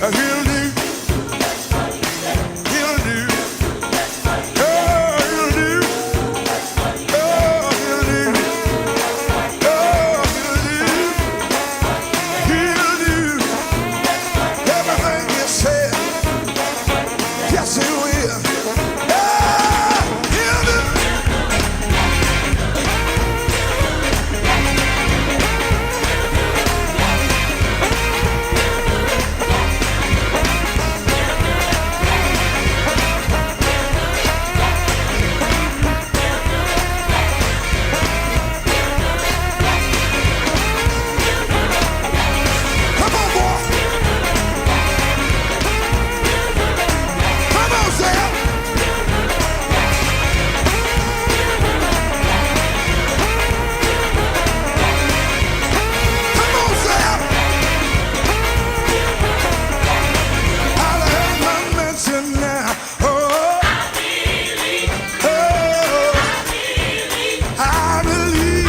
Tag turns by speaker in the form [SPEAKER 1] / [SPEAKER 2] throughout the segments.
[SPEAKER 1] He'll do. He'll do. Oh, he'll do. Oh, he'll do. Oh, he'll do. He'll do everything you said. Yes, he will. Oh, he'll do. Come on, boy. Come on, Sam. Come on, Sam. I'll have my mansion now. Oh, oh, I believe.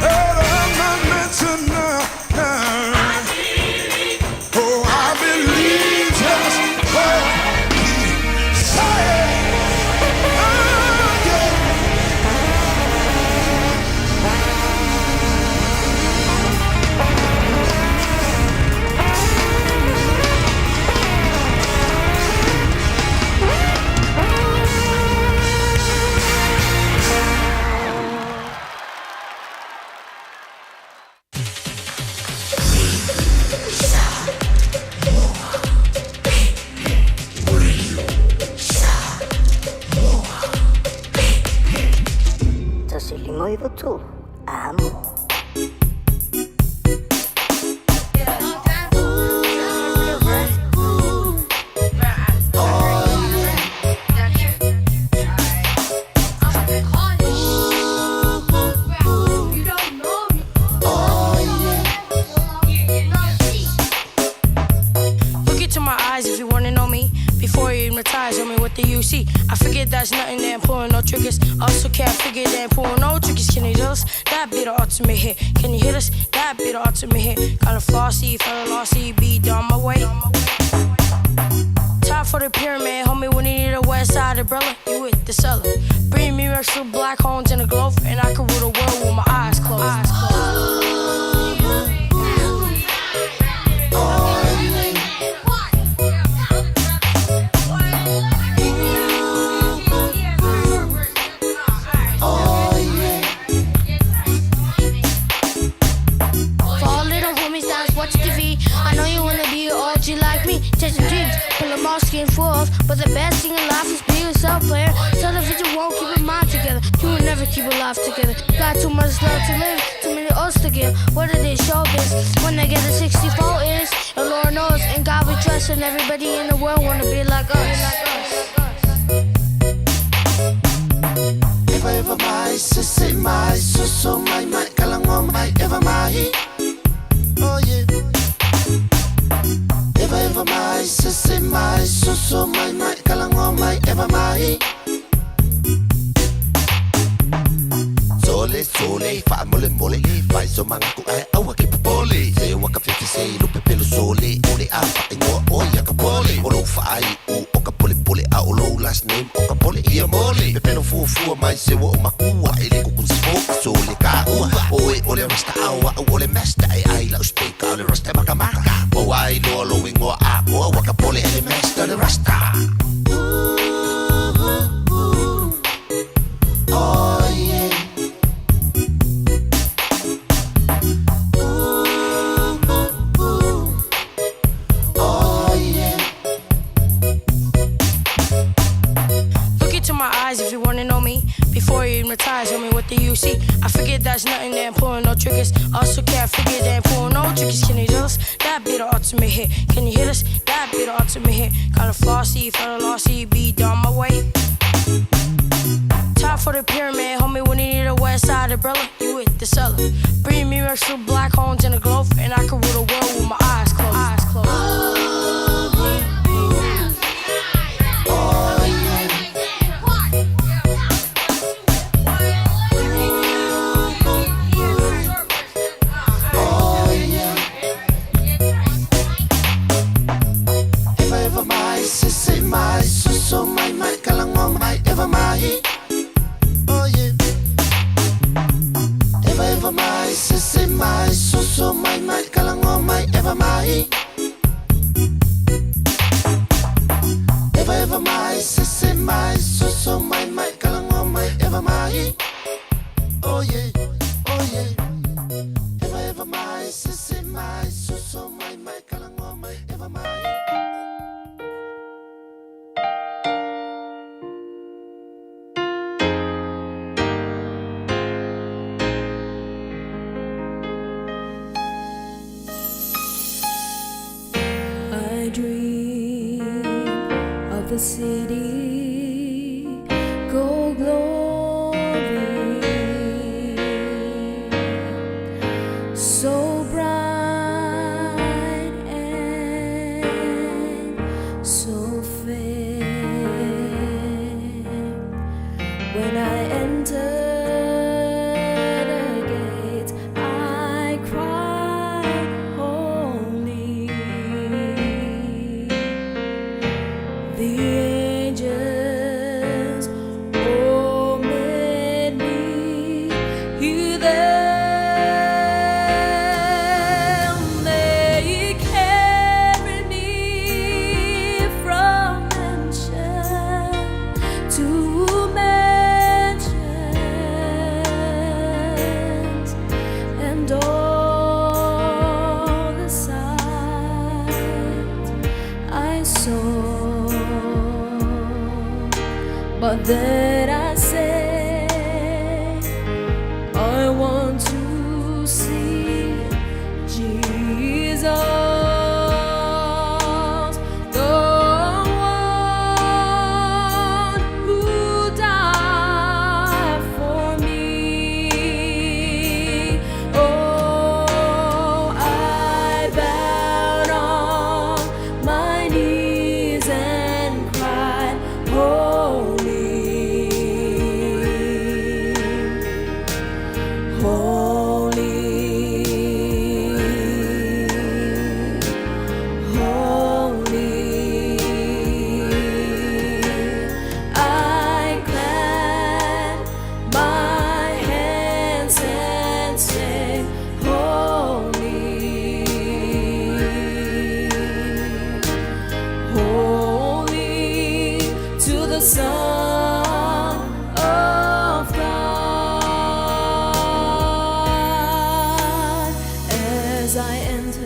[SPEAKER 1] I'll have my mansion now. Now. Oh, I believe just what he said. Oh, yeah.
[SPEAKER 2] 89 tu, amo.
[SPEAKER 3] Look into my eyes if you wanna know me. Before you hypnotize, tell me what do you see? I figured that's nothing, they ain't pulling no triggers. Also can't figure they ain't pulling no triggers. Can you hear us? That be the ultimate hit. Can you hit us? That be the ultimate hit. Kinda flossy, fella lossy, be down my way. Top for the pyramid, homie. When you need a west side umbrella, you with the seller. Bring me extra black horns and a glove, and I can rule the world with my eyes closed. Eyes closed.
[SPEAKER 4] For all little homies that's watching TV, I know you wanna be an OG like me, chasing dreams, pull them all skin forth. But the best thing in life is be yourself, player. Television won't keep a mind together. You will never keep a life together. Got too much love to live, too many O's to give. What are they showbiz? When they get a 64 is, and Lord knows, and God we trust, and everybody in the world wanna be like us.
[SPEAKER 5] Eva eva mai, se se mai, so so mai mai, kalango mai, eva mai. Oh yeah. Eva eva mai, se se mai, so so mai mai, kalango mai, eva mai. Sole sole, fa mole mole, fai so manga ku ai aua ke popole. Se waka fifi se lupe pelo sole, ole a fa ingoa o ia ka pole. O fa ai o o ka pole pole a o lo last name o ka pole ia mole. Pe pelo fu fu mai se wo o makua e le kuku si fo sole ka ua. Oe ole rasta aua o ole master e ai lau speaker ole rasta maka maka. O ai lo lo ingoa a o waka pole ele master le rasta. Oh yeah. Ooh, oh yeah.
[SPEAKER 3] Look into my eyes if you wanna know me. Before you hypnotize, tell me what do you see? I figured that's nothing, they ain't pulling no triggers. Also can't figure they ain't pulling no triggers. Can you hear us? That be the ultimate hit. Can you hit us? That be the ultimate hit. Kinda flossy, fella lossy, be down my way. Top for the pyramid, homie. When you need a west side umbrella, you with the seller. Bring me extra black horns and a glove, and I can rule the world with my eyes closed. Eyes closed.
[SPEAKER 5] Oh yeah. mai, soso mai mai, kalagoa mai, eva mai. Eva eva mai, sese mai, soso mai mai, kalagoa mai, eva mai. Oh yeah, oh yeah. Eva eva mai, sese mai, soso mai mai, kalagoa mai, eva mai.
[SPEAKER 6] I dream of the city, go glory, so bright and so fair. When I enter the gate, I cried, Holy. The angels all made me hear them. They carried me from mansion to mansions, and all the sights I saw. But then I said, I want to see Jesus, the one who died for me. Oh, I bowed on my knees and cried, Holy. Holy, holy, I clap my hands and say, Holy, holy to the Son of God. As I enter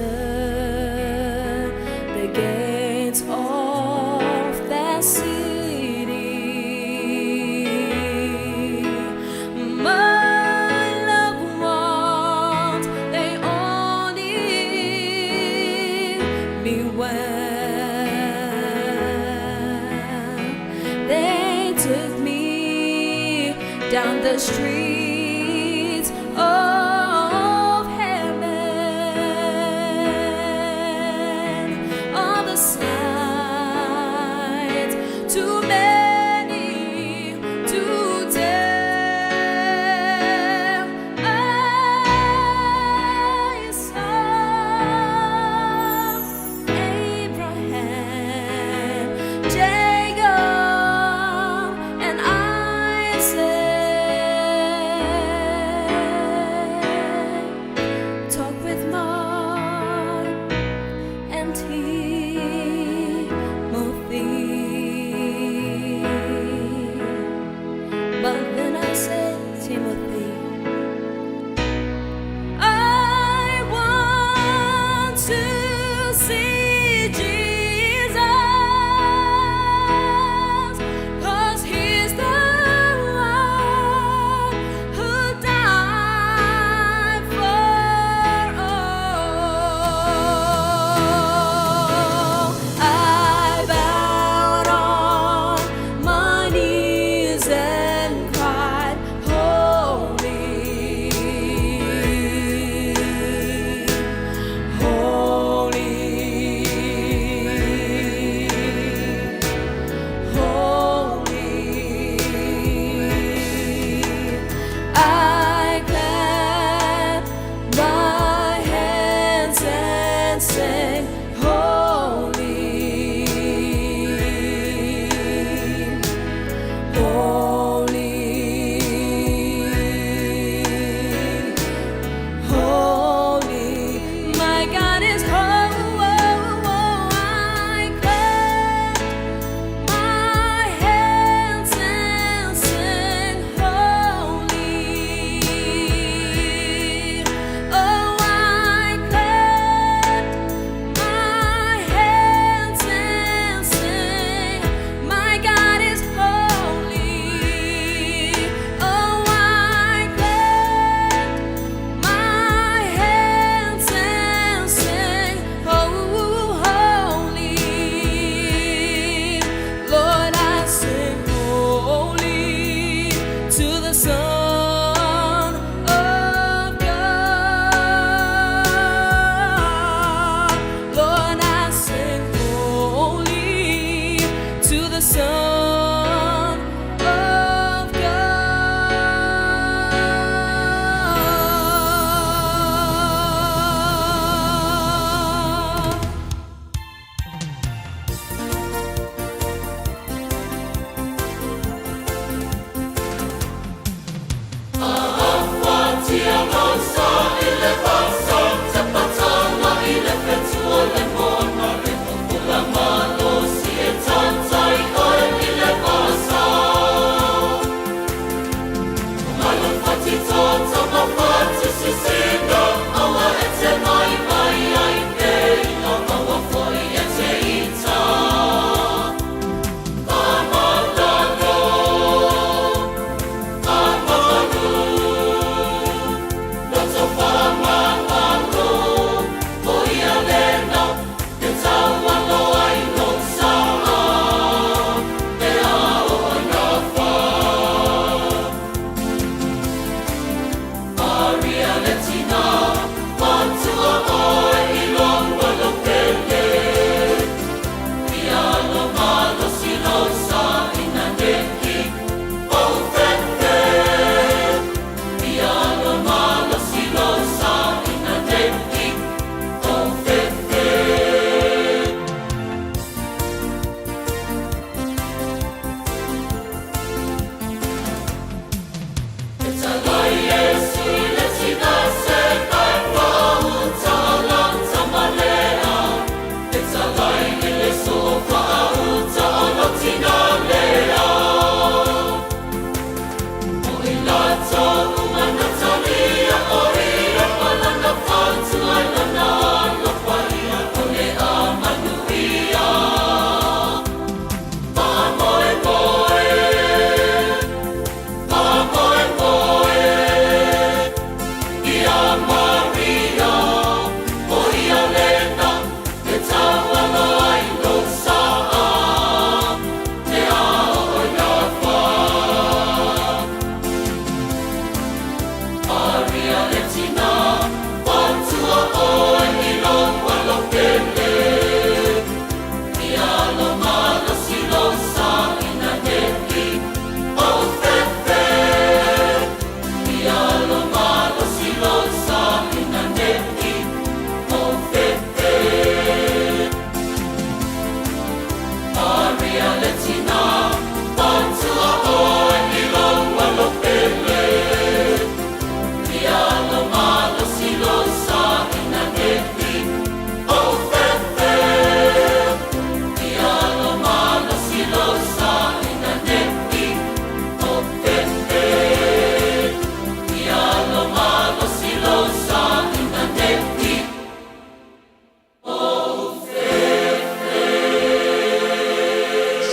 [SPEAKER 6] the gates of that city, my loved ones, they all need me well. They took me down the streets of heaven, all the sights too many to tell. I saw Abraham, Jacob, and Isaac.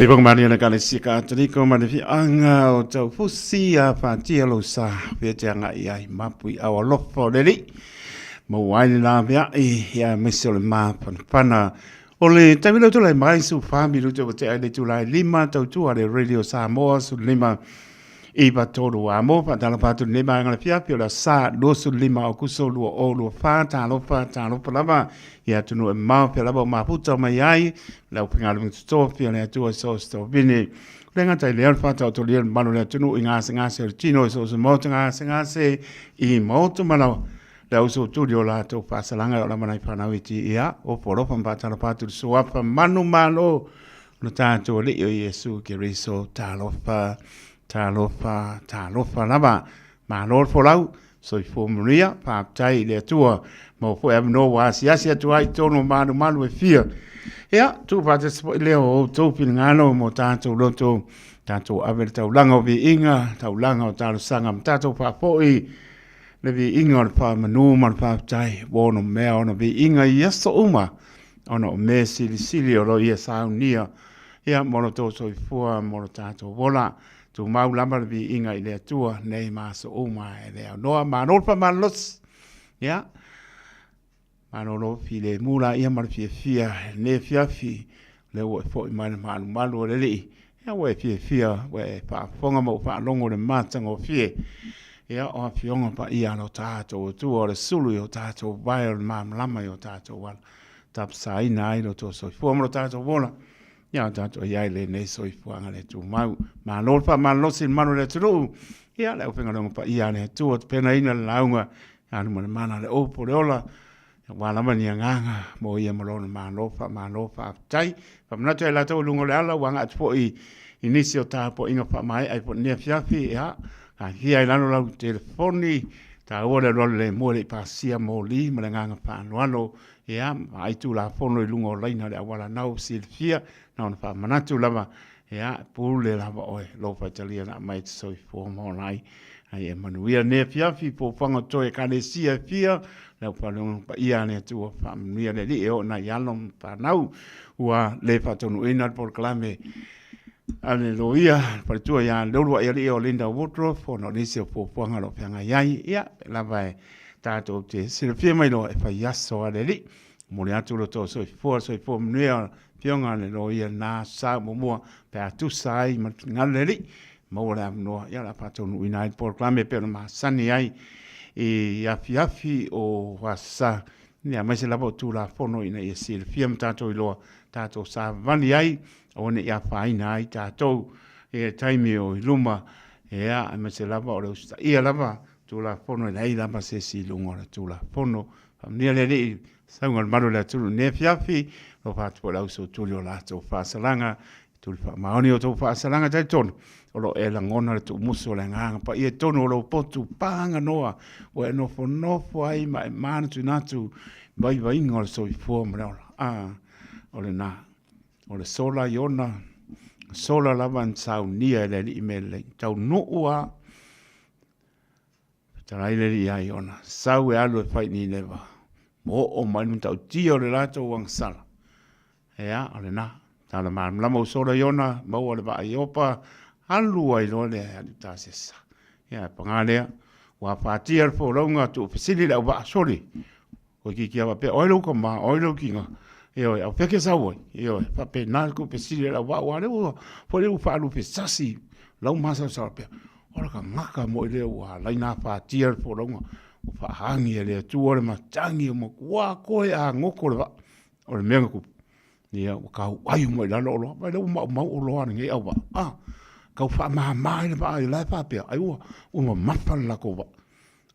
[SPEAKER 7] Te whakamaria na Ekalesia Kātorika ma le whianga o Taufusi a whātia lou sa whea te anga i ai mapu i au alofa o le li. Mau ai le la vea i ia mese o le māwhanawhana. O le taimi leo tūlai mai su whami luto o te ai le tūlai lima tautua le Radio Samoa su lima iwa tolu a mo whaatalofa atu le maenga le fiafi o le sa 25 o kuso 2024 talofa talofa lava i atunu e mao pia lava o mafuta o mai ai le au pinga toto fia le atua so sto vini le ngata i le alfa tau to le malo le atunu i ngase ngase o le tino i so se moto ngase ngase i moto malawa le au so tuli o la tau whaasalanga o la manai whanau i ti ia o porofa mbatalofa atu le suafa manu malo Lo tātou Alii o Iesu Keriso, talofa, talofa, talofa lava. Malo le folau, soifua manuia, faafetai i le Atua. Maua foi avanoa ua asiasi atu ai i totonu o malumalu e fia. Ia, tuu faatasi foi lea o outou finagalo mo tātou loto, tātou ave le taulaga o viiga, taulaga o talosaga ma tātou faafoi le viiga o le faamanu ma le faafetai ua ono mea ona viiga i aso uma ona o mea silisili o lo ia saunia ia mo lo tou soifua mo lo tatou ola. Tumau lava le viiga i le Atua nei ma aso uma e le aunoa. Malo le faamalolosi. Ia, malolo filemu laia ma le fiafia i lenei afiafi, lea ua e foi mai le malumalu o le Alii. Ia, ua e fiafia, ua e faafofoga ma ua faalogo i le matagofie. Ia, o Afioga Paia a lo tatou Atua, o le sulu i o tatou vae, o le malamalama i o tatou ala, tapasaina ai lo tou soifua ma lo tatou ola, ia o tatou i ai lenei soifuaga le tumau. Malo le faamalolosi i le malu o le atunuu, ia le aufaigaluega paia a le Atua, tapenaina le lauga, alu ma le mana le upu o le ola, Aua lava ni agaga mo ia ma lona Malo, faamalo, faafetai. Faamanatu ai latou i luga o le ala ua agai atu foi i nisi o tapuaiga faamaea i lenei afiafi, ia, taatia i lalo lau telefoni, taua le alualu lemu e le i pasia moli ma le agaga faaaloalo, ia, vaai Tulafono i luga o laina o le auala nau silafia, na ona faamanatu lava, ia, pule lava oe, lou faitalia na aumai e te soifua ma ola ai. Ai e manuia lenei afiafi, fofoga o toe Ekalesia e fia, le aufaigaluega paia a le Atua, faamanuia le Alii e oo nai alo ma fanau ua le faataunuuina le polokalame a le loia, le faletua ia Leuluai Alii o Linda Woodruff, ona o nisi o fuafuaga o lo o feagai ai, ia, lava e tatou te silafia mai loa e fai aso a le Alii. Momoli atu lo outou soifua, soifua manuia, Afioga a le loia na sa muamua pe a tusa ai ma le finagalo o le Alii, maua le avanoa, ia o le a faataunuuina ai le polokalame e pei ona masani ai i afiafi o Asa, ia aemaise lava o Tulafono ina ia silafia ma tatou iloa, tatou savavali ai, aua ne i afaina ai tatou i le taimi o i luma, ia aemaise lava o le usitaia lava Tulafono e leai lava se isi i luga o le Tulafono. Faamanuia le Alii, sauga le malu o le atunuu i lenei afiafi, alofa atu foi i le ausootuli o latou faasalaga, tuli faamaoni o outou faasalaga talitonu, o lo o e lagona le tuumusu o le agaga paia i totonu o lou potu paganoa, ua e nofonofo ai ma e manatunatu i vaivaiga o le soifua ma le ola. A, o lena, o le sola i ona sola lava na saunia e le Alii mea lelei, taunuu lava, Fetalai le Alii ia Iona, sau e alu e fai i Nineva, ma oo mai le matautia o le latou agasala. Ea, o lena, tala malamalama ua sola Iona, maua le vaa i Iopa, alu ai loa lea e alu i Tasesa. Ia, paga lea, ua afatia le folauga, tuufesili le auvaa, sole, Toeitiiti lava faapea, o ai lou tama, o ai lou tina, ioe, a o fea e te sau ai, ioe, faapena le tuufesili a le auvaa, aua o lea ua, foi lea ua faalupesasi lau masalosalo faapea, o le tagata moi lea ua ala ai ona afatia le folauga, ua faaagi e le Atua le matagi, ua matua toe agoto le vaa o le mea na tupu. Ia, ua tauai uma i lalo oloa, vaai la ua maumau oloa a lenei auvaa, a, tau faamama ai le vaa, o la e faapea, ai ua mamafa le latou vaa.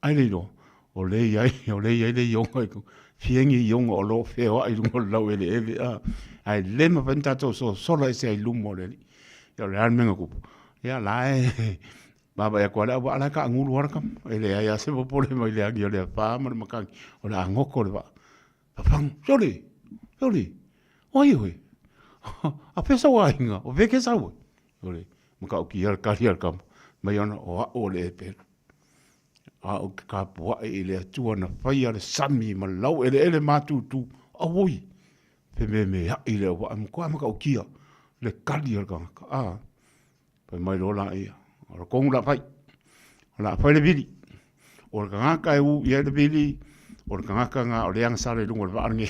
[SPEAKER 7] Ai le iloa, o lea e i ai, o lea e i ai le ioga i fiegi ioga o lo o feoai i luga o le laueleele, a, ae le mafai ona tatou sosola ese ai i luma o le Alii. Ia o le a le mea na tupu? Ia la e vaavaai atu lava le auvaa la e taagulu lava le tama, e leai lava se popole mai le agi o le afa ma le matagi, o le a goto le vaa. Fafagu, sole, sole, o ai oe? A fea sou aiga, o fea e te sau ai? O le matautia le tali a le tama, mai ona o au o le Epelu. A ou te tapuai i le Atua na faia le sami ma le laueleele matutu, auoi, fememeai le auvaa, e matua matautia. le kali a le tagata, a, fai mai loa laia, o le tonu o le a fai, o le a fai le vili. O le tagata e u i ai le vili, o le tagata lena o le agasala i luga o le vaa lenei.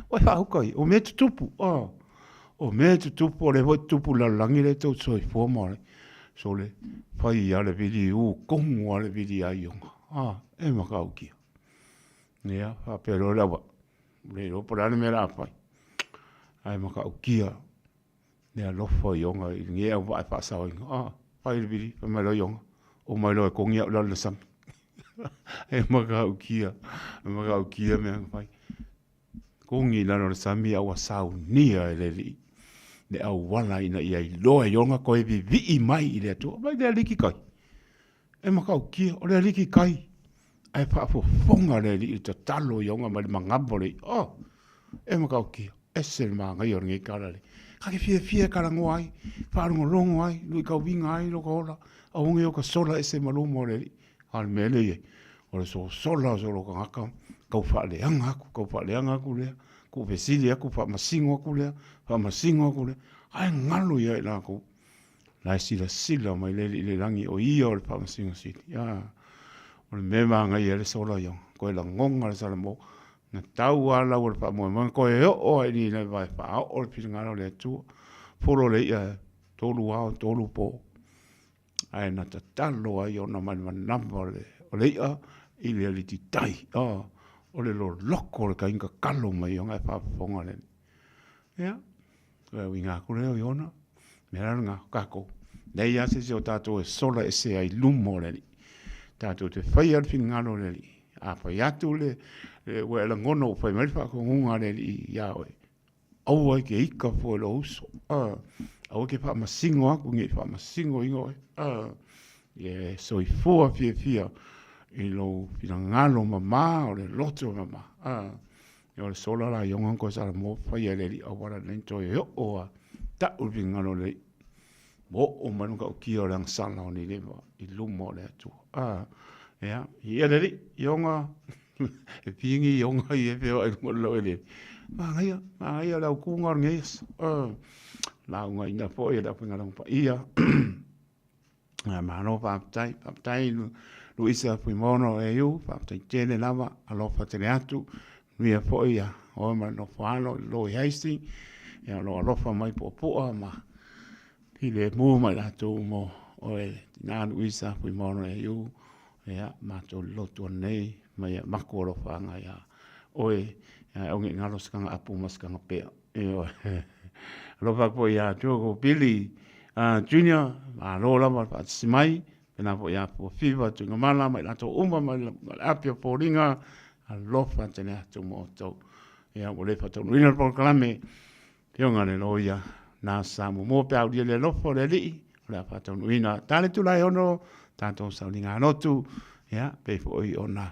[SPEAKER 7] Ua e faauka ia, o mea e tutupu, a, o mea e tutupu, o lea foi e tutupu i le lalolagi lea e tou te soifua ma ola ai. Sole, fai lava le vili, u tonu lava le vili ia Iona, a, e matautia. Ia, faapea loa le auvaa, ua le iloa po o le a le mea o le a fai, ae matautia le alofa o Iona i lenei auvaa e faasaoina. A, fai le vili, fai mai loa Iona, omai loa e togi au i lalo i le sami. E matautia, e matautia mea na fai. Togi i lalo o le sami a ua saunia e le Alii le auala ina ia iloa e Iona toe vivii mai i le Atua. Vaai le aliki kai. E matautia, o le aliki kai, ae faafofoga le Alii i le tatalo i ona mai le manava o le i'a. Oh, e matautia, ese le manaia o lenei tala le. Ka te fiafia e talanoa ai, faalogologo ai, luitauiga ai lota ola, aua ne i ota sola ese ma luma o le Alii. A o le mea lea e i ai, o le sosola o solo tagata, tau faaleaga atu, tau faaleaga atu lea, tuufesili atu, faamasino atu lea, faamasino atu lea, ae galo ia i latou. La e silasila mai le Alii i le lagi, o Ia o le Faamasino Sili. A, o le mea e manaia ai le sola ia, toe lagona le Salamo, na tau lava lau o le faamoemoe, toe oo lava i Nineva e faaoo le finagalo o le Atua. Folo le i'a e tolu ao tolu po, ae na tatalo ai ona mai le manava o le, o le i'a i le alititai. A, o le loloko o le tai na tatalo mai ona e faafofoga le Alii. Ia, o le uiga atu lea o Iona, mea la lena, o tatou, leai lava se isi o tatou e sola ese ai i luma o le Alii. Tatou te faia le finagalo o le Alii. A fai atu le, le ua e lagona ua fai mai le faatonuga a le Alii ia oe, aua e te ika fua i lou uso, aua e te faamasino atu ne i faamasinoina oe, ia e soifua fiafia i lou finagalo mama o le loto mama. Ia o le sola la Iona na toe Salamo faia e le alii auala lenei na toe oo a tau le finagalo o le alii. Ua oo mai le matautia o le agasala o Nineva i luma o le Atua. Ah, ia, ia le alii, Iona, e pigi Iona i e feoai i luga o le laueleele. Manaia, manaia le autuga o lenei aso. Ah, laugaina foi e le aufaigaluega paia. Malo faafetai, faafetai Luisa Fuimaono AU, faafetai tele lava, alofa tele atu, manuia foi ia oe ma le nofo alo i lou Hastings, ia o lo o alofa mai puapua ma filemu ma i latou mo oe le tina Luisa Fuimaono AU, ia matou lotu nei ma ia maku alofaga ia oe, ia aua ne i galo se kaga apu ma se kaga pea. Ioe. Alofa atu foi ia Diogo Billy Junior, malo lava le faatasi mai, pēlā foi ia Fuafiva Tuigamala ma i latou uma mai le api o Foliga, alofa tele atu ma outou. Ia, ua le faataunuuina le polokalame, Afioga i le Loia, na sa muamua pe a ulia le alofa o le Alii, o le a faataunuuina. Ta le itula e 6, tatou sauniga lotu, ia, pei foi ona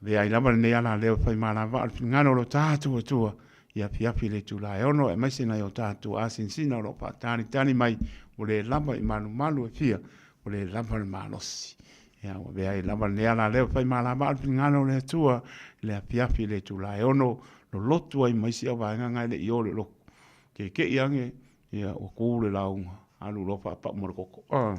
[SPEAKER 7] avea ai lava lenei alaleo e fai malavaa o le finagalo o lo tatou Atua, i afiafi i le itula e 6, aemaise nai o tatou asinsina o lo o faatalitali mai, ua le lava i malumalu e fia, ua le lava le malosi. Ia, ua avea ai lava lenei alaleo e fai malava o le finagalo o le Atua i le afiafi i le itula e 6, lolotu ai ma isi au vaega na e le i o i le lotu. Keke'i ane, ia, ua tu le lauga, alu loa faapau ma le koko. Ah.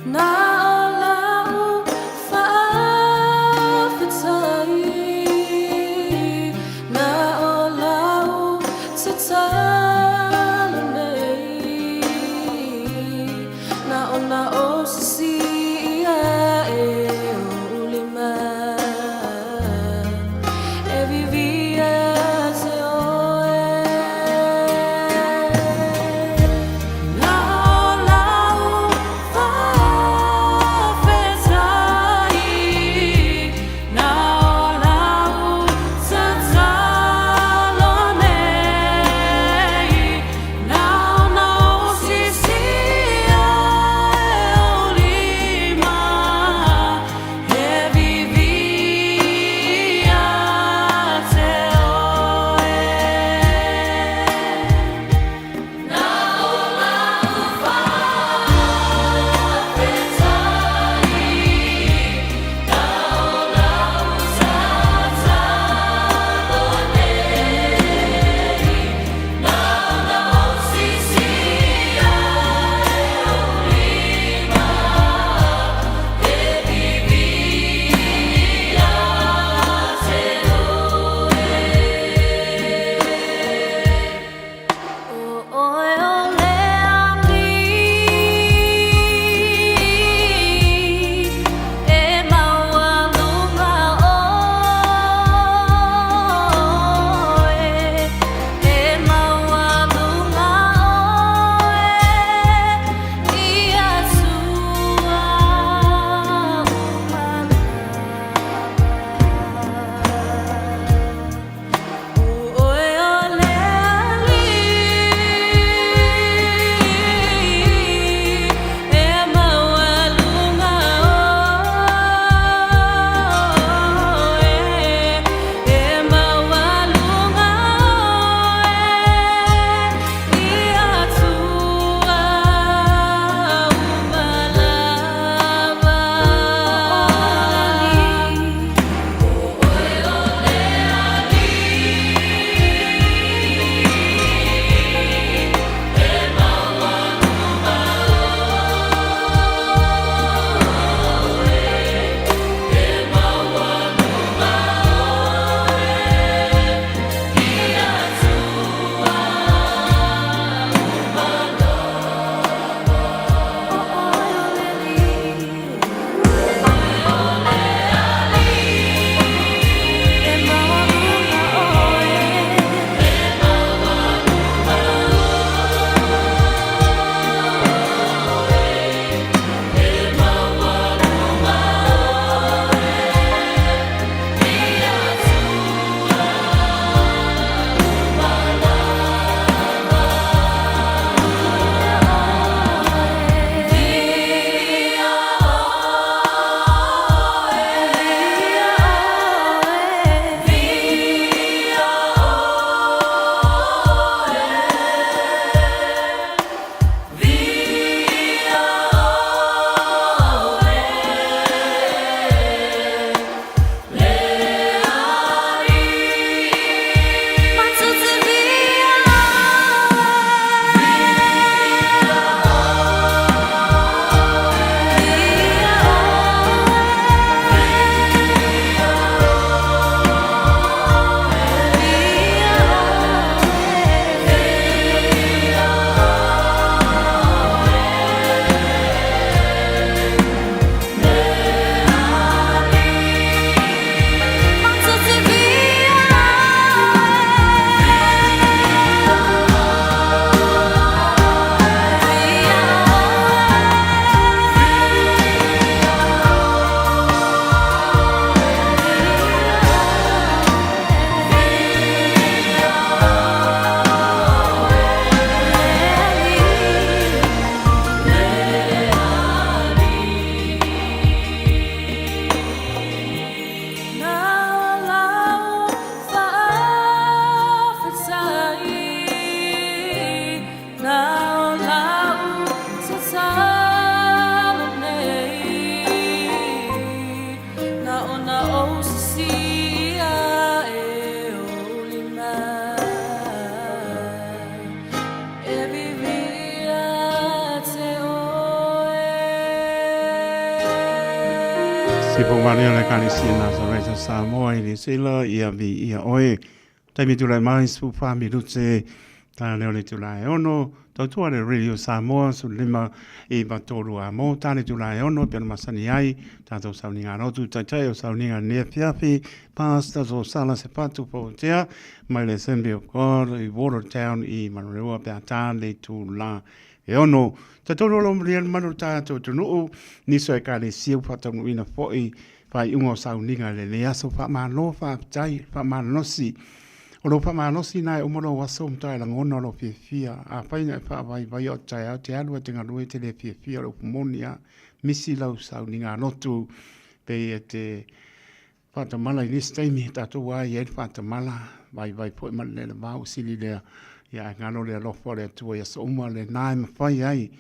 [SPEAKER 6] Na o lau faafetai, na o lau tatalo nei, na ona ou sisii ae ou lima, e viviia ia te oe. Na o lau faafetai.
[SPEAKER 7] Si po mani o le Ekalesia Nazareta Samoa i Niu Sila, ia vi ia oe. Taimi tulai mai, spu wha minute, tā leo le tula e ono, tautua le Radio Samoa, su lima i matolu a mō, tā le tula e ono, pena masani ai, tātou sauninga rotu, taitai o sauninga nea fiafi, Pastor o Sala se patu po tea, mai le Assembly of God i Watertown i Manurewa, pea tā le tula e ono. Tatonu o lo maria manu tātou tunuu, niso e ekalesia ua faataunuuina foʻi faaiuga o sauniga i lenei aso. Faamalo, faafetai, faamalosi. O lou faamalosi na e uma lou aso ma e lagona o lou fiafia. Afai na e faavaivaia o taeao te alu e te galue e te le fiafia o le upu moni a misi lau sauniga lotu pei e te Faatamala i nisi taimi, tatou a i ai le faatamala, vaivai foi ma le lelevao ua sili lea, ia ae galo le alofa o le Atua i aso uma, lena e mafai ai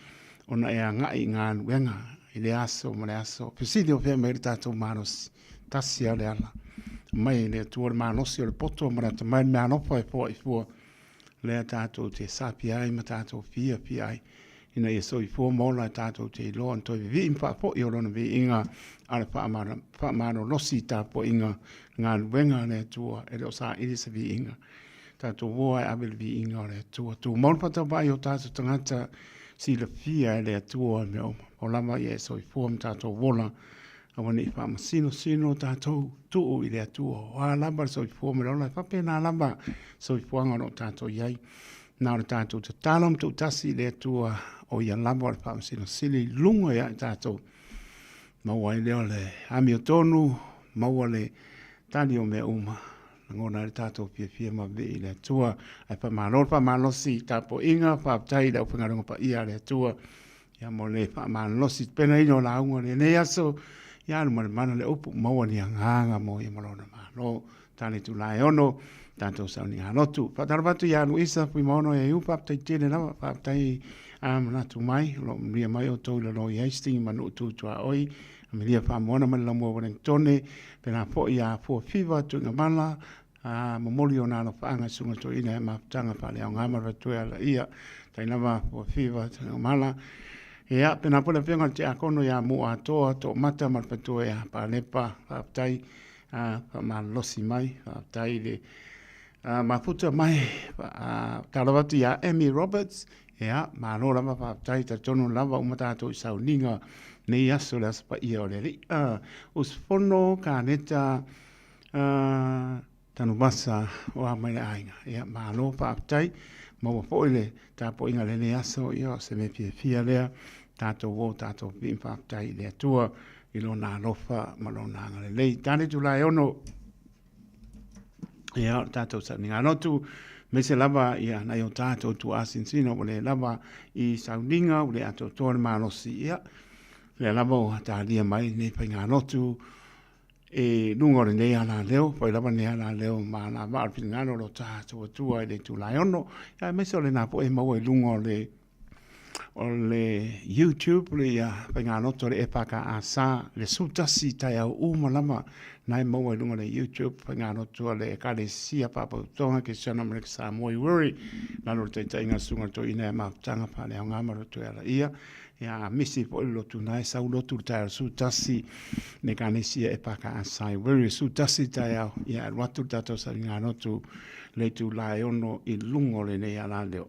[SPEAKER 7] ona e agai i galuega i le aso ma le aso. Fesili o fea mai ai le tatou malosi, tasi lava le ala, aumai e le Atua le malosi o le poto ma le atamai le meaalofa e foai fua, lea tatou te sapia ai ma tatou fiafia ai, ina ia soifua ma ola e tatou te iloa ona toe vivii ma faafoi o Lona viiga a le faamalolosi i tapuaiga galuega a le Atua e le o saili se viiga. Tatou o ae ave le viiga o le Atua. Tumau le faatauvaai o tatou tagata silafia e le Atua mea uma. O lava ia e soifua ma tatou ola Aua ne i faamasinosino tatou tuu i le Atua. O a lava le soifua ma le ola, e faapena lava soifuaga o lo o tatou i ai. Na o le tatou tatalo ma tuutasi i le Atua, o ia lava o le faamasinosili i luga ia i tatou. Maua ai lea o le amiotonu, maua le tali o mea uma. Lagona ai le tatou fiafia ma vevee i le Atua. Ae faamalo le faamalosi i tapuaiga, faafetai i le aufaigaluega paia a le Atua. Ia mo le faamalolosi penaina o lauga o lenei aso, ia alu ma le mana le upu, maua ni agaga mo ia ma lona Malo. Tale itula e ono, tatou sauniga lotu. Faatalofa atu ia Luisa Fuimaono e iu, faafetai tele lava, faafetai a manatu mai, o lo o manuia mai outou i lalo i Hastings ma nuu tu tuaoi, Amelia Faamoana mai le Laumua Wellingtone, pēlā foi ia Afua Fiva Tuigamala, A momoli ona alofaaga i susuga toeaina e mafutaga faaleaoga ma le faletua e alaia tai lava ua fiva mala. Ia, pena foi le afioga i le Tiakono ia Mu'atoa Toomata ma le faletua ia Palepa, faafetai a faamalolosi mai, faafetai le mafuta mai, talofa atu ia Amy Roberts, ia, malo lava faafetai, talitonu lava uma tatou i sauniga nei aso le aso paia o le Alii. Usufono Kaneta Tanuvasa o a mai le aiga. Ia, malo faafetai, maua foi le tapuaiga i lenei aso, ia o se mea fiafia lea, tatou o tatou vivii ma faafetai i le Atua i Lona alofa ma Lona agalelei. Tane itula e ono, ia, o le tatou sauniga lotu, aemaise lava ia nai o tatou tuaasinsina ua le lava i sauniga, ua le atoatoa le malosi, ia, lea lava ua talia mai lenei faigalotu, I luga o lenei alaleo, fai lava lenei alaleo ma alavaa o le finagalo o lo tatou Atua i le itula e ono, aemaise o lena foi e maua i luga o le o le YouTube le ia faigaloto le EFKS le 11 taeao uma lava na e maua i luga o le YouTube faigaloto a le Ekalesia Faapautoga Kesiana Amerika Samoa i Wiri lalo o le taitaiga a le Susuga i le Toeaina ia Mafutaga Faaleaoga ma le Toe Alaia. Ia, a misi foi le lotu na e sau lotu le taeao 11 le Ekalesia EFKS i Wiri 11 taeao ia alu atu le tatou sauniga lotu le itula e ono i luga o lenei alaleo.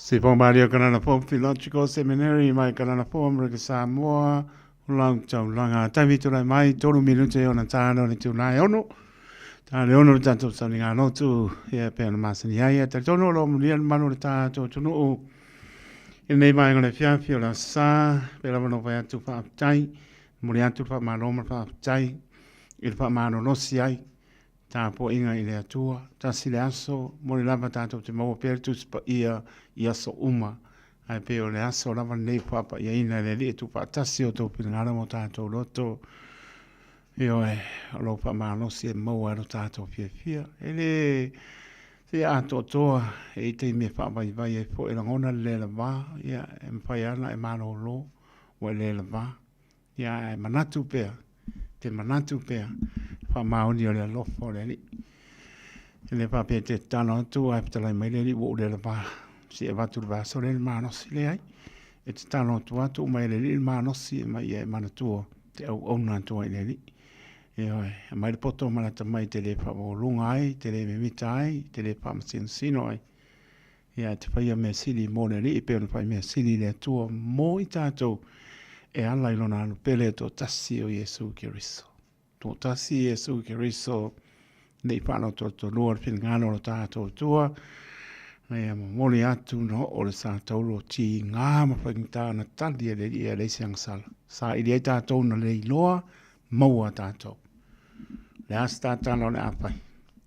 [SPEAKER 7] Sipong Mario Kanana Fou Theological Seminary mai Kanana Fou Amerika Samoa o lau taulaga. Taimi tulai mai, tolu minute ona tāna o le tulae ono. Tā le ono le tātou sauniga lotu, ia pea na masani ai, ia talitonu o lo mulia le malu o le tātou atunuu. I lenei vaega o le afiafi o le aso Sa, pea lava na fai atu faafetai, momoli atu le faamalo ma le faafetai i le faamalolosi ai tapuaiga i le Atua. Tasi le aso, moni lava tatou te maua pea le Tusi Paia i aso uma, ae pei o le aso lava lenei ua faapaiaina e le Alii e tuufaatasi o outou finagalo ma o tatou loto. Ioe, o lou faamalosi e maua ai lo tatou fiafia. E le se atoatoa e i taimi e faavaivai ai foi e lagona le le lava, ia, e mafai lava ona e malolo ua e le lava. Ia, ae manatu pea, te manatu pea, faamaoni o le alofa o le Alii. E le faapea e te tatalo atu ae fetalai mai le Alii ua ou le lava, se i avatu i le vaiaso lea le malosi. Leai, e tatalo atu lava tuu mai e le Alii le malosi ma ia e manatua te auauna atu ai i le Alii. Ioe, aumai le poto ma le atamai e te le faamaualuga ai, te le mimita ai, te le faamasinasino ai. Ia, e te faia mea sili mo le Alii, pei ona fai mea sili i le Atua mo i tatou e ala i lona alu pele toatasi o Iesu Keriso. Toatasi Iesu Keriso, nei faalotolotolua le finagalo o lo tatou Atua, na ia momoli atu na oo le sa taulu o tiga ma faigata na tali e le Alii e leai se agasala. Saili ai tatou na le iloa, maua tatou. Le a se tatala o le a fai?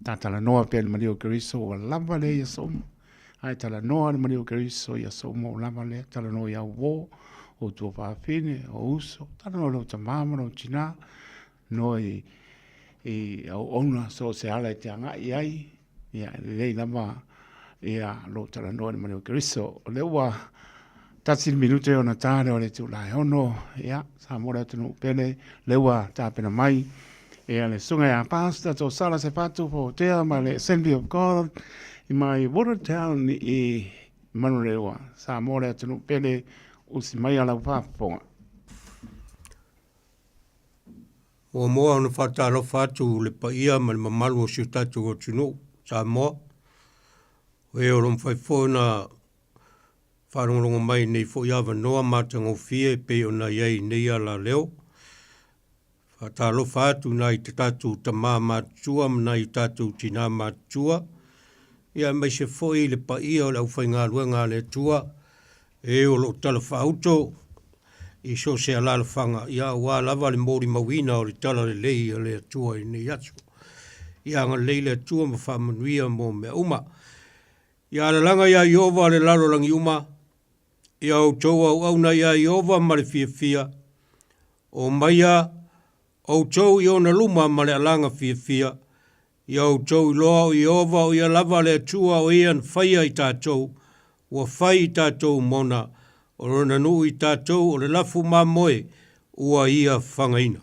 [SPEAKER 7] Ta talanoa pea i le maliu o Keriso ua lava lea i aso uma. Ae talanoa le maliu o Keriso i aso uma ua lava lea. Talanoa i au uō, o tuafafine, o uso, talanoa i lou tamā ma lou tinā, noa i, i auauna so o se ala e te agai i ai, ia, e lelei lava ia lou talanoa i le maliu o Keriso. O lea ua tasi le minute ona ta lea o le itula e ono, ia, Samoa le atunuu pele, lea ua tapena mai ia le susuga ia Pastor Tosala Sefatu Fotea ma le Assembly of God i mai Watertown i Manurewa. Samoa le atunuu pele, usi mai a lau faafofoga.
[SPEAKER 8] Muamua ona faatalofa atu i le paia ma le mamalu o si o tatou atunuu Samoa, o e o lo o mafai foi ona faalogologo mai i lenei foi avanoa matagofie e pei ona i ai i lenei alaleo. Faatalofa atu i nai o tatou tama matutua ma nai o tatou tina matutua, ia aemaise foi le paia o le aufaigaluega a le Atua e o lo o talafaauto i so o se alaalafaga, ia aua lava le molimauina o le talalelei a le Atua i lenei aso. Ia agalelei le Atua ma faamanuia mo mea uma. Ia alalaga ia Ieova le lalolagi uma, ia outou auauna ia Ieova ma le fiafia, omaia outou i ona luma ma le alaga fiafia, Ia outou iloa o Ieova o Ia lava le Atua o Ia na faia i tatou, ua fai i tatou mona, o Lona nuu i tatou o le lafu mamoe ua Ia fagaina.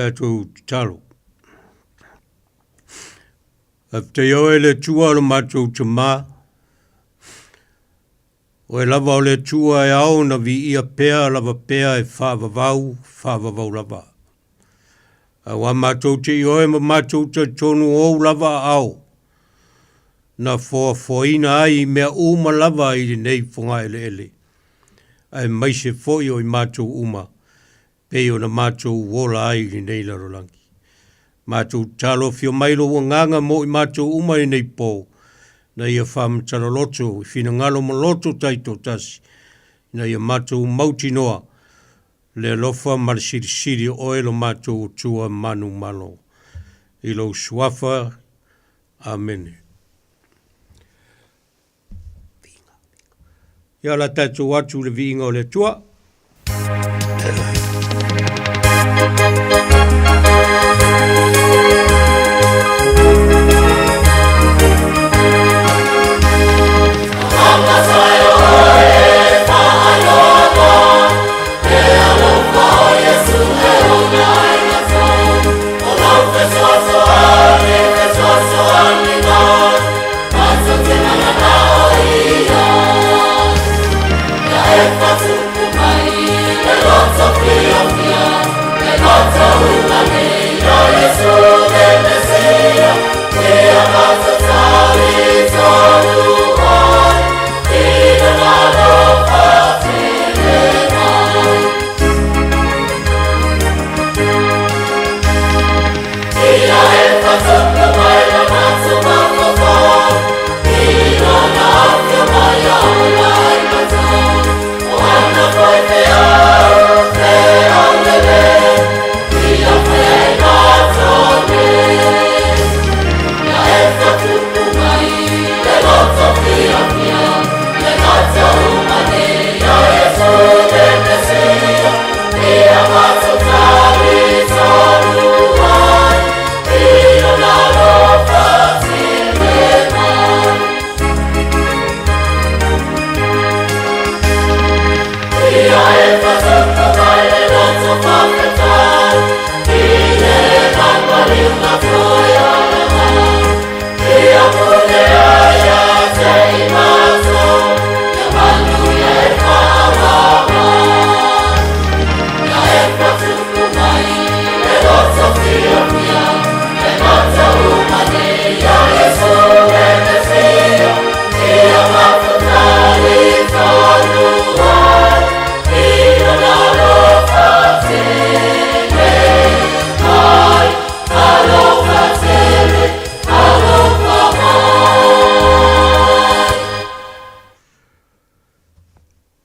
[SPEAKER 8] Tatou tatalo. Faafetai oe le Atua o lo matou Tamā, Oe lava o le Atua e ao ona viia pea lava pea e faavavau, faavavau lava. Aua matou te ioe ma matou talitonu ou lava aao, na foafoaina ai mea uma lava i lenei fogaeleele, aemaise foi o i matou uma pei ona matou ola ai i lenei lalolagi. Matou tatalo afio mai lou agaga mo i matou uma i lenei po, na ia faamatala loto i finagalo ma loto taitoatasi, ina ia matou mautinoa le alofa ma le silisili o oe lo matou Atua manumalo. I lou suafa. Amene. Ia la tatou atu i le viiga o le Atua.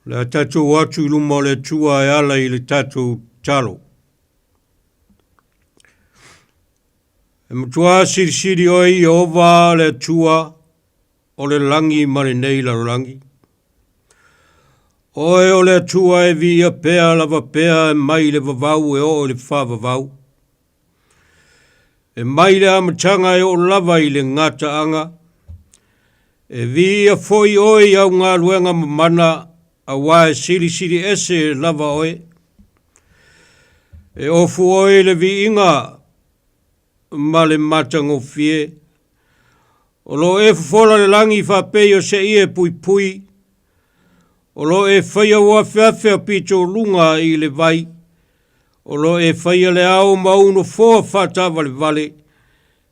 [SPEAKER 8] O le a tatou o atu i luma o le Atua e ala i le tatou tatalo. E matua silisili oe Ieova le Atua o le lagi ma lenei lalolagi. Oe o le Atua e viia pea lava pea e mai le vavau e oo i le faavavau. E mai le amataga e oo lava i le gataaga, e viia foi oe i au galuega mamana, aua e silisili ese lava oe. E ofu oe i le viiga ma le matagofie. O lo o e fofola le lagi faapei o se ie puipui, o lo o e faia ua afeafe a pitoluga i le vai, O lo o e faia le ao ma ou nofoa faataavalevale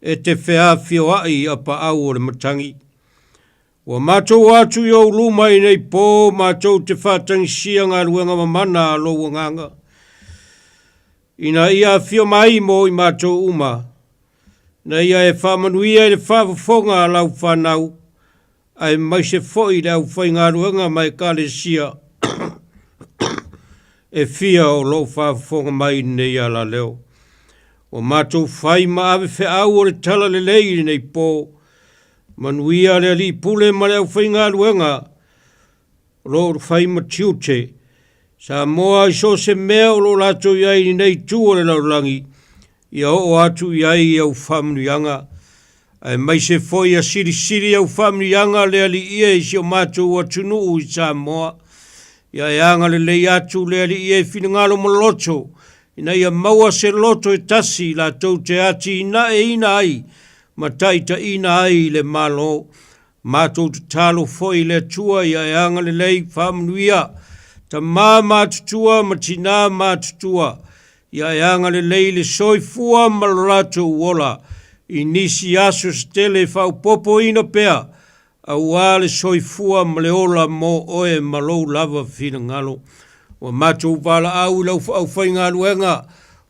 [SPEAKER 8] e te feafioai i apaau o le matagi. Ua matou o atu i ou luma i nei po matou te faatagisia galuega mamana a lou agaga, ina ia afio mai mo i matou uma, ina ia e faamanuia i le faafofoga a lau fanau, aemaise foi le aufaigaluega ma Ekalesia e fia o lo o faafofoga mai i lenei alaleo. Ua matou fai ma ave feau o le talalelei i lenei po. Manuia le Alii Pule ma le aufaigaluega o lo o fai ma tiute Samoa i so o se mea o lo o latou i ai i lenei itu o le lalolagi, ia oo atu i ai i au faamanuiaga, aemaise foi ia silisili au faamanuiaga le Alii e i si o matou atunuu i Samoa. Ia e agalelei atu le Alii e i finagalo ma loto. ina ia maua se loto e tasi latou te atinaeina ai ma taitaiina ai le Malo. Matou tatalo foi i le Atua ia e agalelei, faamanuia, tama matutua ma tinā matutua, ia e agalelei le soifua ma lo latou ola i nisi aso se tele e faaopoopoina pea aua le soifua ma le ola mo oe ma lou lava finagalo. Ua matou valaau i lau aufaigaluega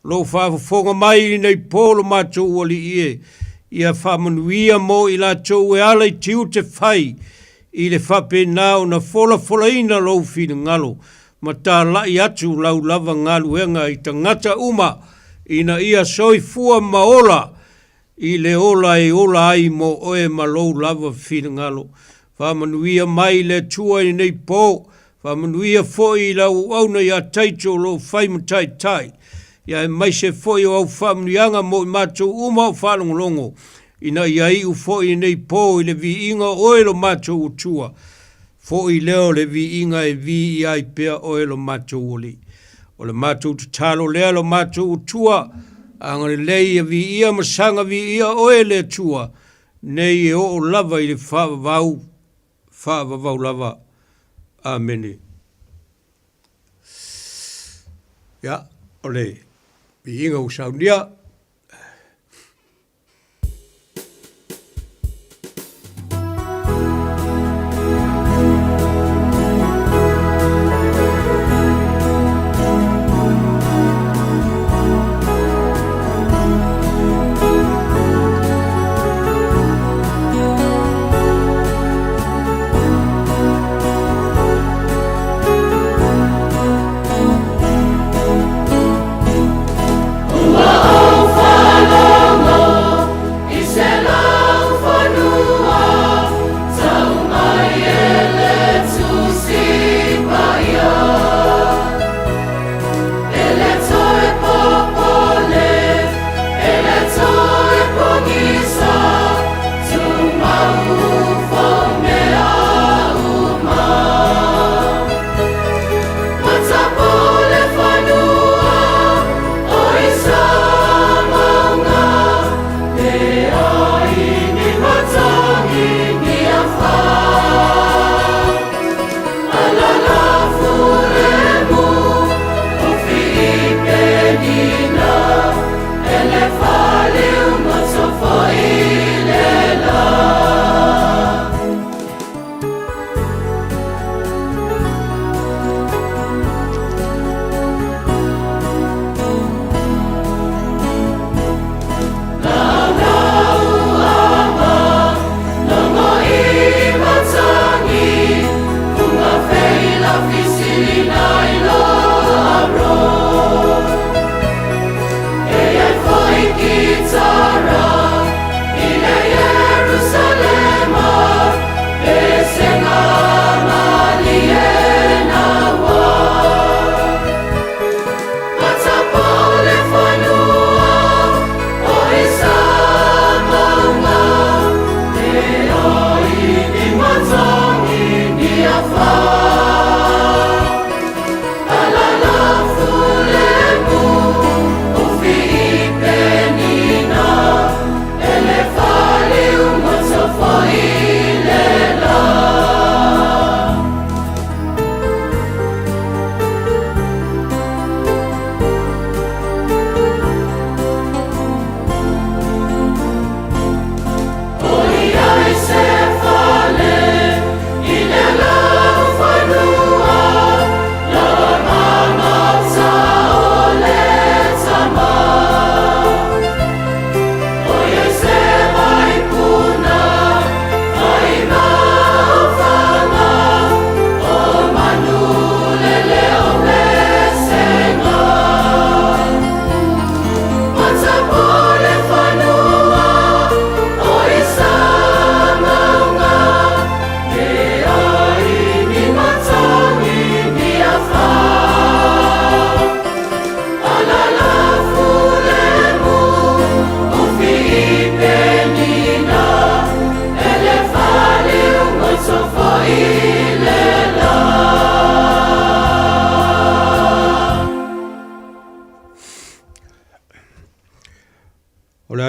[SPEAKER 8] o lo o faafofoga mai i lenei po lo matou Alii e, ia faamanuia mo i latou e ala i tiute fai i le faapena ona folafolaina lou finagalo ma talai atu lau lava galuega i tagata uma ina ia soifua ma ola i le ola e ola ai mo oe ma lou lava finagalo. Faamanuia mai le Atua i lenei po, faamanuia foi i lau auauna ia Taito o lo o fai ma taitai, ia aemaise foi o au faamanuiaga mo i matou uma o faalogologo, ina ia iu foi lenei po i le viiga o oe lo matou Atua. Foi lea o le viiga e viia ai pea oe lo matou Alii. O le matou tatalo lea lo matou Atua, agalelei ia viia ma saga viia oe le Atua, nei e oo lava i le faavavau, faavavau lava. Amene. Ia, o le viiga ua saunia.
[SPEAKER 6] Ua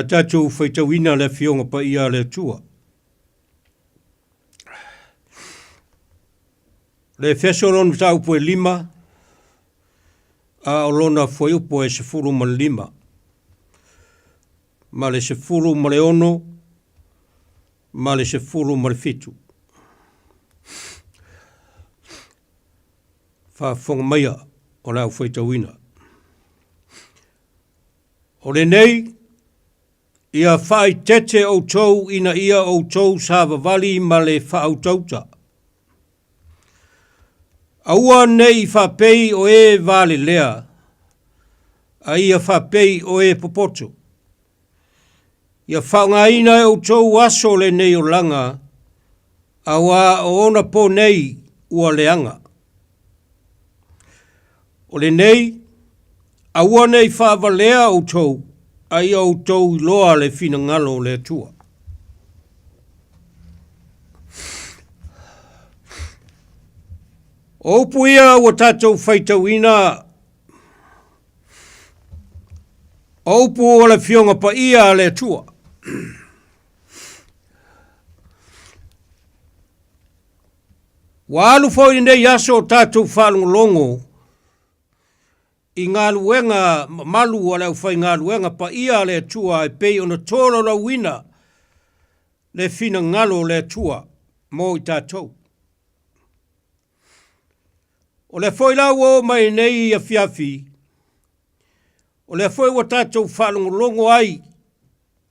[SPEAKER 8] tatou faitauina le Afioga Paia a le Atua. Le Efeso lona mataupu e 5, a o lona fuaiupu e 15, ma le 16, ma le 17. Faafofoga maia o le au faitauina. O lenei, ia faaitete outou ina ia outou savavali ma le faautauta. Aua ne i faapei o e valelea, a ia faapei o e popoto. Ia faaaogaina e outou aso lenei olaga, auā o ona pō nei ua leaga. O lenei, aua ne i faavalea outou, a ia outou iloa le finagalo o le Atua. O upu ia ua tatou faitauina, o upu o le Afioga Paia a le Atua. Ua alu foi lenei aso o tatou faalogologo i galuega mamalu a le aufaigaluega paia a le Atua e pei ona tolaulauina le finagalo o le Atua mo i tatou. O lea foi la ua oo mai nei afiafi, o lea foi ua tatou faalogologo ai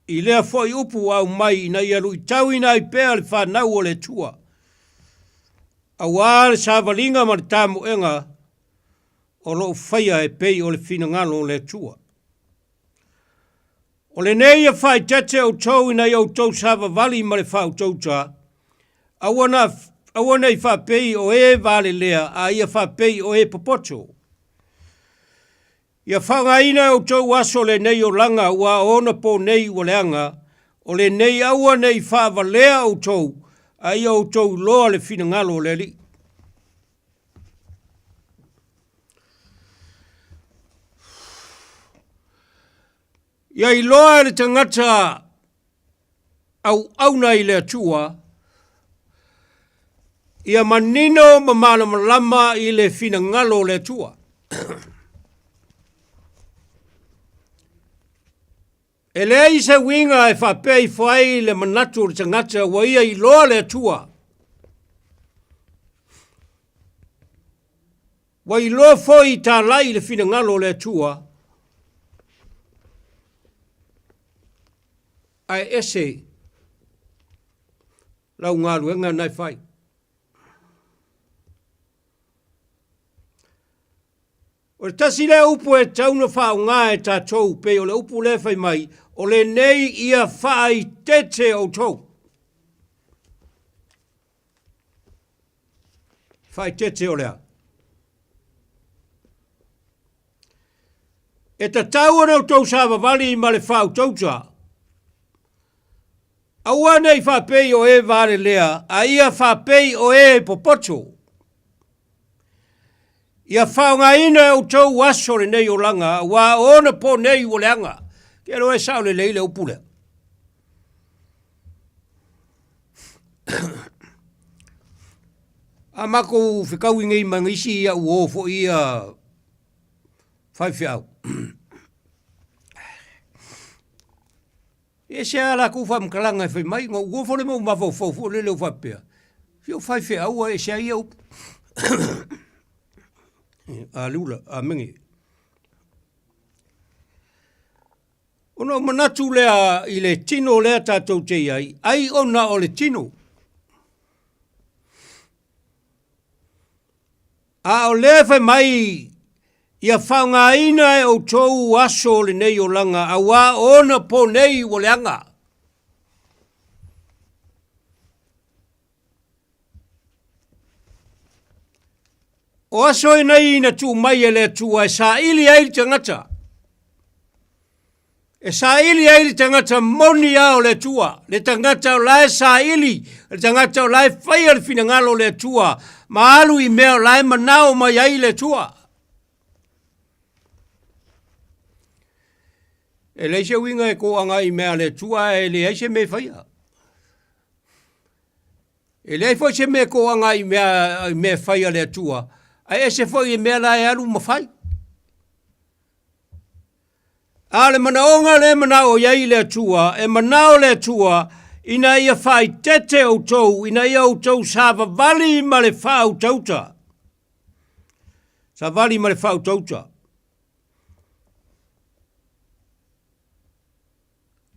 [SPEAKER 8] i lea foi upu ua aumai ina ia luitauina ai pea le fanau o le Atua, auā le savaliga ma le tamoega o lo o faia e pei o le finagalo o le Atua. O lenei ia faaeteete outou ina ia outou savavali ma le faautauta, aua na, aua ne i faapei o e valelea, a ia faapei o e popoto. Ia faaaogaina e outou aso lenei olaga ua o ona pō nei ua leaga, o lenei aua ne i faavalea outou, a ia outou iloa le finagalo o le Alii. Ia iloa e le tagata auauna i le Atua, ia manino ma malamalama i le finagalo o le Atua. E leai se uiga e faapea ifo ai le manatu o le tagata ua ia iloa le Atua. Ua iloa foi i talai i le finagalo o le Atua, ae ese lau galuega na e fai. O le tasi lea upu e tatau ona faaaoga e tatou pei o le upu lea e fai mai, o lenei ia faaeteete outou. Faaeteete o le a? E tatau ona outou savavali ma le faautauta. Aua ne i faapei o e valelea, a ia faapei o e popoto. Ia faaaogaina e outou aso lenei olaga, aua o ona pō nei ua leaga. Ke iloa e sao lelei le upu lea. A matou fetaui nei ma nisi au uo foi ia faifeau, e ese lava latou faamatalaga e fai mai, na ou nofo lea ma ou mafaufau foi lele ou faapea, se o faifeau a ese ai ia upu. Aleula, amene. Ona ou manatu lea i le tino lea tatou te i ai, ai ona o le tino. A o lea e fai mai, ia faaaogaina e outou aso o lenei olaga, auā o ona pō nei ua leaga. O aso enei na tuu mai e le Atua e saili ai le tagata. E saili ai le tagata moni lava o le Atua, le tagata o la e saili, le tagata o la e faia le finagalo o le Atua, ma alu i mea o la e manao mai ai le Atua. E leai se uiga e toaga i mea a le Atua ae leai se mea e faia. E leai foi se mea e toaga i mea, i mea e fai a le Atua, ae ese foi i mea la e alu ma fai. A o le manaoga lea e manao i ai le Atua, e manao le Atua ina ia faaeteete outou, ina ia outou savavali ma le faautauta. Savali ma le faautauta.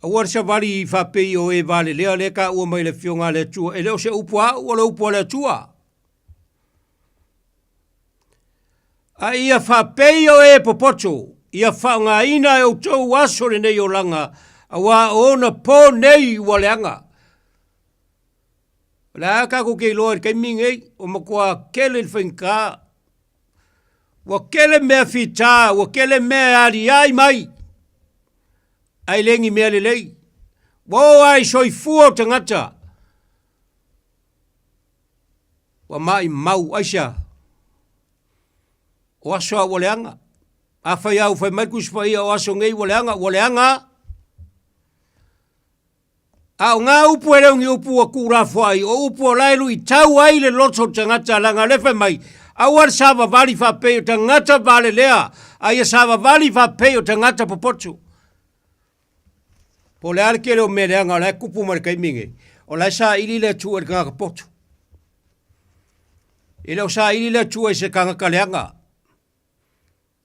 [SPEAKER 8] Aua le savali faapei o e valelea lea e taua mai e le Afioga a le Atua, e le o se upu a au, o le upu a le Atua. A ia faapei o e popoto, ia faaaogaina e outou aso lenei olaga, auā o ona pō nei ua leaga. O le a tatou te iloa i le taimi lenei, ua matua tele le faigata, ua tele mea fita, ua tele mea e aliae mai, ae le ni mea lelei. Ua oo lava i soifua o tagata, ua maimau. Aisea? O aso lava ua leaga. Afai lava ua fai mai le Tusi Paia o aso nei ua leaga, ua leaga lava. A o ngā upu e le o ni upu ua tuulafoai, o upu o la e luitau ai le loto o le tagata, leaga o lea e fai mai, Aua le savavali faapei o tagata valelea, a ia savavali faapei o tagata popoto. Po o le a le tele o mea leaga o la e tupu mai le taimi nei, o la e saili le Atua i le tagata poto. E le o saili le Atua i se tagata leaga.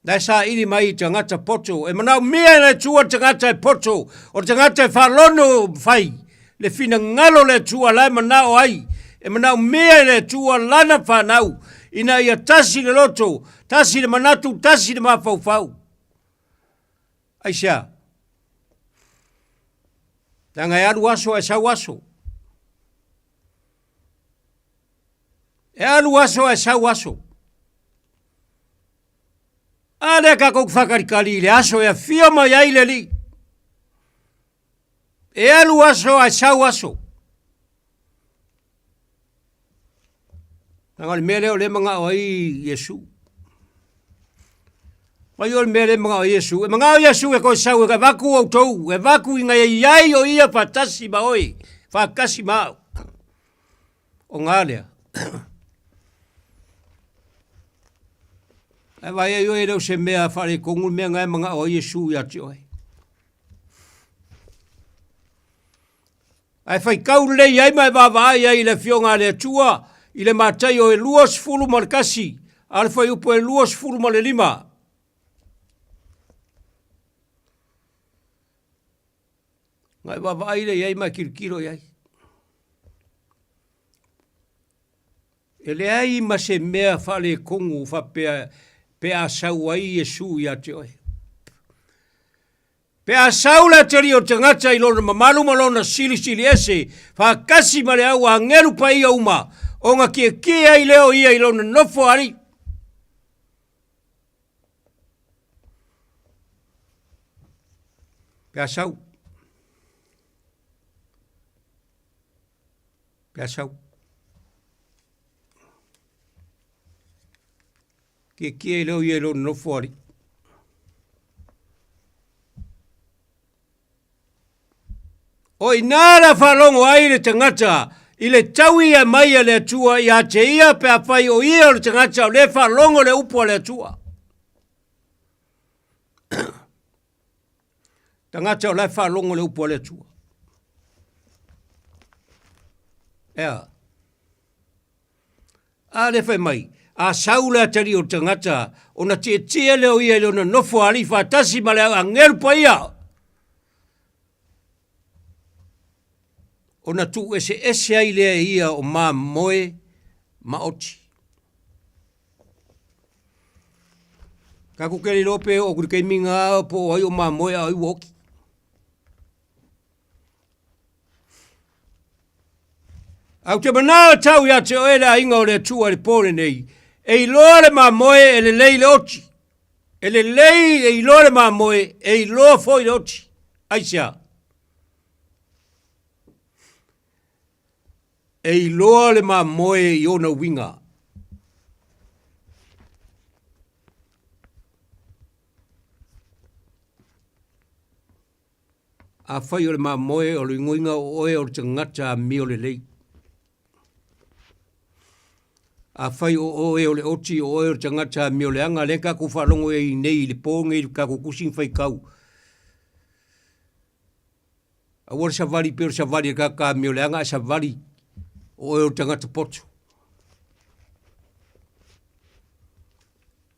[SPEAKER 8] La e saili mai i tagata poto. E manaomia e le Atua le tagata e poto, o le tagata e faalono fai le finagalo o le Atua la e manao ai. E manaomia e le Atua lana fanau ina ia tasi le loto, tasi le manatu, tasi le mafaufau. Aisea? Leaga e alu aso ae sau aso. E alu aso ae sau aso. A lea tatou te faatalitali i le aso e afio mai ai le Alii. E alu aso ae sau aso. Leaga o le mea lea o lea e manao ai Iesu. Mai o le mea lea e manao ai Iesu. E manao Iesu e toe sau e avatu outou, e avatu ina ia i ai o ia faatasi ma oe, faatasi ma au. O ngā lea. Ae vaai ai oe e le o se mea faaletonu le mea na e manao ai Iesu ia te oe. Ae faitau lelei ai ma e vaavaai ai i le Afioga a le Atua i le Mataio e 21, a o le fuaiupu e 25. Na e vaavaai lea i ai ma e tilotilo i ai. E leai ma se mea faaletonu faapea pe a sau ai Iesu ia te oe. Pe a sau le atalii o le tagata i lona mamalu ma lona silisili ese, faatasi ma le au agelu paia uma, ona tietie ai lea o ia i lona nofo alii. Pe a sau. Pe a sau. Tietie ai lea o ia i lona nofo alii. O i ina la faalogo ai le tagata i le taui mai a le Atua ia te ia pe afai o ia o le tagata o lea e faalogo le upu a le Atua. Tagata o la e faalogo le upu a le Atua. Ea. A lea fai mai, a sau le atalii o le tagata, ona tietie lea o ia i lona nofo alii faatasi ma le agelu paia. Ona tuueseese ai lea e ia o mamoe ma oti. Tatou te le iloa pe oo atu i le taimi na po o ai o mamoe a o ai ua oti. Ae ou te manao e tau ia te oe le aiga o le Atua i le po lenei, e iloa le mamoe e lelei le oti. E lelei e iloa le mamoe, e iloa foi le oti. Aisea? E iloa le mamoe i ona uiga. Afai o le mamoe, o le igoiga o oe o le tagata amio lelei. Afai o oe o le oti, o oe o le tagata amio leaga, lea tatou faalogo ai nei i le po nei i le tatou tusi na faitau. Aua le savali pei o le savali a le tagata amio leaga ae savali o oe o le tagata poto.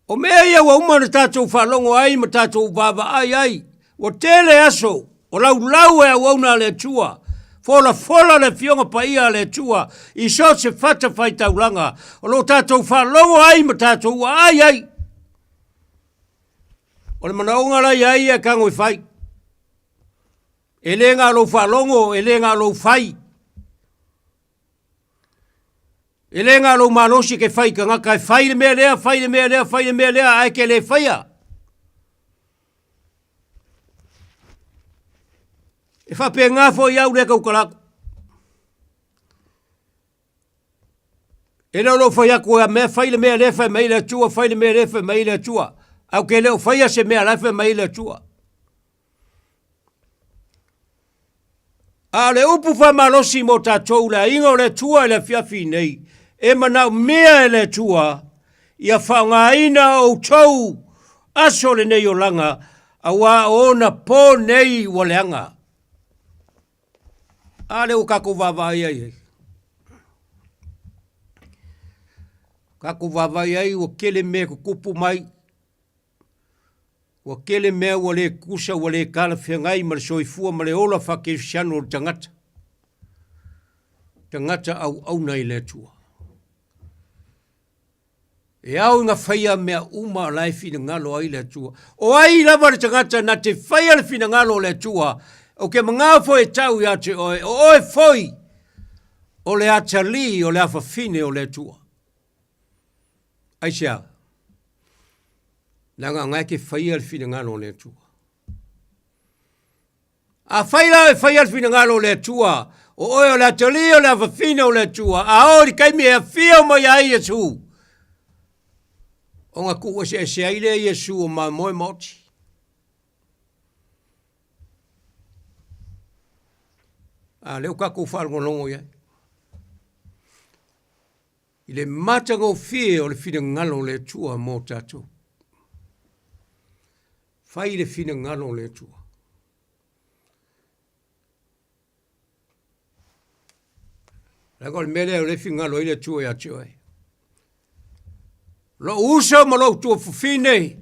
[SPEAKER 8] O mea ia ua uma ona tatou faalogo ai ma tatou vaavaai ai, ua tele aso o laulau e auauna a le Atua, folafola le Afioga Paia a le Atua i so o se fatafaitaulaga o lo o tatou faalogo ai ma tatou aai ai. O le manaoga la ia ia e tago e fai. E le na o lou faalogo, e le na o lou fai. E le na o lou malosi e te fai i tagata e fai le mea lea, fai le mea lea, fai le mea lea, ae e te le faia. E faapena foi au lea tautala atu. E le o lou fai atu a mea fai le mea lea fai mai le Atua, fai le mea lea fai mai le Atua. Ae ou te le o faia se mea la e fai mai le Atua. A o le upu faamalosi mo tatou le aiga o le Atua i le afiafi nei, e manaomia e le Atua ia faaaogaina outou aso lenei olaga, auā o ona po nei ua leaga. A lea ua tatou vaavaai ai ai. Tatou vaavaai ai ua tele mea e tutupu mai. Ua tele mea ua le tutusa ua le talafeagai ma le soifua ma le ola faakerisiano o le tagata, tagata auauna i le Atua. E ao ina faia mea uma o la e finagalo ai le Atua. O ai lava le tagata na te faia le finagalo o le Atua, ou te manao foi e tau ia te oe, o oe foi o le atalii o le afafine o le Atua. Aisea? Leaga o na e te faia le finagalo o le Atua. Afai la e faia le finagalo o le Atua, o oe o le atalii o le afafine o le Atua, a oo i le taimi e afio mai ai Iesu, ona tuueseese ai lea Iesu o mamoe ma oti. A lea ua tatou faalogologo i ai. I le matagofie o le finagalo o le Atua mo tatou. Fai le finagalo o le Atua. Leaga o le mea lea o lea e finagalo ai le Atua ia te oe. Lou uso ma lou tuafafine,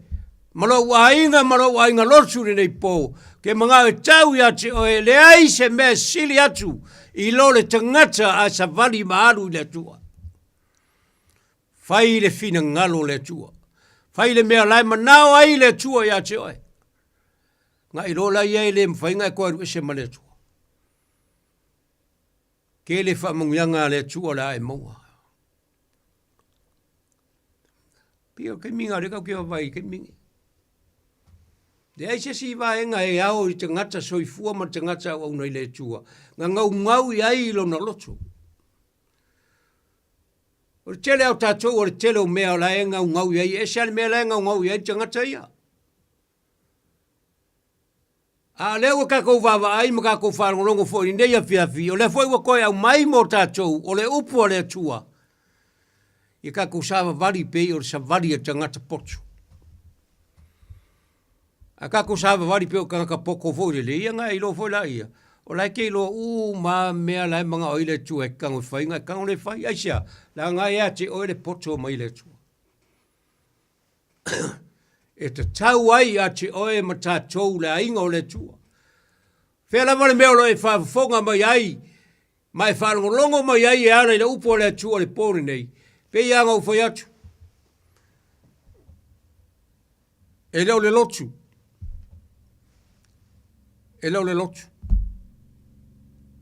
[SPEAKER 8] ma lou aiga ma lou aiga lotu i lenei po, ke manao e tau ia te oe, e leai se mea e sili atu i lo le tagata a savali ma alu i le Atua. Fai le finagalo o le Atua. Fai le mea la e manao ai le Atua ia te oe. Na iloa la ia e le mafai ona e toe alu ese ma le Atua. Tele faamanuiaga a le Atua o le a e maua. Pei o le taimi lena o lea tatou te vaavaai i le taimi lenei. Leai se isi vaega e ao i le tagata soifua ma le tagata auauna i le Atua, na naunau i ai i lona loto. O le tele lava o tatou o le tele o mea o la e naunau i ai, e ese lava le mea la e naunau i ai le tagata ia. A o lea ua tatou vaavaai ma tatou faalogologo foi i lenei afiafi, o lea foi ua toe aumai mo tatou o le upu a le Atua, ia tatou savavali pei o le savali a le tagata poto. A tatou savavali pei o tagata poto foi lele, ia na e iloa foi laia, o la e te iloa uma lava mea la e manao ai le Atua e tago e fai, na e tago lea e fai. Aisea? Leaga e ia te oe le poto mai le Atua. e tatau ai ia te oe ma tatou le aiga o le Atua. Fea lava le mea o lo o e faafofoga mai ai ma e faalogologo mai ai e ala i le upu a le Atua i le po lenei, pei lava ona ou fai atu, e le o le lotu, e le o le lotu.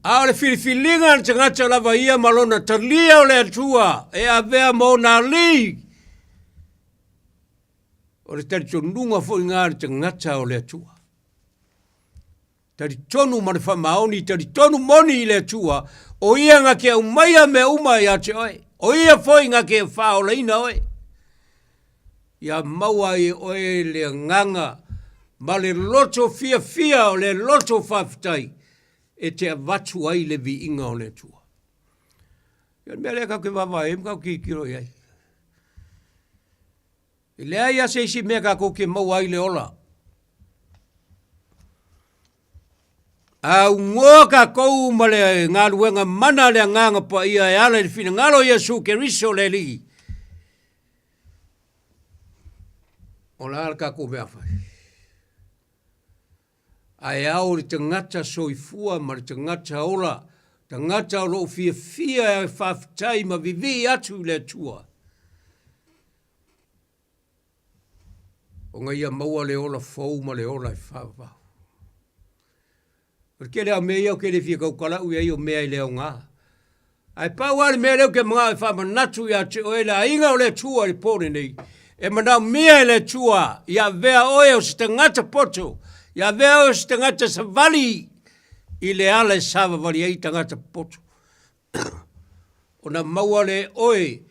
[SPEAKER 8] A o le filifiliga a le tagata lava ia ma lona talia o le Atua e avea ma ona alii, o le talitonuga foi lena a le tagata o le Atua. Talitonu ma le faamaoni, talitonu moni i le Atua, o ia na te aumaia mea uma ia te oe, o ia foi na te faaolaina oe. Ia maua ai e oe le agaga. ma le loto fiafia o le loto faafetai e te avatu ai le viiga o le Atua. Ia o le mea lea tatou te vaavaai ai ma tatou tilotilo i ai. E leai lava se isi mea tatou te maua ai le ola. A aunoa tatou ma le galuega mana a le Agaga Paia e ala i le finagalo o Iesu Keriso le Alii, o le a le tatou mea fai? Ae ao le tagata soifua ma le tagata ola, tagata o lo o fiafia e faafetai ma vivii atu i le Atua, ona ia maua le ola fou ma le ola e faavavau. O le tele lava o mea ia ou te le fia tautala'u i ai o mea e le aoga. Ae pau lava le mea lea ou te manao e faamanatu ia te oe le aiga o le Atua i le po lenei, e manaomia e le Atua ia avea oe o se tagata poto, ia avea oe o se tagata savali i le ala e savavali ai tagata popoto. Ona maua lea e oe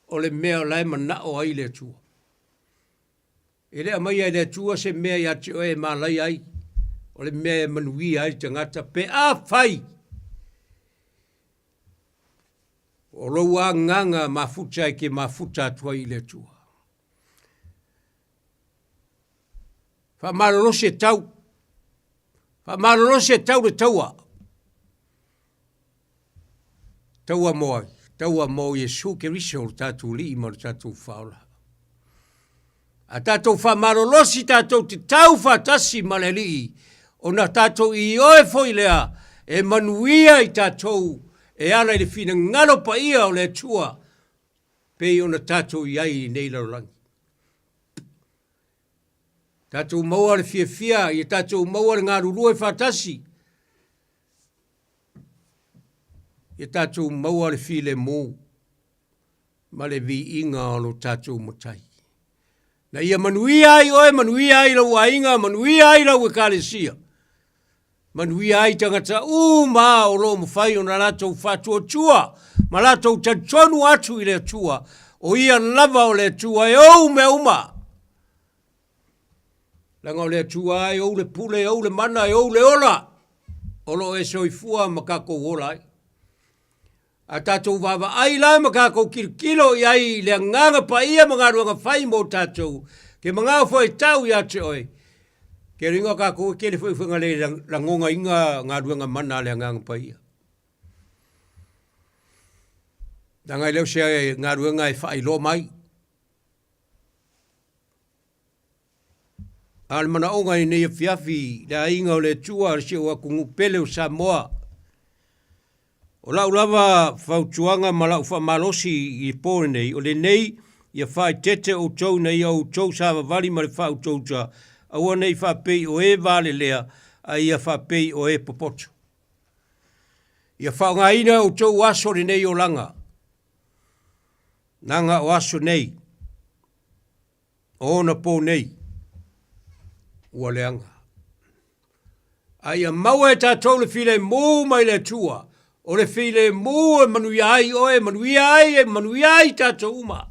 [SPEAKER 8] o le mea o la e manao ai le Atua. E le aumaia e le Atua se mea ia te oe e malaia ai, o le mea e manuia ai le tagata pe afai o lou agaga mafuta e te mafuta atu ai i le Atua. Faamalolosi e tau, faamalolosi e tau le taua. Taua mo ai? Taua mo Iesu Keriso lo tatou Alii ma lo tatou Faaola. A tatou faamalolosi tatou te tau faatasi ma le Alii, ona tatou ioe foi lea e manuia i tatou e ala i le finagalo paia o le Atua pei ona tatou i ai i lenei lalolagi. Tatou maua le fiafia, ia tatou maua le galulue faatasi, Ia tatou maua le filemu ma le viiga o lo tatou Matai. Na ia manuia ai oe, manuia ai lou aiga, manuia ai lau ekalesia, manuia ai tagata uma o lo o mafai ona latou faatuatua ma latou talitonu atu i le Atua, o Ia lava o le Atua e ou mea uma. Leaga o le Atua e ou le pule, e ou le mana, e ou le ola, o lo o e soifua ma tatou ola ai. A tatou vaavaai la ma tatou tilotilo i ai i le Agaga Paia ma galuega fai mo tatou, ke manao foi e tau ia te oe, ke ringa o tatou e tele foi faiga le lagonaina galuega mana a le Agaga Paia. Leaga e le o se galuega e faailoa mai. A o le manaoga i lenei afiafi, le aiga o le Atua, si ou atunuu pele o Samoa, o lau lava fautuaga ma lau faamalosi i le po lenei, o lenei, ia faaeteete outou ina ia outou savavali ma le faautauta, aua ne i faapei o e valelea, a ia faapei o e popoto. Ia faaaogaina e outou aso lenei olaga, Leaga o aso nei, o ona po nei, ua leaga. A ia maua e tatou le filemu mai le Atua, o le filemu e manuia ai oe, manuia ai, e manuia ai tatou uma.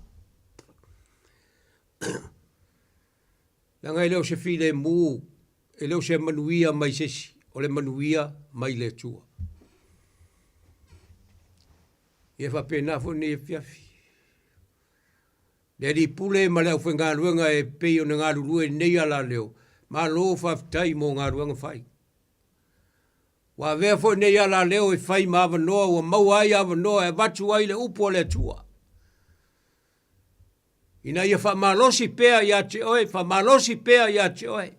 [SPEAKER 8] Leaga e le o se filemu, e le o se manuia mai se isi, o le manuia mai le Atua. Ia faapena foi lenei afiafi. Le Alii Pule ma le aufaigaluega e pei ona galulue i lenei alaleo, malo faafetai mo galuega fai. Ua avea foi lenei alaleo e fai ma avanoa ua maua ai avanoa e avatu ai le upu a le Atua. Ina ia faamalosi pea ia te oe, faamalosi pea ia te oe.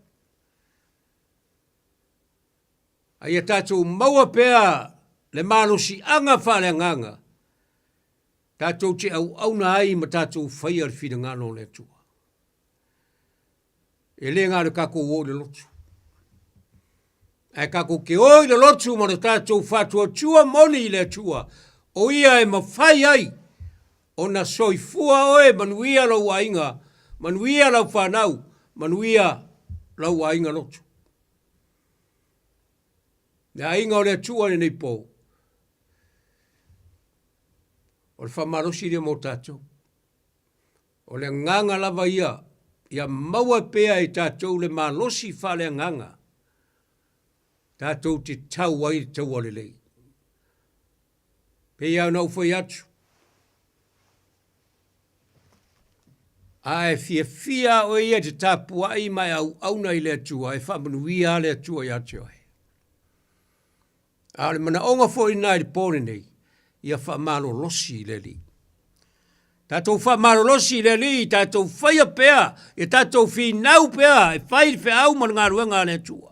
[SPEAKER 8] A ia tatou maua pea le malosiaga faaleagaga, tatou te auauna ai ma tatou faia le finagalo o le Atua. E le na o le tatou o i le lotu, ae tatou te o i le lotu ma le tatou faatuatua moni i le Atua, o Ia e mafai ai ona soifua oe, manuia lou aiga, manuia lau fanau, manuia lau aiga lotu. Le aiga o le Atua i lenei po, o le faamalosi lea mo tatou. O le agaga lava ia, Ia maua pea e tatou le malosi faaleagaga tatou te tau ai le taua lelei. Pei lava ona ou fai atu, a e fiafia lava oe ia i te tapuai ma e auauna i le Atua, e faamanuia lava le Atua ia te oe. A o le manaoga foi lena i le po lenei, ia faamalolosi i le Alii. Tatou faamalolosi i le Alii, tatou faia pea, ia tatou finau pea e fai le feau ma le galuega a le Atua.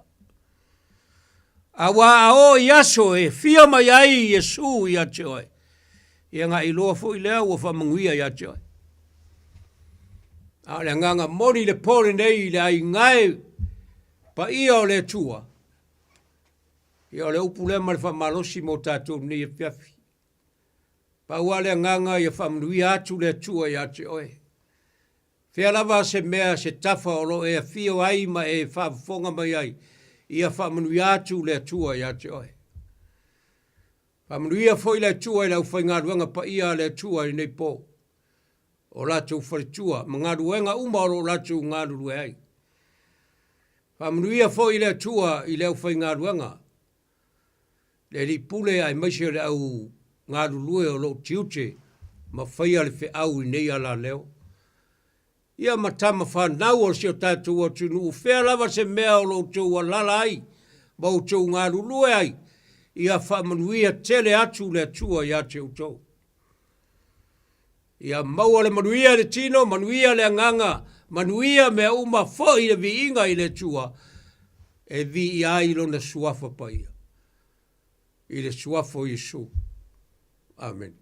[SPEAKER 8] Aua a oo i aso e afio mai ai Iesu ia te oe, ia na iloa foi lea ua faamanuia ia te oe. A o le agaga moni i le po lenei i le aiga e paia o le Atua, Ia o le upu lea ma le faamalosi mo tatou i lenei afiafi. Pau lava le agaga ia faamanuia atu le Atua ia te oe. Fea lava se mea, se tafa o lo o e afio ai ma e faafofoga mai ai, ia faamanuia atu le Atua ia te oe. Faamanuia foi le Atua i le aufaigaluega paia a le Atua i lenei po, o latou faletua ma galuega uma o lo o latou galulue ai. Faamanuia foi le Atua i le aufaigaluega, le alii pule aemaise o le au galulue o lo o tiute ma faia le feau i nei alaleo. Ia ma tama fanau o si o tatou atunuu, fea lava se mea o lo outou alala ai ma outou galulue ai, ia faamanuia tele atu le Atua ia te outou. Ia maua le manuia i le tino, manuia le agaga, manuia mea uma, foi le viiga i le Atua e viia ai Lona Suafa Paia, i le Suafa o Iesu. Amene.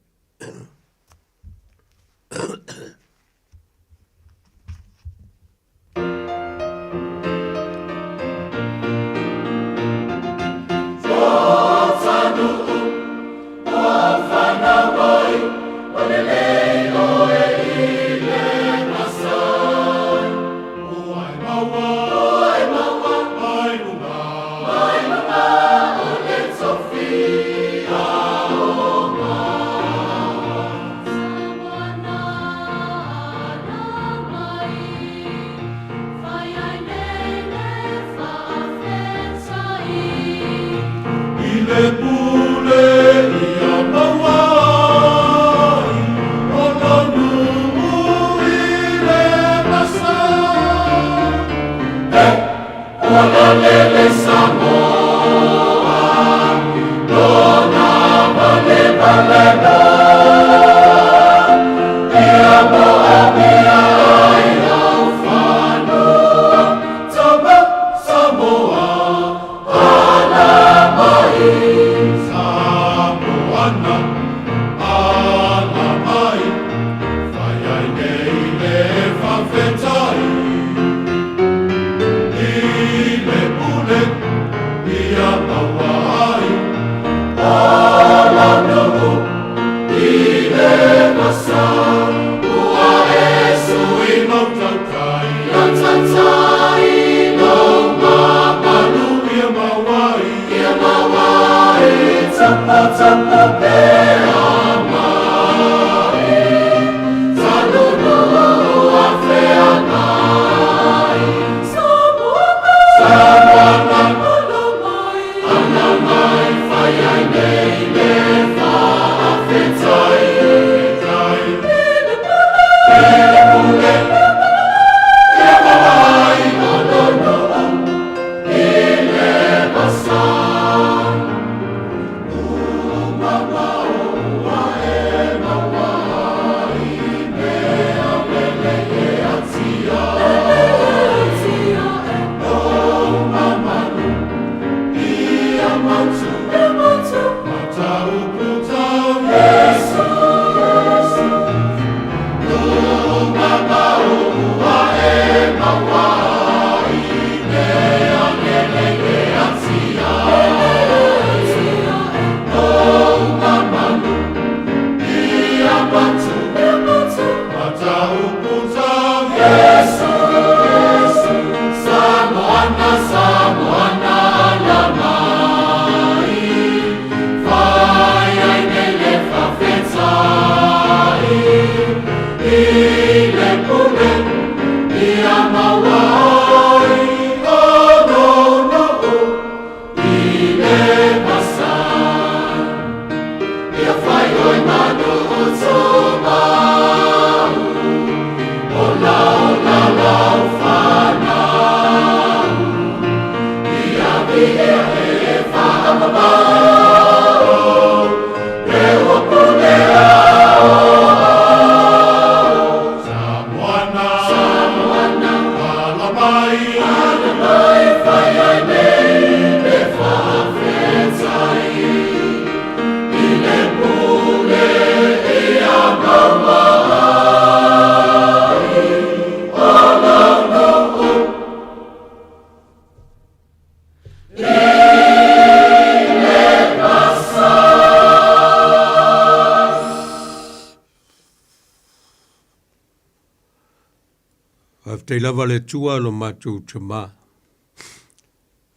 [SPEAKER 8] Faafetai lava le Atua lo matou Tama.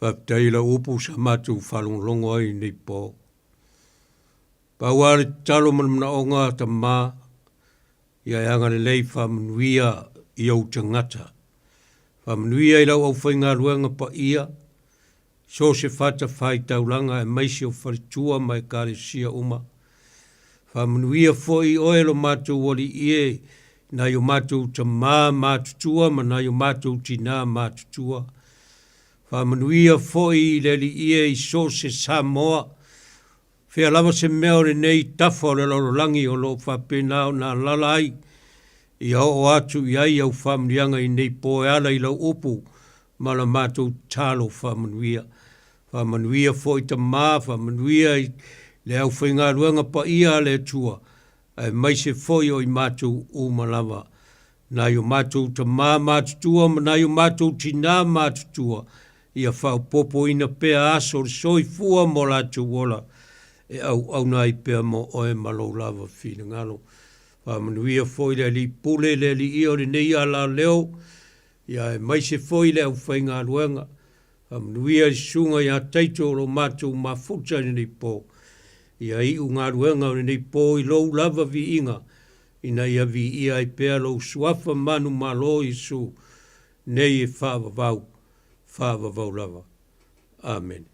[SPEAKER 8] Faafetai i lau upu sa matou faalogologo ai i nei po. Pau lava le tatalo ma le manaoga Tama, ia e agalelei faamanuia i ou tagata. Faamanuia i lau aufaigaluega paia, so o se fatafaitaulaga aemaise o faletua ma ekalesia uma. Faamanuia foi oe lo matou Alii e i nai o matou tama matutua ma nai o matou tina matutua. Faamanuia foi i le Alii e i so o se Samoa, fea lava se mea o lenei tafa o le lalolagi o lo o faapena ona alala ai, ia oo atu i ai au faamanuiaga i nei po e ala i lau upu ma la matou tatalo faamanuia. Faamanuia foi Tama, faamanuia i le aufaigaluega paia a le Atua, aemaise foi o i matou uma lava. Nai o matou tama matutua ma nai o matou tinā matutua, ia faaopoopoina pea aso o le soifua ma o latou ola, e auauna ai pea mo oe ma lou lava finagalo. Faamanuia foi le Alii Pule, le Alii o lenei alaleo, ia aemaise foi le aufaigaluega. Faamanuia i le susuga ia Taito o lo matou mafuta i lenei po. Ia iu galuega o lenei po i lou lava viiga, ina ia viia ai pea lou suafa manumalo Iesu nei e faavavau, faavavau lava. Amene.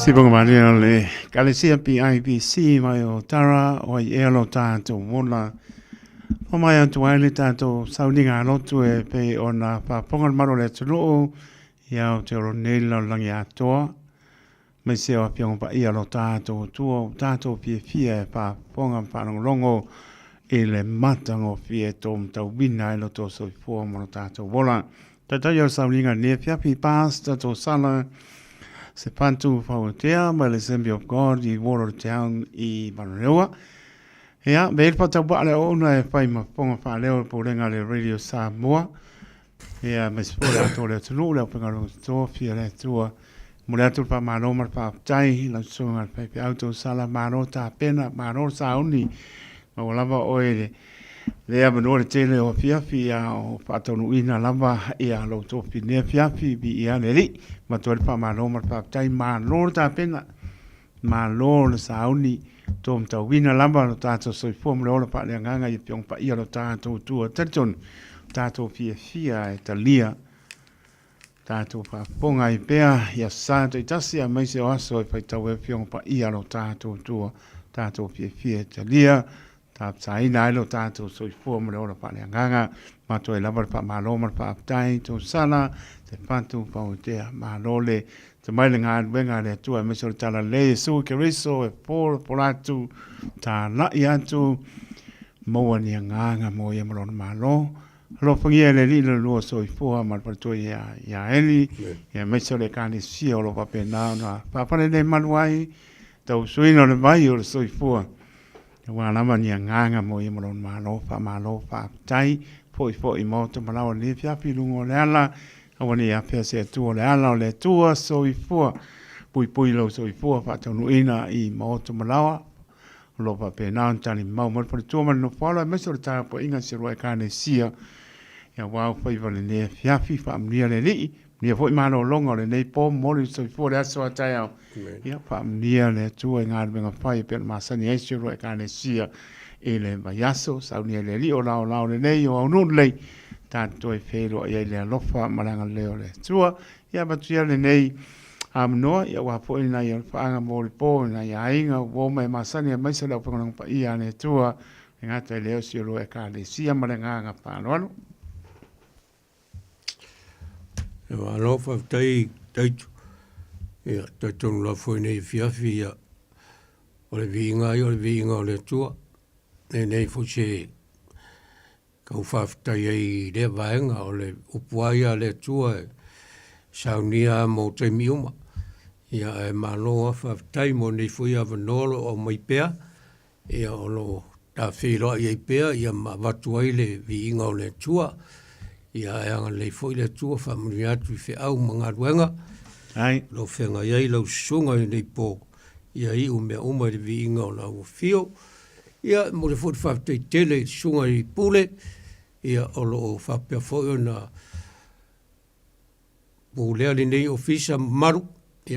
[SPEAKER 7] Sipoga malia o le Ekalesia PIBC mai o Tara o ai ea lo tātou ola. Fa mai atu ai le tātou sauniga lotu e pei ona faafofoga le mamalu o le atunuu ia o te olo nei le lalolagi atoa. Aemaise o Afioga Paia o lo tātou Atua ua tātou fiafia e faafofoga ma faalogologo i le matagofie tō matauina ai lo tō soifua ma lo tātou ola. Taitai o le sauniga i lenei afiafi, Pastor Tosala Sepantu Fauatea mai le Assembly of God i Watertown i Manurewa. Ia, me le whataupaa le ouna e whai ma fonga whaaleo le pulega le Radio Samoa. Ia, aemaise foi o le atoa o le atunuu, le aufaigaluega totofi a le Atua. Momoli atu le faamalo ma le faafetai i lau Susuga i le Faifeau Tausala, malo tapena, malo le sauni. Maua lava oe i le avanoa le tele o afiafi a o faataunuuina lava ia lou tofi i lenei afiafi, viia le Alii. Avatu ai le faamalo ma le faafetai, malo le tapena. Malo le sauni, tou matauina lava lo tatou soifua ma le ola faaleagaga i Afioga Paia lo tatou Atua. Talitonu, tatou fiafia e talia, tatou faafofoga ai pea i aso sa taitasi aemaise o aso e faitau ai Afioga Paia lo tatou Atua. Tatou fiafia e talia, Tapasaina ai lo tatou soifua ma le ola faaleagaga. Matou ai lava le faamalo ma le faafetai, Tosala, te fatu pautea, malo le tamai le galuega a le Atua aemaise o le Talalelei Iesu Keriso e polapola atu, talai atu, maua ni agaga mo ia ma lona malo. Alofagia e le Alii le lua soifua ma le faletua ia Eli, aemaise o le Ekalesia o lo o faapena ona faafale nei malu ai, tausuina o le vai o le soifua. Aua lava ni agaga mo ia ma lona Malo, faamalo, faafetai, foi foi i maota ma laoa i lenei afiafi i luga o le ala, aua ne i afea se Atua o le ala o le Atua, soifua, puipui lou soifua faataunuuina i maota ma laoa, o lo o faapena ona talimau mai le faletua ma le nofoalo aemaise o le tapuaiga a si aloa Ekalesia, aua ou faiva i lenei afiafi, faamanuia le Alii. Manuia foi malologa o lenei po, momoli le soifua i le aso a taeao. Ia faamanuia le Atua i galuega fai e pei ona masani ai si olua Ekalesia i le vaiaso. Saunia e le Alii o laolao lelei o aunuu lelei, tatou toe feiloai ai i le alofa ma le agalelei o le Atua. Ia avatu ia lenei avanoa, ia aua foi nai alofaaga mo le po i nai aiga, uo ma e masani aemaise le aufaigaluega paia a le Atua, e gata i lea o si olua Ekalesia ma le agaga faaaloalo.
[SPEAKER 8] Ia malo faafetai Taitu. Ia talitonu lava foi nei afiafi ia o le viiga ia o le viiga o le Atua. E leai foi se tau faafetai ai i lea vaega o le upu lava ia a le Atua e saunia lava mo taimi uma. Ia ae malo lava faafetai mo lenei foi avanoa o lo o aumai pea Ia o lo o ta feiloai ai pea ia ma avatu ai le viiga o le Atua. Ia ae agalelei foi le Atua faamanuia atu i feau ma galuega.
[SPEAKER 7] Ai.
[SPEAKER 8] O lo o feagai ai lau susuga i lenei po, ia iu mea uma i le viiga o lau afio. Ia e momoli foi le faafetai tele i le susuga i le Pule, ia o lo o faapea foi ona pulea lenei ofisa mamalu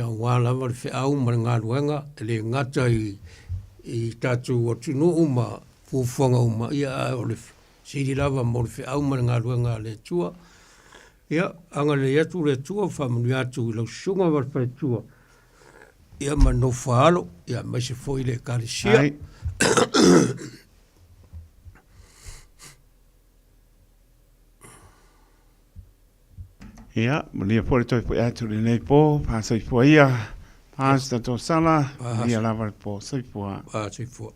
[SPEAKER 8] aua lava le feau ma le galuega e le gata i tatou atunuu ma fuafuaga uma, ae o le sili lava mo le feau ma le galuega a le Atua. Ia, agalelei atu le Atua, faamanuia atu i lau susuga ma le faletua, ia ma le nofo a alo, aemaise foi le Ekalesia.
[SPEAKER 7] Ai. Ia, manuia foi le toe foi atu i lenei po, faasoifua ia, Pastor Tosala, manuia lava le po, soifua.
[SPEAKER 8] Soifua.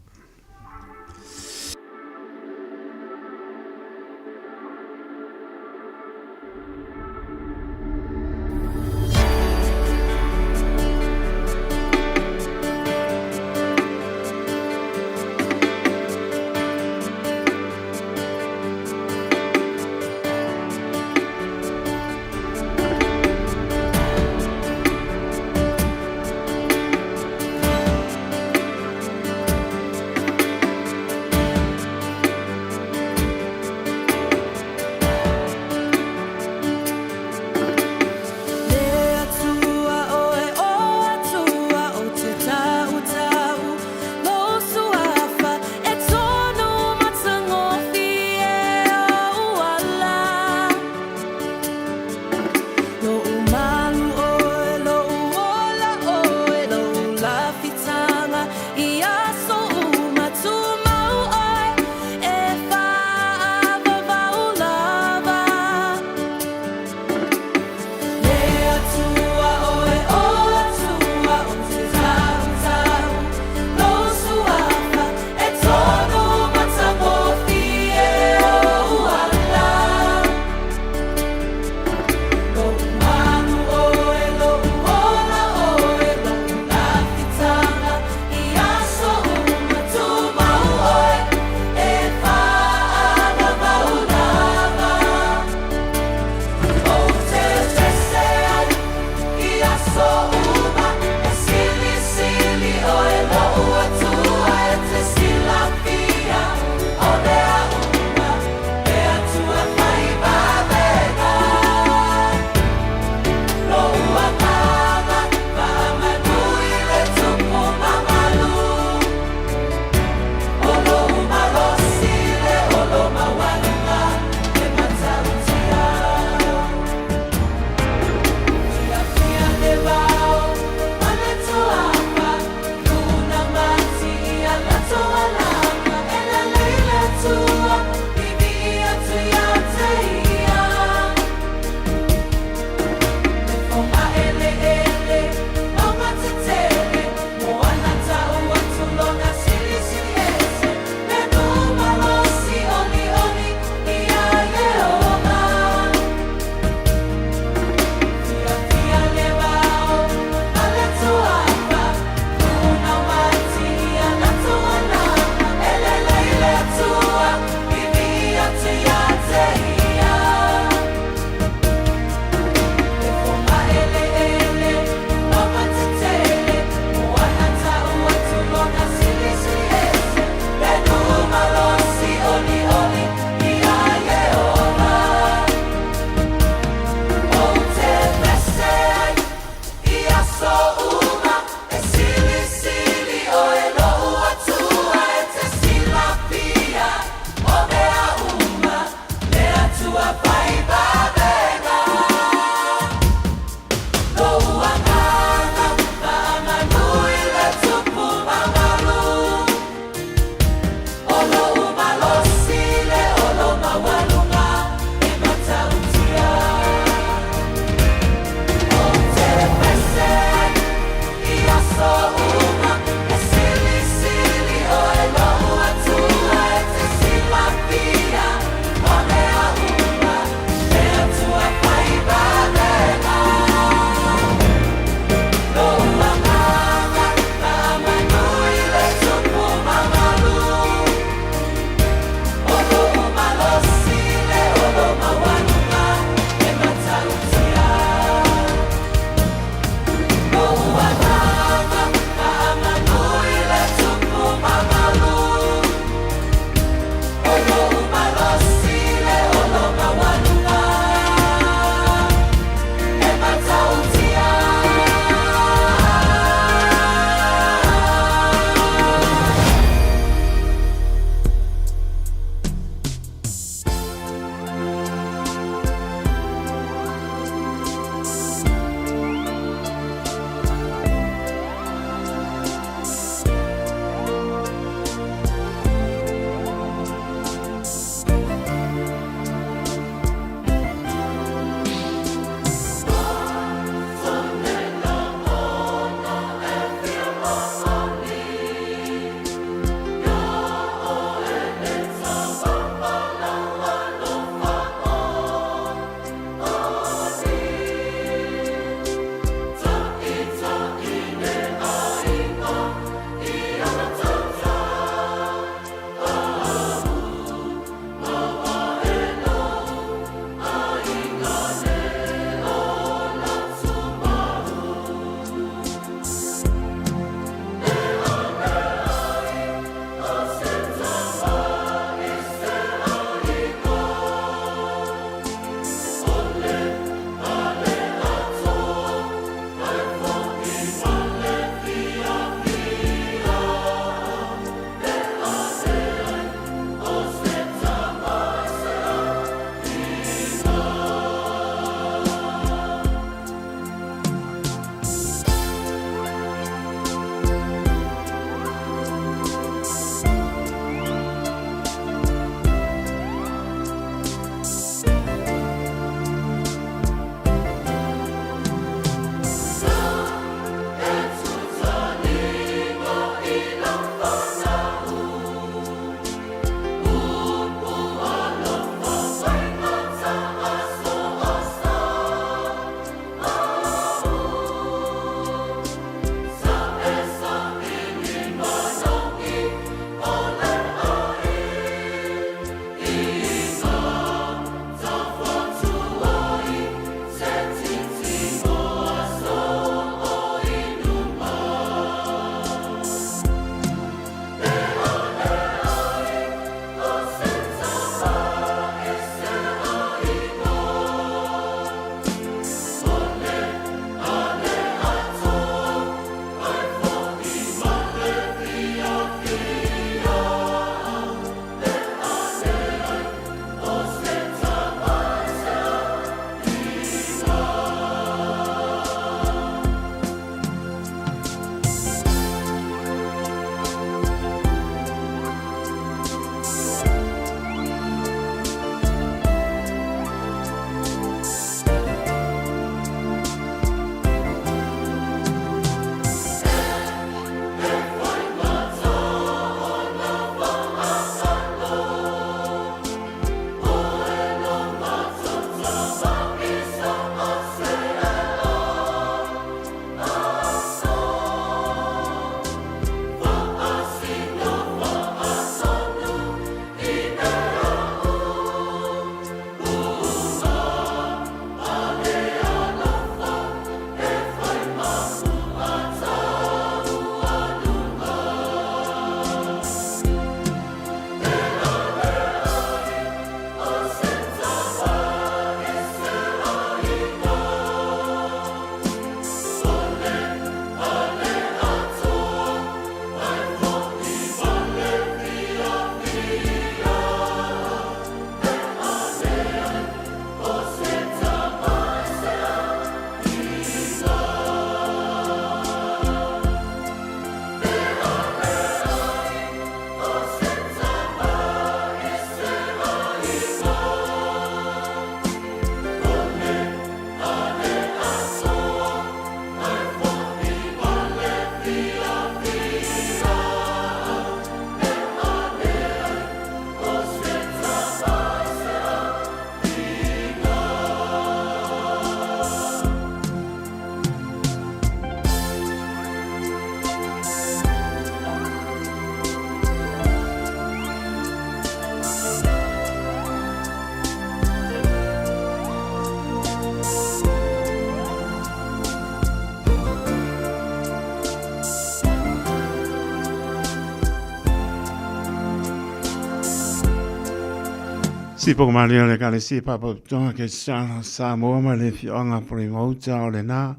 [SPEAKER 7] Sipo malia o le Ekalesia Pāpātoa Kerisiano o Samoa ma le afioaga Polemauta o lena.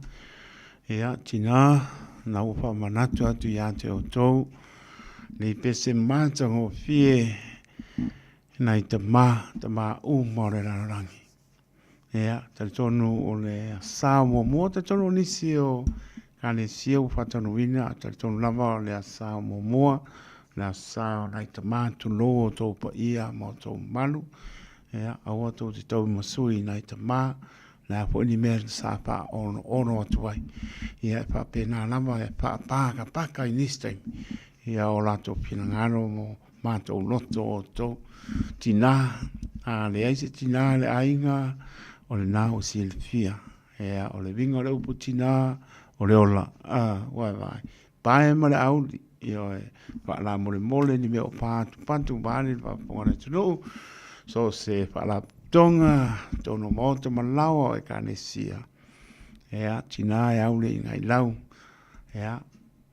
[SPEAKER 7] Ia, tinā, na ua faamanatu atu ia te outou, nei pese matagofie nai tamā, tamā uma o le lalolagi. Ia, talitonu o le sa muamua, talitonu o nisi o Ekalesia ua faataunuuina, talitonu lava o le sa muamua, le sa o nai tamā, tulou outou paia ma outou mamalu. Ia, aua tou te tauimasui i nai tamā, o le a foi ni mea sa faaonoono atu ai. Ia, e faapena lava e faapakapaka i nisi taimi ia o latou finagalo mo matou loto o outou tinā. A leai se tinā i le aiga, o lena ua silafia. Ia, o le uiga o le upu tinā, o le ola. A, ua e vaai. Pae ma le auli, ioe, faalamolemole ni mea o pātupatu vaeane le faafofoga a le atunuu, so o se faalapotopotoga, totonu o maota ma laoa o Ekalesia. Ia, tinā e auli i Ngailau, ia,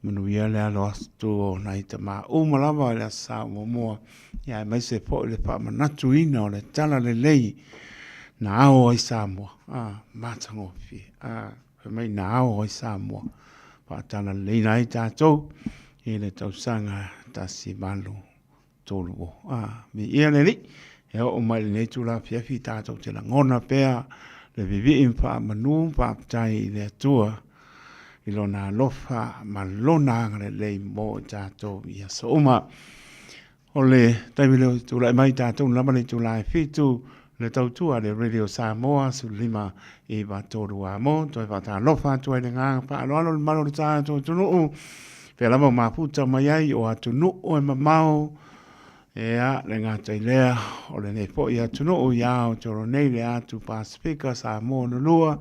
[SPEAKER 7] manuia le alo atu o nai tamā uma lava i le Aso Sa muamua, ia aemaise foi le faamanatuina o le Talalelei na ao ai Samoa, a, matagofie, a. Fai mai na ao ai Samoa, faatalaleina ai tatou i le tausaga 1830. Ah, viia le Alii, e oo mai i lenei itula afiafi tatou te lagona pea le vivii ma faamanu ma faafetai i le Atua i Lona alofa ma Lona agalelei mo i tatou i aso uma. O le taimi lea o tulai mai tatou lava le itula e 7 le tautua a le Radio Samoa 15 9 3 a mo toe faatalofa atu ai le agaga faaaloalo le mamalu o le tatou atunuu pea lava o mafuta mai ai o atunuu e mamao Ea, le gata i lea, o lenei foi atunuu i Aotearoa nei le atu Pasifika Samoa na lua,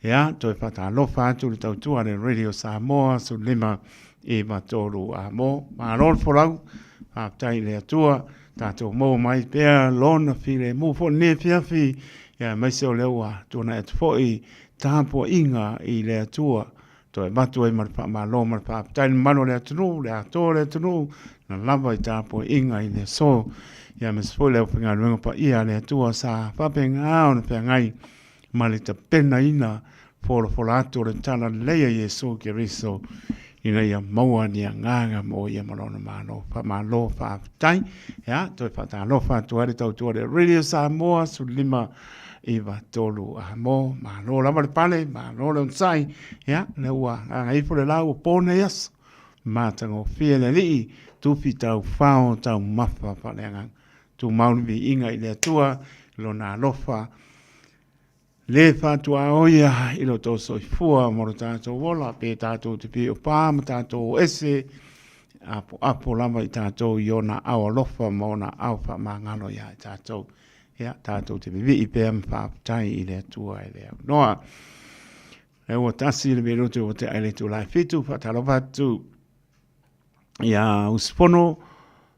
[SPEAKER 7] Ia, toe faatalofa atu le tautua a le Radio Samoa 15 9 3 a mo. Malo le folau, faafetai i le Atua, tatou maua mai pea Lona filemu foi lenei afiafi, ia aemaise o lea ua tuanai atu foi tapuaiga i le Atua. Toe avatu ai ma le faamalo ma le faafetai i le mamalu o le atunuu, le atoa o le atunuu, na lava i tapuaiga i le aso. Ia aemaise foi le aufaigaluega paia a le Atua sa faapena ona feagai ma le tapenaina folafola atu o le Talalelei a Iesu Keriso ina ia maua ni agaga mo ia ma lona Malo. Faamalo faafetai. Ia, toe faatalofa atu ai le tautua le Radio Samoa 15 9 3 a mo. Malo lava le pale, malo le onosai. Ia, lea ua agaga ifo le la ua po nei aso. Matagofie le Alii, tufi taufao taumafa faaleagaga. Tumau le viiga i le Atua i Lona alofa le faatuaoia i lo outou soifua ma lo tatou ola, pe tatou te piopa ma tatou o ese, apoapo lava i tatou i ona ao alofa ma ona ao faamagalo ia i tatou. Ia, tatou te vivii pea ma faafetai i le Atua e le aunoa. Lea ua tasi le minute ua tea i le itula e 7, faatalofa atu ia usufono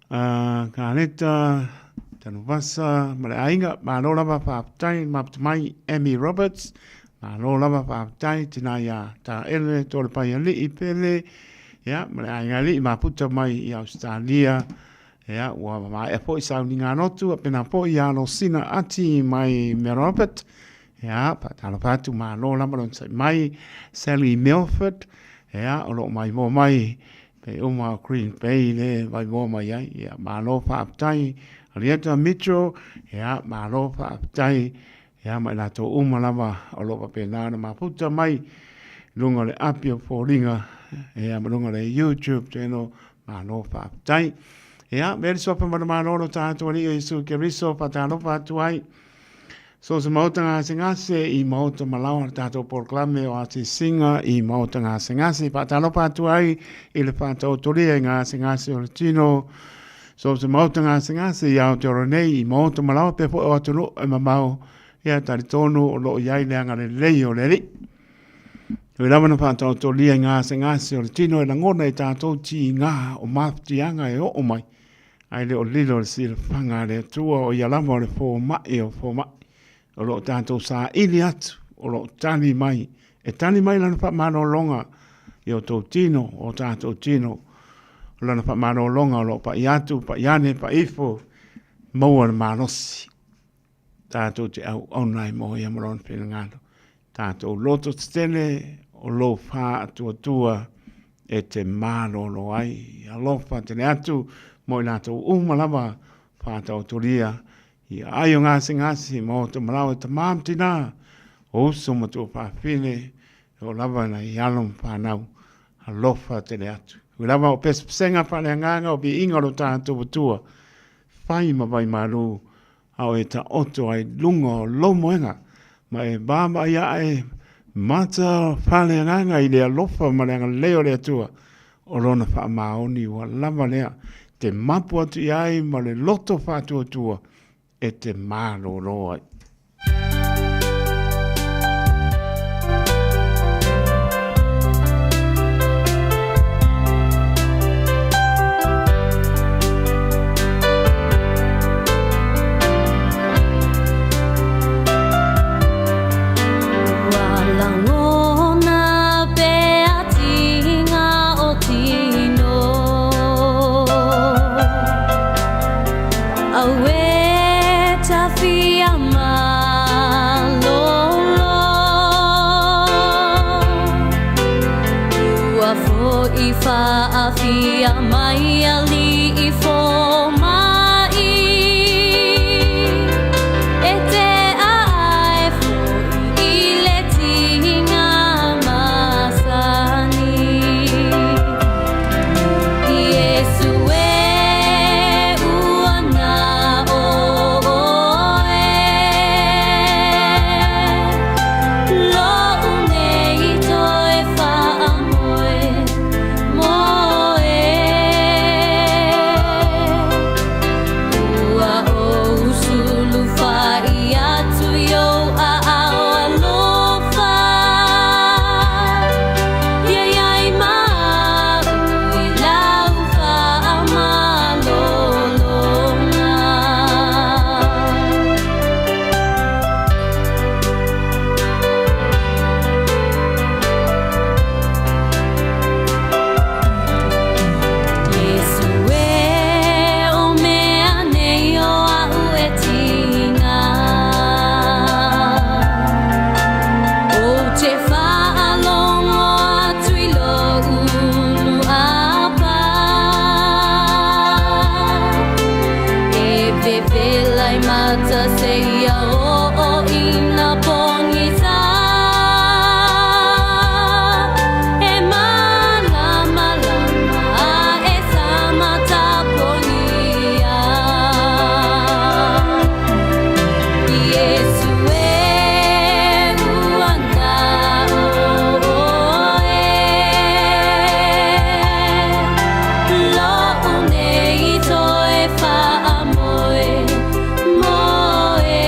[SPEAKER 7] Kaneta Tanuvasa ma le aiga. Malo lava faafetai mafuta mai Amy Roberts. Malo lava faafetai tina ia Taele Tolepaialii Pele. Ia ma le aiga alii mafuta mai i Australia. Ia ua maea foi sauniga lotu a pena foi ia Rosina Ati mai Mount Albert. Ia faatalofa atu malo lava le onosai mai Sally Milford. Ia o lo o maimoa mai pei uma o Green Bay le maimoa mai ai. Ia malo faafetai Alieta Mitchell. Ia malo faafetai ia ma i latou uma lava o lo o faapena ona mafuta mai i luga o le api o foliga ia ma luga o le YouTube channel. Malo faafetai. Ia, avea le suafa ma le malo lo tatou Alii o Iesu Keriso faatalofa atu ai. So se maota gasegase i maota malaoa le tatou polokalame o asiasiga i maota gasegase. Faatalofa atu ai i le faataotolia i gasegase o le tino. So se maota gasegase i Aotearoa nei i maota malaoa pea foi o atunuu e mamao. Ia talitonu o lo o i ai le agalelei o le Alii. Oi lava na faataotolia i gasegase o le tino e lagona i tatou tiga o mafatiaga e oo mai. Ae le o lilo le silafaga a le Atua, o ia lava o le fomai o fomai, o lo o tatou saili atu, o lo o tali mai, e tali mai lana faamalologa i o outou tino, o tatou tino, o lana faamalologa o lo o pai atu, pai ane, pai ifo, maua le malosi. Tātou te auauna ai mo ia ma lona finagalo. Tātou loto tetele o lou whaatuatua e te malolo ai. Alofa tele atu mo i latou uma lava whātaotoria i ai o gasegase ma o te marau e tamā ma tinā, o uso ma tuafafine, e o lava nai alo ma whanau. Alofa tele atu. Ui lava o pesepesega faaleagaga o viiga o lo tatou Atua, fai ma vaimalu, a o e taoto ai luga o lou moega, ma e vaavaai ae mata faaleagaga i le alofa ma le agalelei o le Atua, o lona faamaoni ua lava lea, te mapu atu i ai ma le loto faatuatua e te malōlō ai.
[SPEAKER 6] Ua lagona pea tinga o tino Auē tawhia malolo Ua foʻi faafia mai alii fomai E te aae foʻi i le tinga masani Iesu e ua na oe Loʻu nei toe faamoe moe Ua ou sulufai atu i ou aao alofa Ia iai ma au i lau faamalologa. Iesu e, o mea nei o aʻu e tiga. Ou te faalogo atu i loʻu luʻapa. E vevela i mata seia oo i na pogisa. E malamalama a e sama taponia. Iesu e, ua na oe. Loʻu nei toe faamoe moe.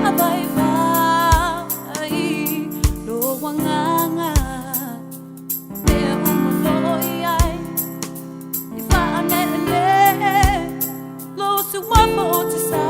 [SPEAKER 6] Faavaivai lou agaga mea uma lo i ai i faaneenee lou suafa o te sa.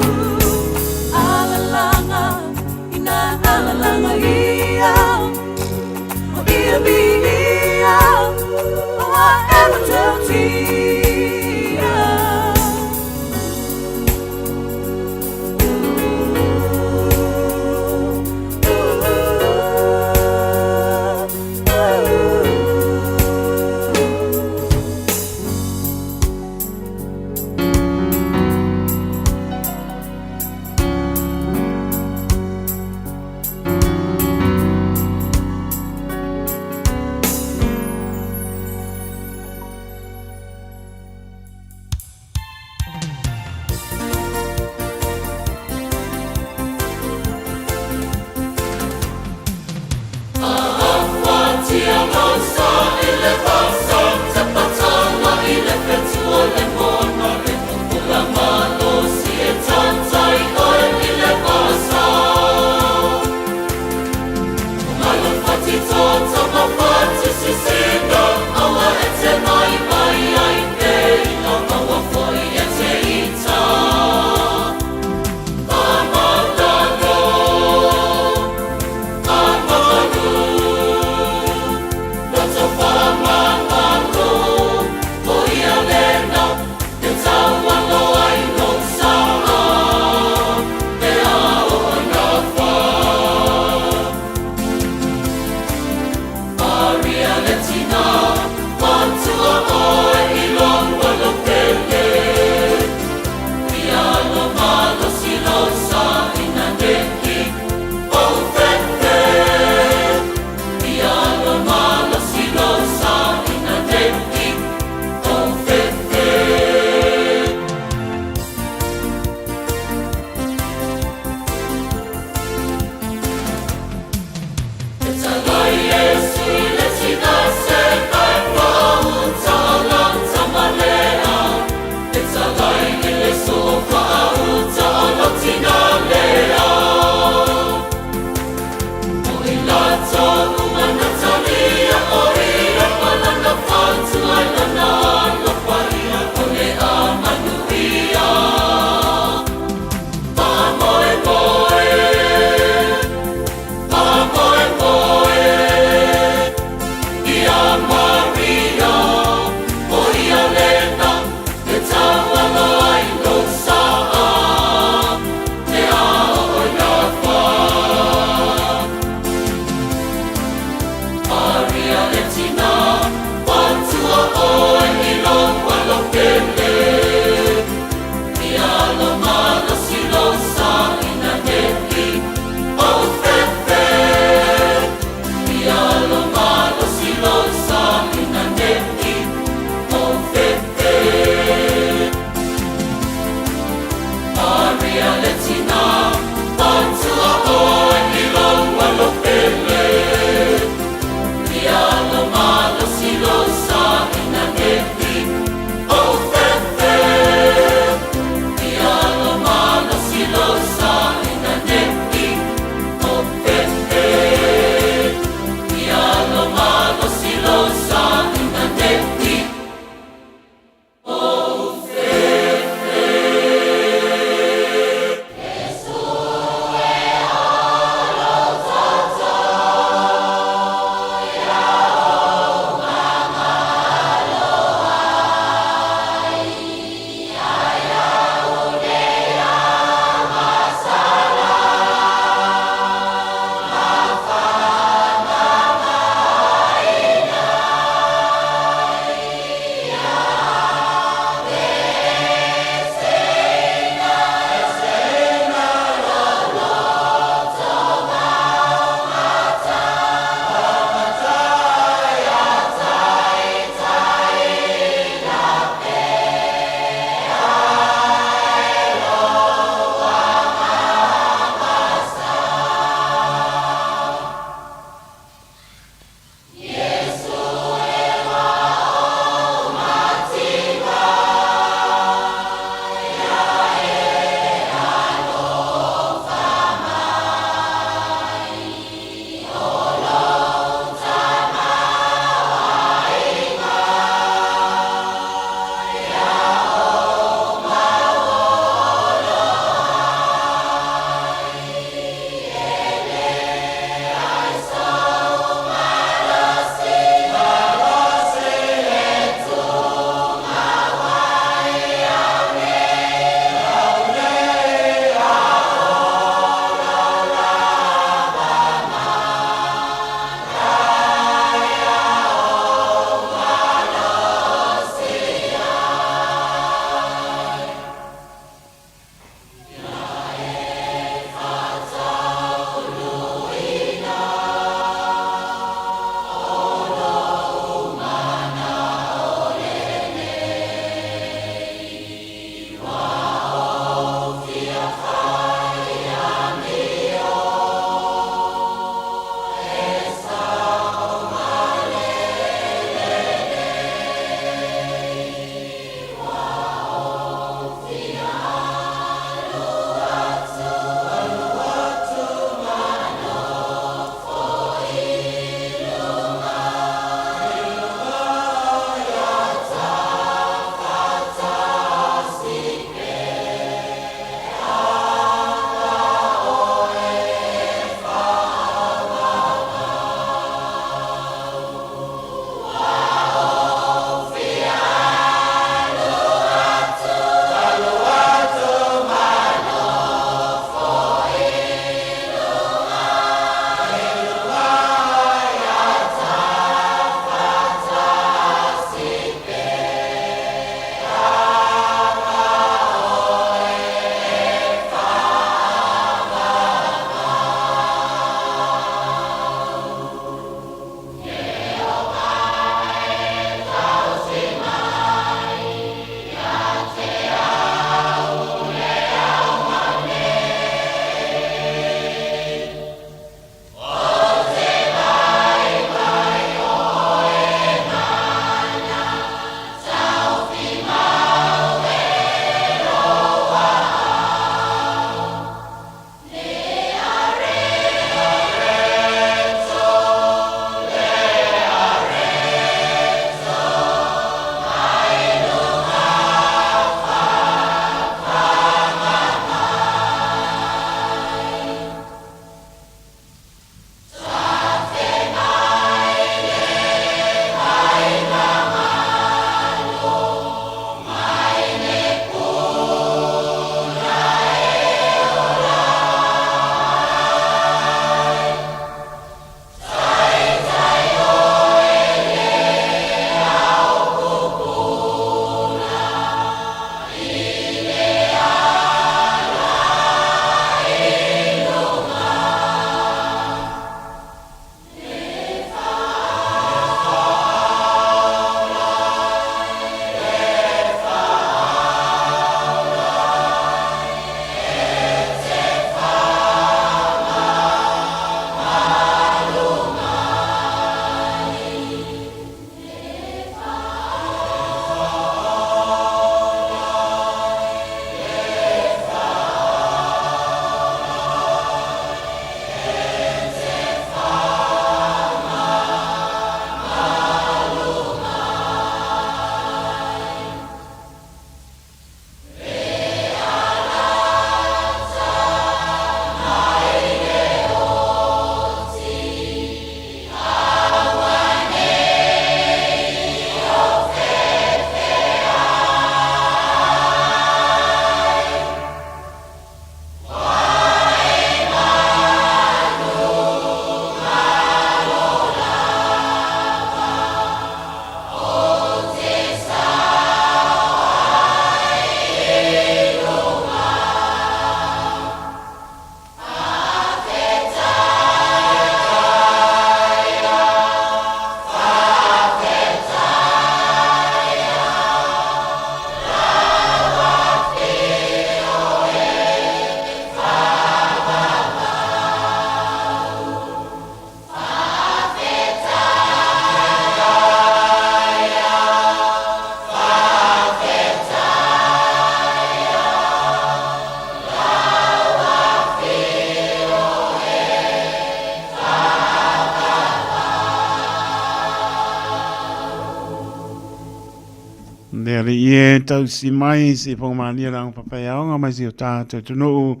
[SPEAKER 7] Alii e tausi mai se i fogamālia le augafafaiaoga mai si o tātou atunuu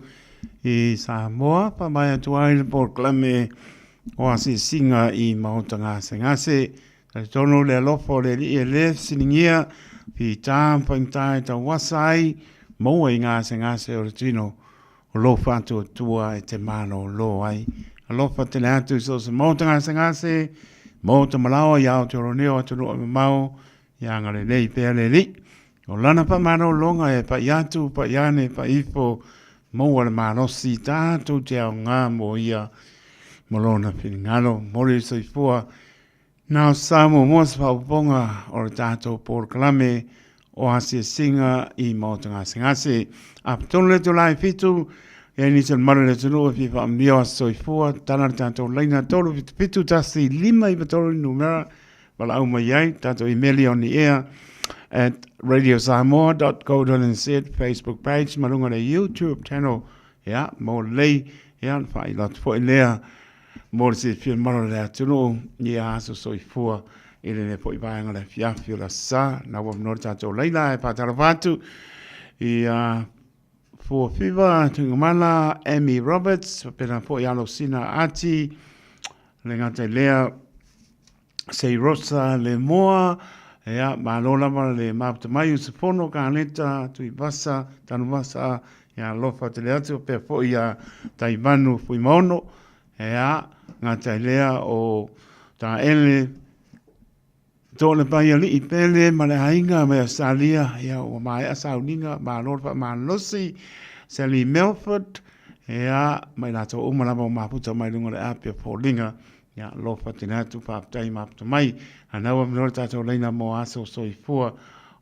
[SPEAKER 7] i Samoa. Faamaea atu ai le polokalame o asiasiga i Maota Gasegase. Talitonu le alofa o le Alii e le fesiligia, fita ma faigata e tauasa ai, maua i gasegase o le tino o lou faatuatua e te malōlō ai. Alofa tele atu i so o se maota gasegase, maota malaoa i Aotearoa nei o atunuu e mamao, ia agalelei pea le Alii. O lana faamalōlōga e pai atu, pai ane, pai ifo, maua le malosi tatou te aoga mo ia mo lona finagalo. Momoli le soifua Na o sa muamua se faaopoopoga o le tatou polokalame o asiasiga i Maota Gasegase. Apatonu le itula e 7, e ai nisi o le malu o le atunuu e fia faamio aso soifua, tala le tatou laina 377 1 5 93 numera valaau mai ai, tatou imeli on the air at radiosamoa.co.nz, Facebook page ma luga le YouTube channel, ia, mo lelei, ia, na faailoa atu foi lea Mo le silafia mamalu o le atunuu i aso soifua i lenei foi vaega o le afiafi o le Aso Sa. Na ua avanoa le tatou laila e faatalofa atu i a Fuafiva Tuigamala, Amy Roberts, faapena foi Alosina Ati, le gata i lea Seirosa Lemoa, ia, malo lava le mafuta mai, usufono Kaneta Tuivasa, Tanuvasa, ia, alofa tele atu, faapea foi ia Taivanu Fuimaono, ia, gata i lea o Taele Toalepaialii Pele ma le aiga mai Ausetalia, ia, ua maea sauniga, malo le faamalolosi, Sally Melford, ia, ma i latou uma lava ua mafuta mai luga o le api o foliga, Ia alofa tele atu, faafetai mafuta mai. Anau avanoa le tatou laina mo aso soifua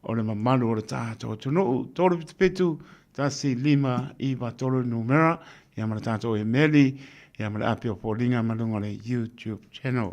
[SPEAKER 7] o le mamalu o le tatou atunuu. 377 1 5 9 3 numera, ia ma le tatou emeli, ia ma le api o foliga ma luga o le YouTube channel.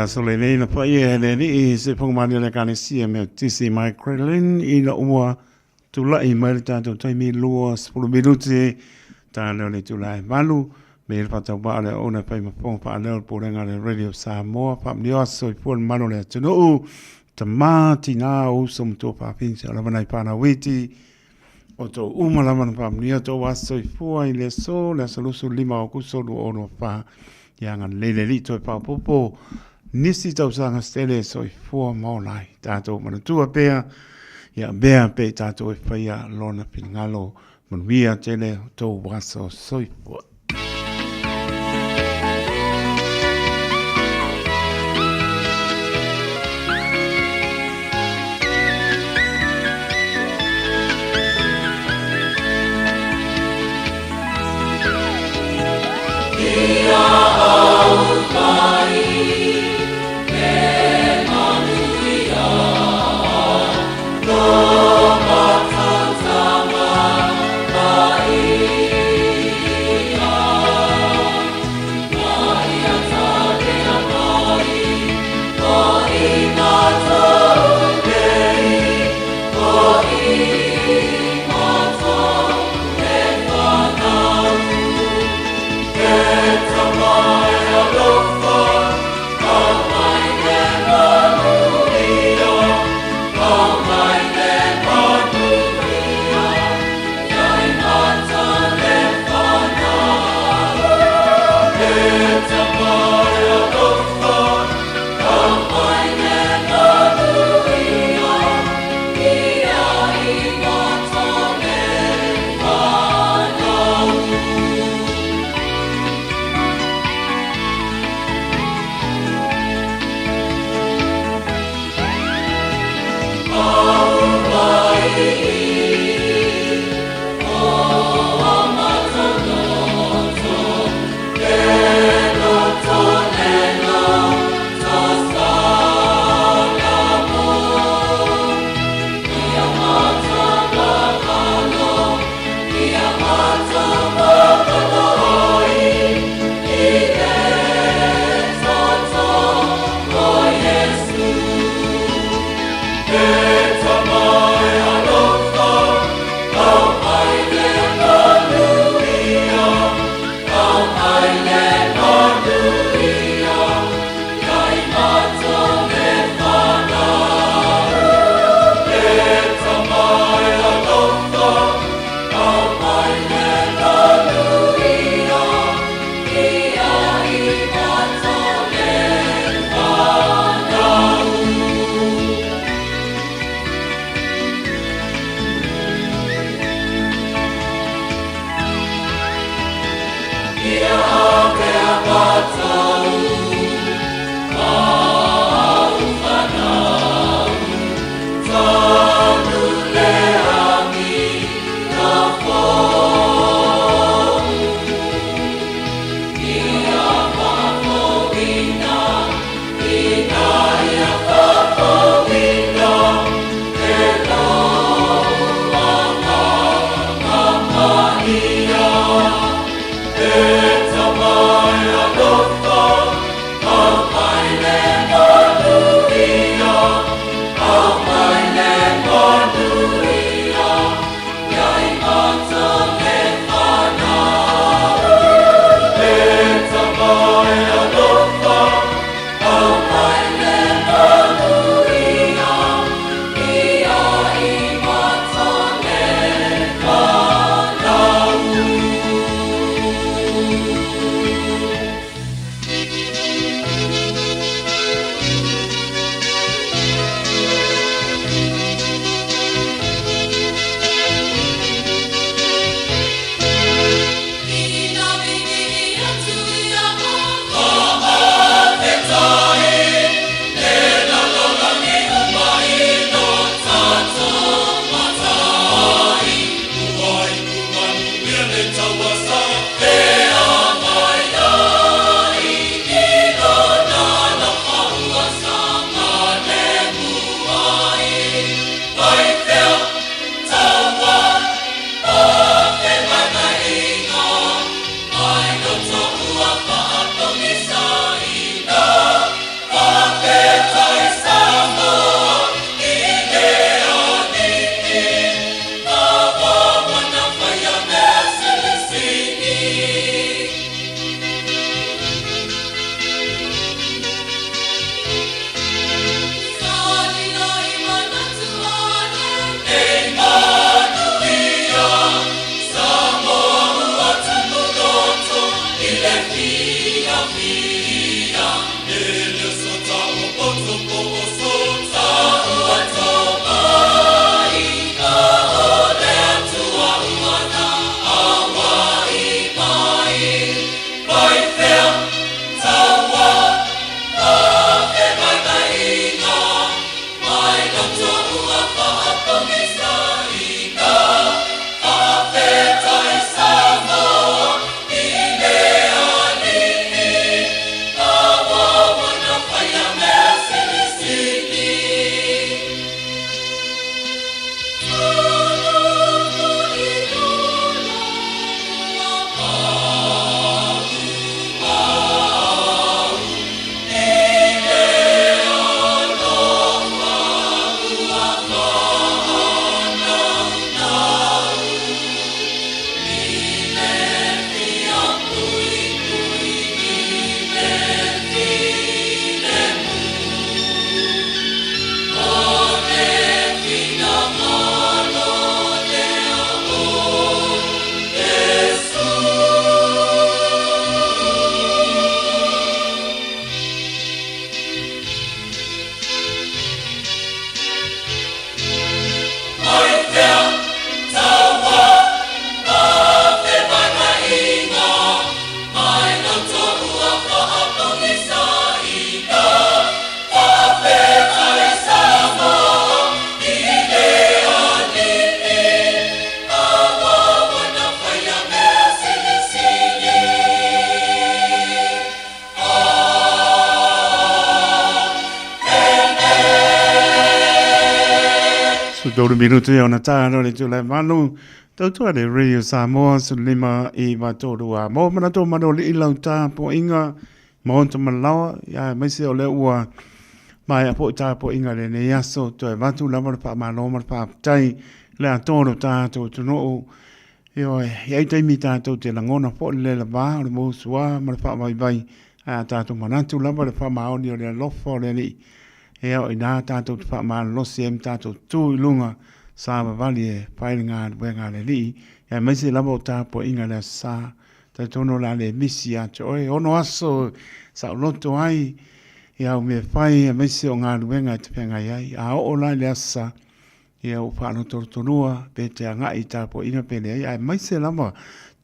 [SPEAKER 7] aso lenei na paia e le alii se pogamalie o le Ekalesia Metotisi mai Cradlin ina ua tulai mai le tatou taimi 20 minute ta leo le itula e 8 me le faatauvaa o le auauna e fai ma fofoga faaleo o le Pulega a le Radio Samoa. Faamanuia aso soifua le mamalu o le atunuu, tama, tina, uso ma tuafafine, seia lava nai fanau iti, o tou uma lava na faamanuia tou aso soifua i le aso, le aso 25 o Aokuso 2024. Ia agalelei le Alii toe faaopoopo nisi tausaga se tele e soifua ma ola ai. Tatou manatua pea, ia avea pea i tatou e faia Lona finagalo. Manuia tele o tou aso soifua. Tolu minutu e ona tāro le tūlai manu. Tautua le Radio Samoa, su lima i matolu a mō mana tō manu li ilau tā po inga maonto malawa. Ia maise o le ua mai a po tā po inga le nei aso. Toe vatu lava le wha malo ma le wha tai le a tōro tā tō tunoo. Ioe, e ai taimi tātou te lagona foi le lava o le mausuā ma le faavaivai, ae a tātou manatu lava le faamaoni o le alofa o le Alii, ea o inā tātou te faamalolosi ai ma tātou tū i luga savavali e fai le galuega a le Alii, aemaise lava o tapuaiga i le Aso Sa. Talitonu o le a le misi ia te oe, ono aso saoloto ai i au mea fai, aemaise o galuega e te feagai ai, a oo la i le Aso Sa, Ia ua faalotolotorua pe te agai i tapuaiga pe leai, aemaise lava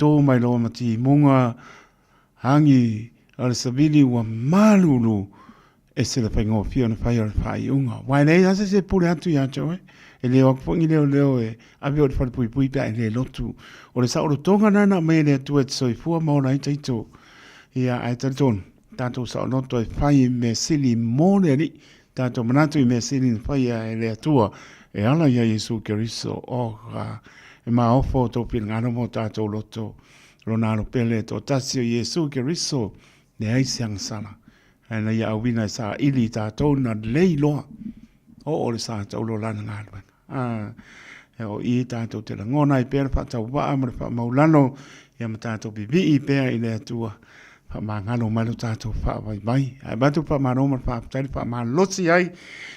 [SPEAKER 7] tō mai loa ma timuga hangi a le savili ua malulu ese le faigofie ona fai o le faaiuga. Aua e leai lava se isi e pule atu ia te oe, e le o atu foi ni leoleo e ave oe i le falepuipui pe a e le lotu. O le saolotoga lena na aumai e le Atua e te soifua ma ola ai taito. Ia, ae talitonu, tatou saoloto e fai i mea sili mo le Alii, Tatou manatu i mea sili na faia e le Atua e ala ia Iesu Keriso, oh ka e maofo o tou finagalo mo tatou loto, lona alo pele e toatasi o Iesu Keriso, leai se agasala, ae na ia auina e saili i tatou na lei loa, oo le sa taulo lana galuega. Ah, e o i tatou te lagona ai pea le faatauvaa ma le faamaulalo, ia ma tatou vivii pea i le Atua, faamagalo mai lo tatou faavaivai. Ae avatu le faamalo ma le faafetai le faamalosi ai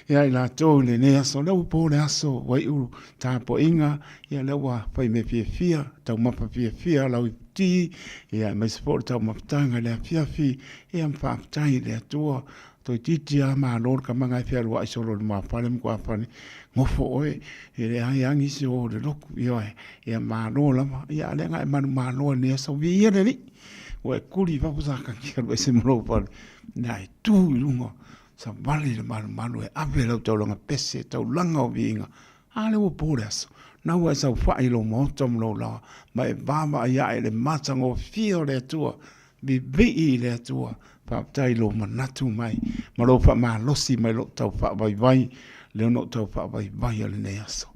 [SPEAKER 7] ia i latou i lenei aso. Lea ua po le aso, ua iu tapuaiga, ia lea ua fai mea fiafia, taumafa fiafia lau iputi, ia aemaise foi o le taumafataga i le afiafi, ia ma faafetai i le Atua. Toeitiiti lava malo le tamaga e fealuai solo i le muafale ma tuafale, nofo oe, e leai lava nisi o o i le lotu, ioe, ia malo lava. Ia a o lea na e manumalo ai i lenei aso, viia le Alii, ua e kuli i fafo sakati alu ese ma lou fale, na e tu i luga, savali le malumalu e ave lau taulaga pese, taulaga o viiga, a lea ua po le aso, na ua e saofai i lou maota ma lou laoa, ma e vaavaai ae i le matagofie o le Atua, Vivii i le Atua, faafetai i lou manatu mai ma lou faamalosi mai lou tau faavaivai, lea na ou tau faavaivai o lenei aso.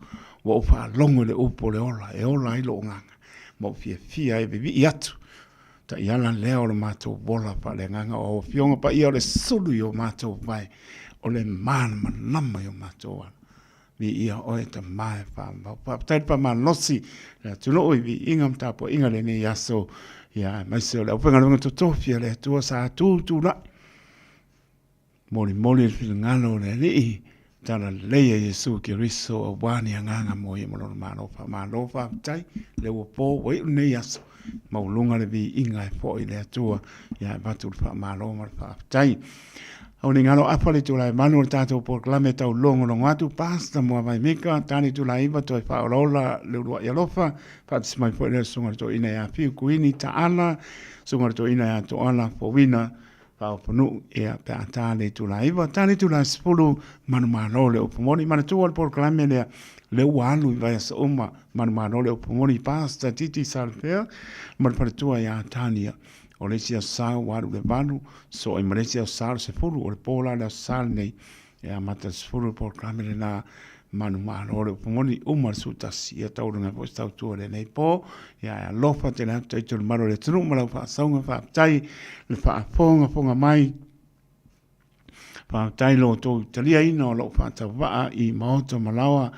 [SPEAKER 7] Ua ou faalogo i le upu o le ola, e ola ai lou agaga, ma ou fiafia ai e vivii atu. Taiala lea o le matou ola faaleagaga o au Afioga Paia o le sulu i o matou vae, o le malamalama i o matou ala. Viia oe Tama e whaamau. Faafetai le faamalosi le atunuu i viiga ma tapuaiga lenei aso. Ia, aemaise o le aufaigaluega totofi a le Atua sa tutulai. Molimoli le finagalo o le Alii, talalelei a Iesu Keriso aua ni agaga mo ia ma lona Malo. Faamalo, faafetai, lea ua po, ua iu lenei aso. Maualuga le viiga e foi i le Atua, ia e avatu le faamalo ma le faafetai. Au nei galo afa le itula e 8 o le tatou polokalame tau logologo atu, Pastor Muavai Mika, tali itula e 9 toe faaolaola le uluai alofa, faatasi mai foi le susuga i le toeaina ia Fiu Kuini Taala, susuga i le toeaina ia Toala Fouina Faaoponuu, ia pe a ta le itula e 9, ta le itula e 10, manumalo le upu moni. Manatua le polokalame lea, lea ua alu i vaiaso uma, manumalo le upu moni, Pastor Titi Salefea ma le faletua ia Tania. O le isi aso Sa ua alu i le 8, sosoo ai ma le isi aso Sa o le 10, o le po la le aso Sa lenei, e amata i le 10 le polokalame lena manumalo le upu moni, uma le 11, ia taualuga ai foi se tautua i lenei po, ia ae alofa tele atu taito i le malu o le atunuu ma lau faasauga, faafetai le faafogafoga mai. Faafetai lo outou taliaina o lou faatauvaa i maota ma laoa.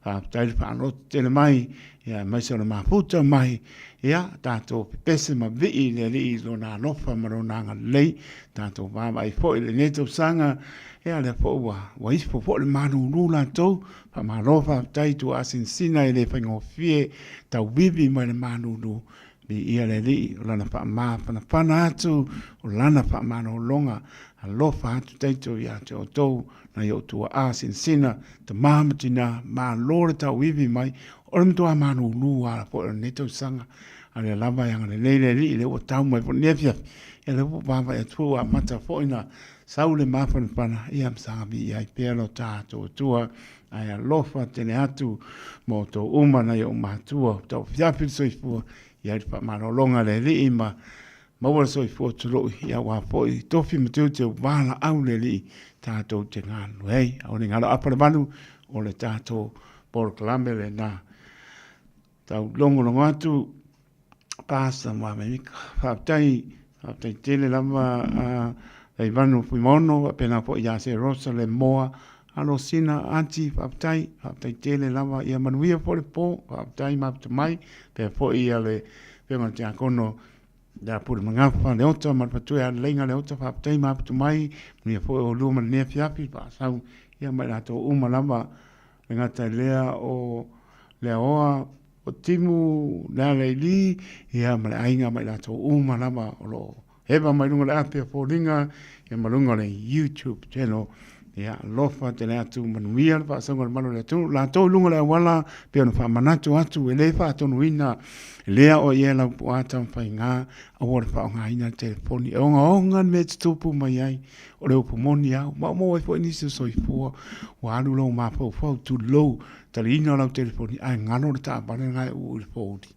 [SPEAKER 7] Faafetai le faaloto tele mai, ia aemaise o le mafuta mai, ia tatou pepese ma vii i le Alii i lona alofa ma lona agalelei. Tatou vaavaai foi i lenei tausaga, ia lea foi ua, ua ifo foi le malulu latou. Faamalo faafetai tuaasinasina e le faigofie tauivi mai le malulu. Viia le Alii, o Lana faamafanafana atu, o Lana faamalologa, alofa atu taito ia te outou, nai ou tuaa sinasina, tama ma tina, malo le tauivi mai, o le matua malulu lava foi o lenei tausaga, a o lea lava e agalelei le Alii, lea ua tau mai foi lenei afiafi, ia lea ua vaavaai atu foi ua amata foi ona sau le mafanafana, ia ma saga viia ai pea lo tatou Atua. Ae alofa tele atu ma outou uma nai ou matua, tauafiafi le soifua, i ai le faamalologa a le Alii ma maua le soifua tuloi, ia aua foi tofi ma teuteu valaau le Alii tatou te galulue ai. Aua ne i galo apa le valu o le tatou polokalame lena. Tau logologo atu Pastor Moamelika. Faafetai, faafetai tele lava a Leivano Fuimaono, faapena foi ia Sir Rosa Lemoa, Alosina Ati, faafetai, faafetai tele lava. Ia manuia foi le po, faafetai mafuta mai, faapea foi ia le Afioga i le Tiakono ia Pulemagafa Leota ma le Faletua ia Leleiga Leota, faafetai mafuta mai, manuia foi oulua ma lenei afiafi, faasau ia ma i latou uma lava. E gata i lea o Leaoa, o Timu, Lealailī, ia ma le aiga ma i latou uma lava o lo o eva mai luga o le api o foliga, ia ma luga o le YouTube channel. Ia, alofa tele atu, manuia le faasauga o le malu o le atunuu. Latou i luga o le auala, pei ona faamanatu atu, e le faatonuina, e le ao i ai lau puaa taumafaiga, aua le faaaogaina le telefoni. E ogaoga le mea e tutupu mai ai. O le upu moni lava, ua maumau ai foi nisi o soifua, ua alu lou mafaufau, tulou, taliina o lau telefoni, ae galo le taavale lena e uu i le fouli.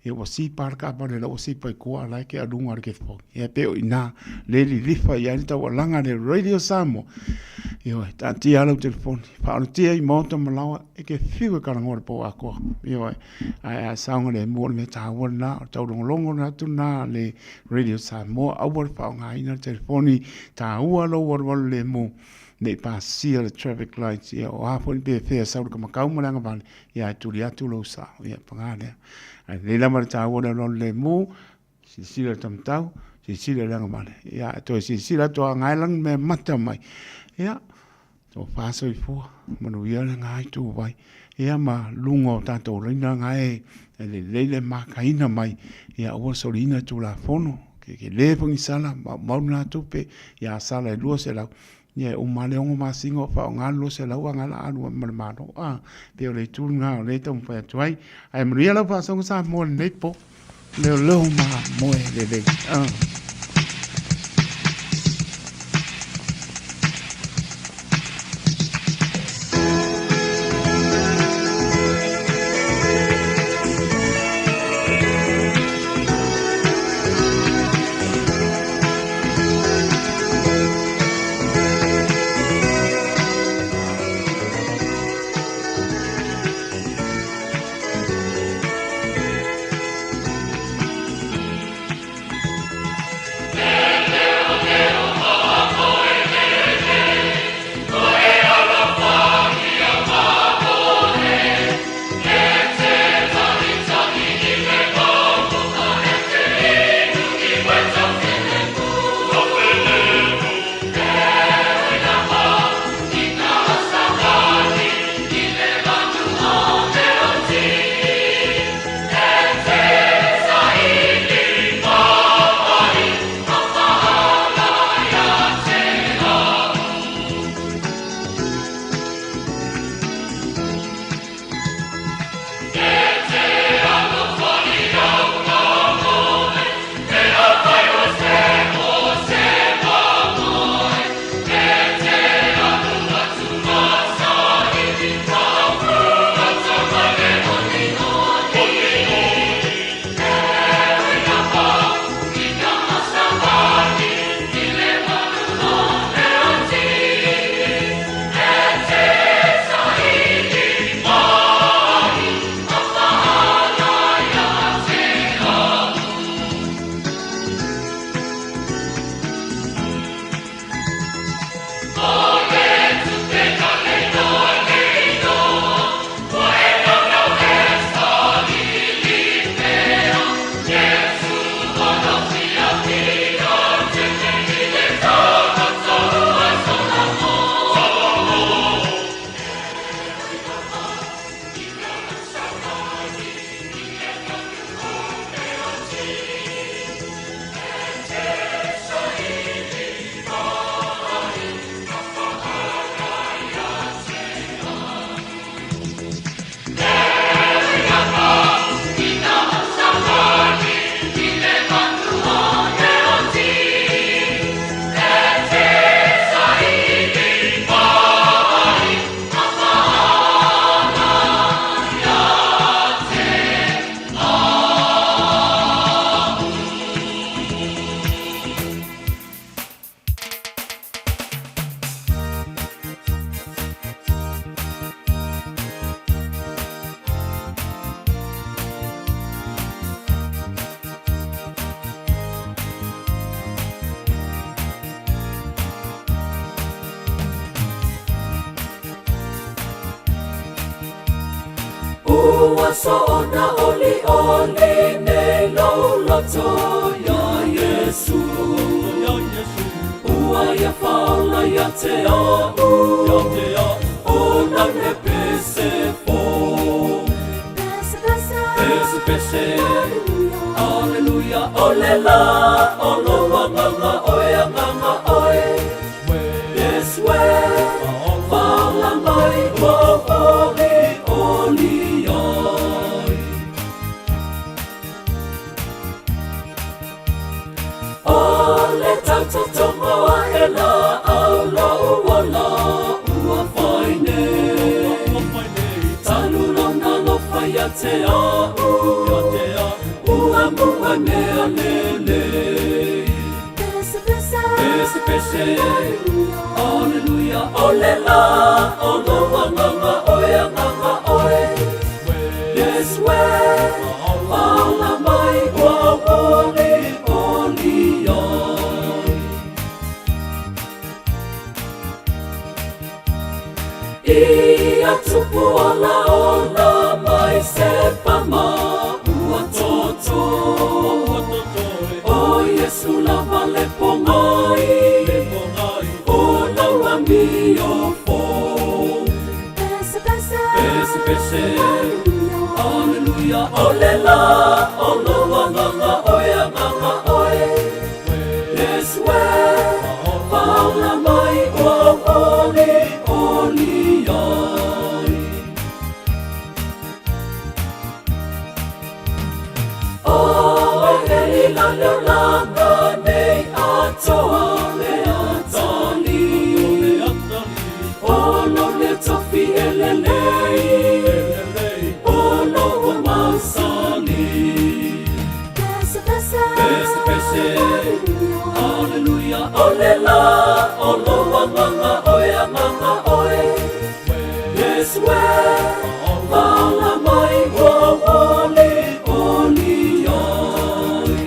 [SPEAKER 7] Ia ua sipa lava le taavale, o la ua sipa i tua, a o la e te aluga i le telefoni. Ia pei o i ina lea e lilifa i ai le taualaga a le Radio Samoa. Ioe, taatia lava lau telefoni, faaolotia i maota ma laoa, e te fiu e talanoa i le po atoa. Ioe, ae a saogalemu, o le mea taua lena, o le taulogologo atu lena a le Radio Samoa, aua le faaaogaina le telefoni, taua lou alualu lemu ne i pasia le traffic lights, ia o a foi ni pefea sau le kamakau ma le agavale, ia ae tuli atu lou sao, ia paga lea. Ae lelei lava le taua o le alualu lemu, silasila i le taumatau, silasila i le agavale, ia ae toe silasila atu a gae lanu mea mata mai, ia Tofa soifua, manuia lena ituvai, ia ma luga o tatou laina na e lelei le makaina mai, ia aua le soliina le Tulafono, ke le foi ni sala, maumau lena tupe, ia a sala e 200, ia e uma lava le 6 masina o faaaoga le 200 a na la alu ai ma le Malo. A, pei o le itu lena o lea e taumafai atu ai. Ae manuia lau faasoga Samoa i lenei po. Leoleo ma moe lelei. Ah.
[SPEAKER 9] aso ona olioli nei lou loto iā Iesu. Ua ia faaola ia te a'u, o lau le pese fou. Pese, pese, Aleluia, o le la o lou agaga oe, agaga oe. Yes, we, faaola mai ua ou olioli ai. O le tautotogo aʻe laau lou ola ua fai nei. Talu lona alofa ia te a'u, ua mua mea lelei. Pese, pese, Aleluia, o le la o lou agaga oe, agaga oe. Yes, we, faaola mai ua ou olioli ai. Ia tupu ola ola mai se pama ua toto. O Iesu lava le pogai, o lau amio fou. Pese, pese, Aleluia, o le la o lou agaga oe, agaga oe. Yes, we, faaola mai ua ou olioli ai. O e i la leo laga nei atoa le atali. O lou lea tofi e lelei, o lou mausali. Pese, pese, Aleluia, o le la o lou agaga oe, agaga oe. Yes, we, faaola mai ua ou olioli ai.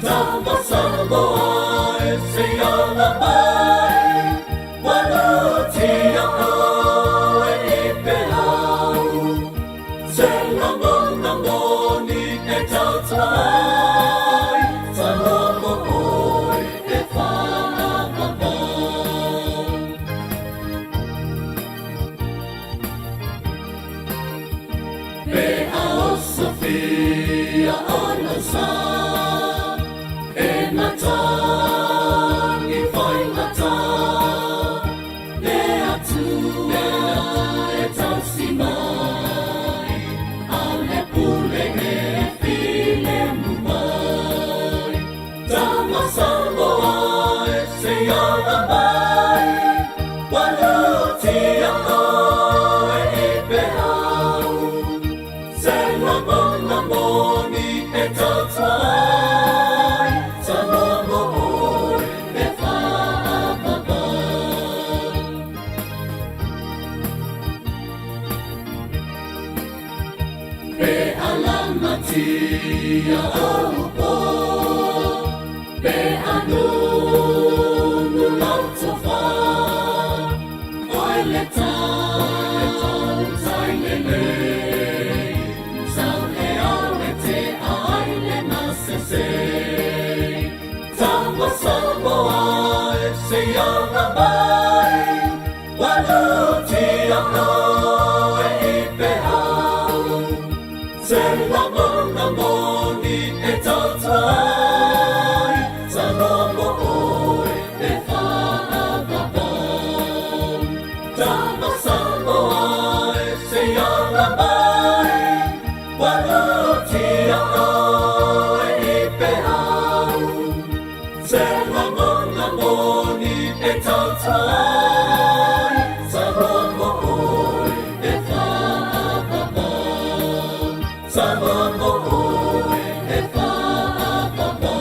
[SPEAKER 9] Tama Samoa e se ala mai, ua lutia oe i peau. Se lagona moni e tautua ai, Samoa mo oe e faaavaava. Pe a osofia o lou sa, e matagi faigata, le Atua e tausi mai, a le pule e filemu mai. Tama Samoa e se i ala mai, ua lutia oe i peau. Se lagona moni e tautua ai, Samoa mo oe e faaavaava. Pe a lamatia ou po, pe a nunu lau tofa, oe le tautai lelei, sau e awe te ai le masese. Tama Samoa e se i ala mai, ua lutia oe i peau. Se lagona moni e tautua ai, Samoa mo oe e faaavaava. Tama Samoa e se i ala mai, ua lutia oe i peau. Se lagona moni e tautua ai, Samoa mo oe e faaavaava. Samoa mo oe e faaavaava.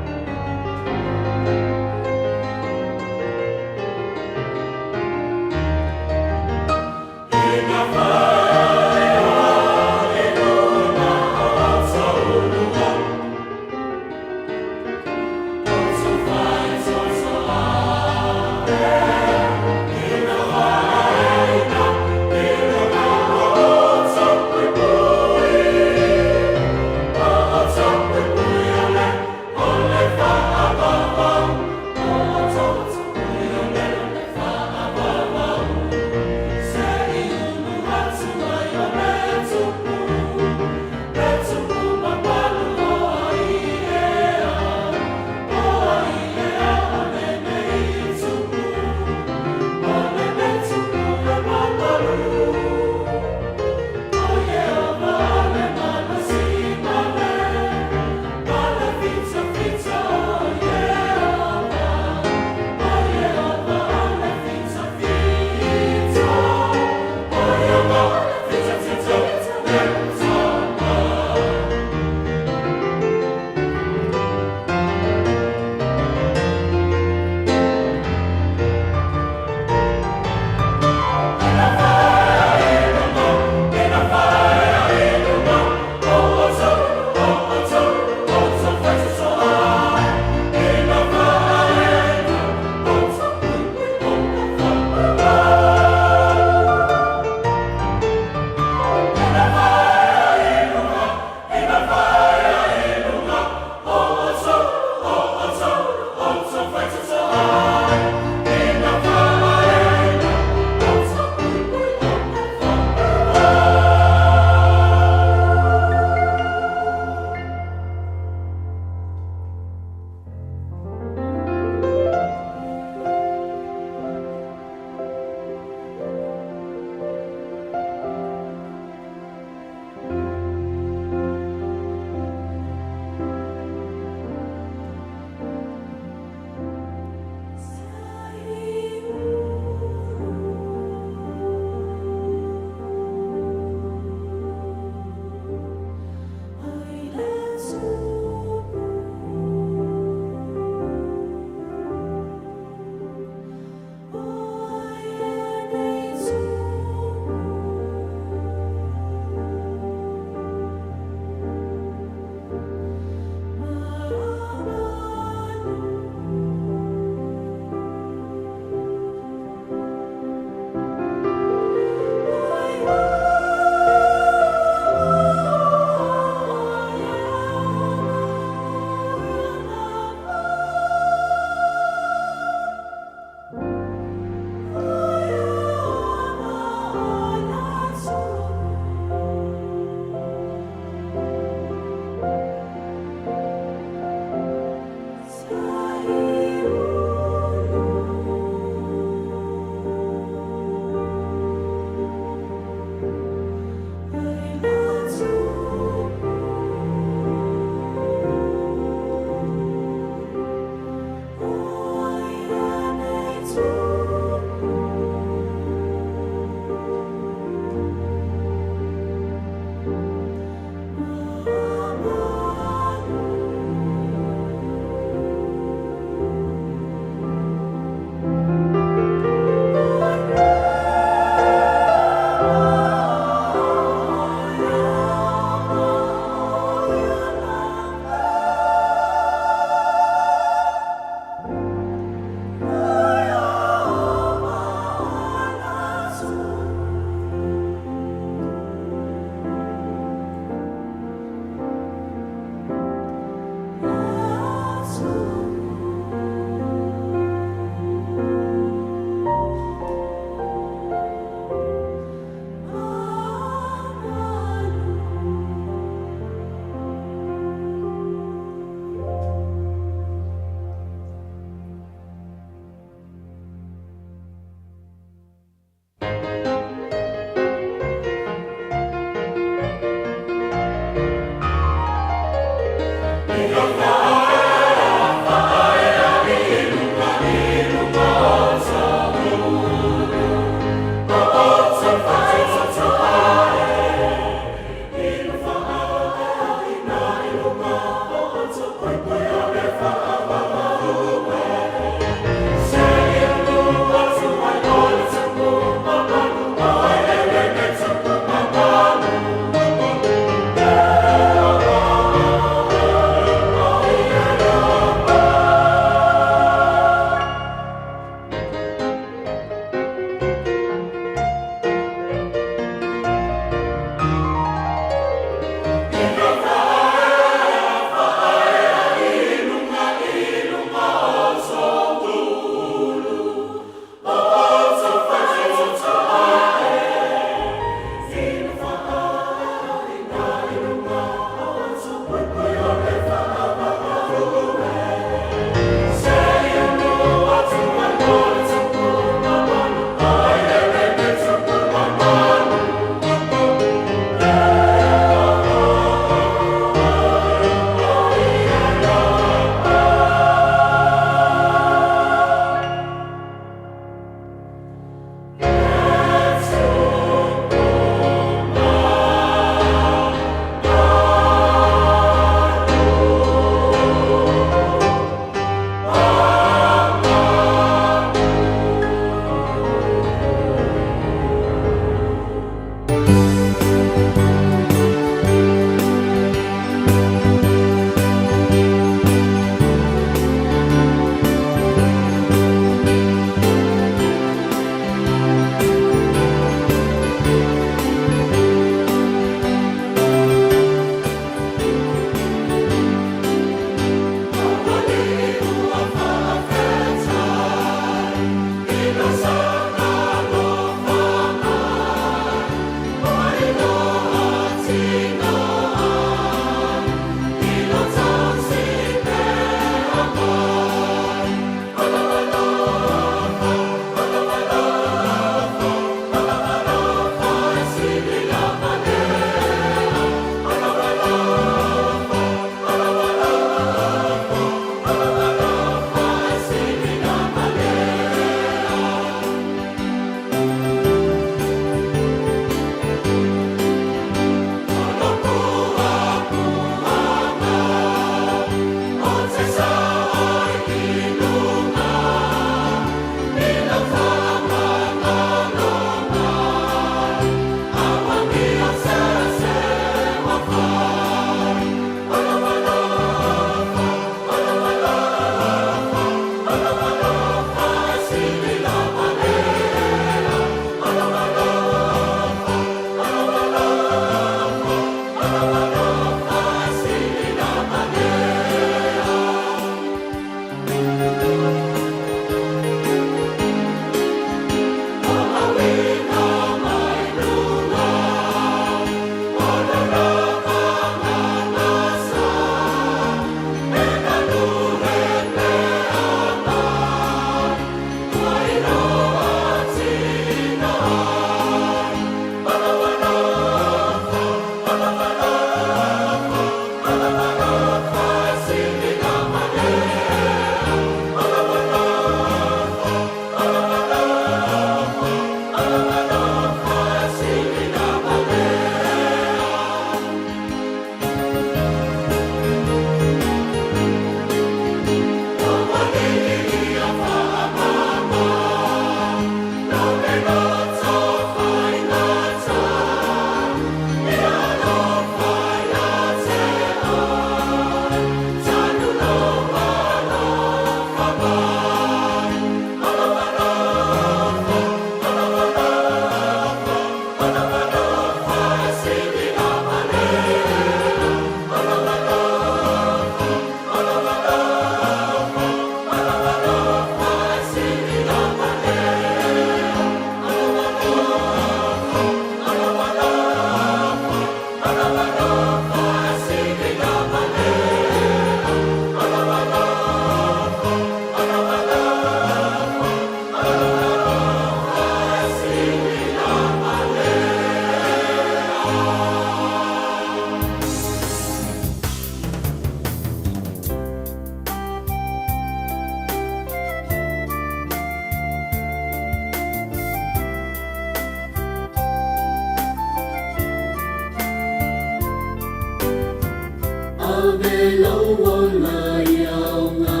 [SPEAKER 9] Ave lou ola i aoga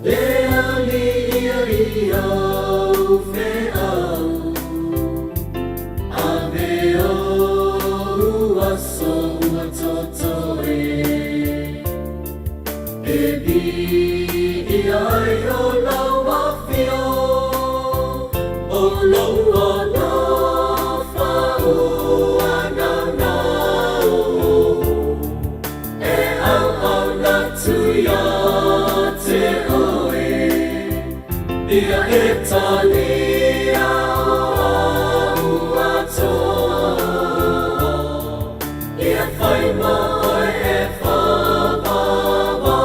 [SPEAKER 9] Le Alii ia i au feau Ave ou aso ua totoe E piia ai o lau afio O lou alofa ua naunau E auauna atu ia te oe Ia e talia o au atoa Ia whai ma oe e whāpāpā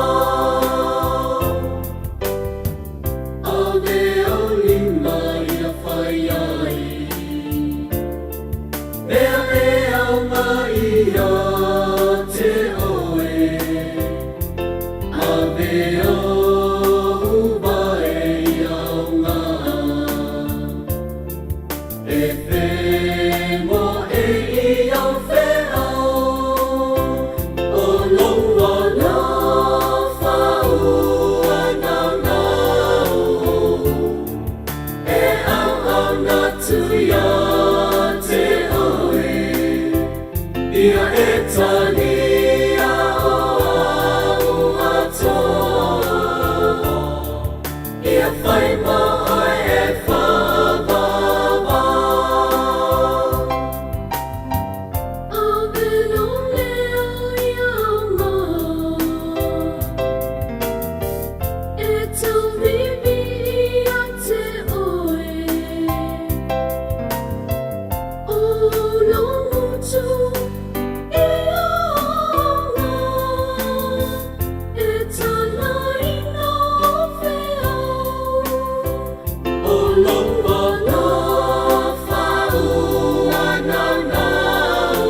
[SPEAKER 9] Ave ou lima ia whai ai Mea e aoga ia te oe Ave ou vae ia aoga E femoe i au feau O lou alofa ua naunau E auauna atu ia te oe Ia e talia o au atoa Ia whai ma oe e whāpāpā Ave lou leo ia aoga E tau viivii ia te oe O lou motu ia aoga E talaina ou feau O lou alofa ua naunau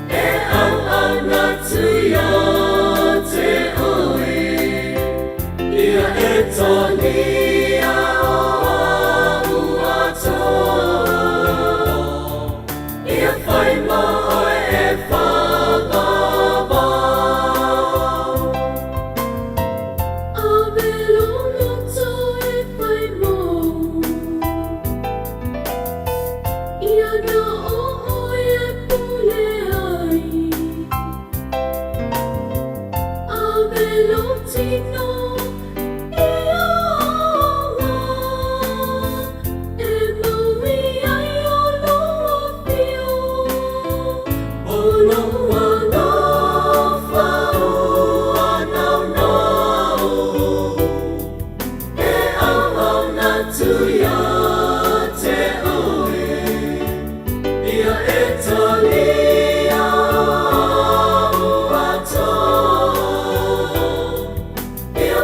[SPEAKER 9] E auauna atu ia te oe Ia e talia o au atoa Ia whai ma oe e whāpāpā
[SPEAKER 6] Ave lou loto e fai mou Ia na o oe e pule ai Ave lou tino ia aoga E maui ai o lou afio
[SPEAKER 9] O lou alofa ua naunau E auauna atu ia te oe Ia e talia o au atoa Ia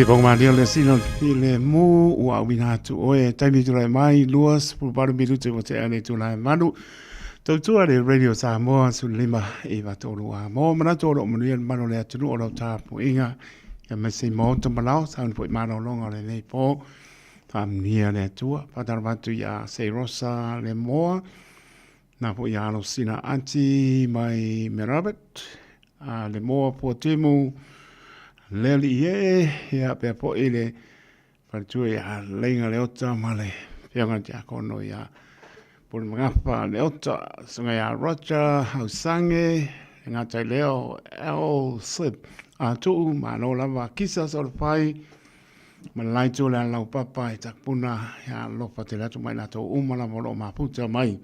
[SPEAKER 7] Se pong ma le sino le mu ua uina atu oe taimi tulai mai 28 minute mo te ane tulai manu. Tautua le Radio Samoa su lima i vatolu a mo manatu o lo manuia le manu le atunu o lau tapuiga ia me se mo ta malao sa foi malologa o lenei po. Faamanuia le Atua. Faatalofa atu ia Sei Rosa le Moa na foi ia Alosina Ati mai Merabet a le Moa Puatimu le alii ee ia pea foi le faletua ia Leiga Leota ma le Afioga i le Tiakono ia Pule Magafa Leota, susuga ia Roger Hausange, le Gatai Leo, L. Sib, a Tuu, malo lava, Kisa Solofai, ma le laitu o le Alaupapa i Takapuna, ia alofa tele atu mai latou uma lava o lo o mafuta mai.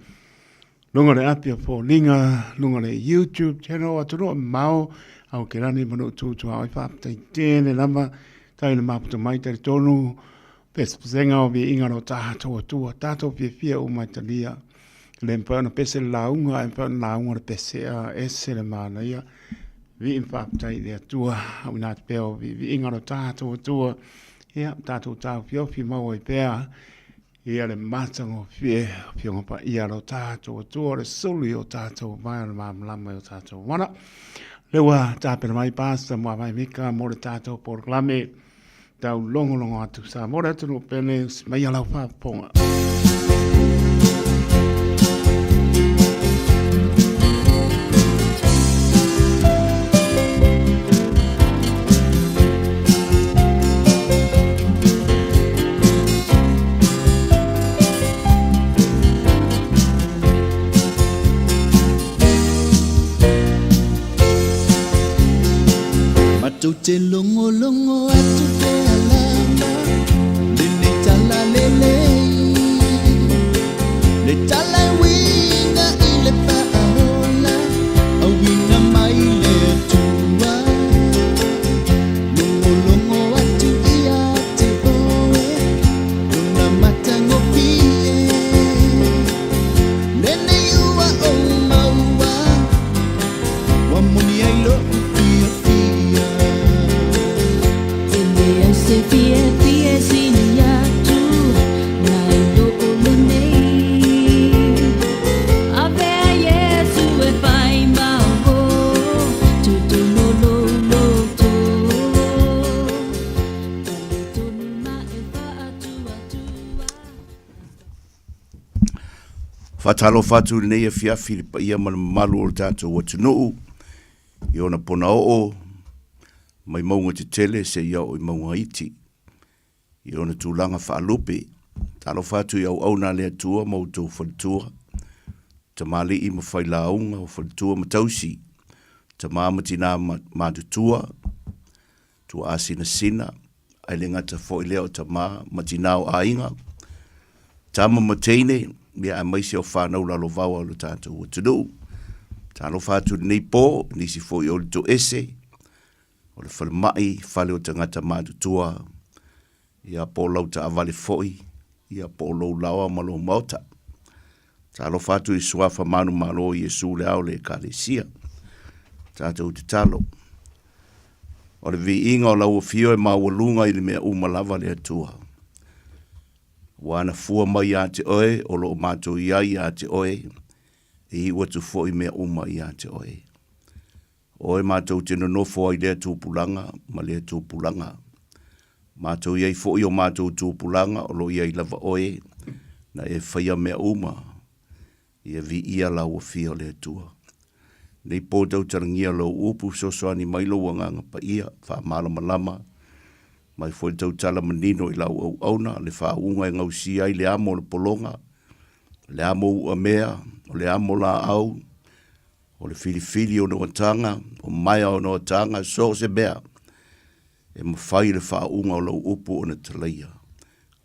[SPEAKER 7] Luga o le api o Foliga, luga o le YouTube channel, atunuu e mamao, Aokelani ma Nuu Tuaoi, faafetai tele lava, tai le mafuta mai, talitonu, Pesepesega o viiga lo tatou Atua, tatou fiafia uma e talia. E le mafai ona pese le lauga, ae mafai ona lauga le pese, a ese le manaia. Vii ma faafetai i le Atua, auina atu pea o viiviiga lo tatou Atua. Ia, tatou taofiofi maua ai pea ia le matagofie o Afioga Paia lo tatou Atua, o le suli o tatou vai o le malamalama i o tatou mana. Lea ua tapena mai Pastor Muavae Mika mo le tatou polokalame. Taulogologo atu Samoa le atunuu pele usi mai a lau faafofoga.
[SPEAKER 10] Matou te logologo atu pea lava lenei tala lelei, le tala e uiga i le faaola, auina mai le Atua. Logologo atu ia te oe, lona matagofie, lenei ua ou maua. Ua moni ai lo'u fiafia.
[SPEAKER 6] E leai se fiafia e sili atu nai lo lenei. Avea Iesu e fai ma o, totonu o lou loto. Talitonu ma e faatuatua.
[SPEAKER 5] Faatalofa atu i lenei afiafi i le paia ma le mamalu o le tatou atunuu i ona ponaoo mai mauga tetele seia oo i mauga iti i ona tulaga faalupe. Talofa atu i auauna a le Atua ma outou faletua, tamalii ma failauga o faletua ma tausi, tama ma tina matutua, tuaasinasina, ae le gata foi lea o tama ma tina o aiga, tama ma teine, ia aemaise o fanau lalovaoa o le tatou atunuu. Talofa atu i lenei po, nisi foi o le toese, o le falemai, fale o tagata matutua, ia po o lau taavale foi, ia po o lou laoa ma lou maota. Talofa atu i suafa manumalo o Iesu le ao o le Ekalesia. Tatou tatalo. O le viiga o lau afio e maualuga i le mea uma lava le Atua. Ua ana fua mai ia te oe o lo o matou i ai ia te oe, e iu atu foi mea uma ia te oe. O oe matou te nonofo ai lea tupulaga ma lea tupulaga. Matou i ai foi o matou tupulaga o lo o i ai lava oe na e faia mea uma, ia viia lau afia o le Atua. Nei po tautalagia lou upu fesoasoani mai lou Agaga Paia, faamalamalama mai foi le tautala manino i lau auauna, le faauuga e gausia ai le amo o le pologa, le amo uamea, o le amo laau, o le filifili o noataga, o maea o noataga, so o se mea e mafai le faauuga o lau upu ona talaia.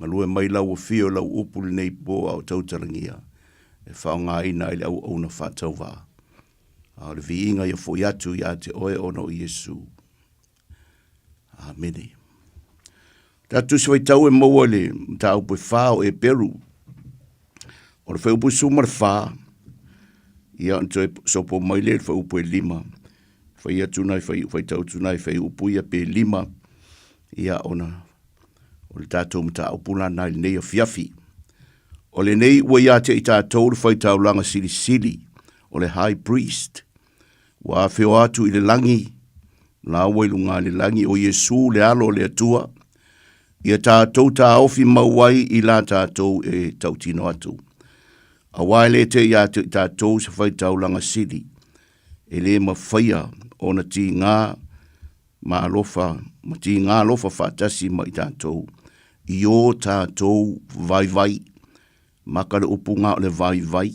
[SPEAKER 5] Galue mai lau afio i lau upu lenei po a o tautalagia e faaaogaina ai le auauna faatauvaa. A o le viiga ia foi atu ia te oe ona o Iesu. Amene. Tatou Tusi Faitau e maua i le mataupu e 4 o Eperu. O le fuaiupu 14, ia ona toe sopo mai lea i le fuaiupu e 5. Fai atu nai fai, faitau atu nai fuaiupu ia pe 5.
[SPEAKER 11] Ia, ona o le tatou mataupu lana i lenei afiafi. O lenei ua ia te i tatou le faitaulaga silisili o le High Priest, ua afio atu i le lagi, laua i luga i le lagi o Iesu le Alo o le Atua, ia tatou taofi mau ai i la tatou e tautino atu. Aua e le te ia te i tatou se faitaulaga sili, e le mafaia ona tigā ma alofa, ma tigā alofa faatasi ma i tatou, i ō tatou vaivai. Maka le upu gā o le vaivai.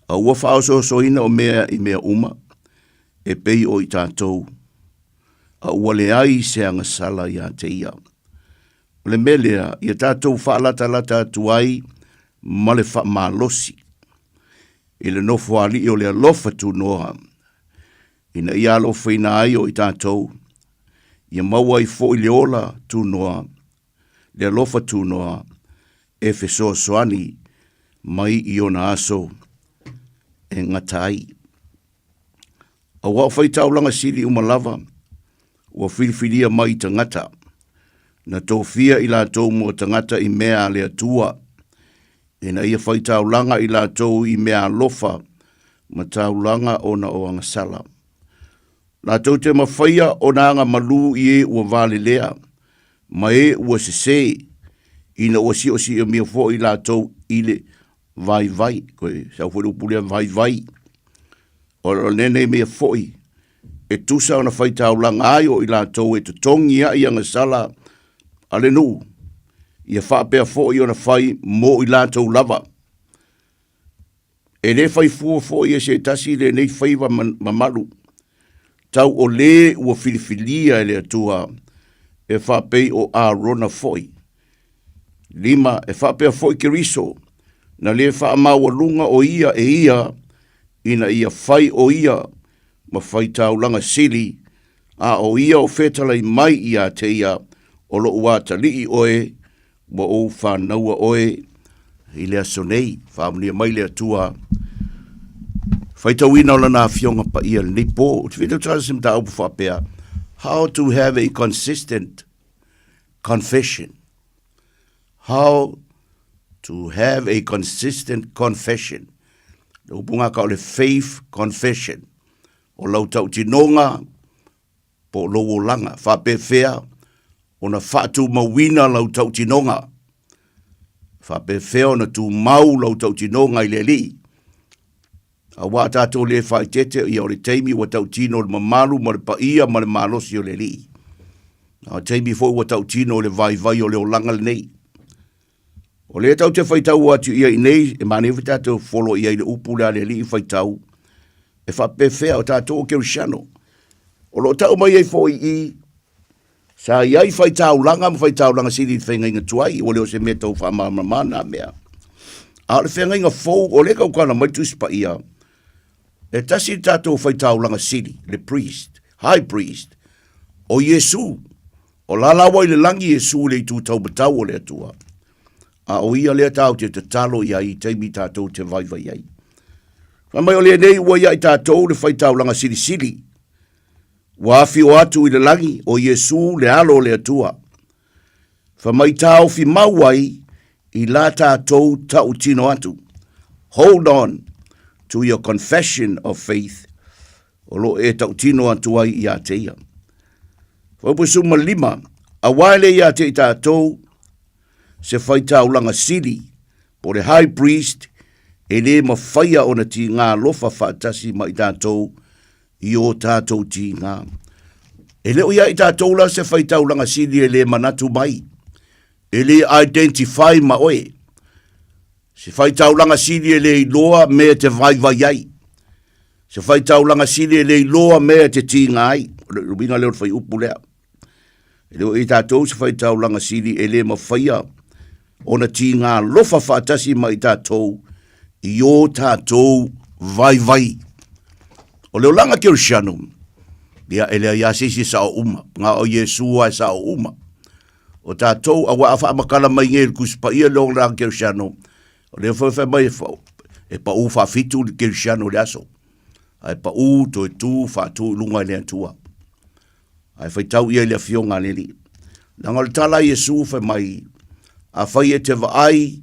[SPEAKER 11] A ua faaosoosoina o mea i mea uma, e pei o i tatou, a ua leai se agasala iā te ia. O le mea lea, ia tatou faalatalata atu ai ma le faamalosi i le Nofoalii o le alofa tunoa, ina ia alofaina ai o i tatou, ia maua ai foi le ola tunoa, le alofa tunoa e fesoasoani mai i ona aso e gata ai. Aua o faitaulaga sili uma lava ua filifilia mai i tagata, na tofia i latou mo tagata i mea a le Atua, ina ia faitaulaga i latou i mea alofa ma taulaga ona o agasala. Latou te mafaia ona aga malū i e ua valelea, ma e ua sesē, ina ua siosiomia foi latou i le vaivai. Koe sau foi le upu lea vaivai. O lenei mea foi, e tusa ona faitaulaga ai o i latou e totogi ai agasala a le nuu, ia faapea foi ona fai mo i latou lava. E le fai fua foi e se tasi lenei faiva mamalu, tau o lē ua filifilia e le Atua e faapei o Arona foi. 5, e faapea foi Keriso, na lē faamaualuga o ia e ia, ina ia fai o ia ma faitaulaga sili, a o ia o fetalai mai iā te ia, o loʻu atalii oe, Ua ou fanaua oe i le aso nei, faamanuia mai le Atua. Faitauina o lana afioga paia i lenei po. Ou te fia tautala se mataupu faapea, How to have a consistent confession. How to have a consistent confession. Le upu ngā ka o le faith confession. O lau tautinoga po o lou olaga, faapefea ona faatumauina lau tautinoga, faapefea ona tumau lau tautinoga i le Alii. Aua a tatou le faaeteete, ia o le taimi ua tautino le mamalu ma le paia ma le malosi o le Alii. A o le taimi foi ua tautino le vaivai o le olaga lenei. O lea tatou te faitau atu ia i nei, e manaia foi tatou folo i ai i le upu lea a le Alii faitau, e faapefea o tatou o Kerisiano. O lo o tau mai ai foi i i, sa i ai faitaulaga ma faitaulaga sili i le feagaiga tuai, ua le o se mea tau faamalamalama na mea. A o le feagaiga fou, o lea e tautala mai le Tusi Paia, e tasi le tatou faitaulaga sili, le priest, high priest, o Iesu. O la la ua i le lagi Iesu i le itu taumatau o le Atua, a o ia lea tatou te tatalo i ai i taimi tatou te vaivai ai. Fai mai o lenei ua ia i tatou le faitaulaga silisili, ua afio atu i le lagi o Iesu le Alo o le Atua. Fai mai taofi mau ai i la tatou tautino atu. Hold on to your confession of faith o lo o e tautino atu ai iā te ia. Fuaiupu 15, Aua e le iā te i tatou se faitaulaga sili po o le high priest e lē mafaia ona tigā alofa faatasi ma i tatou i ō tatou tigā. E le o iā i tatou la se faitaulaga sili e lē manatu mai, e lē identify ma oe. Se faitaulaga sili e le iloa mea e te vaivai ai. Se faitaulaga sili e le iloa mea e te tiga ai. O le uiga lea o le fuaiupu lea. E le o i tatou se faitaulaga sili e le mafaia ona tiga alofa faatasi ma i tatou i ō tatou vaivai. O le olaga kerisiano, ia e leai lava se isi e sao uma, na o Iesu lava e sao uma. O tatou, aua a faamatala mai nei e le Tusi Paia le olaga kerisiano, O lea foi fai mai e pau faafitu le kerisiano i le aso, ae pau toe tu faatu i luga i le Atua. Ae faitau ia i le Afioga a le Alii. Leaga o le tala a Iesu fai mai, Afai e te vaai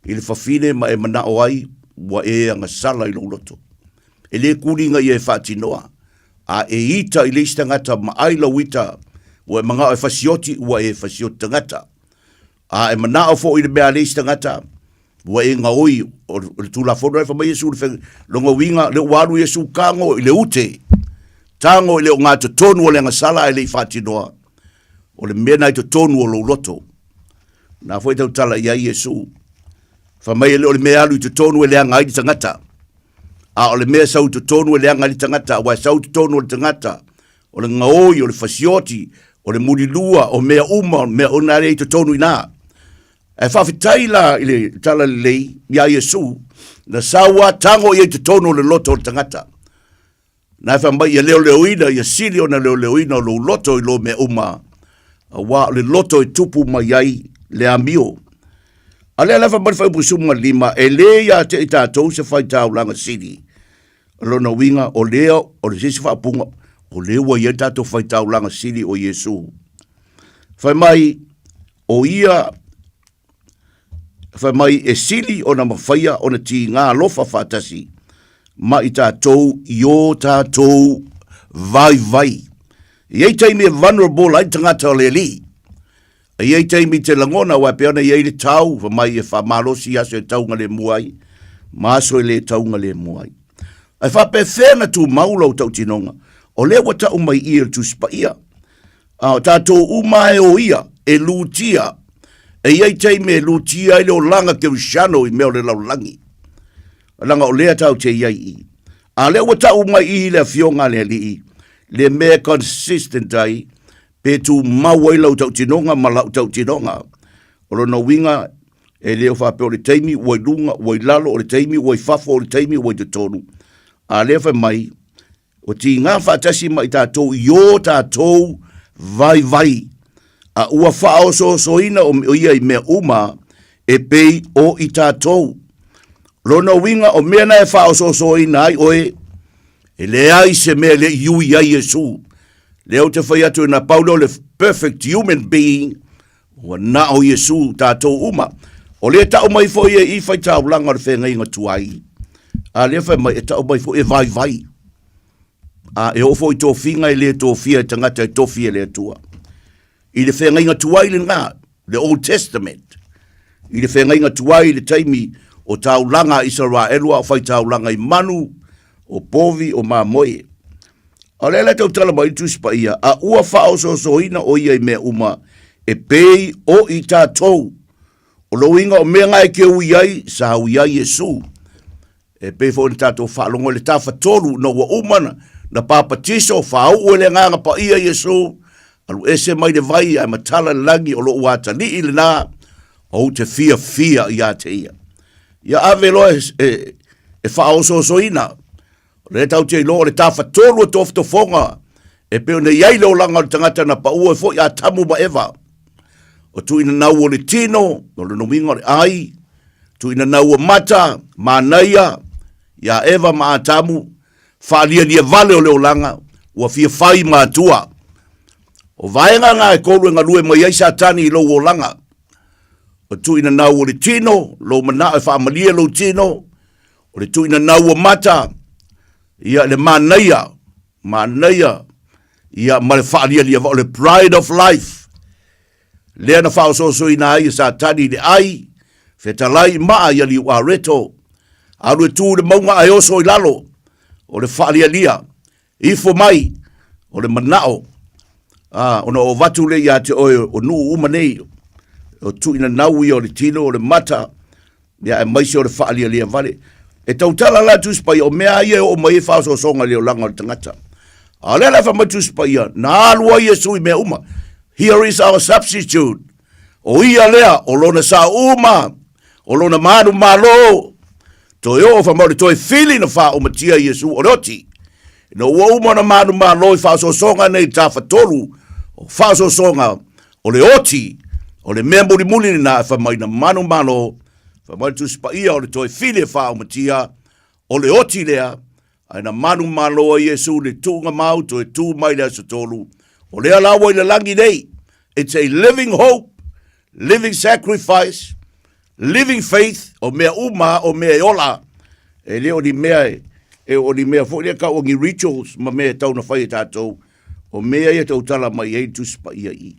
[SPEAKER 11] i le fafine ma e manao ai, ua e agasala i lou loto. E le kuli ina ia e faatinoa, a e ita i le isi tagata ma ai lau ita, ua e manao e fasioti, ua e fasioti tagata. A e manao foi i le mea a le isi tagata, ua e gaoi, o le Tulafono lea fai mai Iesu i le lona uiga, lea ua alu Iesu tago i le ute, tago i le ogatotonu o le agasala ae le i faatinoa, o le mea lena i totonu o lou loto. Na foi e tautala i ai Iesu. Fai mai e le o le mea e alu i totonu e leaga ai le tagata, a o le mea e sau i totonu e leaga ai le tagata, aua e sau i totonu o le tagata, o le gaoi, o le fasioti, o le mulilua, o mea uma, o mea ona lea i totonu i ina. Ae faafetai la i le talalelei iā Iesu, na sau a tago ia i totonu o le loto o le tagata. Na e fai mai ia leoleoina, ia sili ona leoleoina o lou loto i lou mea uma, auā o le loto e tupu mai ai le amio. A lea la fai mai le fuaiupu 15, e lē ia te i tatou se faitaulaga sili. O lona uiga, o lea, o le se isi faaupuga, o lea ua i ai le tatou faitaulaga sili o Iesu. Fai mai, o ia, fai mai e sili ona mafaia ona tiga alofa faatasi ma i tatou i o tatou vaivai. E i ai taimi e vulnerable ai le tagata o le Alii. E i ai taimi te lagona aua e pei ona i ai le tau, fai mai e faamalosi i aso e taugalemu ai ma aso e le taugalemu ai. Ae faapefea ona tumau lau tautinoga, o lea ua tau mai i i e le Tusi Paia, A o tatou uma e o ia, e lutia. E i ai taimi e lutia ai le olaga kerisiano i mea o le lalolagi. Leaga o lea tatou te i ai i i. A lea ua tau mai i i le Afioga a le Alii, le mea e consistent ai, pe tumau ai lau tautinoga ma lau tautinoga. O lona uiga, e le o faapea o le taimi ua i luga, ua i lalo, o le taimi ua i fafo, o le taimi ua i totonu. A lea fai mai, Ua tiga faatasi ma i tatou i ō tatou vaivai, a ua faaosoosoina o ia i mea uma e pei o i tatou. Lona uiga o mea na e faaosoosoina ai oe, e leai se mea e le i ui ai Iesu. Lea ou te fai atu na pau lea o le perfect human being, ua na o Iesu tatou uma. O lea e tau mai foi e i faitaulaga o le feagaiga tuai, a lea fai mai e tau mai foi e vaivai. A e oo foi i tofiga e le tofia e tagata e tofi e le Atua. I le feagaiga tuai lena, the Old Testament, i le feagaiga tuai i le taimi o taulaga a Isaraelu a o faitaulaga i manu, o povi, o mamoe. A o lea la e tautala mai le Tusi Paia, a ua faaosoosoina o ia i mea uma e pei o i tatou. O lou uiga o mea na e te ui ai, sa ui ai Iesu. E pei foi ona tatou faalogo i le Tafatolu, ina ua uma na, na papatiso, faauu e le Agaga Paia Iesu, alu ese mai le vai ae matala le lagi o lou atalii lena, ou te fiafia ia te ia. Ia ave loa e, e, e faaosoosoina. O lea tatou te iloa o le Tafatolu o tofotofoga e pei ona i ai le olaga o le tagata na pau ai foi Atamu ma Eva. O tuuina nau o le tino, o lona uiga o le ai, tuuina nau o mata, manaia, iā Eva ma Atamu, faalialia vale o le olaga, ua fia fai matua. O vaega na e tolu e galue mai ai Satani i lou olaga. O tuuina nau o le tino, lou manao e faamalie lou tino, o le tuuina nau o mata, ia le manaia, manaia, ia ma le faalialia o le pride of life. Lea na faaosoosoina ai e Satani i le ai, fetalai maa i aliu areto, alu e tu i le mauga ae oso i lalo, o le faalialia, ifo mai, o le manao, a, ona o avatu lea ia te oe o nuu uma nei, o tuuinanau ia o le tino, o le mata, ia aemaise o le faalialia vale. E tautala la Tusi Paia, o mea ia e oo mai ai faaosoosoga i le olaga o le tagata. A o lea la e fai mai Tusi Paia, na alu ai Iesu i mea uma. Here is our substitute. O ia lea, o lona sao uma, o lona manu malo, toe oo fai mai o le toe fili na faaomatia Iesu o le oti. Ina ua uma ona manu malo i faaosoosoga nei i tafatolu, o faaosoosoga O le oti, o le mea mulimuli lena e fai mai na manumalo, fai mai le Tusi Paia o le toe fili e faaomatia, o le oti lea, ae na manumalo ai Iesu i le tuuga mau toe tu mai le aso tolu, o lea la ua i le lagi nei, It's a living hope, living sacrifice, living faith, o mea uma, o mea e ola. E le o ni mea e, e o ni mea foi lea tau o ni rituals ma mea e tau na fai e tātou. O mea ia tautala mai ai le Tusi Paia i i.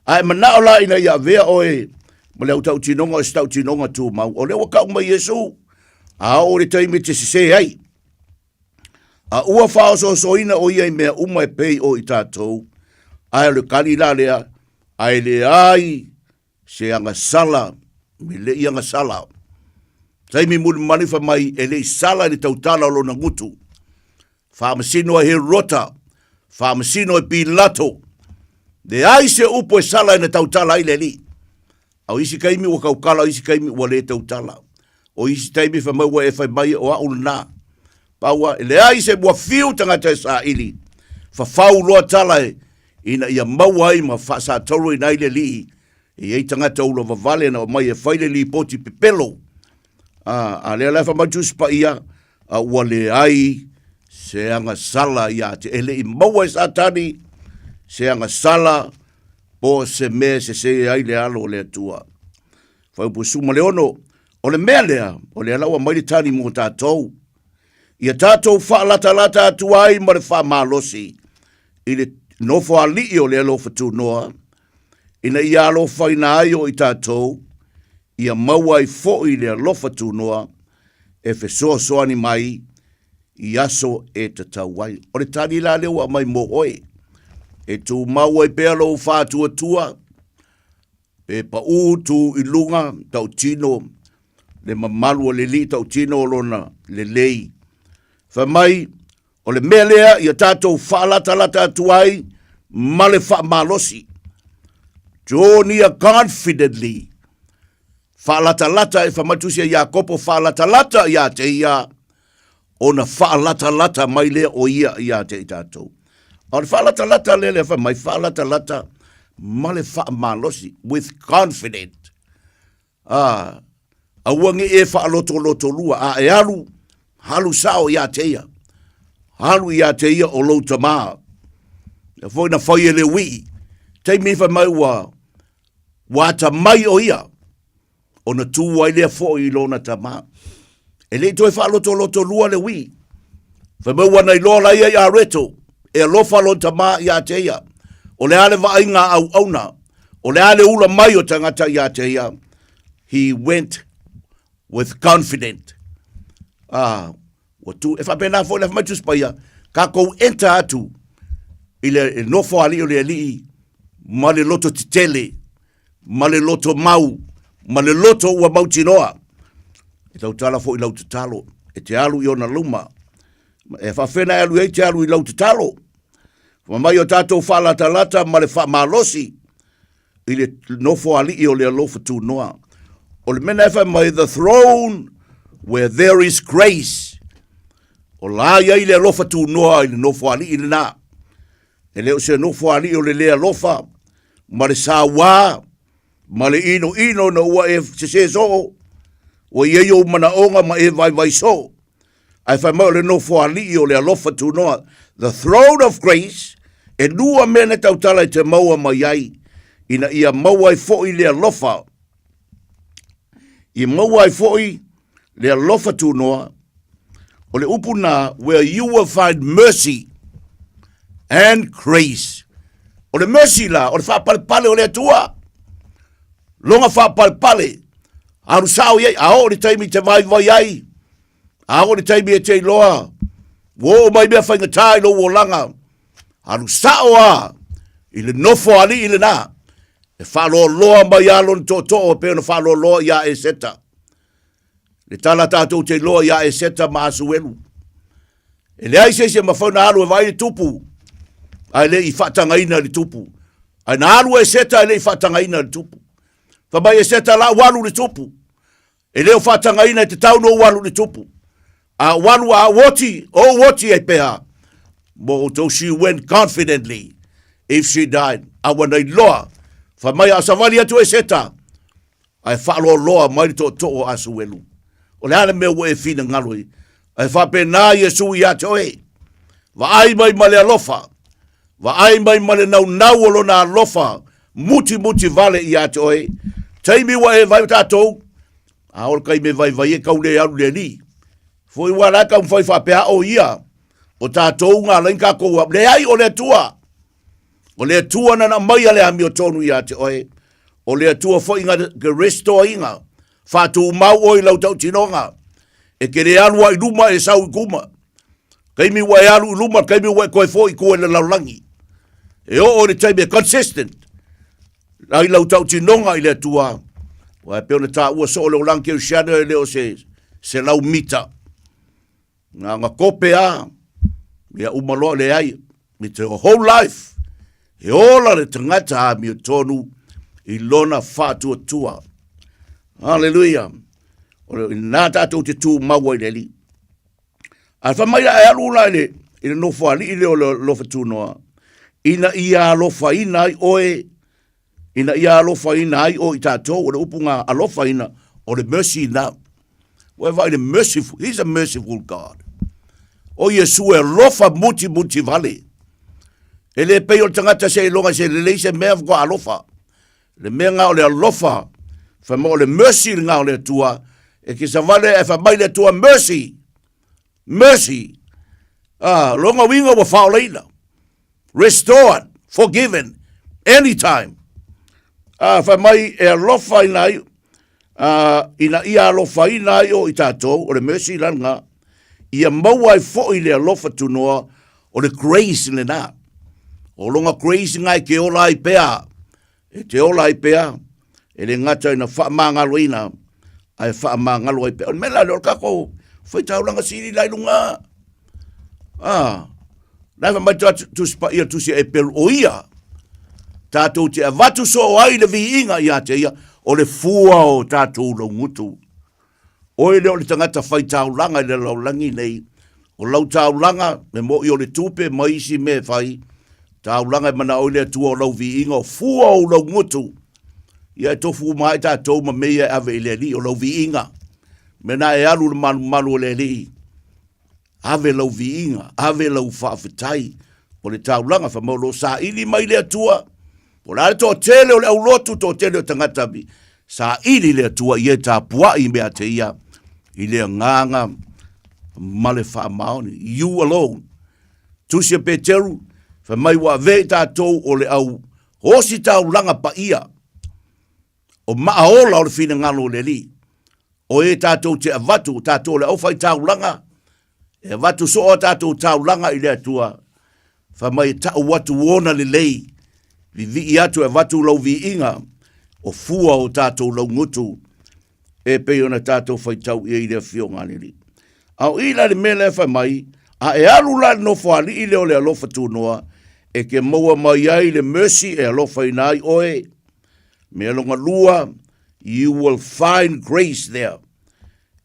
[SPEAKER 11] A e manao la ina ia avea oe ma le au tautinoga o se tautinoga tumau, o lea ua kau mai Iesu, a oo i le taimi e te sesē ai. A ua faaosoosoina ʻo ia i mea uma e pei o i tatou, ae o le kali la lea, a e leai se agasala me leʻi agasala. Taimi mulimuli fai mai e leʻi sala i le tautala o lona gutu. Faamasino e Herota, faamasino e Pilato. Leai se upu e sala ina tautala ai le Alii. A o isi taimi ua tautala, o isi taimi ua le tautala. O isi taimi fai mai ua e fai mai o au lena. Paua, e leai se ua fiu tagata e saili. Fafau loa tala e ina ia maua ai ma faasatauroina ai le alii. E i ai tagata ula vavale na omai e fai le lipoti pepelo. A, a lea la e fai mai Tusi Paia, a ua leai se agasala ia te, e le i maua e Satani se agasala po o se mea e sesē ai le alo o le Atua. Fuaiupu 16, O le mea lea, o lea la ua aumai le tali mo tatou, ia tatou faalatalata atu ai ma le faamalosi i le nofoalii o le alofa tunoa, ina ia alofaina ai o i tatou, ia maua ai foi le alofa tunoa e fesoasoani mai i aso e tatau ai. O le tali la lea ua aumai mo oe, e tumau ai pea lou faatuatua, pe paʻū tū i luga tautino le mamalu o le Alii tautino o lona lelei. Fai mai, o le mea lea ia tatou faalatalata atu ai ma le faamalosi. Draw near confidently. Faalatalata e fai mai Tusi a Iakopo, faalatalata ia te ia, ona faalatalata mai lea o ia ia te i tatou. A o le faalatalata lea lea fai mai, faalatalata ma le faamalosi, with confident. Ah, aua ne i e faalotolotolua, a e alu, alu sao ia te ia. Alu ia te ia o lou tamā. Lea foi na fai e le uii. Taimi fai mai ua, ua atamai o ia, ona tū ai lea foi i lona tamā. E le i toe faalotolotolua le uii. Fai mai ua na iloa la ia i Areto, e alofa lona tamā ia te ia. O le a le vaaiga a auauna, o le a le ula mai o tagata ia te ia. He went with confident. Ah, Ua tu, e faapena foi le fai mai Tusi Paia, tatou enter atu i le nofoalii o le Alii ma le loto tetele, ma le loto mau, ma le loto ua mautinoa. E tautala foi i lau tatalo, e te alu i ona luma. E faafena e alu ai te alu i lau tatalo. Fai mai o tatou faalatalata ma le faamalosi i le nofoalii o le alofa tunoa. O le mea na e fai mai, the throne where there is grace. O la i ai le alofa tunoa i le nofoalii lena. E le o se nofoalii o le le alofa, ma le sauā, ma le inoino ina ua e sesē soo, ua i ai ou manaoga ma e vaivai soo. Ae fai mai o le nofoalii o le alofa tunoa, the throne of grace, e lua mea na tautala i te maua mai ai, ina ia maua ai foi le alofa, i maua ai foi le alofa tunoa, o le upu na, where you will find mercy and grace. O le mercy la, o le faapalepale o le Atua. Lona faapalepale, alu sao i ai, a oo le taimi te vaivai ai, a oo le taimi e te iloa, ua oo mai mea faigata i lou olaga, alu sao a i le nofo alii lena, e faaloaloa mai a lona tootoo e pei ona faaloaloa ia Eseta. Le tala tatou te iloa ia Eseta ma Asuelu. E leai se isi e mafai ona alu e vaai le tupu, ae le i faatagaina i le tupu. Ae na alu Eseta e le i faatagaina i le tupu. Fai mai Eseta la ua alu i le tupu. E le o faatagaina e tatau ona ou alu i le tupu. A ou alu a ou oti, o ou oti ai pea. Mo outou, she went confidently if she died. A ua na iloa. Fai mai a o savali atu Eseta, ae faaloaloa mai le tootoo o Asuelu. O le a le mea ua e finagalo ai? Ae faapena Iesu ia te oe, Vaai mai ma le alofa, vaai mai ma le naunau o lona alofa. Mutimuti vale ia te oe. Taimi ua e vai tātou, a o le kaimi e vaivai e kau le alu le alii. Foi ua la kau fai faapea o ia, o tātou ngā lain kākou a, leai o le Atua. O le Atua nana mai a le amiotonu ia te oe. O le Atua foi ngā ke restore inga. Whātūmau oe i lau tautinoga. E ke le alu ai luma e sau i kuma. Kaimi ua e alu i luma, kaimi ua e koe fo i kua i le lalolagi. E oo i le taimi e consistent. Ai lau tautinoga i le Atua. Ua e pei ona taua soo le olaga kerisiano e le o se, se lau mita. Na nga kope a, ia uma loa leai. It's a whole life. E ola le tagata amiotonu i lona faatuatua. Hallelujah. O le nā tātou te tū maua i le alii. A fai mai la e alu la i le, i le nofoalii lea o le alofa tunoa, ina ia alofaina ai oe, ina ia alofaina ai oe i tātou, o le upu ngā alofaina, o le mercy na. Ua e vaai le merciful, he's a merciful God. O Iesu e alofa muti muti vale. E le pei o le tagata se iloga se lelei se mea whakua alofa. Le mea ngā o le alofa, whai mai o le mercy le ngā o le Atua, e ke savale e whai mai le Atua mercy, mercy. Ah, longa winga ua whaoleina. Restored, forgiven, anytime. Ah, whai mai e alofa ina ai, ah, ina ia alofaina ai o i tātou, o le mercy la ngā, ia maua ai foi le alofa tunoa o le grace le nā. O longa grace ngā e ke ola ai pea, e te ola ai pea, e le ngata ina whaamangaloina, ae whaamangalo ai pea. O le mea la lea o le kākou whaitaulanga sili lai lunga. Ah, lai wha mai tu tusi pa ia tusi e pelu o ia. Tātou te avatu so o ai le viinga ia te ia, o le fua o tātou laungutu. Oe lea o le tagata fai taulaga i le lalolagi nei, o lau taulaga, me moʻi o le tupe ma isi mea e fai, taulaga e manaʻo ai le Atua o lau viiga, o fua o lau gutu. Ia e tofu uma ai tatou ma mea ia e ave i le Alii, o lau viiga. Mea na e alu i le malumalu o le Alii, Ave lau viiga, ave lau faafetai o le taulaga fai mai o lo o saili mai le Atua. Po o le a le toatele o le aulotu, toatele o tagata mi, saili le Atua ia e tapuai mea te ia i le agaga ma le faamaoni. You alone. Tusi a Peteru, fai mai ua avea i tatou o le au osi taulaga paia O maaola o le finagalo o le Alii, o e tatou te avatu, o tatou o le aufaitaulaga, e avatu soo a tatou taulaga i le Atua, fai mai e tau atu ona lelei, vivii atu e avatu lau viiga, o fua o tatou laugutu, e pei ona tatou faitau i ai i le Afioga a le Alii. A o i la le mea lea fai mai, a e alu la i le nofoalii lea o le alofa tunoa, e te maua mai ai le mercy e alofaina ai oe, Mea longa lua, you will find grace there.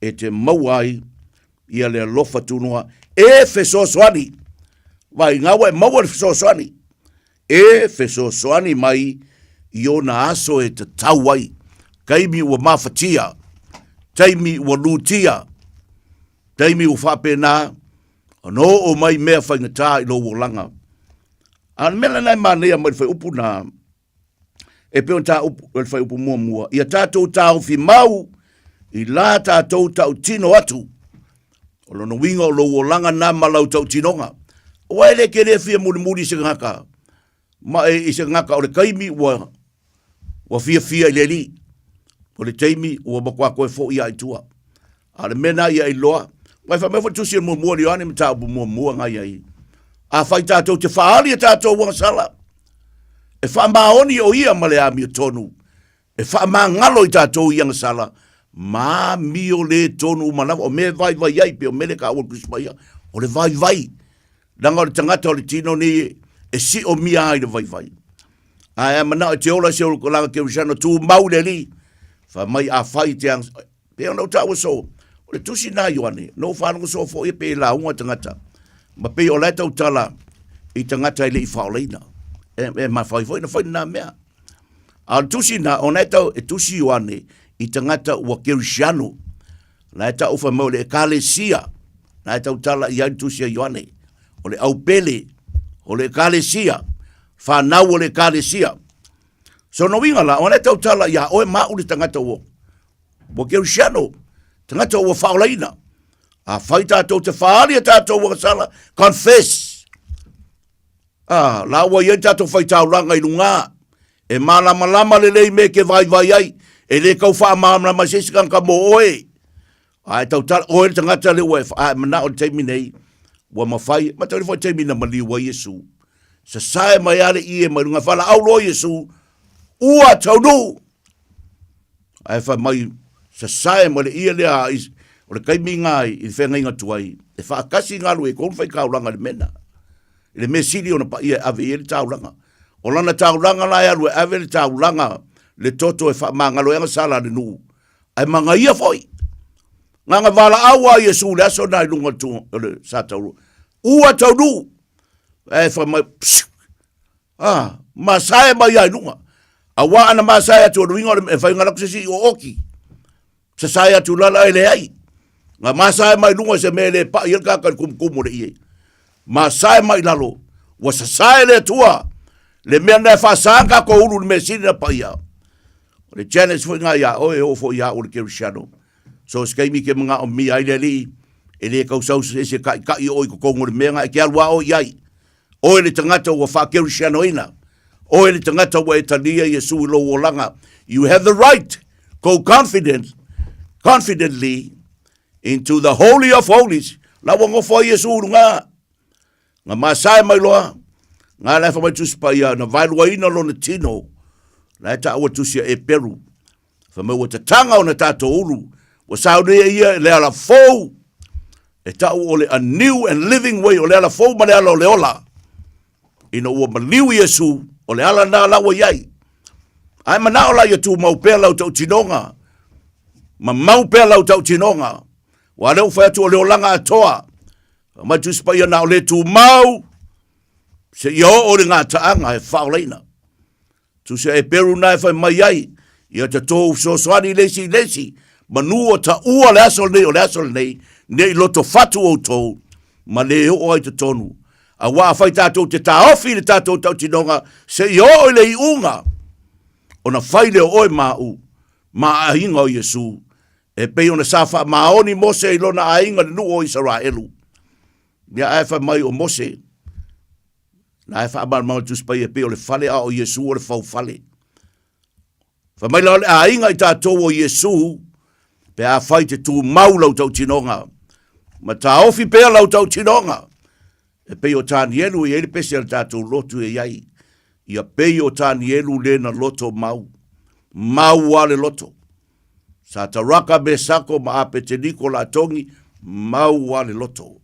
[SPEAKER 11] E te maua ai ia le alofa tunoa e fesoasoani. Vai ngā ua e maua le fesoasoani. E fesoasoani mai i ona aso e tatau ai. Taimi ua mafatia, taimi ua lutia, taimi ua faapena, ona oo mai mea faigata i lou olaga. A o le mea lena e manaia mai le fuaiupu na, E pei ona tāupu e le fuaiupu muamua, ia tātou tāofi mau i la tātou tautino atu. O lona uiga o lou olaga na ma lau tautinoga. Aua e le ke le fia mulimuli i se gaka, ma e i se gaka o le taimi ua, ua fiafia i le Alii. O le taimi ua matua toe foʻi lava i tua. A o le mea na ia iloa, aua e fai mai foi le Tusi o le muamua o le Ioane mataupu muamua na i ai. Afai tātou te faaali e tātou agasala, e faamaoni o ia ma le amiotonu, e faamagalo i tātou i agasala, ma amio le tonu uma lava. O mea e vaivai ai, pei o mele ka ua Kristimaia, o le vaivai. Leaga o le tagata o le tino nei e siomia ai le vaivai. Ae a manao e te ola se o laga kerisiano tumau i le Alii, fai mai afai te ang, pei ona ou taua soo, o le tusi na Ioane, na ou faalogo soo foi e pei e lauga tagata, ma pei o la e tautala i tagata e le i faaolaina. E, e mafai foi na fai lena mea. A o le tusi na, ona e tau, e tusi Ioane i tagata ua kerisiano, La e tau fai mai o le Ekalesia, la e tautala i ai le tusi a Ioane, o le aupele, o le Ekalesia, whanau o le Ekalesia. So no uiga la, ona e tautala iā oe ma au le tagata ua ua kerisiano, tagata ua faaolaina. Afai tatou te faaali a tatou agasala, confess. Ah, la ua i ai tatou faitaulaga i luga, e malamalama lelei mea e te vaivai ai, e le tau faamalamalama e se isi tagata mo oe. Ae tautala, oe le tagata lea ua e, a e manao i le taimi nei, ua mafai, mataulia foi le taimi na maliu ai Iesu. Sasae mai lava le ie mai luga, valaau loa Iesu, ua taunuu! Ae fai mai, sasae mai le ie lea a o le taimi lena i le feagaiga tuai, e faatasi galu e tolu faitaulaga i le mena. I le mea sili ona paia e ave i ai le taulaga. O lana taulaga la e alu e ave le taulaga, le toto e faamagalo ai agasala a le nuu, ae magaia foi. Na ona valaau a Iesu i le aso lena i luga o le sa taulua, ua taunuu! Ae fai mai, psiu, ah, masae mai lava i luga. Aua ana masae atu o le uiga o le e fai galaku se isi i ooti. Sasae atu lala e leai. Na masae mai luga se mea e le pai ai le tagata i le tumutumu o le ie. Masae mai lalo, ua sasae le Atua. Le mea lena e faasa tatou ulu i le mea sili na paia. O le challenge foi lena ia oe, e oo foi ia au le kerisiano. So se taimi e te manaomia ai le Alii, e le tau sau se isi e taitai oe i totonu o le mea lena, e te alu lava oe i ai. Oe le tagata ua faakerisianoina, oe le tagata ua e talia Iesu i lou olaga, you have the right, go confident, confidently into the holy of holies. La ua nofo ai Iesu i luga. Na masae mai loa, ngā la e whamai tusi paia, na vaeluaina lona tino, la e taua tusi a Eperu. Whamai ua tatanga ona tātou ulu, ua saunia ia le ala fou, e tau o le a new and living way, o le ala fou ma le ala o le ola. Ina ua maliu Iesu, o le ala nā la ua iai. Ae manao la ia tūmau pea lau tautinoga, ma mau pea lau tautinoga, Ua lea ua fai atu o le olaga atoa, Mai Tusi Paia na o le tumau, seia oo i le gataaga e faaolaina. Tusi a Eperu na e fai mai ai, ia tatou fesoasoani le isi i le isi, manu o taua le aso lenei o le aso lenei, ne i loto fatu outou, ma le oo ai totonu. Aua afai tatou te taofi i le tatou tautinoga, seia oo i le iuga, ona fai lea o oe ma au, ma aiga o Iesu, E pei ona sa faamaoni Mose i lona aiga le nuu o Isaraelu. Ia ae fai mai o Mose, na e faamalamalama Tusi Paia e pei o le fale a o Iesu o le faufale. Fai mai la o le aiga i tatou o Iesu, pe afai te tumau lau tautinoga, ma taofi pea lau tautinoga, e pei o Tanielu e i ai le pese a le tatou lotu e i ai, ia pei o Tanielu le na loto mau, mau a le loto. Sataraka, Mesako ma Apeteniko la togi, mau a le loto.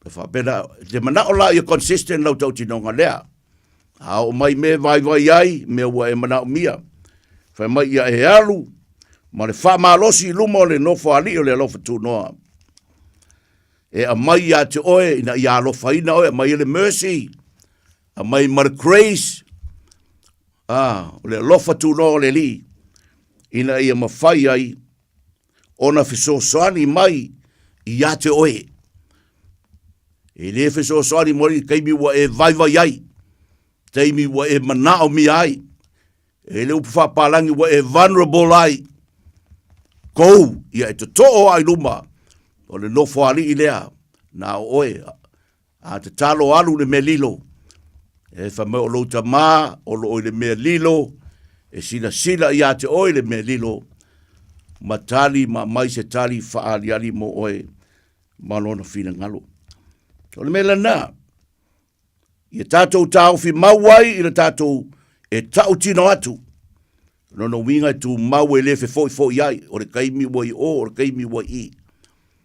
[SPEAKER 11] E faapena, te manao la ia consistent lau tautinoga lea. A oo mai mea e vaivai ai, mea ua e manaomia. Fai mai ia e alu ma le faamalosi i luma o le nofo alii o le alofa tunoa. E aumai ia te oe ina ia alofaina oe, aumai le mercy, aumai ma le grace, ah, o le alofa tunoa o le Alii, ina ia mafai ai ona fesoasoani mai ia te oe. E le fesoasoani mo i taimi ua e vaivai ai, taimi ua e manaomia ai, e le upu faapalagi ua e vulnerable ai, kou ia e totoo ai luma o le nofo alii lea, na o oe, a tatalo alu le mea lilo, e fai mai o lou tamā o loo i le mea lilo, e silasila ia te oe le mea lilo, ma tali ma aumai se tali faaaliali mo oe ma lona finagalo. O le mea lena, ia tatou taofi mau ai i le tatou e tautino atu. Lona uiga e tumau e le fefoifo'i ai, o le taimi ua i o, o le taimi ua i i.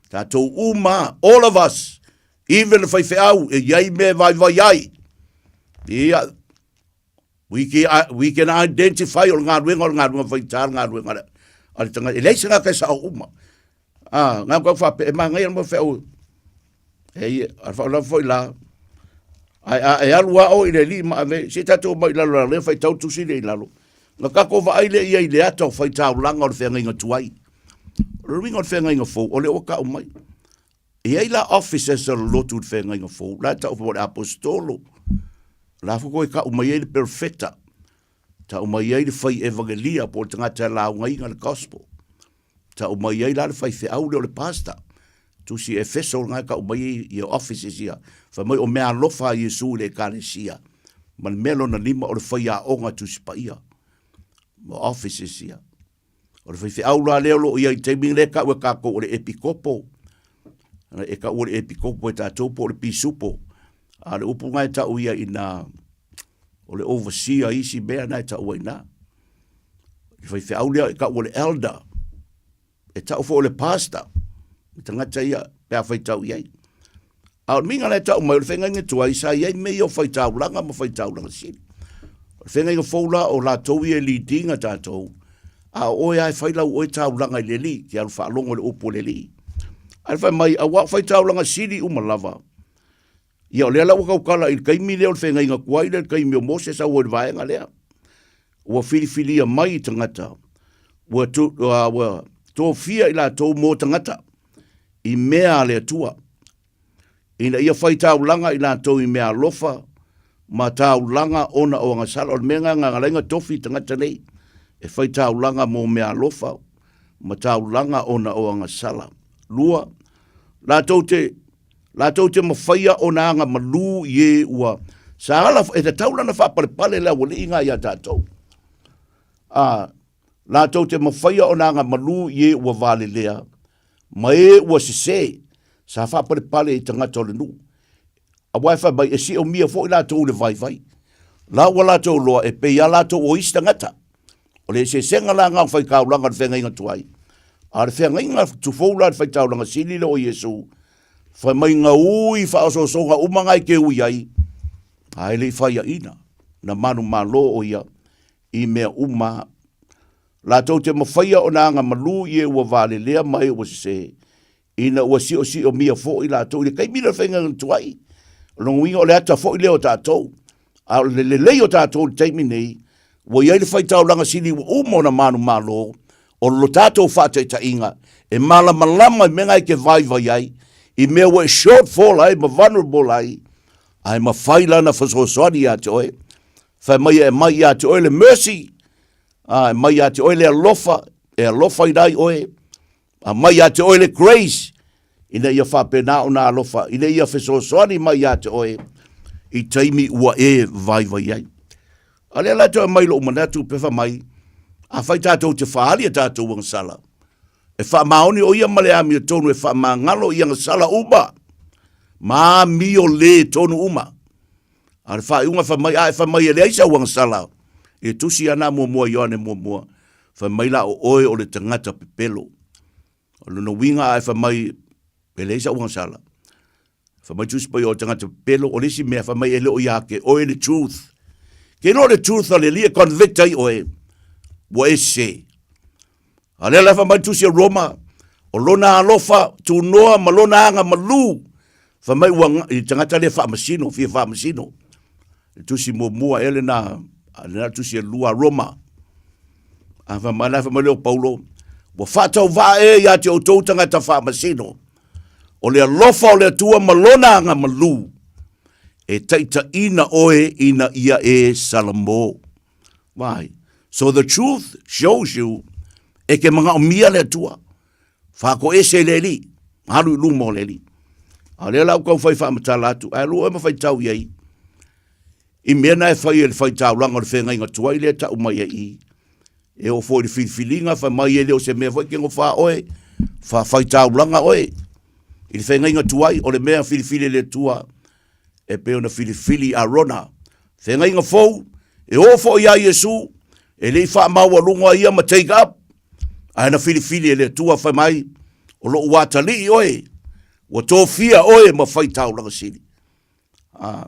[SPEAKER 11] Tatou uma, all of us, even le faifeau, e i ai mea e vaivai ai. Ia, we can, we can identify o le galuega o le galuega faigata le galuega a le tagata. E leai se tagata e sao uma. Ah, ngā kau whape, e māngai ana mo wheau. E ia, a whaolava foi la. Ai, a, e alu a o i le li ma ave, se tatou mai lalo la le whai tau tusi le i lalo. Nga kako vaai le ia i le ata o whai taulanga o le whengainga tuai. O le ruinga o le whengainga fou, o le o ka umai. E i ai la officers o le lotu i le feagaiga fou, la e tau mo le apostolo, la foi koe kau mai ai le perofeta. Tau mai ai le fai evangelia po o le tagata e laugaina le gospel. Tau mai ai la le faifeau lea o le pastor. Tusi Efeso lena e tau mai ai ia offices ia. Fai mai o meaalofa a Iesu i le Ekalesia. Ma le mea lona lima o le faiaoga Tusi Paia. Ma offices ia. O le faifeau la lea o lo o i ai i le taimi lea e tau e tatou o le epikopo. E tau o le epikopo e tatou po o le pisupo. A o le upu lena e tau ia ina o le overseer isi mea na e tau ai ina. Le faifeau lea e tau o le elder. E tau foi o le pastor. Le tagata ia pe a faitau i ai. A o le miga la e tau mai o le feagaiga tuai sa i ai mea ia o faitaulaga ma faitaulaga sili. O le feagaiga fou la o latou ia e lead ina tatou, a o oe lava e fai lau oe taulaga i le Alii, e te alu faalogo i le upu a le Alii. Ae fai mai, aua o faitaulaga sili uma lava, ia o lea la ua tautala i le taimi lea o le feagaiga tuai lea i le taimi o Mose sau ai i le vaega lea. Ua filifilia mai i tagata, ua, tu, ua tofia i latou mo tagata i mea a le Atua, ina ia fai taulaga i latou i mea alofa ma taulaga ona o agasala. O le mea lena na ala ai ona tofi tagata nei, e fai taulaga mo mea alofa ma taulaga ona o agasala. Lua, latou te, latou te mafaia ona aga malū i e ua sa ala, e tatau la ona faapalepale le aualii na ia tatou. A, latou te mafaia ona aga malū i e ua valelea, ma e ua sesē, sa faapalepale i tagata o le nuu. Aua e fai mai, e siomia foi latou i le vaivai. La ua latou iloa, e pei lava latou o isi tagata. O le eseesega la lena o faitaulaga o le feagaiga tuai, a o le feagaiga tufou la i le faitaulaga sili lea o Iesu, fai mai na ui faaosoosoga uma na e te ui ai, a e le i faiaina, na manumalo o ia i mea uma. Latou te mafaia ona aga malū i e ua valelea ma e ua sesē, ina ua siosiomia foi latou i le taimi lea o le faiga tuai. O lona uiga o le ata foi lea o tatou. A o le lelei o tatou i le taimi nei, ua i ai le faitaulaga sili ua uma ona manumalo, o lo tatou faataitaiga e malamalama i mea na e te vaivai ai, i mea ua e shortfall ai ma vulnerable ai, ae mafai la ona fesoasoani ia te oe. Fai mai e aumai ia te oe le mercy, a e aumai ia te oe le alofa, e alofaina ai oe, aumai ia te oe le grace, ina ia faapena ona alofa, ina ia fesoasoani mai ia te oe i taimi ua e vaivai ai. A lea la toe aumai lou manatu pe fai mai, afai tatou te faaali a tatou agasala, e faamaoni o ia ma le amiotonu e faamagalo i agasala uma, ma amio le tonu uma. A o le faaiuga fai mai, a e fai mai e leai sau agasala, i le tusi ana muamua Ioane muamua, fai mai la o oe o le tagata pepelo. O lona uiga a e fai mai e leai sau agasala, fai mai Tusi Paia o le tagata pepelo, o le isi mea fai mai e le o ia te oe le truth. Ke iloa le truth a le Alii e convict ai oe, ua e sese. A lea la fai mai le Tusi a Roma, o lona alofa tunoa ma lona aga malū, fai mai ua, i le tagata lea faamasino, fia faamasino. Le tusi muamua ea lena, lena tusi e lua a Roma. A fai mai, la fai mai lea o Paulo, ua faatauvaa ea ia te outou tagata faamasino, o le alofa o le Atua ma lona aga malū, e taitaiina oe ina ia e salamo. Why? So the truth shows you e ke manaomia le Atua. Faatoese i le Alii, alu i luma o le Alii. A o lea la ua tau fai faamatala atu, ae lua oe ma faitau i ai i mea na e fai e le faitaulaga o le feagaiga tuai lea e tau mai ai i i. E oo foi i le filifiliga, fai mai e le o se mea foi ke gofā oe, faafaitaulaga oe i le feagaiga tuai, o le mea filifili e le Atua e pei ona filifili i Arona. Feagaiga fou, e oo foi ia Iesu, e le i faamaualuga ia ma take up, ae na filifili e le Atua fai mai, o lou atalii oe, ua tofia oe ma fai taulaga sili. Ah,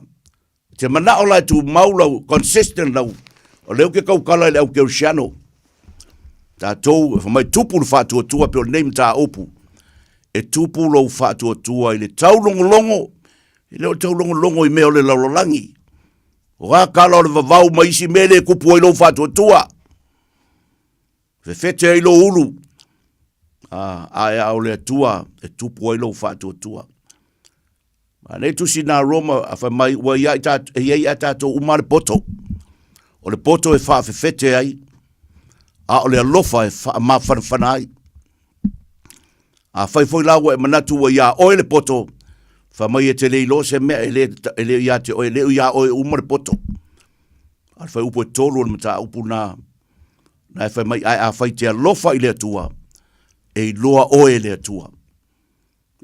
[SPEAKER 11] te manao la e tumau lau, consistent lau, o lea ou te tautala i le au kerisiano, tatou, e fai mai tupu le faatuatua pei o lenei mataupu, e tupu lou faatuatua i le taulogologo, e le o le taulogologo i mea o le lalolagi. O a tala o le vavau ma isi mea le tupu ai lou faatuatua. Fefete ai lou ulu, a, ae a o le Atua e tupu ai lou faatuatua. A nei tusi nā Roma, a fai mai, ua ia i tātou, e iai a tātou uma le poto. O le poto e faafefete ai, a o le alofa e faamafanafana ai. Afai foi la ua e manatu ua iā oe le poto, fai mai e te le iloa se mea e le, e le ia te oe, e le o iā oe uma le poto. A o le fuaiupu e tolu o le mataupu na, na e fai mai, ae afai te alofa i le Atua, e iloa oe e le Atua.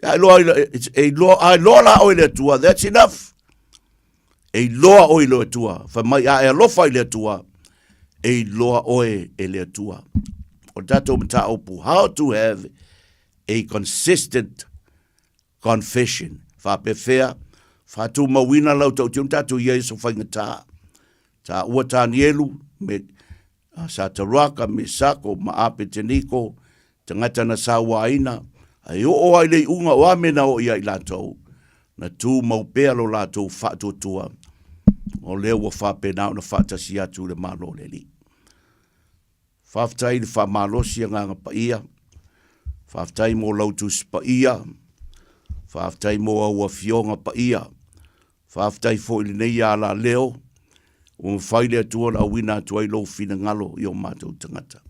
[SPEAKER 11] A iloa, e iloa, a iloa la oe i le Atua, that's enough. E iloa oe i le Atua. Fai mai, a e alofa i le Atua, e iloa oe e le Atua. O le tatou mataupu, how to have a consistent confession. Faapefea, faatumauina lau tautino tatou i ai aso faigata. Taua Tanielu, me, Sataraka, Mesako ma Apeteniko, tagata na sauaina, a e oo lava i le iuga o a mea na oo i ai latou, na tumau pea lo latou faatuatua, o lea ua faapena ona faatasi atu i le Malo o le Alii. Faafetai i le faamalosi Agaga Paia, faafetai mo lau Tusi Paia, faafetai mo au Afioga Paia, Faafetai foi i lenei alaleo ua mafai le Atua ona auina atu ai lou finagalo i o matou tagata.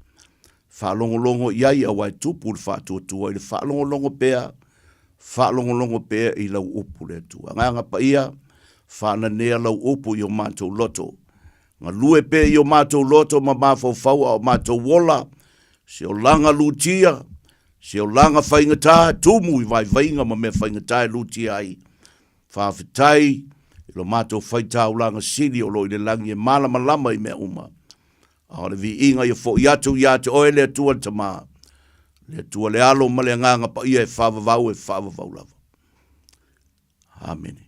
[SPEAKER 11] Faalogologo i ai aua e tupu le faatuatua i le faalogologo pea, faalogologo pea i lau upu le Atua. Agaga Paia, faananea lau upu i o matou loto. Galue pea i o matou loto ma mafaufau a o matou ola, se olaga lutia, se olaga faigata, tumu i vaivaiga ma mea faigata e lutia ai. Faafetai i lo matou faitaulaga sili o lo o i le lagi e malamalama i mea uma. A o le viiga ia foi atu ia te oe le Atua le Tama, le Atua le Alo ma le Agaga Paia e faavavau e faavavau lava. Amene.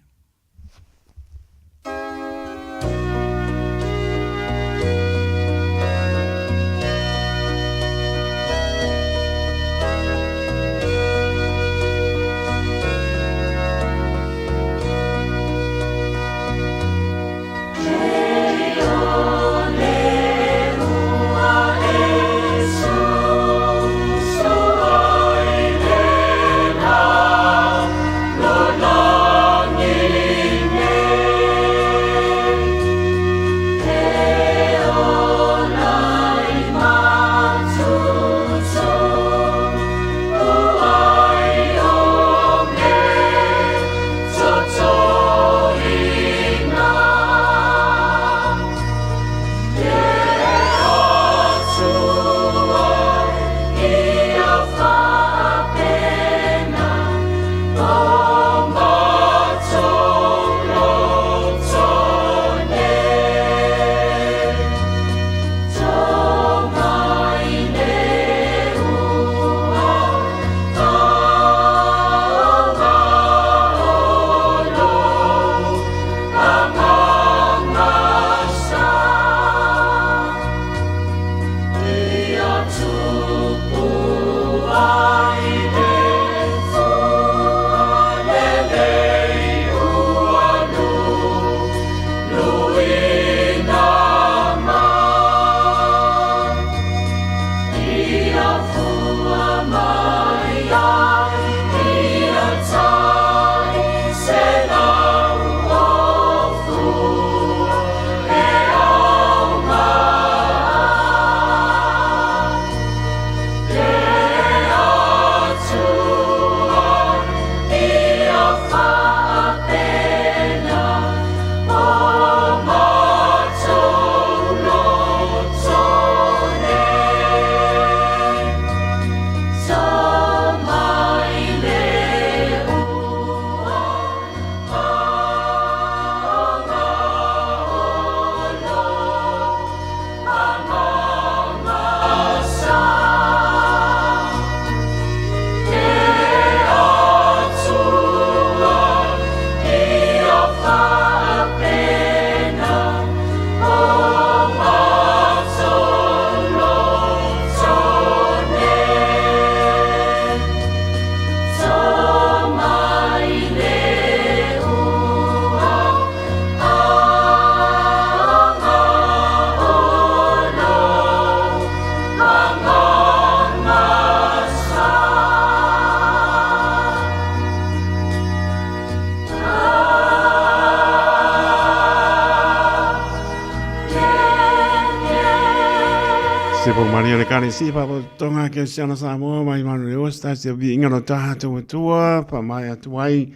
[SPEAKER 7] Se po maria le kare si pa tonga ke siana Samoa mai manu le osta se vi inga no tatou atua pa mai atu ai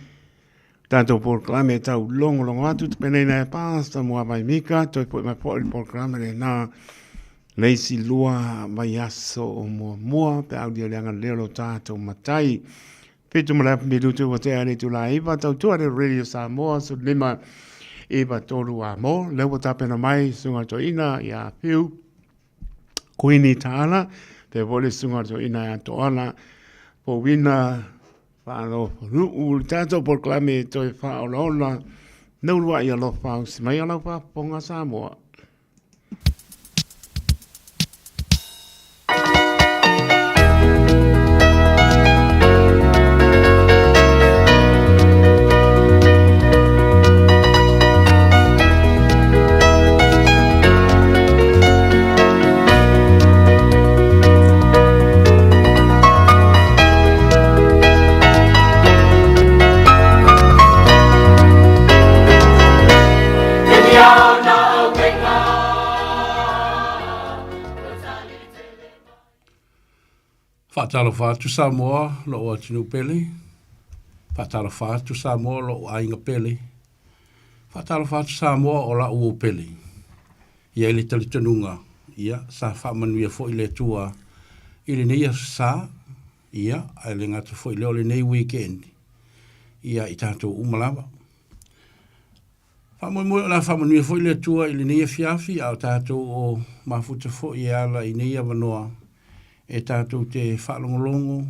[SPEAKER 7] tatou polokalame tau longo longo atu te penei e pasta mua mai mika toi po mai po le polokalame le na le isi lua mai aso o mua mua pe au dia le anga leo lo tatou matai Fitu ma le afa minutu ua tea le itula iva tautua le Radio Samoa su lima iva tolu a mo le ua tapena mai sunga toina ia Whiu Kuini Taala te po le sunga toina ia Toala Powina Whaalofanuu le tatou polokalame toe whaolaola naulua i alofa au si mai alau whaponga Samoa.
[SPEAKER 8] Faatalofa atu Samoa lo'u atunuu pele, faatalofa atu Samoa lo'u aiga pele, faatalofa atu Samoa o la'u uo pele. I ai le talitonuga, ia, sa faamanuia foi le Atua i lenei aso sa, ia, ae le gata foi lea o lenei weekend, ia i tatou uma lava. Faamoemoe o le a faamanuia foi le Atua i lenei afiafi, a o tatou o mafuta foi e ala i nei avanoa e tatou te faalogologo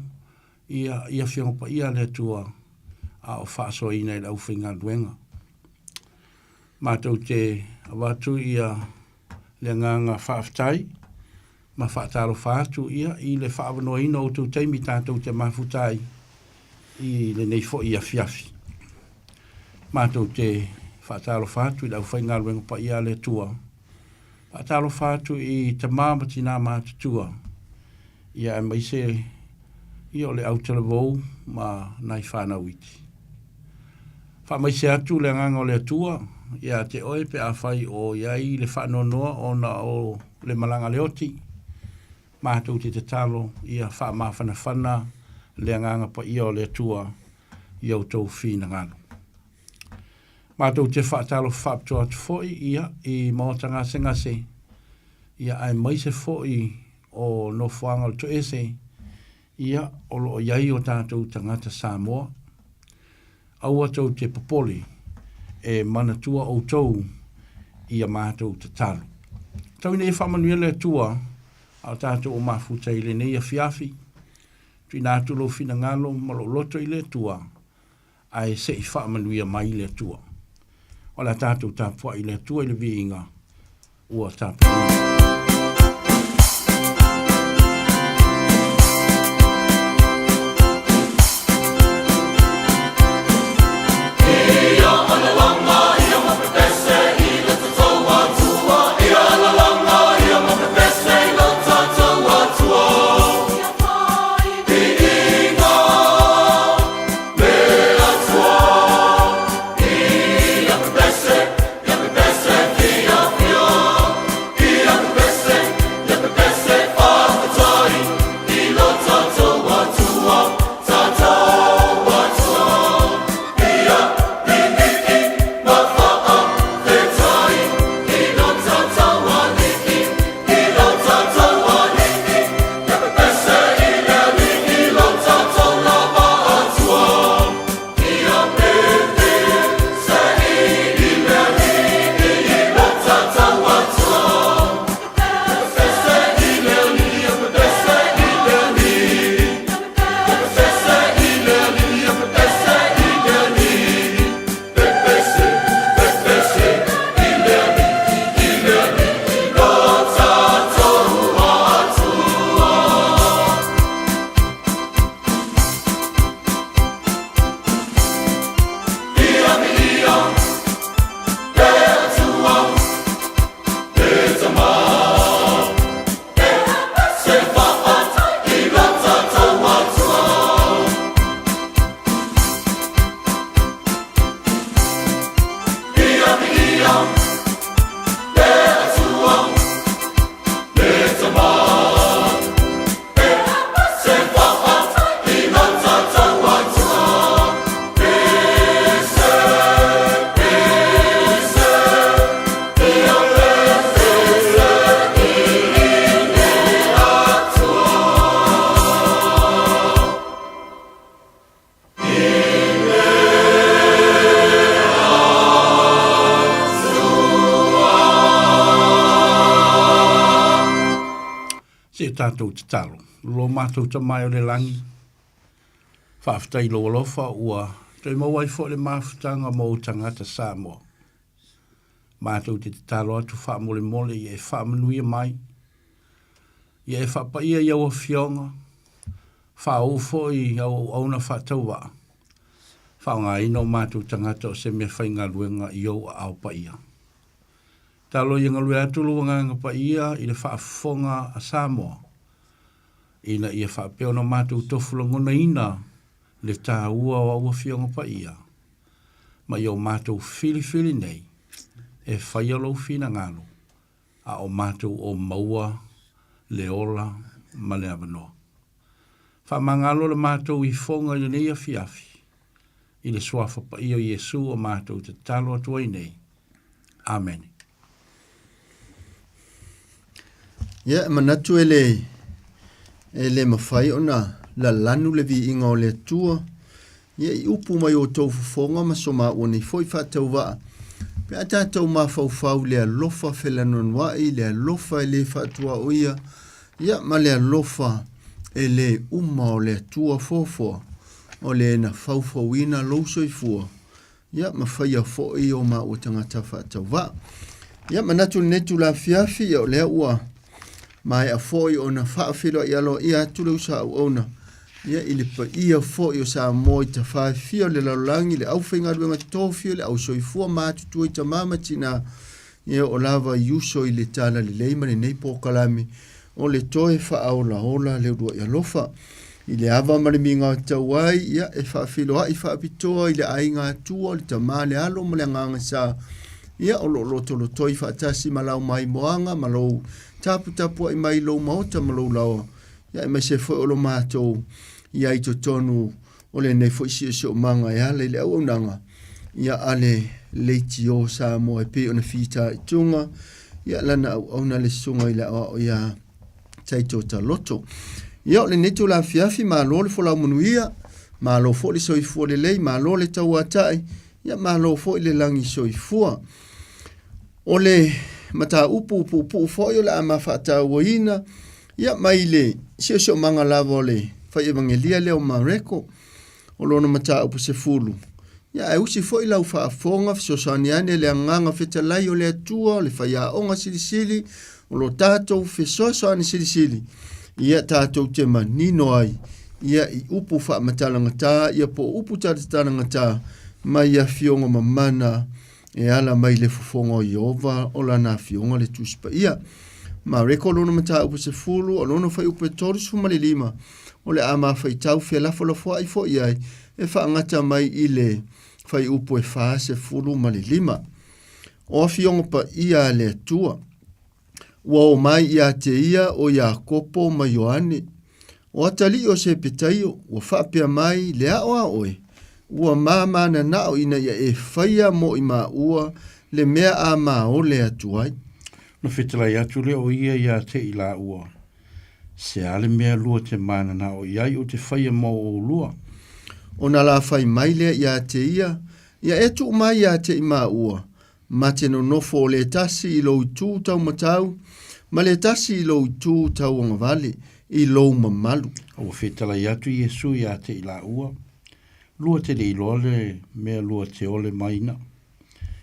[SPEAKER 8] ia i Afioga Paia a le Atua a o faasoaina e le aufaigaluega. Matou te avatu ia le agaga faafetai ma faatalofa atu ia i le faaavanoaina o outou taimi tatou te mafuta ai i lenei foi afiafi. Matou te faatalofa atu i le aufaigaluega paia a le Atua, faatalofa atu i tama ma tinā matutua, ia aemaise ia o le autalavou ma nai fanau iti. Faamaise atu le agaga o le Atua ia te oe pe afai o i ai le faanoanoa ona o le malaga le oti. Matou te tatalo ia faamafanafana le agaga paia o le Atua i outou finagalo. Matou te faatalofa faapitoa atu foi ia i maota gasegase ia aemaise foi o nofoaga o le toese ia o lo o i ai o tatou tagata Samoa. Aua tou te popole, e manatua outou i a matou tatalo. Tau ina ia faamanuia le Atua a o tatou o mafuta i lenei afiafi. Tuuina atu lou finagalo ma lou loto i le Atua, ae se i faamanuia mai le Atua. O le a tatou tapuai i le Atua i le viiga ua tapuaina.
[SPEAKER 12] tatou tatalo. Lo matou Tama e o le lagi, faafetai i lou alofa ua toe maua ai foi le mafutaga mo ou tagata Samoa. Matou te tatalo atu faamolemole ia e faamanuia mai, ia e faapaia i au afioga, faauu foi i au auauna faatauvaa, faaaogaina o matou tagata o se mea faigaluega i ou aao paia. Talo ia galue atu lou Agaga Paia i le faafofoga a Samoa, ina ia faapea ona matou tofu lagonaina le taua o au Afioga Paia, ma ia o matou filifili nei e faia lou finagalo, a o matou o maua le ola ma le avanoa. Faamagalo le matou ifoga i lenei afiafi, i le Suafa Paia o Iesu o matou tatalo atu ai nei. Amene.
[SPEAKER 13] Ia, e manatu e le, e le mafai ona lalanu le viiga o le Atua, ia i upu mai o outou fofoga ma so maua nei foi faatauvaa, pe a tatou mafaufau i le alofa felanoanoa'i, le alofa e le faatuaoia, ia ma le alofa e le uma o le Atua foafoa, o le na faufauina lou soifua, ia ma faia foi o maua tagata faatauvaa. Ia manatu lenei itula afiafi, ia o lea ua maea foi ona faafeiloai aloaia atu le uso a auauna, ia i le paia foi o Samoa i tafaefia o le lalolagi, le aufaigaluega tofi, le ausoifua matutua i tama ma tina, ia o lava i uso i le talalelei ma lenei polokalame o le toe faaolaola le uluai alofa. I le ava ma le miga tau ai, ia e faafeiloai faapitoa i le aiga Atua, le Tama, le Alo ma le Agaga Sa, ia o lo o lotolotoi faatasi ma lau maimoaga ma lou taputapuai mai lou maota ma lou laoa, ia aemaise foi o lo matou i ai totonu o lenei foi siosiomaga e ala i le auaunaga ia a le Leitio Samoa e pei ona fitaituga ia lana auauna le susuga i le aoao ia Taito Taloto. Ia o lenei itula afiafi, malo le folau manuia, malo foi le soifua lelei, malo le tauatai, ia malo foi le lagi soifua. O le mataupu puupuu foi o le a mafaatauaina, ia mai le siosiomaga lava o le fai evagelia lea o Mareko, o lona mataupu 10, ia ae usi foi lau faafofoga fesoasoani ane le agaga fetalai o le Atua, o le faiaoga silisili, o lo tatou fesoasoani silisili, ia tatou te manino ai, ia i upu faamatalagata, ia po o upu talatalagata, mai afioga mamana e ala mai le fofoga o Ieova o lana afioga le Tusi Paia. Mareko lona mataupu 10, o lona fuaiupu e 35, o le a mafaitau felafolafoai foi ai e faagata mai i le fuaiupu e 45. O afioga paia a le Atua. Ua o mai ia te ia o Iakopo ma Ioane, o atalii o Sepetaio, ua faapea mai, Le ao a oe, ua mamananao ina ia e faia mo i maua le mea a maole atu ai.
[SPEAKER 12] Ona fetalai atu lea o ia ia te i laua, Se a le mea lua te mananao i ai ou te faia mo oulua?
[SPEAKER 13] Ona la fai mai lea ia te ia, Ia e tuu mai ia te i maua, ma te nonofo o le tasi i lou itu taumatau, ma le tasi i lou itu tauagavale, i lou mamalu.
[SPEAKER 12] A ua fetalai atu Iesu ia te i laua, Lua te le iloa le mea lua te ole maina.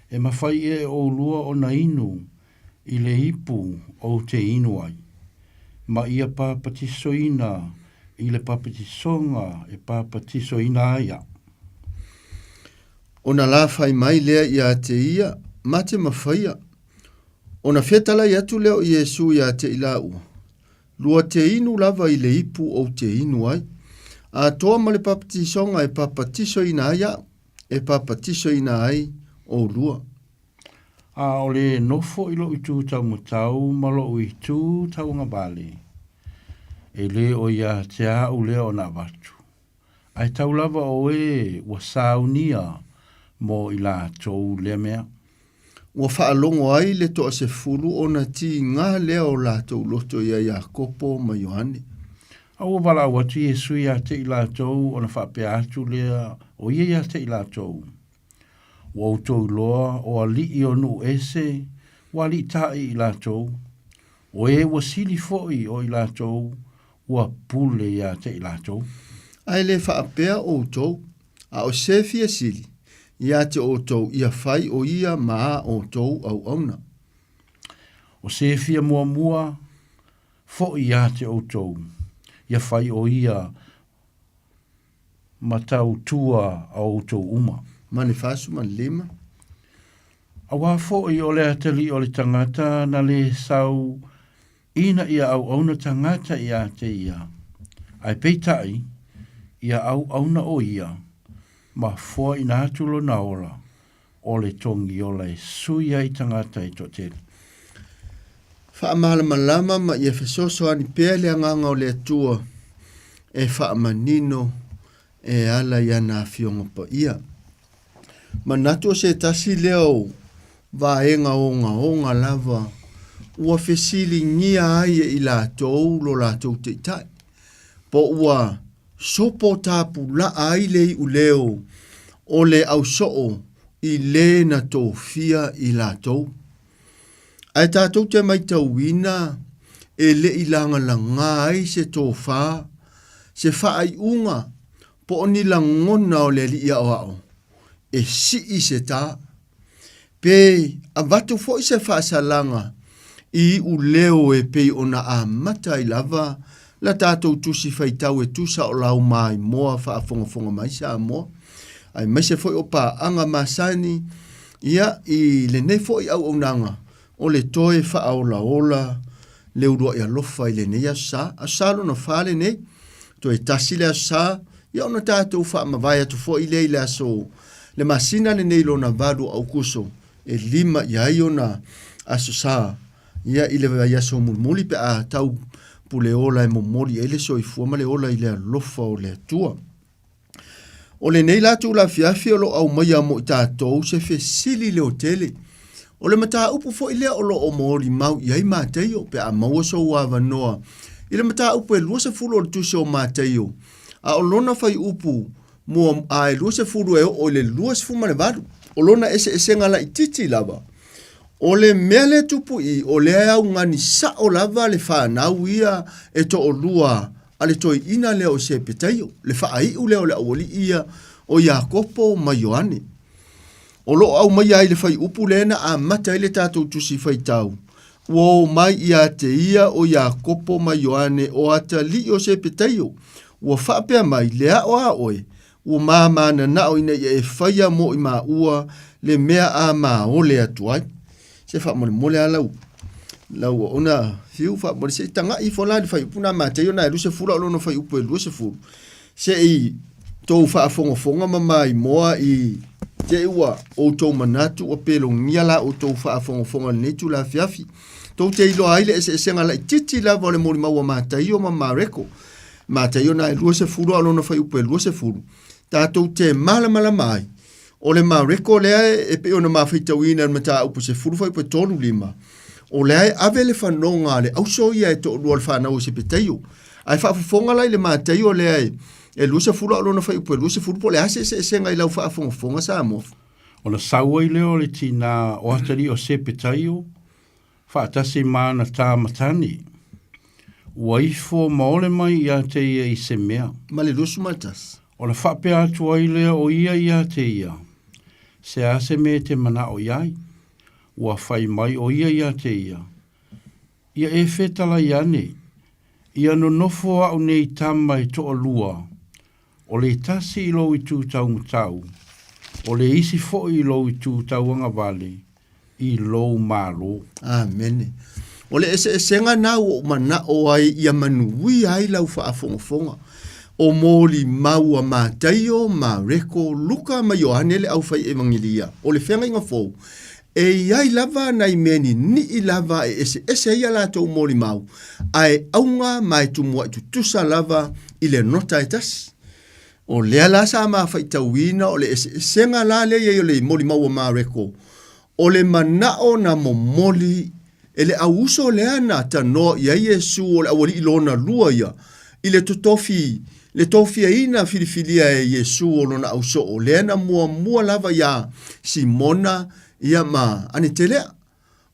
[SPEAKER 12] E mafai ea e oulua ona inu i le ipu ou te inu ai, ma ia papatisoina i le papatisoga e papatisoina ai au.
[SPEAKER 13] Ona la fai mai lea ia te ia, ma te mafaia. Ona fetalai atu lea o Iesu ia te i laua, Lua te inu lava i le ipu ou te inu ai, atoa ma le papatisoga e papatisoina ai au, e papatisoina ai oulua.
[SPEAKER 12] A o le nofo i lou itu taumatau ma lou itu tauagavale, e le o ia te au lea ona avatu, ae tau lava o e ua saunia mo i latou lea mea.
[SPEAKER 13] Ua faalogo ai le toasefulu ona tiga lea o latou loto iā Iakopo ma Ioane.
[SPEAKER 12] A ua valaau atu Iesu ia te i latou ona faapea atu lea o ia ia te i latou, Ua outou iloa o alii o nuu ese ua aliitaʻi i latou, O e ua sili foi o i latou ua pule iā te i latou.
[SPEAKER 13] A e le faapea outou, a o se fia sili ia te outou ia fai o ia ma a outou auauna.
[SPEAKER 12] O se fia muamua foi ia te outou ia fai o ia ma tautua a outou uma.
[SPEAKER 13] Ma le 45.
[SPEAKER 12] Auā foi o le atalii o le tagata na lē sau ina ia auauna tagata iā te ia, ae peitai, ia auauna o ia, ma foaina atu lona ola, o le togiola e sui ai tagata e toatele.
[SPEAKER 13] Faamalamalama ma ia fesoasoani pea le Agaga o le Atua e faamanino e ala i ana Afioga Paia. Manatu o se tasi lea o vaega ogaoga lava ua fesiligia ai e i latou lo latou taitai, po ua sopo tapulaa ai le iuleo o le ausoo i le na tofia i latou. Ae tatou te maitauina e le i lagalaga ai se tofa, se faaiuga po o ni lagona o le Alii Aoao e sii se tā, pe avatu foi se faasalaga i iuleo e pei ona amata ai lava la tatou tusi faitau e tusa o lau maimoa faafogafoga mai Samoa, aemaise foi o paaga masani, ia, i lenei foi auaunaga o le toe faaolaola le uluai alofa i lenei Aso Sa. Aso Sa lona fa lenei, toe tasi le Aso Sa, ia ona tatou faamavae atu foi lea i le aso le masina lenei lona 8 o Aukuso, e lima i ai ona Aso Sa, ia i le vaiaso mulimuli pe a tau pule ola e momoli ai le soifua ma le ola i le alofa o le Atua. O lenei la tula afiafi o lo o aumaia mo i tatou se fesili leotele. O le mataupu foi lea o lo o molimau i ai Mateio pe a maua sou avanoa i le mataupu e 20 o le tusi o Mateio, a o lona fuaiupu mua a e 20 e oo i le 28, o lona eseesega laitiiti lava. O le mea lea e tupu i i, o lea e augani sao lava le fanau ia e toalua a le toeaina lea o Sepetaio, le faaiu lea o le aualii ia o Iakopo ma Ioane. O lo o aumaia ai le fuaiupu lea na amata ai le tatou tusi faitau, ua o mai ia te ia o Iakopo ma Ioane o atalii o Sepetaio, ua faapea mai, Le ao a oe, ua mamananao ina ia e faia mo i maua le mea a maole atu ai. Se faamolemole a lau lau ona fiu faamole se i taga'i ifo la le fuaiupu na Mateio na e 20 a o lona fuaiupu e 20 se i tou faafogafoga ma maimoa i te i ua outou manatu ua pelogia la outou faafogafoga i lenei itula afiafi. Tou te iloa ai le eseesega laitiiti lava o le molimau a Mataio ma Mareko. Mataio na e 20 a o lona fuaiupu e 20, tatou te malamalama ai O le Mareko lea e pei ona mafaitauina i le mataupu 10 fuaiupu e 35, o lea e ave le fanoga a le auso ia e toalua o le fanau o Sepetaio. Ae faafofoga la i le Mataio lea e 20 a o lona fuaiupu e 20 po o le a se eseesega i lau faafogafoga Samoa.
[SPEAKER 12] Ona sau ai lea o le tinā o atalii o Sepetaio faatasi ma ana tāmatani, ua ifo ma ole mai iā te ia i se mea.
[SPEAKER 13] Ma le 21.
[SPEAKER 12] Ona faapea atu ai lea o ia iā te ia, Se a se mea e te manao i ai? Ua fai mai o ia iā te ia, Ia e fetalai ane, ia nonofo a'u nei tama e toalua, o le tasi i lou itu taumatau, o le isi foi i lou itu tauagavale, i lou Malo.
[SPEAKER 13] Amene. O le eseesega na ua ou manao ai ia manuia ai lau faafogafoga. O molimau a Mataio, Mareko, Luka ma Ioane le aufai-evangelia o le Feagaiga Fou, e i ai lava nai mea ninii lava e eseese ai a latou molimau, ae auga ma e tumua'i tutusa lava i le nota e tasi. O lea la sa mafaitauina o le eseesega la lea i ai o le molimau a Mareko, o le manao na momoli e le auuso lea na tanoa i ai Iesu o le aualii lona lua ia i le totofi le tofiaina filifilia e Iesu o lona ausoo lea na muamua lava iā Simona ia ma Anetelea.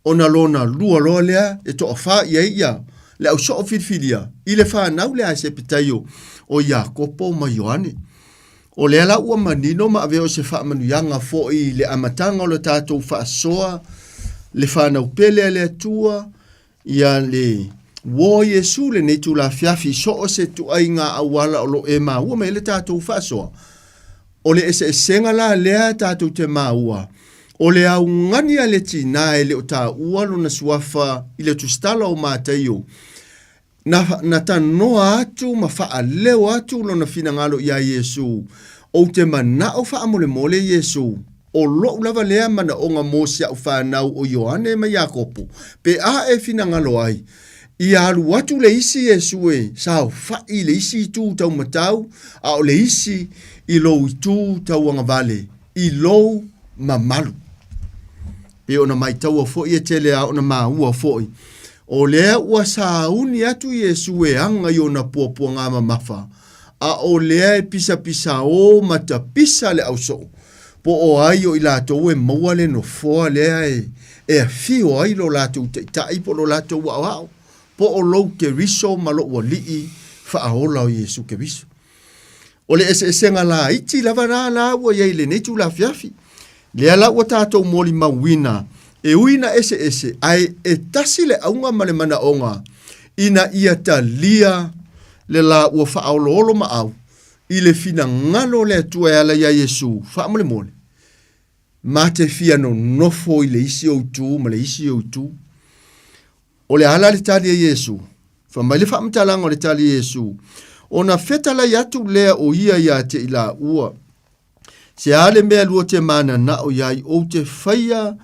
[SPEAKER 13] Ona lona lua loa lea e toafā i ai ia le au soo filifilia i le fanau lea a Sepetaio o Iakopo ma Ioane. O lea la ua manino ma avea o se faamanuiaga foi i le amataga o le tatou faasoa le fanau pele a le Atua, ia le uo o Iesu lenei itula afiafi i so o se ituaiga auala o lo o e maua mai ai le tatou faasoa. O le eseesega la lea tatou te maua, o le augani a le tinā e le o taua lona suafa i le tusitala o Mataio, na, na tanoa atu ma faaleo atu lona finagalo iā Iesu, Ou te manao faamolemole Iesu, o loʻu lava lea manaoga mo si aʻu fanau o Ioane ma Iakopo, pe a e finagalo ai, ia alu atu le isi Iesu e saofaʻi i le isi itu taumatau, a o le isi i lou itu tauagavale, i lou mamalu. Pei ona maitaua foi e tele a ona maua foi, o lea ua sauni atu Iesu e aga i ona puapuaga mamafa, a o lea e pisapisaō ma tapisa le ausoo, po o ai o i latou e maua le nofoa lea e, e afio ai lo latou taitai po o lo latou aoao, po o lou Keriso ma lou Alii faaola o Iesu Keriso. O le eseesega laiti lava la la ua i ai i lenei itula afiafi. Lea la ua tatou molimauina e ui ina eseese ae e tasi le auga ma le manaoga ina ia talia le la ua faaoloolomaau i le finagalo o le Atua e ala iā Iesu faamolemole, ma te fia nonofo i le isi ou itu ma le isi ou itu. O le a la le tali a Iesu? Fai mai le faamatalaga o le tali a Iesu, Ona fetalai atu lea o ia iā te i laua, Se a le mea lua te mananao iai ou te faia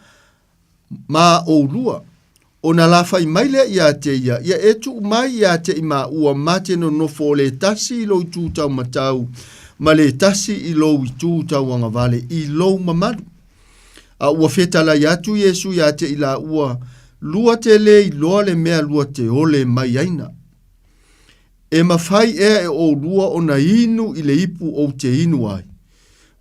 [SPEAKER 13] ma oulua? Ona la fai mai lea iā te ia, Ia e tuu mai iā te i maua ma te nonofo o le tasi i lou itu taumatau ma le tasi i lou itu tauagavale i lou mamalu. A ua fetalai atu Iesu iā te i laua, Lua te lē iloa le mea lua te ole mai aina. E mafai ea e oulua ona inu i le ipu ou te inu ai,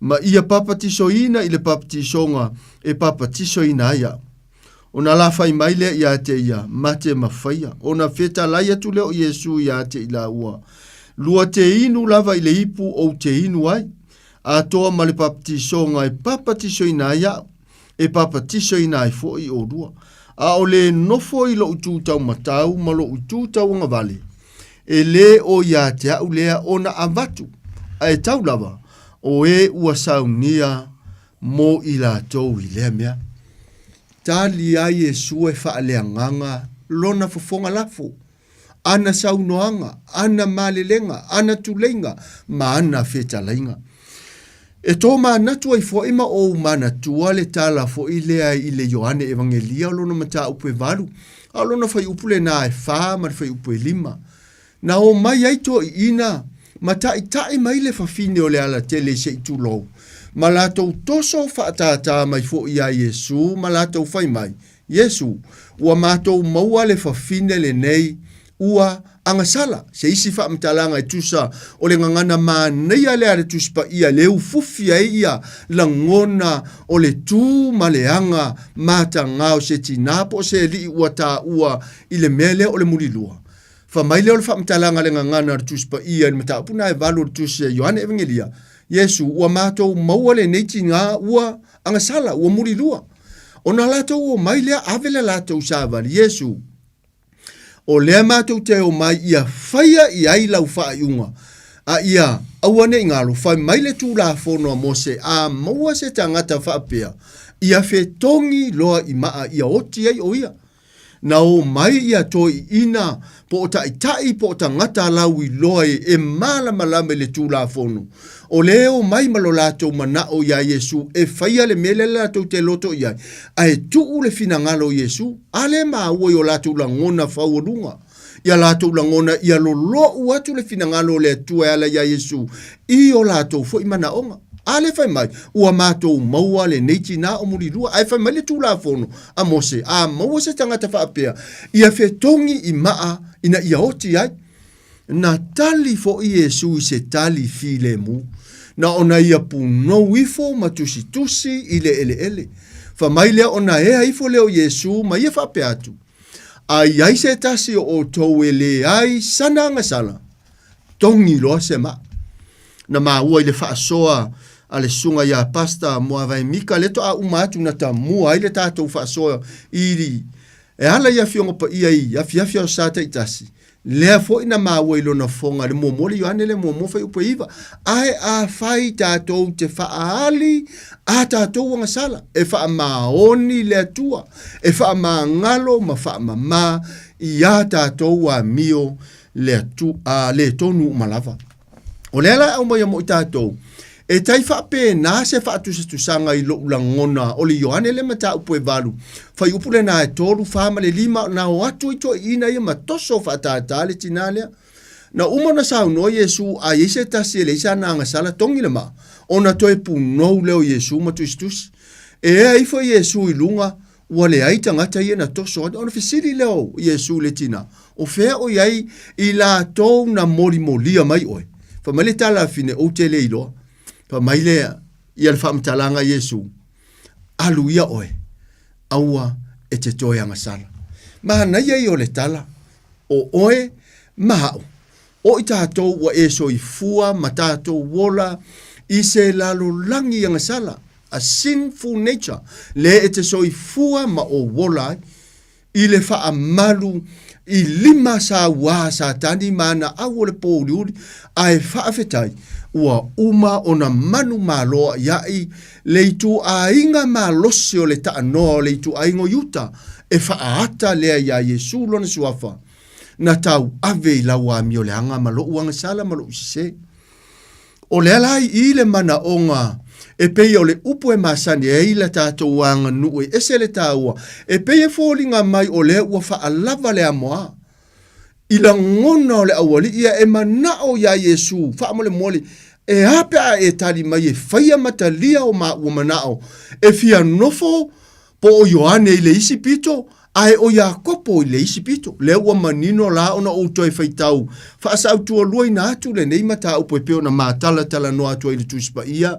[SPEAKER 13] ma ia papatisoina i le papatisoga e papatisoina ai aʻu? Ona la fai mai lea iā te ia, Ma te mafaia. Ona fetalai atu lea o Iesu iā te i laua, Lua te inu lava i le ipu ou te inu ai, atoa ma le papatisoga e papatisoina ai aʻu, e papatisoina ai foi oulua. A o le nofo i loʻu itu taumatau ma loʻu itu tauagavale, e lē o iā te aʻu lea ona avatu, a e tau lava, o e ua saunia mo i latou i lea mea. Tali ai Iesu e faaleagaga lona fofoga lafo, ana saunoaga, ana malelega, ana tuleiga, ma ana fetalaiga. E tōmanatu ai foi ma ou manatua le tala foi lea i le Ioane Evagelia o lona mataupu e valu, a o lona fuaiupu lenā e fa ma le fuaiupu e lima. Na omai ai toeaiina ma taʻitaʻi mai le fafine o le alatele se i tulou, ma latou toso faatātā mai foi iā Iesu ma latou fai mai, Iesu, ua matou maua le fafine lenei ua agasala, se isi faamatalaga e tusa o le gagana manaia lea a le Tusi Paia le ufufi ai ia lagona o le tu ma le aga matagā o se tinā po o se alii ua taua i le mea lea o le mulilua. Fai mai lea o le faamatalaga a le gagana a le Tusi Paia i le mataupu na e valu o le Tusi a Ioane Evagelia, Iesu, ua matou maua lenei tinā ua agasala, ua mulilua. Ona latou omai lea ave le latou savali, Iesu, o lea matou te omai ia faia i ai lau faaiuga, a ia aua ne i galo, fai mai le Tulafono a Mose, a maua se tagata faapea, ia fetogi loa i maa ia oti ai o ia. Na omai ia toeaiina po o taitai po o tagata lauiloa e malamalama i le Tulafono, o lea e omai ma lo latou manao iā Iesu e faia le mea lea latou te loto i ai, ae tuu le finagalo o Iesu, a lea e maua i o latou lagona faualuga, ia latou lagona ia loloʻu atu le finagalo o le Atua e ala iā Iesu i o latou foi manaoga. A lea fai mai, ua matou maua lenei tinā o mulilua, ae fai mai le Tulafono a Mose, a maua se tagata faapea, ia fetogi i maa ina ia oti ai. Na tali foi Iesu i se tali filemu, na ona ia punou ifo ma tusitusi i le eleele. Fai mai lea ona ea ifo lea o Iesu ma ia faapea atu, A i ai se tasi o outou e leai sana agasala, togi loa se maa. Na maua i le faasoa a le susuga ia Pastor Muavae Mika lea toa uma atu na tamua ai le tatou faasoa i e ala i Afioga Paia i afiafi o Aso Sa taitasi, lea foi na maua i lona fofoga le muamua le Ioane le muamua fuaiupu e 9, Ae afai tatou te faaali a tatou agasala, e faamaoni le Atua, e faamagalo ma faamama i a tatou amio le atu, a, le tonu uma lava. O lea la e aumaia mo i tatou, e tai faapena se faatusatusaga i lou lagona o le Ioane le mataupu e 8, fuaiupu lena e 3, 4 ma le 5, na o atu ai toeaiina ia ma toso faatātā le tinā lea. Na uma ona saunoa Iesu, a i ai se tasi e leai sana agasala, togi le maa, ona toe punou lea o Iesu ma tusitusi. E ea ifo Iesu i luga, Ua leai tagata ia na toso atu. Ona fesili lea o Iesu i le tinā, O fea o i ai i latou na molimolia mai oe? Fai mai le tala a fine, Ou te le iloa. Fai mai lea ia le faamatalaga a Iesu, Alu ia oe, aua e te toe agasala. Manaia ia o le tala, o oe ma a'u, o i tatou ua e soifua ma tatou ola i se lalolagi agasala, a sinful nature, lea e te soifua ma ou ola ai i le faamalu i lima sauā Satani ma ana au o le pōuliuli, ae faafetai ua uma ona manumalo aʻiaʻi le ituaiga malosi o le taanoa o le ituaiga o Iuta e faaata lea iā Iesu lona suafa na tauave i lau amioleaga ma loʻu agasala ma loʻu sesē. O lea la i i le manaoga e pei o le upu e masani ai la tatou aganuu e ese le taua, e pei e foliga mai o lea ua faalava le amoa i lagona o le aualii ia e manao iā Iesu faamolemole e a pe a e tali mai e faia ma talia o maua manao e fia nofo Po o Ioane i le isi pito, ae o Iakopo i le isi pito. Lea ua manino la ona ou toe faitau faasautualuaina atu lenei mataupu e pei ona matalatalanoa atu ai i le Tusi Paia,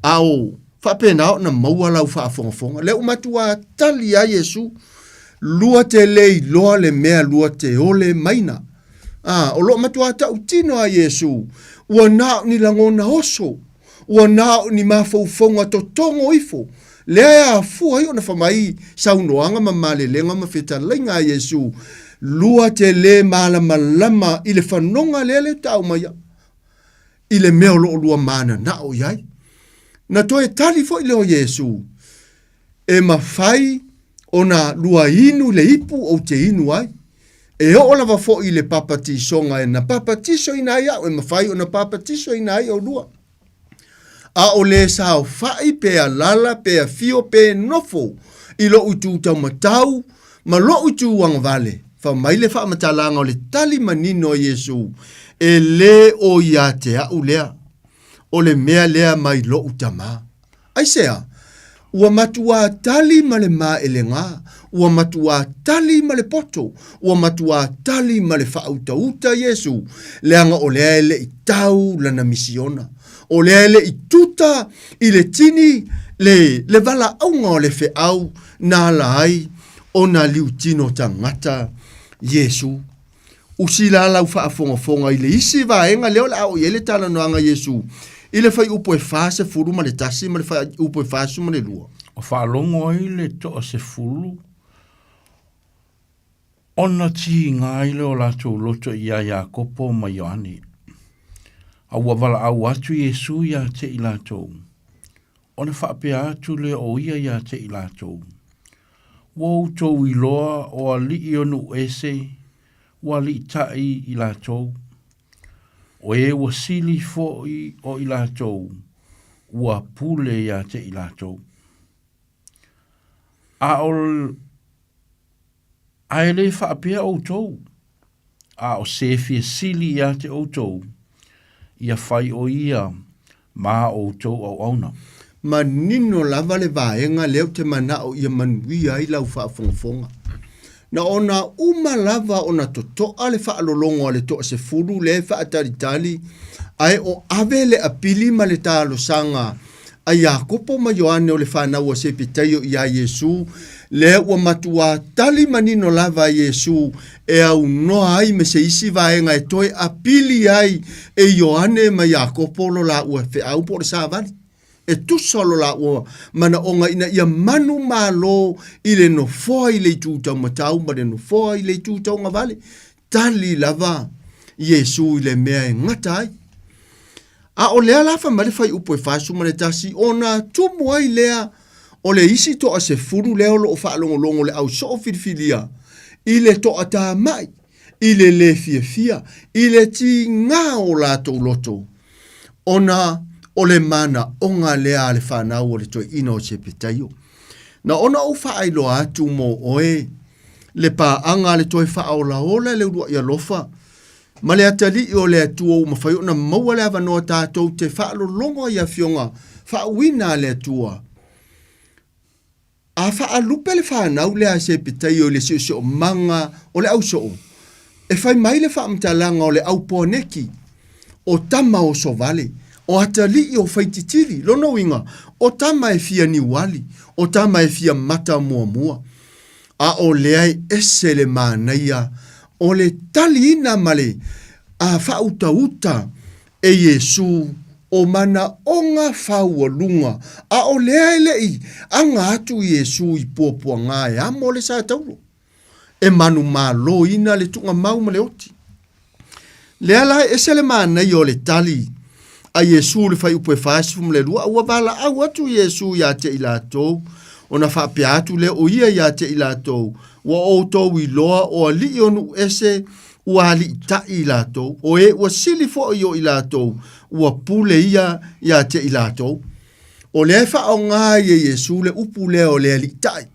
[SPEAKER 13] a o faapena ona maua lau faafogafoga. Lea ua matuā tali a Iesu, Lua te le iloa le mea lua te ole maina. A, o loo matuā tautino a Iesu, ua na o ni lagona oso Ua na o ni mafaufauga totogo ifo, lea e afua ai ona fai mai saunoaga ma malelega ma fetalaiga a Iesu, lua te le malamalama i le fanoga lea le tau mai i le mea o lo o lua mananao i ai. Na toe tali foi lea o Iesu, E mafai ona lua inu le ipu ou te inu ai. E oo lava foi i le papatisoga e na papatisoina ai a'u, e mafai ona papatisoina ai oulua. A o le saofai pe alala pe afio pe nofo i lo'u itu taumatau ma lo'u itu agavale, fai mai le faamatalaga o le tali manino a Iesu, E lē o ia te a'u lea, o le mea lea mai lo'u Tamā. Aisea? Ua matuā tali ma le maelega, ua matuā tali ma le poto, ua matuā tali ma le faautauta Iesu, leaga o lea e le i tau lana misiona. O lea e le i tuta i le tini le, le valaauga o le feau na ala ai ona liutino tagata Iesu. Usi la lau faafogafoga i le isi vaega lea o le a oo i ai le talanoaga a Iesu i le fuaiupu e 41 ma le fuaiupu e 42.
[SPEAKER 12] O faalogo ai le toasefulu ona tiga ai lea o latou loto iā Iakopo ma Ioane. A ua valaau atu Iesu ia te i latou, ona faapea atu lea o ia ia te i latou, Ua outou iloa o alii o nuu ese, ua aliitai i latou. O e ua sili foi o i latou, ua pule ia te i latou. A o a e le faapea outou, a o se fia sili ia te outou, ia fai o ia ma outou auauna.
[SPEAKER 13] Manino lava le vaega lea ou te manao ia manuia ai lau faafogafoga. Na ona uma lava ona totoa le faalologo a le toasefulu lea e faatalitali, ae o ave le apili ma le talosaga. a Iakopo ma Ioane o le fanau a Sepetaio iā Iesu, lea ua matuā tali manino lava Iesu e aunoa ai me se isi vaega e toe apili ai e Ioane ma Iakopo lo lāua feau po o le savali. E tusa lo lāua manaʻoga ina ia manumalo i le nofoa i le itu taumatau ma le nofoa i le itu taugavale. Tali lava Iesu i le mea e gata ai. A o lea la fai mai le fuaiupu e 41, ona tumu ai lea o le isi toasefulu lea o lo o faalogologo le au soo filifilia i le toatamai, i le lē fiafia, i le tigā o latou loto, ona o le manaoga lea a le fanau o le toeaina o Sepetaio. Na ona ou faailoa atu mo oe le paaga a le toe faaolaola i le uluai alofa ma le atalii o le Atua ua mafai ona maua le avanoa tatou te faalologo ai i afioga faauuina a le Atua. A faalupe le fanau lea a Sepetaio i le siosiomaga o le ausoo, e fai mai le faamatalaga o le au poaneki, o tama osovale, o atalii o faititili, lona uiga, o tama e fia niuali, o tama e fia mata muamua. A o lea e ese le manaia o le taliina ma le faautauta e Iesū o manaoga faualuga, a o lea e le i aga atu Iesū i puapuaga e amo le sataulo, e manumaloina le tuugamau ma le oti. Lea la e ese le manaia o le tali a Iesū i le fuaiupu e 42, a ua valaau atu Iesū iā te i latou, ona faapea atu lea o ia iā te i latou, Ua outou iloa o alii o nuu ese ua aliitaʻi i latou, o e ua sili foʻi o i latou, ua pule ia iā te i latou. O lea e faaaoga ai e Iesū le upu lea o le aliitaʻi.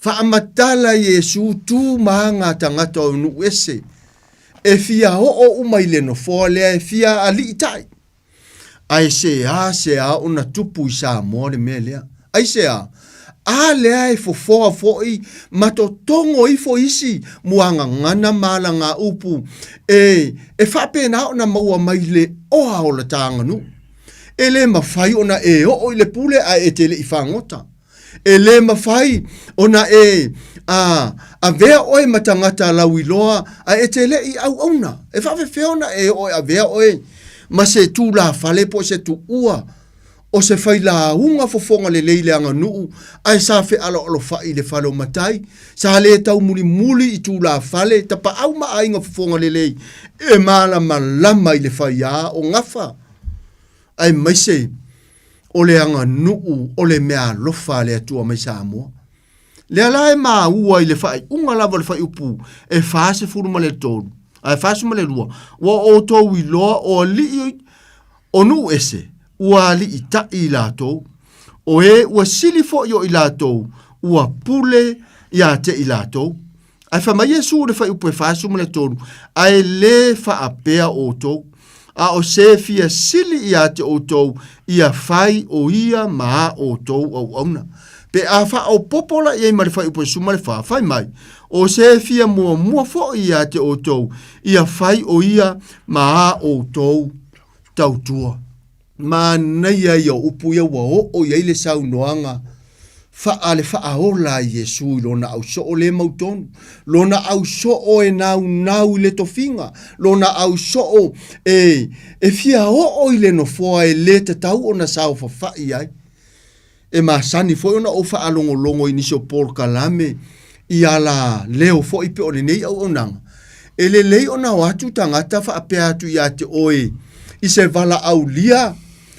[SPEAKER 13] Faamatala Iesū tu ma aga tagata o nuu ese, e fia oo uma i le nofoa lea e fia aliitaʻi. Ae seā seā ona tupu i Samoa le mea lea. Aisea? A lea e fofoa foi ma totogo ifo isi muagagana ma alagaupu e e faapena ona maua mai le oa o la ta aganuu. E le mafai ona e oo i le pule ae e te le i fagota. E lē mafai ona e a avea oe ma tagata lauiloa ae e te le i auauna. E faafefea ona e oo e avea oe ma se tulafale po o se tuua o se failauga fofoga lelei i le aganuu ae sa fealoalofaʻi i le fale o matai, sa lē taumulimuli i tulafale, tapaau ma aiga fofoga lelei e malamalama i le faiā o gafa, aemaise o le aganuu o le meaalofa a le Atua mai Samoa. Lea la e maua i le faaiuga lava o le fuaiupu e 43, ae 42, ua outou iloa o alii o nuu ese, ua aliitaʻi i latou, o e ua sili foi o i latou, ua pule iā te i latou. Ae fai mai Iesu i le fuaiupu e 43, Ae lē faapea outou, a o se fia sili iā te outou, ia fai o ia ma a outou auauna. Pe a faaopoopo la i ai ma le fuaiupu e 14, fai mai, O se fia muamua foi iā te outou, ia fai o ia ma a outou tautua. Manaia ia o upu ia ua oo i ai le saunoaga faa le faaola a Iesu i lona ausoo le mautonu, lona ausoo e naunau i le tofiga, lona ausoo e, e fia oo i le nofoa e le tatau ona saofafai ai. E masani foi ona ou faalogologo i nisi o polokalame i ala leo foi pe o lenei auaunaga. E lelei ona o atu tagata faapea atu ia te oe i se valaaulia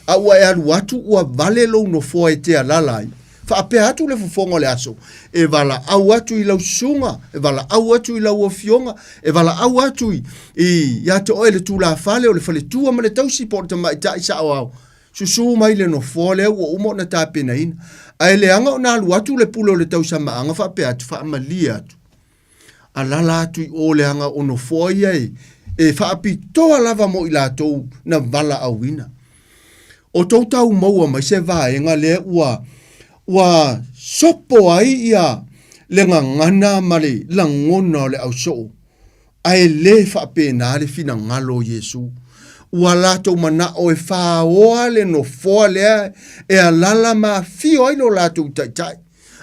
[SPEAKER 13] a ua e alu atu ua vale lou nofoa e te alala ai. Faapea atu le fofoga o le aso, e valaau atu i lau susuga, e valaau atu i lau afioga, e valaau atu i, i, ia te oe le tulafale o le faletua ma le tausi po o le tamaitai saoao. Susu mai le nofoa lea ua uma ona tapenaina. Ae leaga ona alu atu le pule o le tausamaaga faapea atu, faamalie atu. Alala atu i o leaga o nofoa ia e, e faapitoa lava mo i latou na valaauina. O tou tau maua mai se vaega lea ua, ua sopo ai ia le gagana ma le lagona o le ausoo Ae le faapena le finagalo o Iesu. Ua latou mana'o e fāoa le nofoa lea e alala ma afio ai lo latou taitai.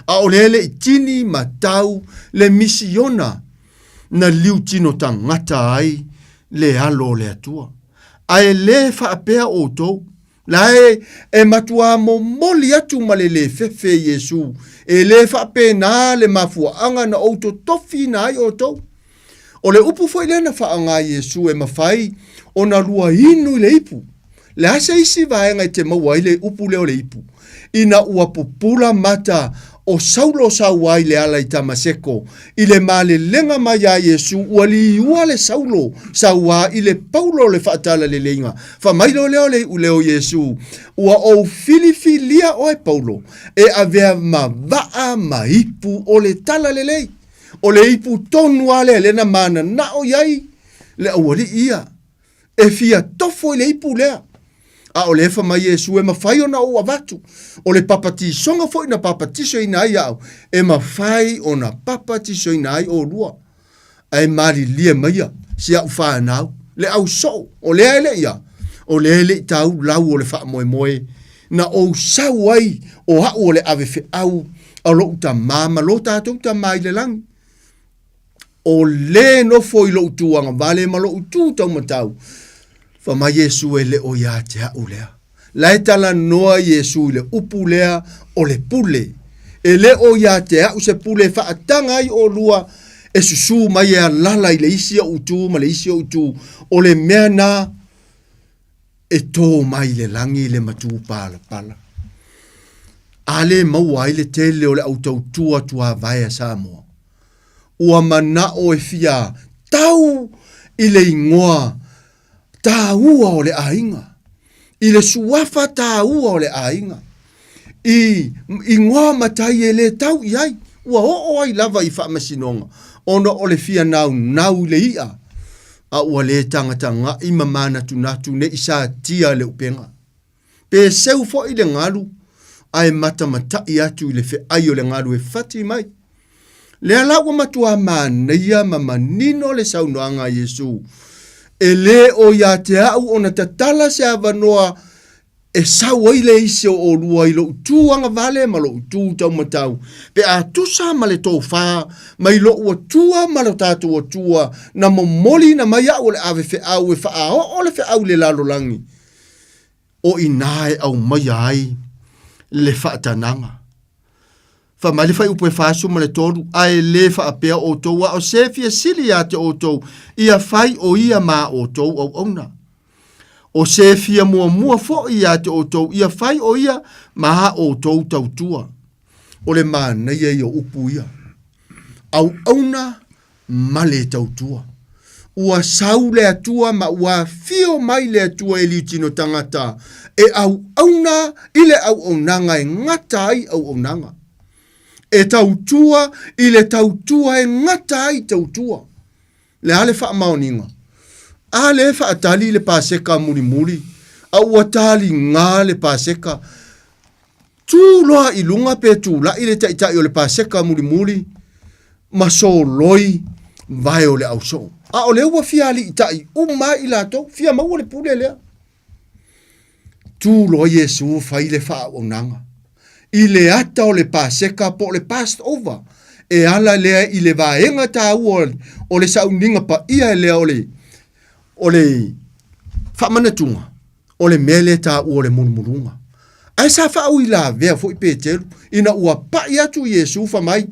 [SPEAKER 13] A o lea e le i tini ma tau le misiona na liutino tagata ai le alo o le Atua. Ae lē faapea outou, la e e matuā momoli atu ma le lē fefe Iesū, e lē faapena le mafuaaga na ou totofiina ai outou. O le upu foi lea na faaaoga Iesū e mafai ona lua inu i le ipu. Le a se isi vaega e te maua ai le upu lea o le ipu? Ina ua pupula mata o Saulo sau ai le ala i Tamaseko, i le malelega mai iā Iesu, ua liua le Saulo sauā i le Paulo o le faatalaleleiga. Fai mai loa lea o le iuleo o Iesu, Ua ou filifilia oe Paulo, e avea ma vaa ma ipu o le talalelei. O le ipu tonu lava lea lea na mananao i ai le aualii ia. E fia tofo i le ipu lea. A o lea fai mai Iesu e mafai ona ou avatu. O le papatisoga foi na papatisoina ai au, e mafai ona papatisoina ai olua. Ae malilie maia si au fanau, le au soo, o lea e le i a, o lea e le i tau lau o le faamoemoe na ou sau ai o au o le ave feau a lou tamā ma lo tatou Tamā i le lagi. O lē nofo i lou tu agavale ma lou tu taumatau. Fai mai Iesu e le o ia te a'u lea. La e talanoa Iesu i le upu lea o le pule. E le o ia te a'u se pule e faataga ai olua e susū mai e alala i le isi o'u tu ma le isi o'u tu, o le mea na e tō mai i le lagi le matupalapala. A lē maua ai le tele o le au tautua tuavae a Samoa. Ua mana'o e fia tau i le igoa tāua o le aiga, i le suafa tāua o le aiga, i igoa matai e lē tau i ai, ua oo ai lava i faamasinoga, ona o le fia naunau i le i'a, a ua lē tagataga'i ma manatunatu ne i satia le upega. Pe seu foi le galu, ae matamataʻi atu i le feʻai o le galu e fati mai. Lea la ua matuā manaia ma manino le saunoaga a Iesū, E lē o iā te a'u ona tatala se avanoa e sau ai le isi o ʻolua i loʻu tu agavale ma loʻu tu taumatau, pe a tusa ma le tofā mai loʻu Atua ma lo tatou Atua na momoliina mai aʻu o le ave feʻau e faaoo le feʻau i le lalolagi. O i inā e aumaia ai le faatanaga. Fai mai le fuaiupu e 43, Ae lē faapea outou, a o se fia sili iā te outou, ia fai o ia ma a outou auauna. O se fia muamua foʻi iā te outou, ia fai o ia ma a outou tautua. O le manaia ia o upu ia. Auauna ma le tautua. Ua sau le Atua ma ua afio mai le Atua e liutino tagata e auauna i le auaunaga e gata ai auaunaga. E tautua i le tautua e gata ai tautua. Le a le faamaoniga? A lē faatali le Paseka mulimuli, a ua taligā le Paseka. Tū loa i luga pe tulaʻi le taitai o le Paseka mulimuli ma soloi vae o le ausoo. A o lea ua fia aliitaʻi uma ai i latou, fia maua le pule lea. Tū loa Iesu fai le faaauaunaga. I le ata o le Paseka po o le Passover, e ala lea i le vaega taua o le sauniga paia lea o le, o le faamanatuga. O le mea lea e taua o le mulumuluga. Ae sa faauilavea foi Peteru ina ua paʻi atu Iesu fai mai,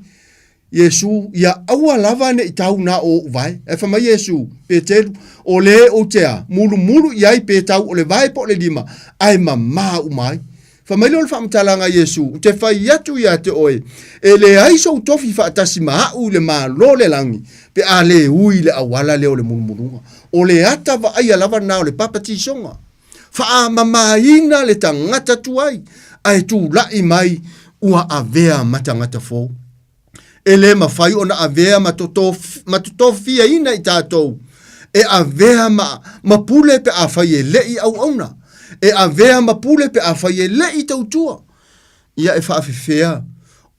[SPEAKER 13] Iesu, ia aua lava ne i tau na o oʻu vae. Ae fai mai Iesu, Peteru, o lē ou te a, mulumulu i ai pe tau o le vae po o le lima, ae mamā uma ai. Fai mai lea o le faamatalaga a Iesu, Ou te fai atu iā te oe, e leai sou tofi faatasi ma aʻu i le Malo o le lagi, pe a lē ui i le auala lea o le mulumuluga. O le ata vaaia lava lena o le papatisoga. Faamamaina le tagata tuai, ae tulaʻi mai ua avea ma tagata fou. E lē mafai ona avea ma ma totofiaina i tatou e avea ma, ma pule pe afai e le i auauna, e avea ma pule pe afai e le i tautua. Ia e faafefea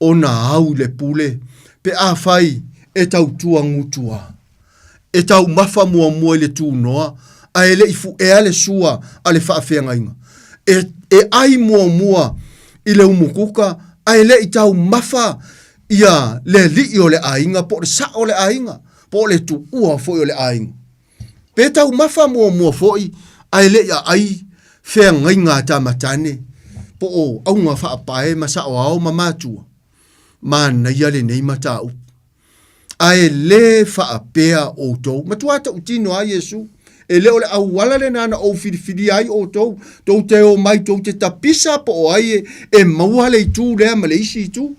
[SPEAKER 13] ona au i le pule pe afai e tautua gutua. E taumafa muamua i le tunoa, ae le i fuʻea le sua a le faafeagaiga. E, e ʻai muamua i le umukuka ae le i taumafa ia le alii o le aiga po o le saʻo o le aiga po o le tuua foi o le aiga. Pe taumafa muamua foi ae le i aʻai feagaiga a tamatane po o auga faapae ma saʻoao ma matua. Manaia lenei mataupu. Ae lē faapea outou. Matua tautino a Iesu, e le o le auala lena na ou filifilia ai outou, tou te omai tou te tapisa po o ai e maua le itu lea ma le isi itu.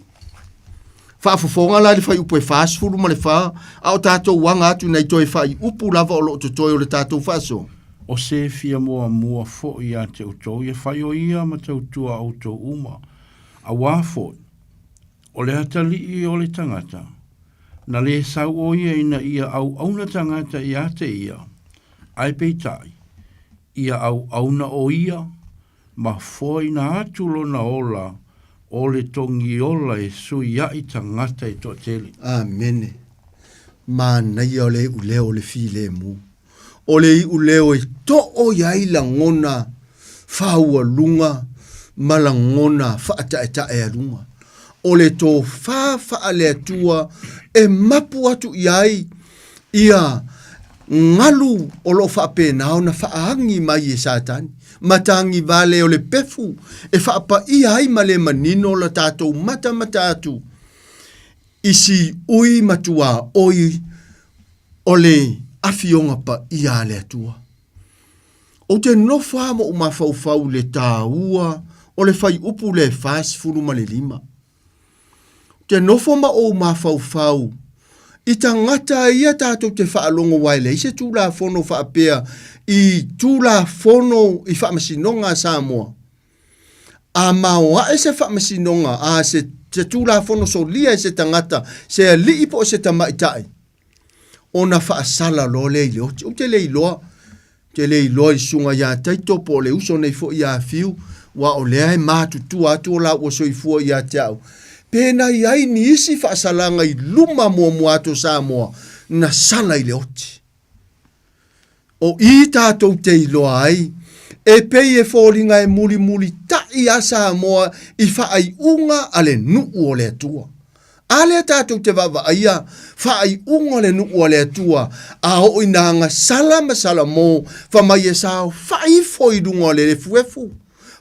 [SPEAKER 13] Faafofoga la i le fuaiupu e 44, a o tatou aga atu nai toe faaiupu lava o lo o totoe o le tatou faasoa.
[SPEAKER 12] O se fia muamua foi ia te outou ia fai o ia ma tautua outou uma, auā foi, O le atalii o le tagata, na lē sau ʻo ia ina ia auauna tagata iā te ia, ae peitai, ia auauna ʻo ia ma foaina atu lona ola o le togiola e suiaʻi tagata e toatele.
[SPEAKER 13] Amene. Manaia o le iuleo o le filemu. O le iuleo e too i ai lagona faaualuga ma lagona faataetaealuga. O le tofā faale-Atua e mapu atu i ai ia galu o lo o faapena ona faaagi mai e Satani, matagi vale o le pefu e faapaia ai ma le manino la tatou matamata atu i siui ma tuaoi o le Afioga Paia a le Atua. Ou te nofo lava ma ou mafaufau i le taua o le fuaiupu lea e 45. Ou te nofo ma ou mafaufau i tagata ia tatou te faalogo aua e leai se Tulafono faapea i Tulafono i Faamasinoga a Samoa. A maoae se faamasinoga, a se, se tulafono solia e se tagata, se alii po o se tamaitai, ona faasala loa lea i le oti. Ou te le iloa, te le iloa i susuga ia Taito po o le uso nei foi ia Fiu, aua o lea e matutua atu o la ua soifua ia te au. Pe na i ai ni isi faasalaga i luma muamua atu o Samoa na sala i le oti. O i tatou te iloa ai, e pei e foliga e mulimulitaʻi a Samoa i faaiuga a le nuu o le Atua. A lea tatou te vaavaaia faaiuga o le nuu a le Atua, a oo ina agasala ma Salamo, fa mai e saofai ifo i luga o le lefuefu,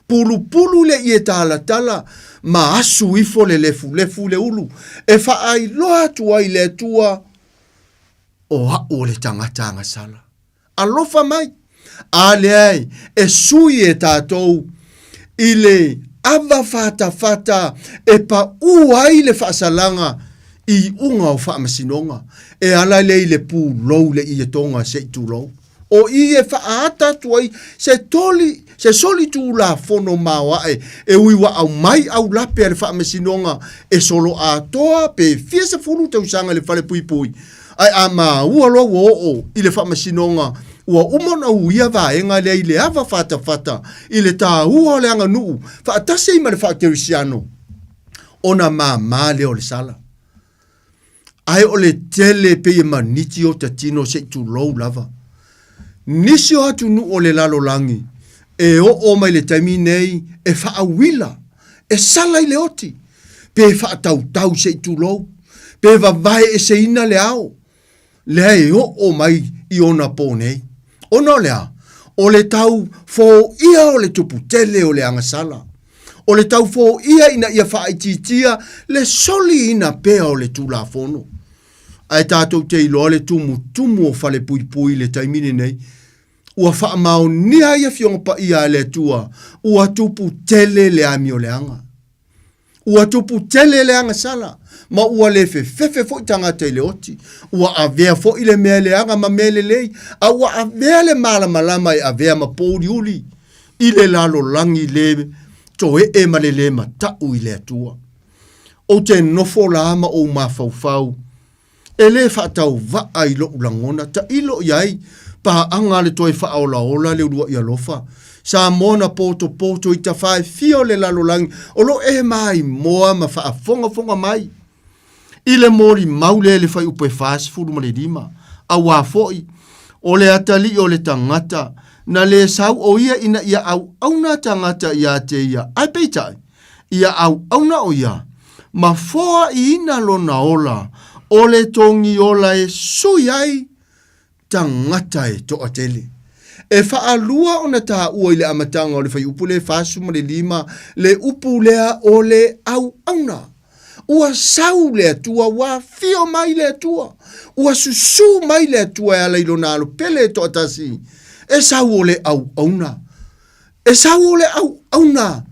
[SPEAKER 13] pulupulu le ie talatala ma asu ifo le lefulefu i le ulu, e faailoa atu ai i le Atua, O a'u o le tagata agasala. Alofa mai! A lea e sui e tatou i le ava fatafata e paʻū ai le faasalaga i iuga o faamasinoga, e ala lea i le pulou le ietoga se i tulou. O i e faaata atu ai se toli, se soli tulafono maoae e ui ua aumai aulape a le Faamasinoga e solo atoa pe fia sefulu tausaga i le falepuipui, ae a maua loa ua oo i le Faamasinoga ua uma ona uia vaega lea i le ava fatafata i le taua o le aganuu faatasi ai ma le faakerisiano, ona māmā lea o le sala. Ae o le tele pei e maniti o ta tino se i tulou lava. Nisi o atunuu o le lalolagi e oo mai le taimi nei e faauila, e sala i le oti, pe faatautau se i tulou, pe vavae eseina le ao, lea e oo mai i ona pō nei. Ona o le a? O le tau fōia o le tupu tele o le agasala. O le tau fōia ina ia faaitiitia le soliina pea o le Tulafono. Ae tatou te iloa le tumutumu o falepuipui i le taimi lenei, ua faamaonia ai Afioga Paia a le Atua, ua tupu tele le amioleaga. Ua tupu tele le agasala, ma ua le fefefe foi tagata i le oti. Ua avea foi le mea leaga ma mea lelei, a ua avea le malamalama e avea ma pōuliuli i le lalolagi le toeʻe ma le lē mataʻu i le Atua. Ou te nofo la ma ou mafaufau E lē faatauvaa i loʻu lagona, tailo i ai, paaga a le toe faaolaola le uluaʻi alofa. Samoa na potopoto i tafā e fia o le lalolagi o lo e maimoa ma faafogafoga mai i le molimau lea i le fuaiupu e 45, auā foi, O le atalii o le tagata, na lē sau o ia ina ia auauna tagata iā te ia, ae peitai, ia auauna o ia, ma foaiina lona ola, o le togi ola e sui ai tagata e toatele. E faalua ona taua i le amataga o le fuaiupu lea e 45 le upu lea o le auauna. Ua sau le Atua, ua afio mai le Atua, ua susū mai le Atua e ala i lona alo pele e toatasi, e sau o le auauna. E sau o le auauna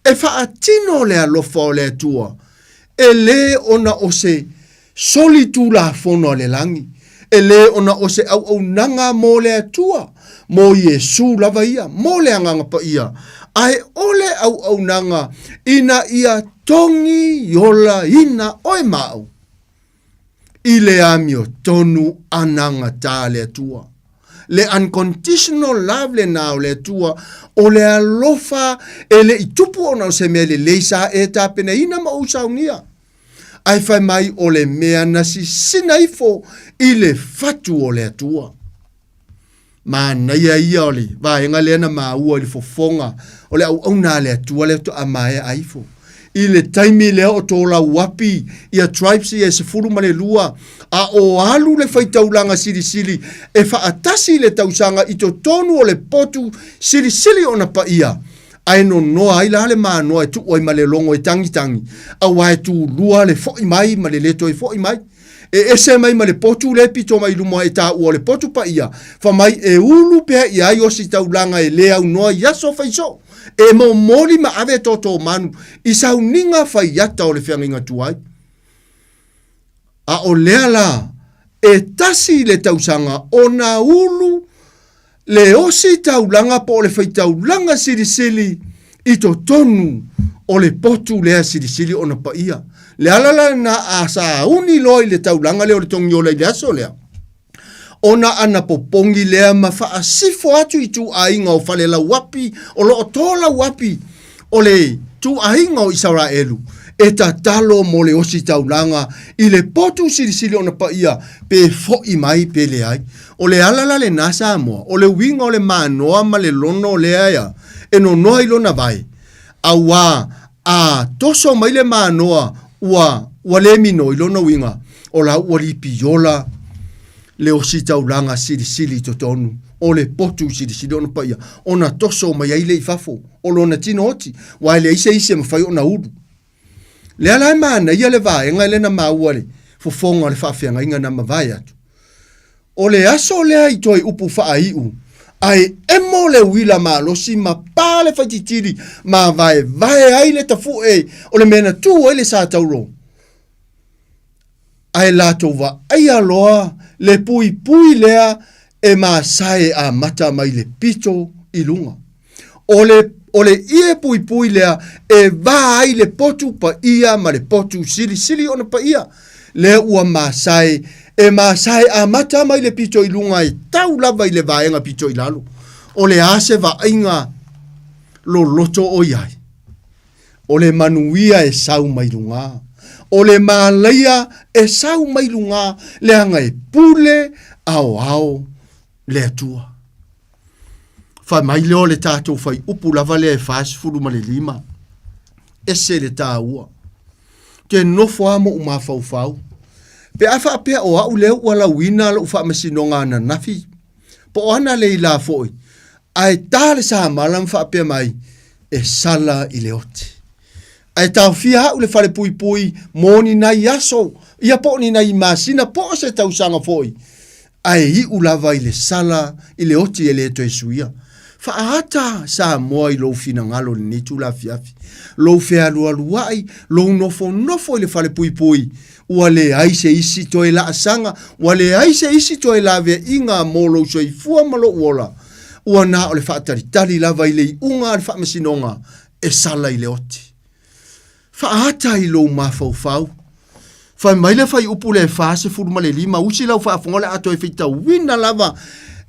[SPEAKER 13] e faatino le alofa o le Atua, e lē ona o se soli tulafono a le lagi, e lē ona o se auaunaga mo le Atua, mo Iesu lava ia, mo le Agaga Paia, ae o le auaunaga ina ia togi olaina oe ma au i le amiotonu anagatā a le Atua. Le unconditional love lenā o le Atua, o le alofa e le i tupu ona o se mea lelei sa e tapenaina ma ou saunia. Ae fai mai o le mea na sisina ifo i le fatu o le Atua. Manaia ia o le vaega lea na maua i le fofoga o le auauna a le Atua lea faatoa maea ifo. I le taimi lea o tolauapi ia tribes ia e 12, a o alu le faitaulaga silisili e faatasi i le tausaga i totonu o le potu silisili ona paia, ae nonoa ai la le manoa e tuu ai ma le logo e tagitagi, auā e tulua le fo'i mai ma le lē toe fo'i mai. E ese mai ma le potu lea e pito mai i luma e taua o le potu paia, fai mai e ulu pea i ai ositaulaga e lē aunoa i aso faisoo, e momoli ma ave tōtōmanu i sauniga faiata o le feagaiga tuai. A o lea la, e tasi le tausaga ona ulu le ositaulaga po o le faitaulaga silisili i totonu o le potu lea silisili ona paia. Le ala la lena a sauni loa i le taulaga lea o le togiola i le aso lea, ona ana popogi lea ma faasifo atu i ituaiga o falelauapi o lo o tolauapi o le ituaiga o Isaraelu e tatalo mo le ositaulaga i le potu silisili ona paia pe fo'i mai pe leai. O le ala la lenā Samoa, o le uiga o le manoa ma le lono lea ea e nonoa i lona vae, auā a toso mai le manoa ua ua le minoi lona uiga, o la ua lipiola le ositaulaga silisili i totonu o le potu silisili ona paia, ona toso mai ai lea i fafo o lona tino oti, aua e leai se isi e mafai ona ulu. Lea la e manaia le vaega lea na maua le fofoga o le faafeagaiga na mavae atu. O le aso lea i toe upu faaiu, ae emo le uila malosi ma pa le faititili ma vaevae ai le tafu'e o le mea na tu ai le sa tauro. Ae latou vaaia loa le puipui lea e masae amata mai le pito i luga. O le, o le ie puipui lea e va ai le potu paia ma le potu silisili ona paia. Lea ua masae, e masae amata mai le pito i luga e tau lava i le vaega pito i lalo. O le a se vaaiga loloto o i ai? O le manuia e sau mai lugā. O le mālaia e sau mai lugā, leaga e pule aoao le Atua. Fai mai lea o le tatou fuaiupu lava lea e 45, ese le taua. Ke nofo lava ma ou mafaufau, pe a faapea o au lea ua lauina lou faamasinoga ananafi, po o analeila foi, ae ta le samala ma faapea mai, e sala i le oti. Ae taofia au le falepuipui mo ni nai aso, ia po o ni nai masina po o se tausaga foi, ae iu lava i le sala i le oti e le toe suia. Faaata Samoa i lou finagalo i lenei itula afiafi, lou fealualuai, lou nofonofo i le falepuipui, ua leai se isi toe laasaga, ua leai se isi toe laveaiga mo lou soifua ma lou ola, ua na o le faatalitali lava i le iuga a le faamasinoga e sala i le oti. Faaata i lou mafaufau. Fai mai le fuaiupu lea e 45, usi lau faafofoga o le a toe faitauina lava.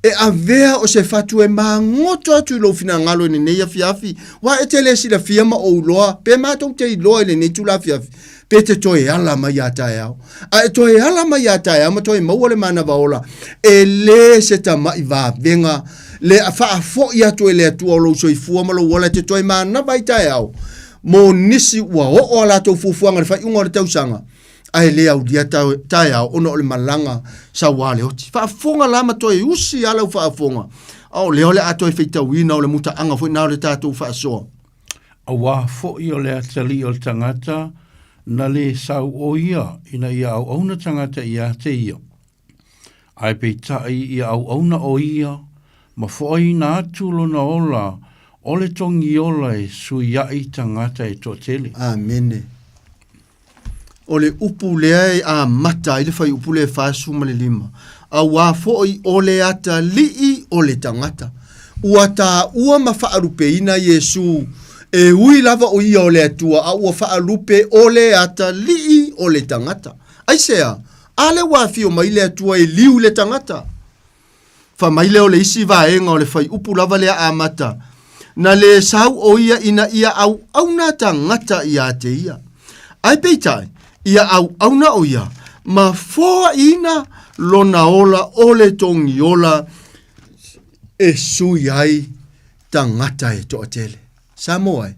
[SPEAKER 13] E avea o se fatu e magoto atu i lou finagalo i lenei afiafi, aua e te le silafia ma ou iloa, pe matou te iloa i lenei itula afiafi, pe te toe ala mai ia taeao. A e toe ala mai ia taeao ma toe maua le manava ola, e le se tama'i vavega le faafoi atu e le Atua o lou soifua ma lou ola e te toe manava ai taeao mo nisi ua oo a latou fuafuaga i le faaiuga o le tausaga ae le aulia taeao ona o le malaga saua le oti. Faafofoga la ma toe usi lava lau faafofoga, a o lea o le a toe faitauina o le mutaaga foi lena o le tatou faasoa.
[SPEAKER 12] Auā foi o le atalii o le tagata na lē sau ʻo ia ina ia auauna tagata iā te ia. Ae peitai ia auauna ʻo ia ma foaiina atu lona ola o le togiola e suiaʻi tagata e toatele.
[SPEAKER 13] Amene. O le upu lea e amata ai le fuaiupu lea e 45, auā foi o le atalii o le tagata. Ua taua ma faalupeina Iesu, e ui lava o ia o le Atua, a ua faalupe o le atalii o le tagata. Aisea? A lea ua afio mai le Atua e liu i le tagata? Fai mai lea o le isi vaega o le fuaiupu lava lea amata, Na lē sau ʻo ia ina ia auauna tagata iā te ia. Ae peitai, ia auauna ʻo ia ma foaʻiina lona ola o le togiola e sui ai tagata e toatele. Samoa e.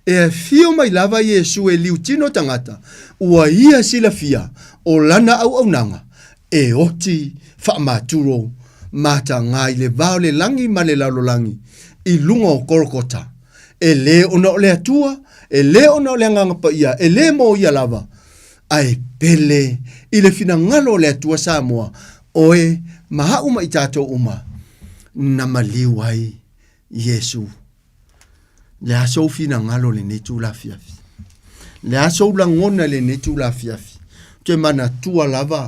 [SPEAKER 13] E afio mai lava Iesu e liutino tagata, ua ia silafia o lana auaunaga e oti faamaturo matagā i le va o le lagi ma le lalolagi i luga o Kolokota. E lē ona o le Atua, e lē ona o le Agaga Paia, e lē mo ia lava, ae pele i le finagalo o le Atua Samoa, oe ma aʻu ma i tatou uma, na maliu ai Iesu. Le a sou finagalo i lenei itula afiafi? Le a sou lagona i lenei itula afiafi? Ou te manatua lava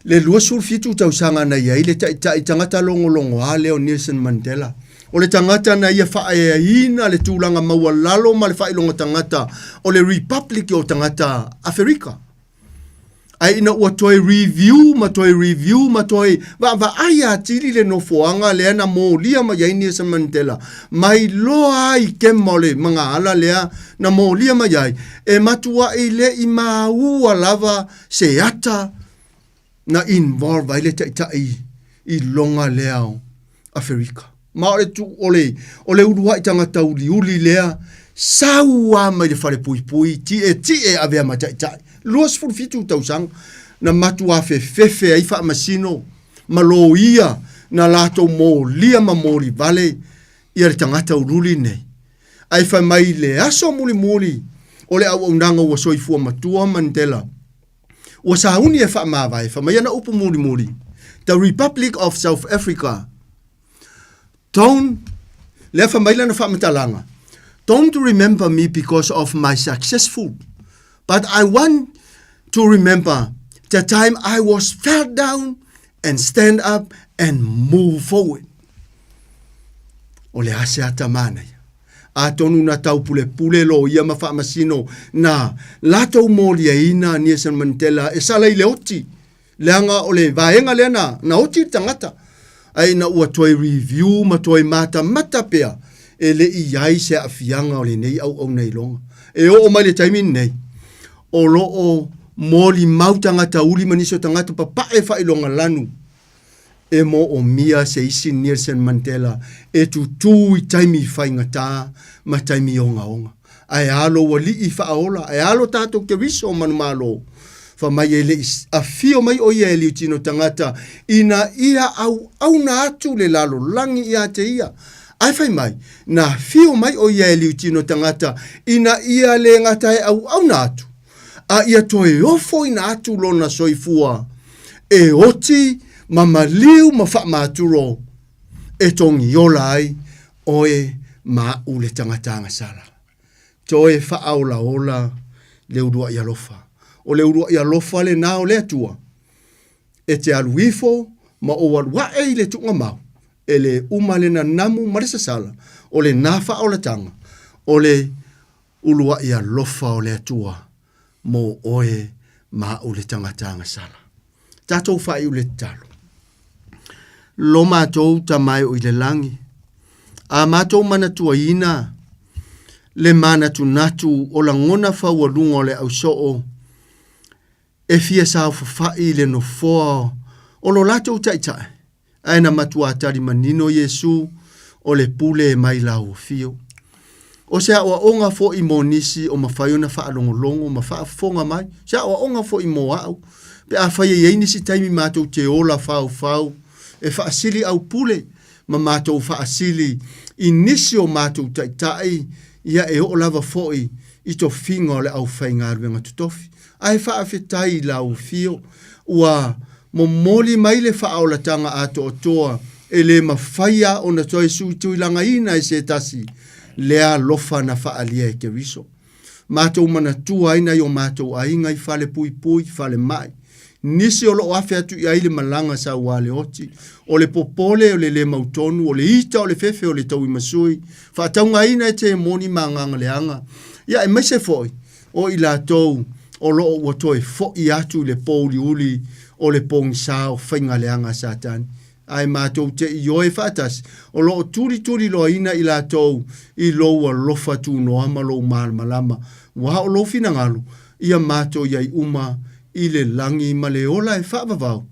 [SPEAKER 13] le 27 tausaga na i ai le taitai tagata logologoa lea o Nelson Mandela. O le tagata na ia faaeaina le tulaga maualalo ma le faailoga tagata o le Republic o tagata Aferika. Ae ina ua toe review ma toe review ma toe vaavaai atili le nofoaga lea na molia mai ai Nelson Mandela, mai loa ai kema o le magaala lea na molia mai ai, e matuai le i maua lava se ata na involve ai le taitai i loga lea o Aferika. Ma o le, tu, o le, o le uluai tagata uliuli lea, sau lava mai le falepuipui, tietie avea ma taitai. 27 tausaga na matuā fefefe ai faamasino ma loia na latou molia ma molivale ia le tagata uliuli nei. Ae fai mai le aso mulimuli o le auaunaga ua soifua matua Mandela, Ua sauni e faamavae, fai mai ana upu mulimuli, The Republic of South Africa don't, lea fai mai lana faamatalaga, don't remember me because of my successful, but I want to remember the time I was fell down and stand up and move forward. O le a se ata manaia? Atonu na taupulepule loia ma faamasino na latou moliaina Nelson Mandela e sala i le oti, leaga o le vaega lea na, na oti le tagata. Ae ina ua toe review ma toe matamata pea, e le i i ai se aafiaga o lenei auauna iloga. E oo mai le taimi lenei, o lo o molimau tagata uli ma nisi o tagata papae faailoga lanu e moomia se isi Nelson Mandela e tutū i taimi faigata ma taimi ogaoga. Ae a lou alii faaola, ae a lo tatou Keriso manumalo? Fai mai e le i afio mai ʻo ia e liutino tagata ina ia auauna atu le lalolagi iā te ia. Ae fai mai, na afio mai ʻo ia e liutino tagata ina ia le gata e auauna atu, a ia toe ofoina atu lona soifua e oti ma maliu ma faamaturo e togiola ai oe ma aʻu le tagata agasala. Toe faaolaola le uluai alofa. O le uluai alofa lenā o le Atua, e te alu ifo ma ou alu aʻe i le tuugamau, e le uma le nanamu ma le sasala o lenā faaolataga, o le uluai alofa o le Atua mo oe ma aʻu le tagata agasala. Tatou faaiu le tatalo. Lo matou Tama e o i le lagi, a matou manatuaina le manatunatu o lagona faualuga o le ausoo e fia saofafai i le nofoa o lo latou taitai, ae na matuā tali manino Iesu, O le pule e mai lau afio. O se aoaoga foi mo nisi o mafai ona faalogologo ma faafofoga mai, se aoaoga foi mo au, pe afai e i ai nisi taimi matou te ola faufau e faasili aupule ma matou faasili i nisi o matou taitai, ia e oo lava foi i tofiga o le aufaigaluega totofi. Ae faafetai i lau afio, ua momoli mai le faaolataga atoatoa e le mafaia ona toe suituilagaina e se tasi le alofa na faaalia e Keriso. Matou manatua ai nai o matou aiga i fale puipui, fale mai, nisi o lo o afe atu i ai le malaga saualeoti, o le popole, o le le mautonu, o le ita, o le fefe, o le tauimasui, faataugaina e temoni ma agaga leaga, ia aemaise foi o i latou o lo o ua toe foi atu i le pōuliuli o le pogisa o faiga leaga a Satani. Ae matou te ioe faatasi, o lo o tulituliloaina i latou i lou alofa tunoa ma lou malamalama, ua o lou finagalo ia matou i ai uma i le lagi ma le ola e faavavau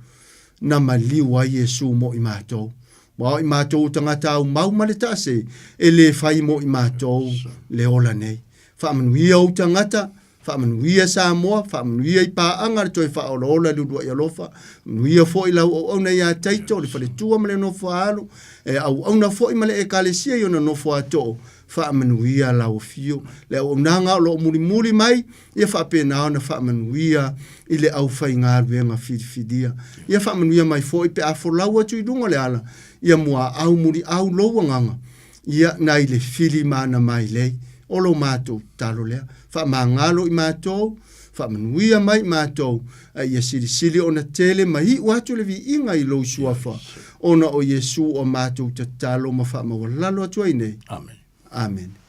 [SPEAKER 13] na maliu ai Iesu mo i matou. Ua o i matou o tagata aumau ma le taase, e le fai mo i matou le ola nei. Faamanuia ou tagata, faamanuia Samoa, faamanuia i paaga le toe faaolaola i le uluai alofa, manuia foi lau auauna ia Taito, le faletua ma le nofo a alo, e auauna foi ma le Ekalesia i ona nofo a too, faamanuia lau afio. Le auaunaga o lo o mulimuli mai, ia faapena ona faamanuia i le aufaigaluega filifilia. Ia faamanuia mai foi pe a folau atu i luga o le ala, ia muaau muliau lou agaga, ia nai le fili ma ana mailei. O lo matou tatalo lea. Faamagalo i matou, faamanuia mai i matou, a ia silisili ona tele ma iu atu le viiga i lou suafa, ona o Iesu o matou tatalo ma faamaualalo atu ai nei. Amen. Amen.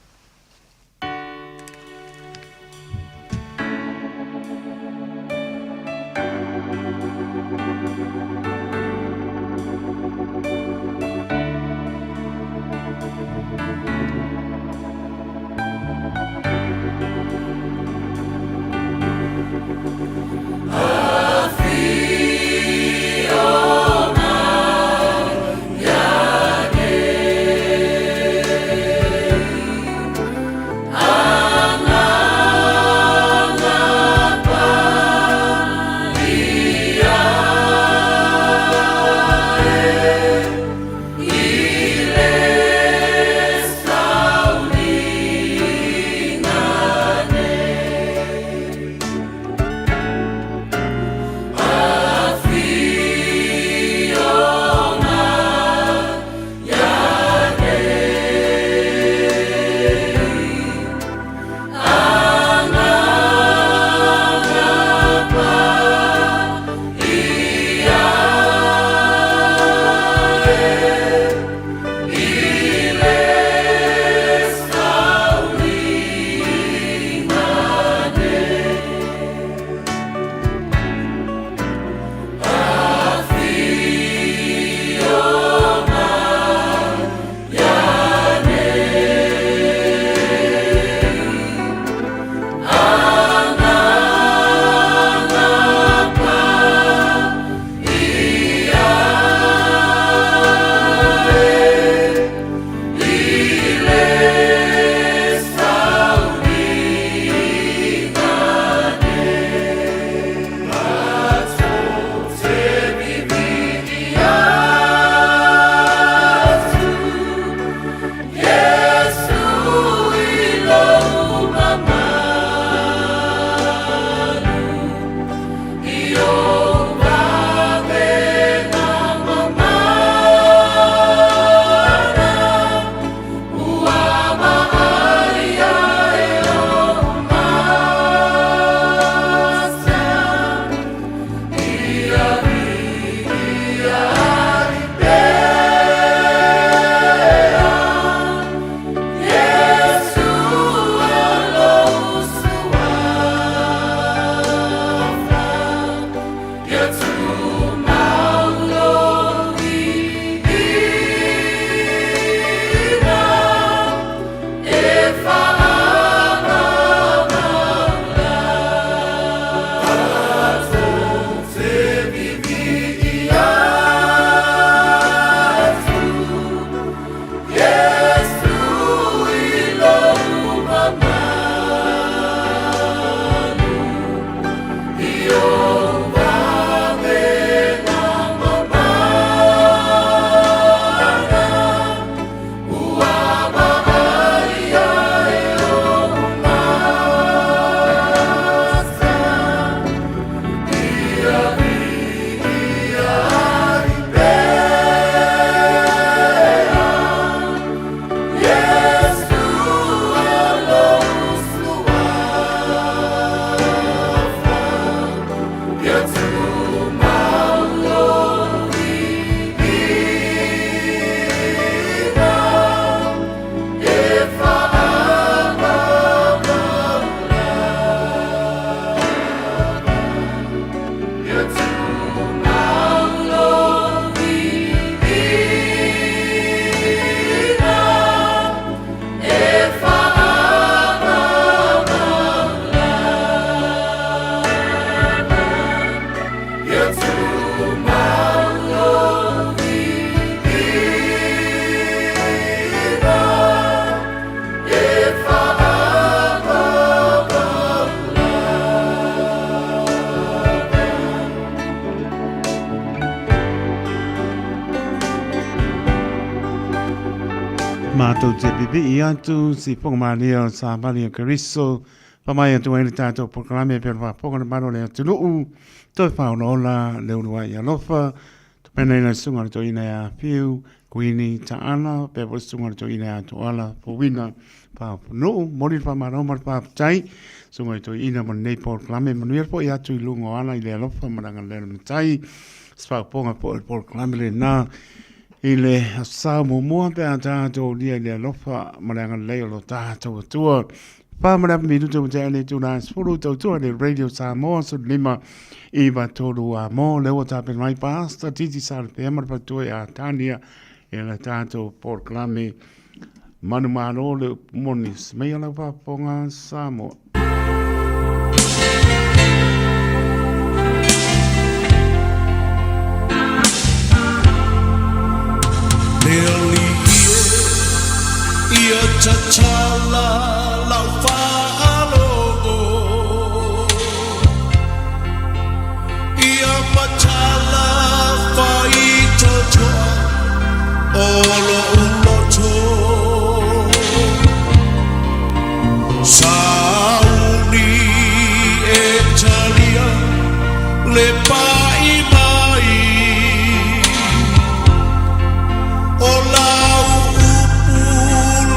[SPEAKER 7] Tātou te pipii atu, si ponga malia o Sāmari o Keriso, whamai atu ai le tātou polokalame pea whāponga le maro le atunuu, toi whaola le ulu ai alofa, to pena ina sunga le toina ia whiu, Kuini Taala, pea po sunga le toina ia Toala, Powina, Whaopunuu, mori le whamaro ma le whaapatai, sunga i toina mo nei polokalame, manuia po i atu i lunga o ala i le alofa maranga le matai, sfauponga po i le polokalame le nā, I le aso muamua pe a tātou lia i le alofa ma le agalelei o lo tātou Atua. Whā ma le apa minuta mo te ane tū rā sefulu tautua le Radio Samoa 15 iva tolu a mō le ua tāpena mai Pastor Titi Salapea ma le faletua ia Tania e la tātou polokalame Manumalo le upu moni. Meia lau faafofoga Samoa.
[SPEAKER 1] Le alii e ia tatala lau faalogo Ia matala faitotoa o lo'u loto Sauni e talia le pa'i mai O lau upu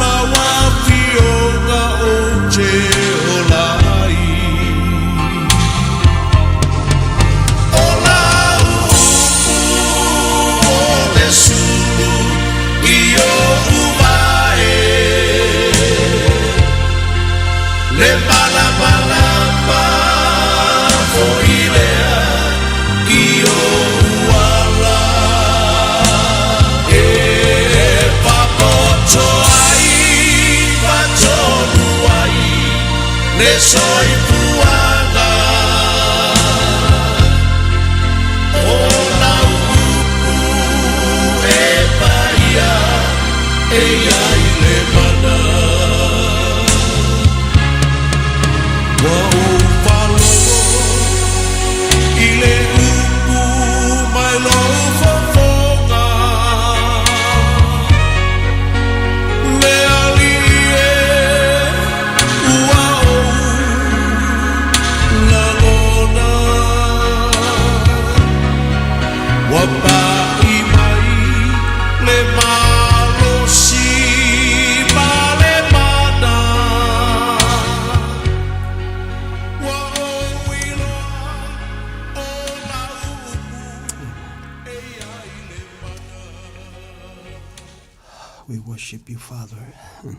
[SPEAKER 1] lau afioga ou te ola ai O lau upu o le sulu i oʻu vae Le malamalama foi lea i oʻu ala E papoto ai ma tonu ai le soifuaga O lau upu e paia e i ai le mana Ua ou faalogo i le upu mai lou fofoga Le Alii e ua ou lagona Ua pa'i mai le malosi ma le mana Ua ou iloa o lau upu e i ai le mana.
[SPEAKER 8] We worship you, Father. We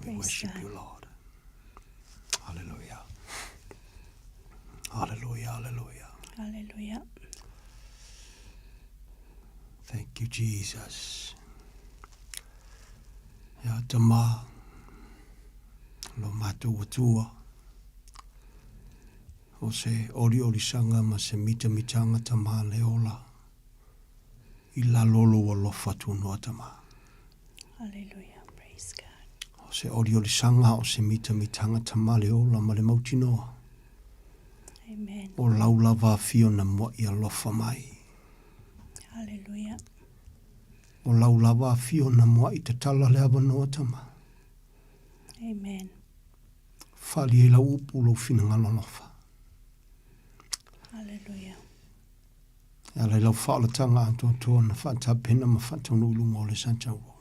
[SPEAKER 3] Praise
[SPEAKER 8] worship
[SPEAKER 3] God.
[SPEAKER 8] you, Lord. Hallelujah. Hallelujah, hallelujah.
[SPEAKER 3] Hallelujah.
[SPEAKER 8] Thank you, Jesus. Ia tama, lo mātou atua, o se oliolisaga ma se mitamitanga tama le ola, i lalo o lou alofa tunoa tama.
[SPEAKER 3] Hallelujah. Praise God.
[SPEAKER 8] O se oliolisaga o se mitamitanga tama le ola ma le mautinoa.
[SPEAKER 3] Amen.
[SPEAKER 8] O lau lava afio na mua'i alofa mai.
[SPEAKER 3] Hallelujah.
[SPEAKER 8] O lau lava afio na mua'i tatala le avanoa tama.
[SPEAKER 3] Amen.
[SPEAKER 8] Faaali ai lau upu lou finagalo alofa.
[SPEAKER 3] Hallelujah.
[SPEAKER 8] E ala i lau faaolataga atoatoa na faatapena ma faataunuu i luga o le Sataua.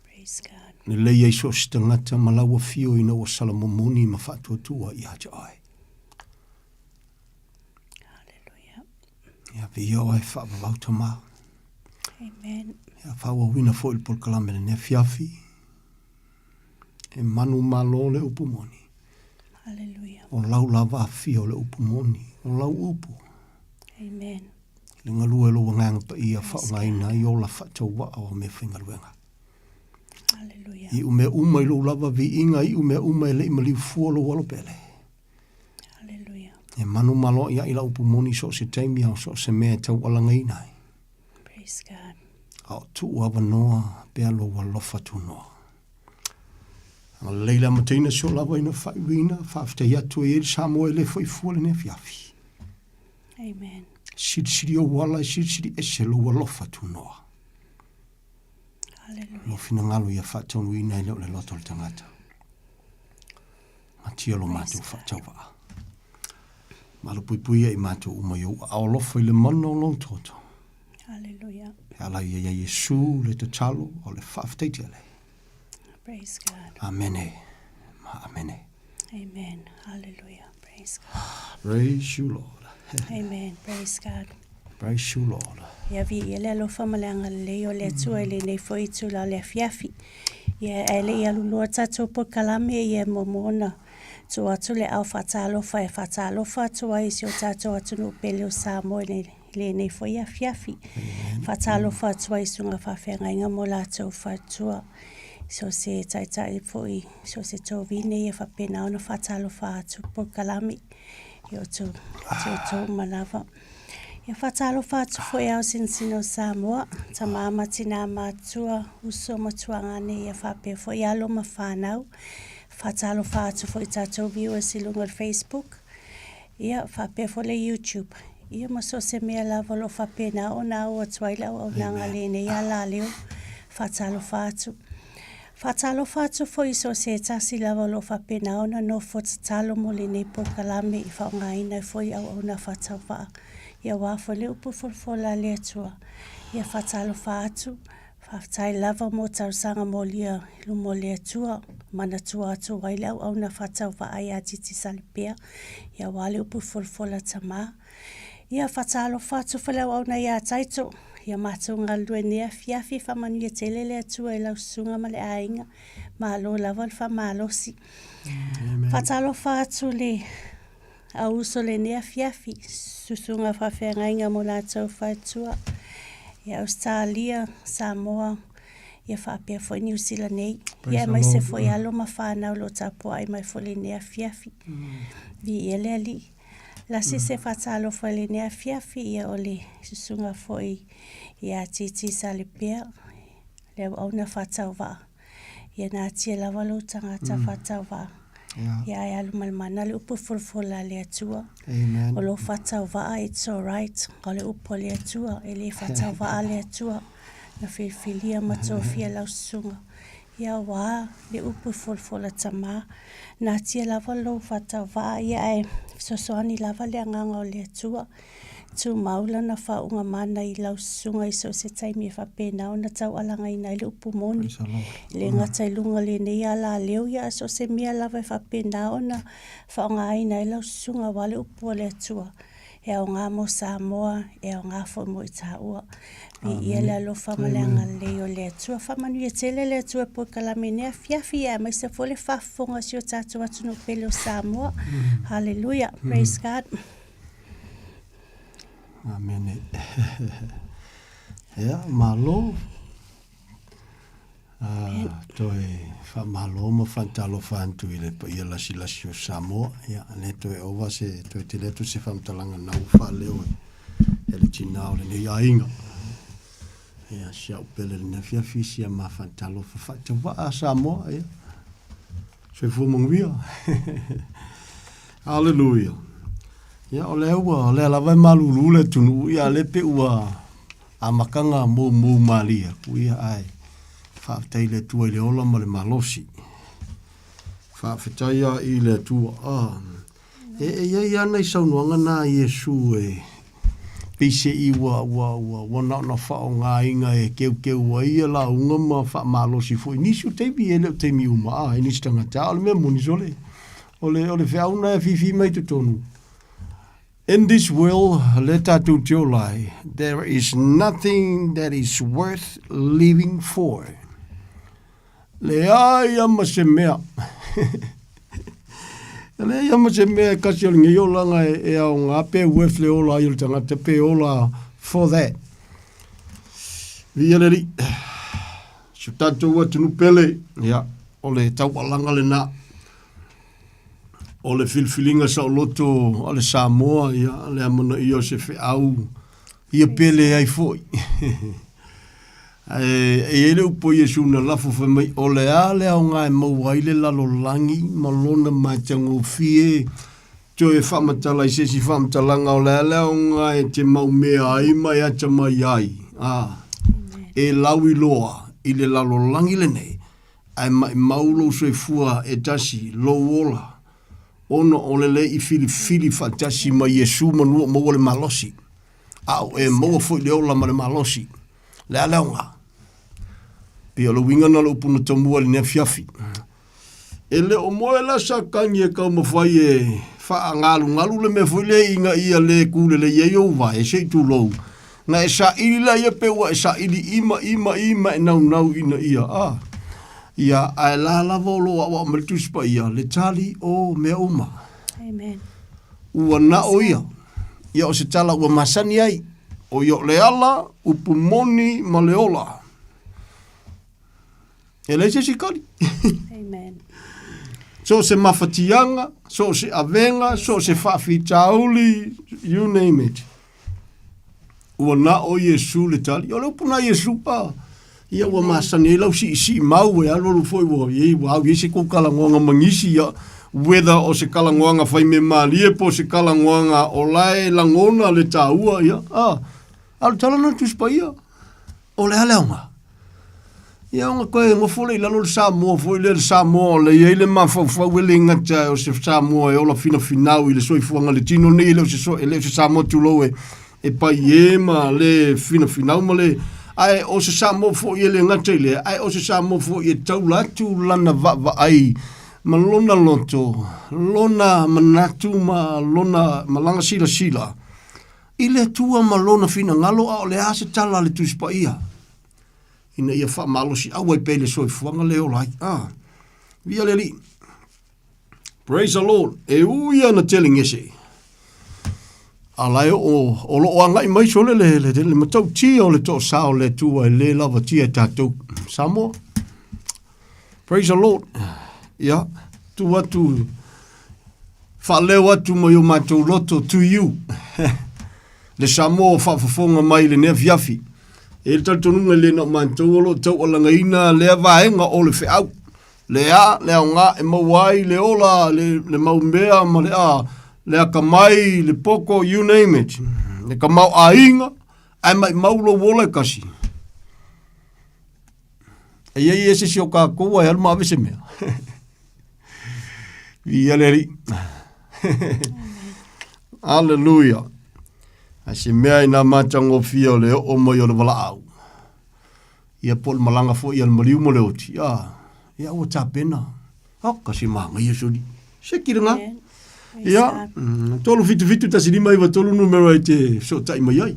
[SPEAKER 3] Praise God.
[SPEAKER 8] Lelei ai so o se tagata ma lau afio ina ua salamomoni ma faatuatua ia te oe.
[SPEAKER 3] Hallelujah.
[SPEAKER 8] Ia viia oe faavavau tama.
[SPEAKER 3] Amen.
[SPEAKER 8] Ia faaauauina foi le polokalame lenei afiafi. E manu malo le upu moni.
[SPEAKER 3] Hallelujah.
[SPEAKER 8] O lau lava afio le upu moni. O lau upu.
[SPEAKER 3] Amen.
[SPEAKER 8] Le galue o lou Agaga Paia faaaogaina ai ola faatauvaa o meafaigaluega.
[SPEAKER 3] Hallelujah.
[SPEAKER 8] Iu mea uma i lou lava viiga, iu mea uma e le i maliu fua lou alo pele.
[SPEAKER 3] Hallelujah.
[SPEAKER 8] E manu malo ia i la upu moni so o se taimi a so o se mea e taualagaina ai.
[SPEAKER 3] Praise God.
[SPEAKER 8] A o tuu avanoa pea lou alofa tunoa. Agalelei le amataina si o lava ina faaiuina, faafetai atu ai e le Samoa e le foi fua lenei afiafi.
[SPEAKER 3] Amen.
[SPEAKER 8] Silisili ou ala e silisili ese lou alofa tunoa.
[SPEAKER 14] Lou finagalo ia faataunuuina e le o le loto o le tagata. Matia lo matou faatauvaa. Malupuipuia i matou uma i ou aao alofa i le mana o lou toto.
[SPEAKER 15] Hallelujah.
[SPEAKER 14] E ala ia ia Iesu le tatalo o le faafetai tele.
[SPEAKER 15] Praise God.
[SPEAKER 14] Amene. Ma amene.
[SPEAKER 15] Amen. Hallelujah. Praise God.
[SPEAKER 14] Praise you, Lord.
[SPEAKER 15] Amen. Praise God.
[SPEAKER 14] Praise you, Lord.
[SPEAKER 15] Ia viia le alofa ma le agalelei o le Atua i lenei foi itula o le afiafi. Ia ae le i alu loa tatou polokalame ia e muamua ona tuu atu le ao faatalofa e faatalofa atu ai i si o tatou atunuu pele o Samoa i lenei foi afiafi. Faatalofa atu ai i susuga faafeagaiga mo latou faletua, so se taitai foi, so se tovine ia faapena ona faatalofa atu polokalame i o outou uma lava. Ia faatalofa atu foi ao sinosino o Samoa, tama ma tina matutua, uso ma tuagane, ia faapea foi alo ma fanau. Faatalofa atu foi i tatou viewers i luga o le Facebook, ia faapea foi le YouTube. Ia ma so o se mea lava o lo o faapena ona au atu ai le auaunaga i lenei alaleo. Faatalofa atu. Faatalofa atu foi i so o se tasi lava o lo o faapena ona nofo tatalo mo lenei polokalame i faaaogaina ai foi auauna faatauvaa ia aua foi le upu folafola a le Atua. Ia faatalofa atu, faafetai lava mo talosaga molia i luma o le Atua, manatua atu ai le auauna faatauvaa ia Titi Salipea, ia aua le upu folafola a Tama. Ia faatalofa atu foi le auauna ia Taito, ia matou galulue i lenei afiafi, faamanuia tele le Atua i lau susuga ma le aiga, malo lava le faamalosi. Faatalofa atu le auuso i lenei afiafi, susuga faafeagaiga mo latou faletua i Ausetalia, Samoa, ia faapea foi Niu Sila nei. Ia aemaise foi alo ma fanau o lo o tapuai mai foi i lenei afiafi. Viia le Alii. Lasi se faatalofa i lenei afiafi, ia o le susuga foi ia Titi Salipea, le auauna faatauvaa. Ia natia lava lou tagata faatauvaa. Ia ae alu ma le mana le upu folafola a le Atua.
[SPEAKER 14] Amen.
[SPEAKER 15] O lou faatauvaa, it's alright. O le upu a le Atua, e le faatauvaa le Atua. Na filifilia ma tofia lau susuga. Ia aua le upu folafola tama, natia lava lou faatauvaa ia ae fesoasoani lava le agaga o le Atua. Tumau lana faauuga mana i lau susuga i so o se taimi e faapena ona taualagaina ai le upu moni. E le gata i luga o lenei alaleo ia ae so o se mea lava e faapena ona faaaogaina ai lau susuga aua le upu a le Atua. E aoga mo Samoa, e aoga foi mo itaua. Viia le alofa ma le agalelei o le Atua. Faamanuia tele le Atua e polokalame i lenei afiafi, aemaise foi le faafofoga a si o tatou atunuu pele o Samoa. Hallelujah. Praise God.
[SPEAKER 14] Amene. Ia, malo. Toe faamalo ma faatalofa atu i le paia lasilasi o Samoa. Ia, le toe ova se, toe tele atu se faamatalaga na ua faaleo e le tinā o lenei aiga. Ia, si au pele lenei afiafi, sia ma faatalofa faatauvaa a Samoa. Ia, soifua manuia. Hallelujah. Ia, o lea ua, o lea lava e malulu le atunuu, ia, le pe ua Amataga moumou malie atu ia ae faafetai i le Atua i le ola ma le malosi. Faafetai a i le Atua. Ah. E, e iai lava nai saunoaga na a Iesu e peise'i ua, ua, ua, ua na ona faaaogaina e keukeu ai ia lauga ma faamalosi foi i nisi o taimi, e le o taimi uma, ah, i nisi tagata. A o le mea moni, sole, o le, o le feau na e fifi mai totonu, In this world, le tatou te ola ai, there is nothing that is worth living for. Leai a ma se mea. Leai a ma se mea e kasi o lenei olaga e, e aoga pe worth le ola ai o le tagata pe ola for that. Viia le Alii. Si o tatou atunuu pele, ia, o le taualaga lena. O le filifiliga saoloto a le Samoa, ia, le amanaia o se feau ia pele ai foi. Ae e i ai le upu a Iesu na lafo fai mai, o le a le aoga e maua ai le lalolagi ma lona matagofie toe faamatala i se isi faamatalaga o le a le aoga e te maumea ai ma e atamai ai, a, e lauiloa. i le lalolagi lenei, ae maʻimau lou soifua e tasi, lou ola, ona o le le i filifili faatasi ma Iesu manu o maua le malosi, a o e maua foi le ola ma le malosi. Le a le aoga? Pei o le uiga na o le upu na tomua i lenei afiafi. E le o moe la Satani e taumafai e faagalugalu le mea foi lea ina ia le tu lelei ai ou vae, se i tulou, na e saili laia pe ua e saili ima ima ima e naunau ina ia a. Ia, ae la lava o lo o aoao mai le Tusi Paia, le tali o mea uma.
[SPEAKER 15] Amen.
[SPEAKER 14] Ua na o ia. Ia o se tala ua masani ai. O ia o le ala, upu moni ma le ola. E leai se isi kali.
[SPEAKER 15] Amen.
[SPEAKER 14] So o se mafatiaga, so o se avega, so o se faafitauli, you name it. Ua na o Iesu le tali. O le upu na Iesu pa. Ia ua masani ai lau siisii mau e alualu foi ua iai ua au i ai se kou kalagoaga ma nisi ia whether o se kalagoaga fai mea malie po o se kalagoaga o la e lagona le taua ia a a o le tala lena o le Tusi Paia. O le a le aoga? Ia ona koe nofo lea i lalo le Samoa foi lea, le Samoa o le i ai le mafaufau e le gata o se Samoa e ola finafinau i le soifuaga le tino nei, e le o se, so, e le o se Samoa tulou e, e pai e ma le finafinau ma le, ae o se Samoa foi e le gata i lea, ae o se Samoa foi e taula atu lana vaavaai ma lona loto, lona manatu ma lona ma lana silasila I le Atua ma Lona finagalo a o le a se tala a le Tusi Paia ina ia faamalosiau ai pea i le soifuaga le ola ai. Ah, via le Alii. Praise the Lord. E ui ana tele gese. A la e o, o lo o agai mai sole le, le, le, le matautia o le toosā o le Atua e le lavatia e tatou. Samoa. Praise the Lord. Ia, tu atu, faaleo atu mai o matou loto to you. le Samoa o faafofoga mai i lenei afiafi. E le talitonuga i le na o matou o lo o taualagaina lea vaega o le feau. Le a, le aoga e maua ai le ola, le, le mau mea ma le a, le akamai, le poko, you name it. Le tamaoaiga, ae maimau lou ola e kasi. E iai e se isi o kākou ai alu ma ave se mea. Viia le Alii. Aleluia. A se mea i nā matagofie o le oo mai o le valaau. Ia po o le malaga foi a le maliu ma le oti. Ah, ia ua tapena. Oka se māngaia soli. Se ki lena. Ia, 377 1593 numera e te fesoatai mai ai.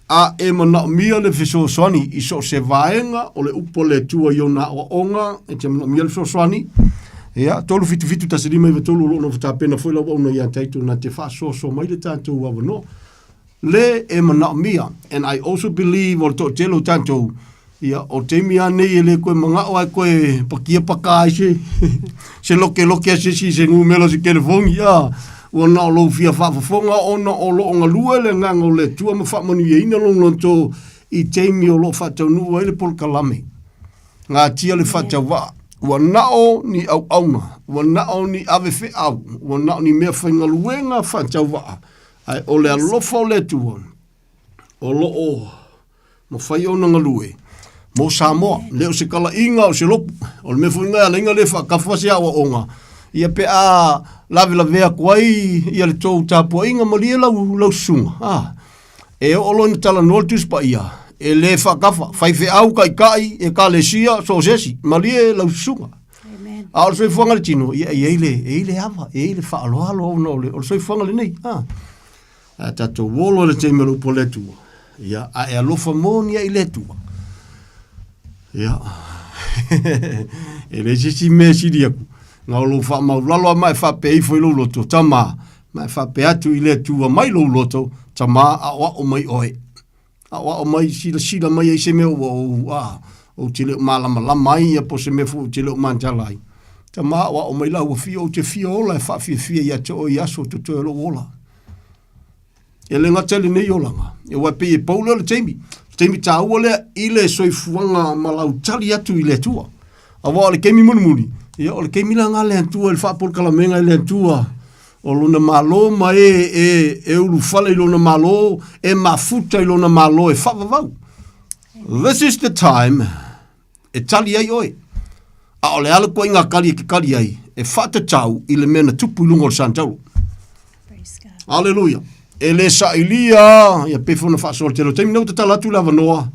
[SPEAKER 14] A e manaomia le fesoasoani i so o se vaega o le upu a le Atua i ona aoaoga, e te manaomia le fesoasoani, ia, 377 1593 o lo o nofo tapena foi lau auauna ia Taito na te faasoasoa mai le tatou avanoa. Le e manaomia, and I also believe o le toatele o tatou, ia, o taimi lava nei e le toe manao lava e toe pakia paka ai se, se lokeloke a se isi i se numera o se telefoni, a, ua na o lou fia faafofoga ona o lo o galue le Agaga o le Atua ma faamanuiaina lou loto i taimi o lo o faataunuu ai le polokalame. Gatia le faatauvaa, ua na o ni auauna, ua na o ni ave feau, ua na o ni mea faigaluega faatauvaa, ae o le alofa o le Atua o lo o mafai ona galue mo Samoa. Le o se talaiga o se lopu. O le mea foi lena e ala ai ona le faatafa se aoaoga, ia pe a lavelave atu ai ia le tou tapuaiga malie lau, lau susuga. A, e oo loa ina talanoa le Tusi Paia, e le faatafa, faifeau, taitai, ekalesia, so o se isi, malie lau susuga. A o le soifuaga i le tino, ia e i ai le, e i ai le ava, e i ai le faaaloalo ona o le, o le soifuaga lenei. A. A tatou olo i le taimi o le upu a le Atua, ia, a e alofa moni ai i le Atua, ia, e leai se isi mea e sili atu, na o lou faamaulalo lava ma e faapea ifo i lou loto, Tama, ma e faapea atu i le Atua mai lou loto, Tama, aoao mai oe. Aoao mai, silasila mai ai se mea ua ou, a, ou te le o malamalama ai, ia po o se mea foi ou te le o matala ai. Tama, aoao mai la ua fia, ou te fia ola e faafiafia ia te oe i aso totoe o lou ola. E le gata i lenei olaga, aua e pei e pau lea o le taimi. Le taimi taua lea i le soifuaga ma lau tali atu i le Atua. Aua o le taimi mulimuli, ia o le taimi la lena a le Atua i le faapolokalameina e le Atua o lona Malo ma e, e, e ulufale i lona Malo, e mafuta i lona Malo e faavavau. This is the time. E tali ai oe. A o le a le ituaiga kali e te kali ai, e faatatau i le mea na tupu i luga o le sanitaulo. Aleluia. E le sailia, ia pei foi ona faasoa le tele o taimi nei ua tatala atu le avanoa,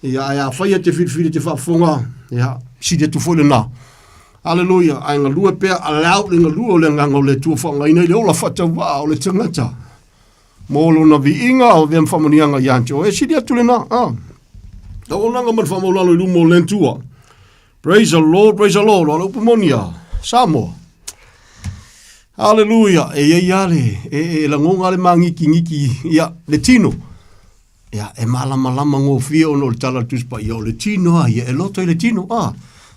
[SPEAKER 14] ia ae afai e te filifili e te faafofoga, ia sili atu foi lena. Aleluia, ae galue pea, allow le galue o le agaga o le Atua faaaogaina i le ola faatauvaa o le tagata mo lona viiga o avea ma faamanuiaga ia te oe. E sili atu lena. Ah. Tauaunaga ma le faamaulalo i luma o le Atua. Praise the Lord, praise the Lord. O le upu moni a Samoa. Hallelujah. E iai lava le, e, e lagona le magikigiki, ia, le tino. Ia, e malamalama gofie ona o le tala a le Tusi Paia, o le tino a ia, e loto i le tino, a.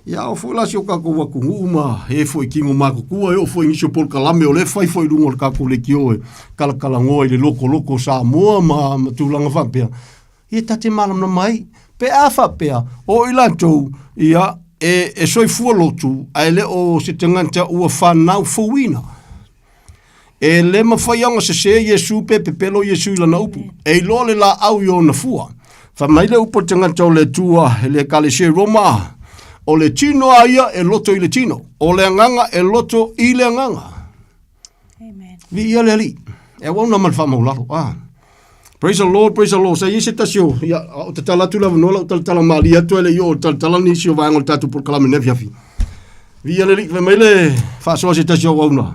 [SPEAKER 14] Ia, ao foi la si o kākou atunuu ma e foi i tino matutua, e oo foi i nisi o polokalame o lea e fai foi i luga o le kākou leitio e kalakalanoa i le lokoloko o Samoa ma, ma tulaga faapea. Ia ta te malamalama ai, pe a faapea, o i latou, ia, e, e soifua lotu, ae le o se tagata ua fanau fouina. E le mafai ona sesē Iesu pe pepelo Iesu i lana upu. E iloa le laau i ona fua. Fai mai le upu a le tagata o le Atua i le Ekalesia i Roma, O le tino a ia e loto i le tino, o le agaga e loto i le agaga. Viia le Alii. E auauna ma le faamaulalo. Ah. Praise the Lord, praise the Lord. Sa i ai se tasi o, ia, o tatala atu le avanoa lau talatala malie atu e le i oo talatala nisi o vaega o le tatou polokalame nei afiafi. Viia le Alii, fai mai le faasoa se tasi o auauna.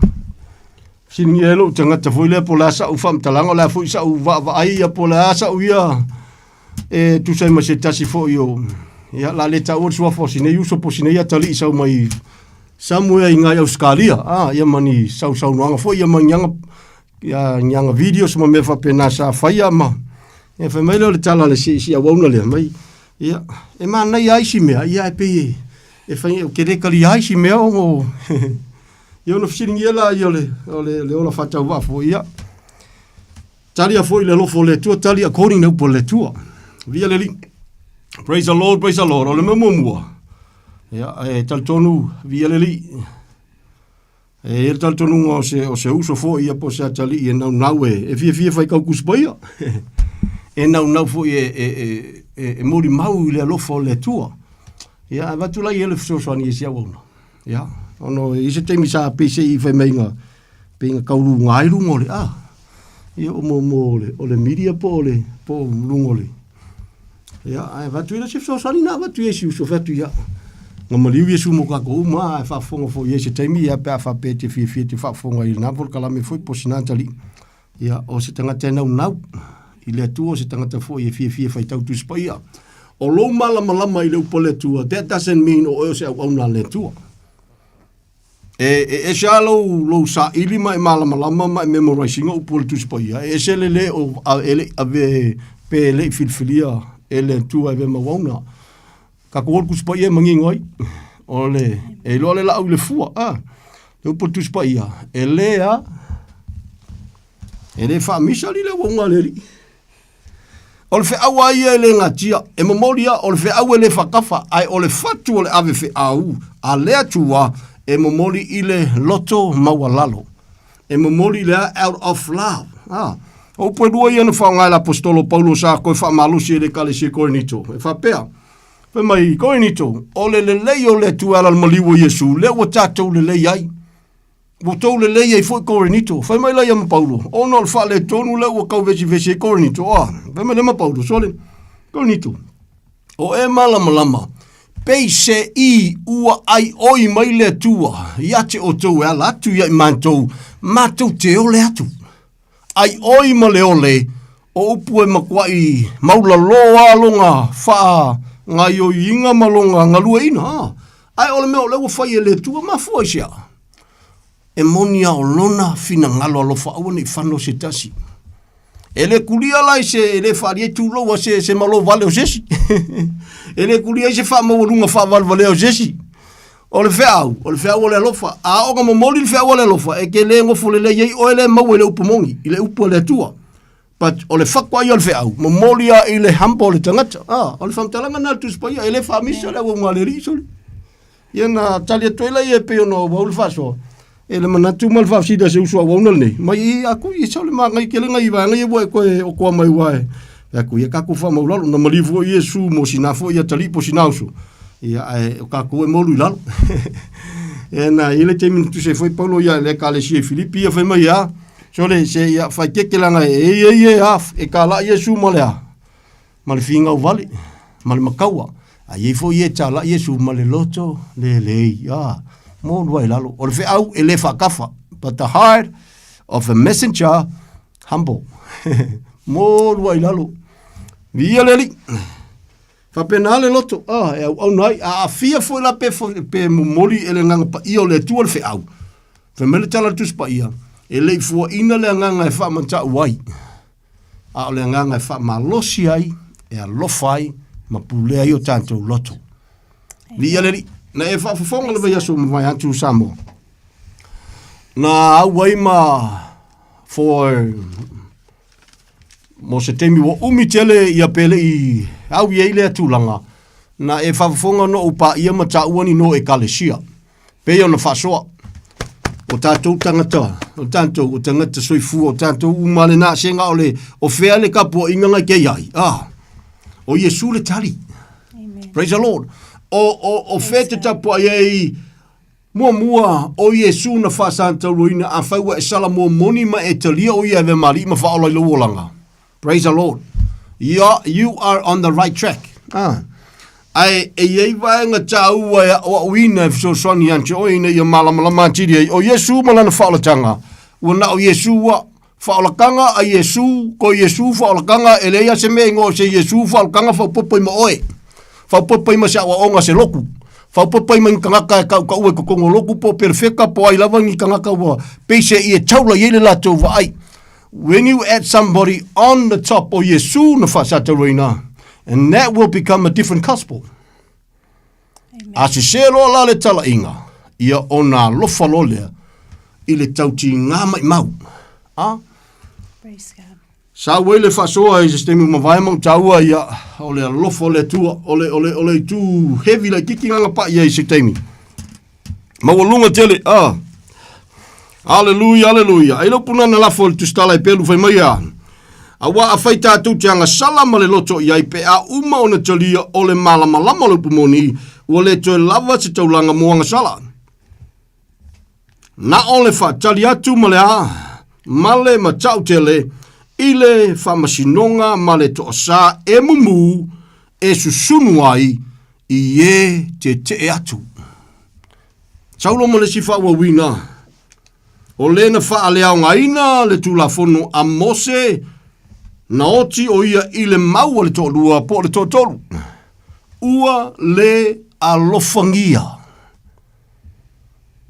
[SPEAKER 14] Fesiligia ai lou tagata foi lea po o le a sa'u faamatalaga, o le a foi sa'u vaavaai ia po o le a sa'u ia e tusa ai ma se tasi foi o ia la le taua le suafa o si nei uso po o si nei atalii sau mai somewhere i ngai Ausekalia a ia ma ni sausaunoaga foi ia ma ni aga ia ni aga videos ma mea faapena sa faia ma ia fai mai lea o le tala a le si, si auauna lea mai ia e manaia ai si mea ia e pei e, e fai ou te le talia ai si mea ona ia ona fesiligia la ia o le, o le, le ola faatauvaa foi ia talia foi le alofa o le Atua tali according le upu a le Atua via le Alii. Praise the Lord, praise the Lord. O le mea muamua ia e talitonu via le Alii. E i ai le talitonuga o se, o se uso foi ia po o se atalii e naunau e, e fiafia e faitau Tusi Paia. e naunau foi e, e, e, e, e molimau i le alofa o le Atua. Ia, avatu la ia le fesoasoani i si auauna. Ia, ona i se taimi sa pei se i fai mai nga, pei nga tauluga ai luga o le, ah, ia o mo, mo le, o le media po o le, po o luga o le, Ia, ae avatu ia se fesoasoani na avatu i isi uso, fai atu ia, na maliu Iesu mo kākou uma, ae faafofoga foi i ai se taimi, ia pe a faapea e te fiafia e te faafofoga i lena polokalame foi po o sina atalii. Ia, o se tagata e naunau i le Atua, o se tagata foi e fiafia e faitau Tusi Paia. O lou malamalama i le upu a le Atua, that doesn't mean o oe o se auauna a le Atua. E, e ese lava lou, lou saili ma e malamalama ma e memorize ina upu o le Tusi Paia, e ese le le o, a, e le i ave pe le i filifilia e le Atua e avea ma auauna. Tatou o le Tusi Paia e manino ai, o le, e iloa le laau i le fua, a, le upu o le Tusi Paia, e le a, e le faamisa alii le auauna a le Alii. O le feau a ia e le gatia, e momoli a, o le feau e le faatafa, ae o le fatu o le ave feau a le Atua e momoli i le loto maualalo. E momoli i le a out of love. Ah. O upu e lua ia na faaaoga e le Aposetolo Paulo sa toe faamalosi e le Ekalesia i Korinito. E faapea, fai mai, Korinito, o le lelei o le Atua e ala i le maliu o Iesu, lea ua tatou lelei ai. Ua tou lelei ai foi Korinito. Fai mai la ia ma Paulo, ona o le faaletonu lea ua tau vesivesi ai Korinito. A, fai mai lea ma Paulo, sole, Korinito, o e malamalama, peiseai ua aioi mai le Atua ia te outou e ala atu ia i matou, matou te ole atu. Aioi ma le ole, o upu e matuai maulalō lava lona faagaoioiga ma lona galueaiina. A, ae o le mea o lea ua fai e le Atua, mafua i se a? E moni lava o lona finagalo alofa aua ne i fano se tasi. E le kulia la i se, e le faaalia ai tulou a se, se malo vale o se isi. e le kulia ai se faamaualuga faavalevalea o se isi. O le feau, o le feau o le alofa. A oo ina momoli le feau o le alofa, e te le nofo lelei ai oe lea e maua i le upu moni, i le upu a le Atua. But o le fatu ia o le feau, momoli lava i le humble o le tagata. Ah, o le faamatalaga lena a le Tusi Paia, e le faamisa le auaunaga a le Alii, sole. Ia na tali atu ai laia e pei ona ou au le faasoa, e le manatu ma le faafesili a se uso auauna lenei, mai i aku i sau le magai tele nai vaega ia ua e toe okoa mai ua e atu ia tatou faamaulalo na maliu foi Iesu mo sina foi atalii po sina uso. Ia, ae o tatou e molu i lalo. E na i le taimi na tusi ai foi Paulo ia le ekalesia i Filipi ia fai mai a, sole se ia faitete langa e e e e a e kala Iesu ma le a ma le figau vale ma le makaua. A i ai foi e tala Iesu ma le loto le lei a molu ai lalo. O le feau e le faakafa, but the heart of a messenger humble. Molu ai lalo. Viia le Alii. Faapena le loto, a, e auauna ai, a aafia foi la pe, pe momoli e le Agaga Paia o le Atua le feau. Fai mai le tala a le Tusi Paia, e le i fuaina le agaga e faamata'u ai, a o le agaga e faamalosi ai, e alofa ai, ma pulea ai o tatou loto. Viia le Alii. Na e faafofoga le vaiaso ua mavae atu Samoa. Na au ai ma for Mo se taimi ua umi tele ia pe le i au i ai lea tulaga, na e faafofoga ona ou paia ma taua ni no Ekalesia, pei ona faasoa. O tatou tagata, o tatou, o tagata soifua, o tatou uma le nasega o le, o fea le tapuaiga na te i ai, ah, o Iesu le tali. Amen. Praise the Lord. O, o, o fea te tapuai ai, Muamua, o Iesu na faasatauaina afai ua e sala moni ma e talia o ia e avea ma Alii ma Faaola i lou olaga. Praise the Lord. You are, you are on the right track. Ah. Ae e i ai vaega tāua e aʻoaʻoina e fesoasoani ia te oe ina ia malamalama atili ai o Iesu ma lana faaolataga. Ua na o Iesu ua faaolataga a Iesu, ko Iesu faaolataga e leai lava se mea igoa o se Iesu faaolataga faaopoopo ai ma oe. Faaopoopo ai ma se aoaoga a se lotu. Faaopoopo ai ma ni tagata e tautaua i totonu o lotu po o perefeta po o ai lava ni tagata ua pei se i e taula i ai le latou vaai. When you add somebody on the top o Iesu na faasatauraina, and that will become a different gospel. A sesē loa la le talaiga, ia ona alofa loa lea i le tautigā maimau. A?
[SPEAKER 15] Praise God.
[SPEAKER 14] Sa ua i le faasoa i se taimi ua mavae ma ou taua ia o le alofa o le Atua, o le, o le, o le itu heavy laitiiti na gapa'i ai i se taimi. Maualuga tele, a. Aleluia, aleluia. Ai le upu na na lafo i le tusitala e pelu fai mai a. Auā afai tatou te agasala ma le loto i ai pe a uma ona talia o le malamalama o le upu moni, ua le toe lava se taulaga mo agasala. Na o le faatali atu ma le a, ma le matau tele i le faamasinoga ma le toasā e mumu e susunu ai i e tetee atu. Saulo ma le isi faaauauina, o le na faaleaogaina le Tulafono a Mose, na oti o ia i le mau a le toalua po o le toatolu, ua le alofagia.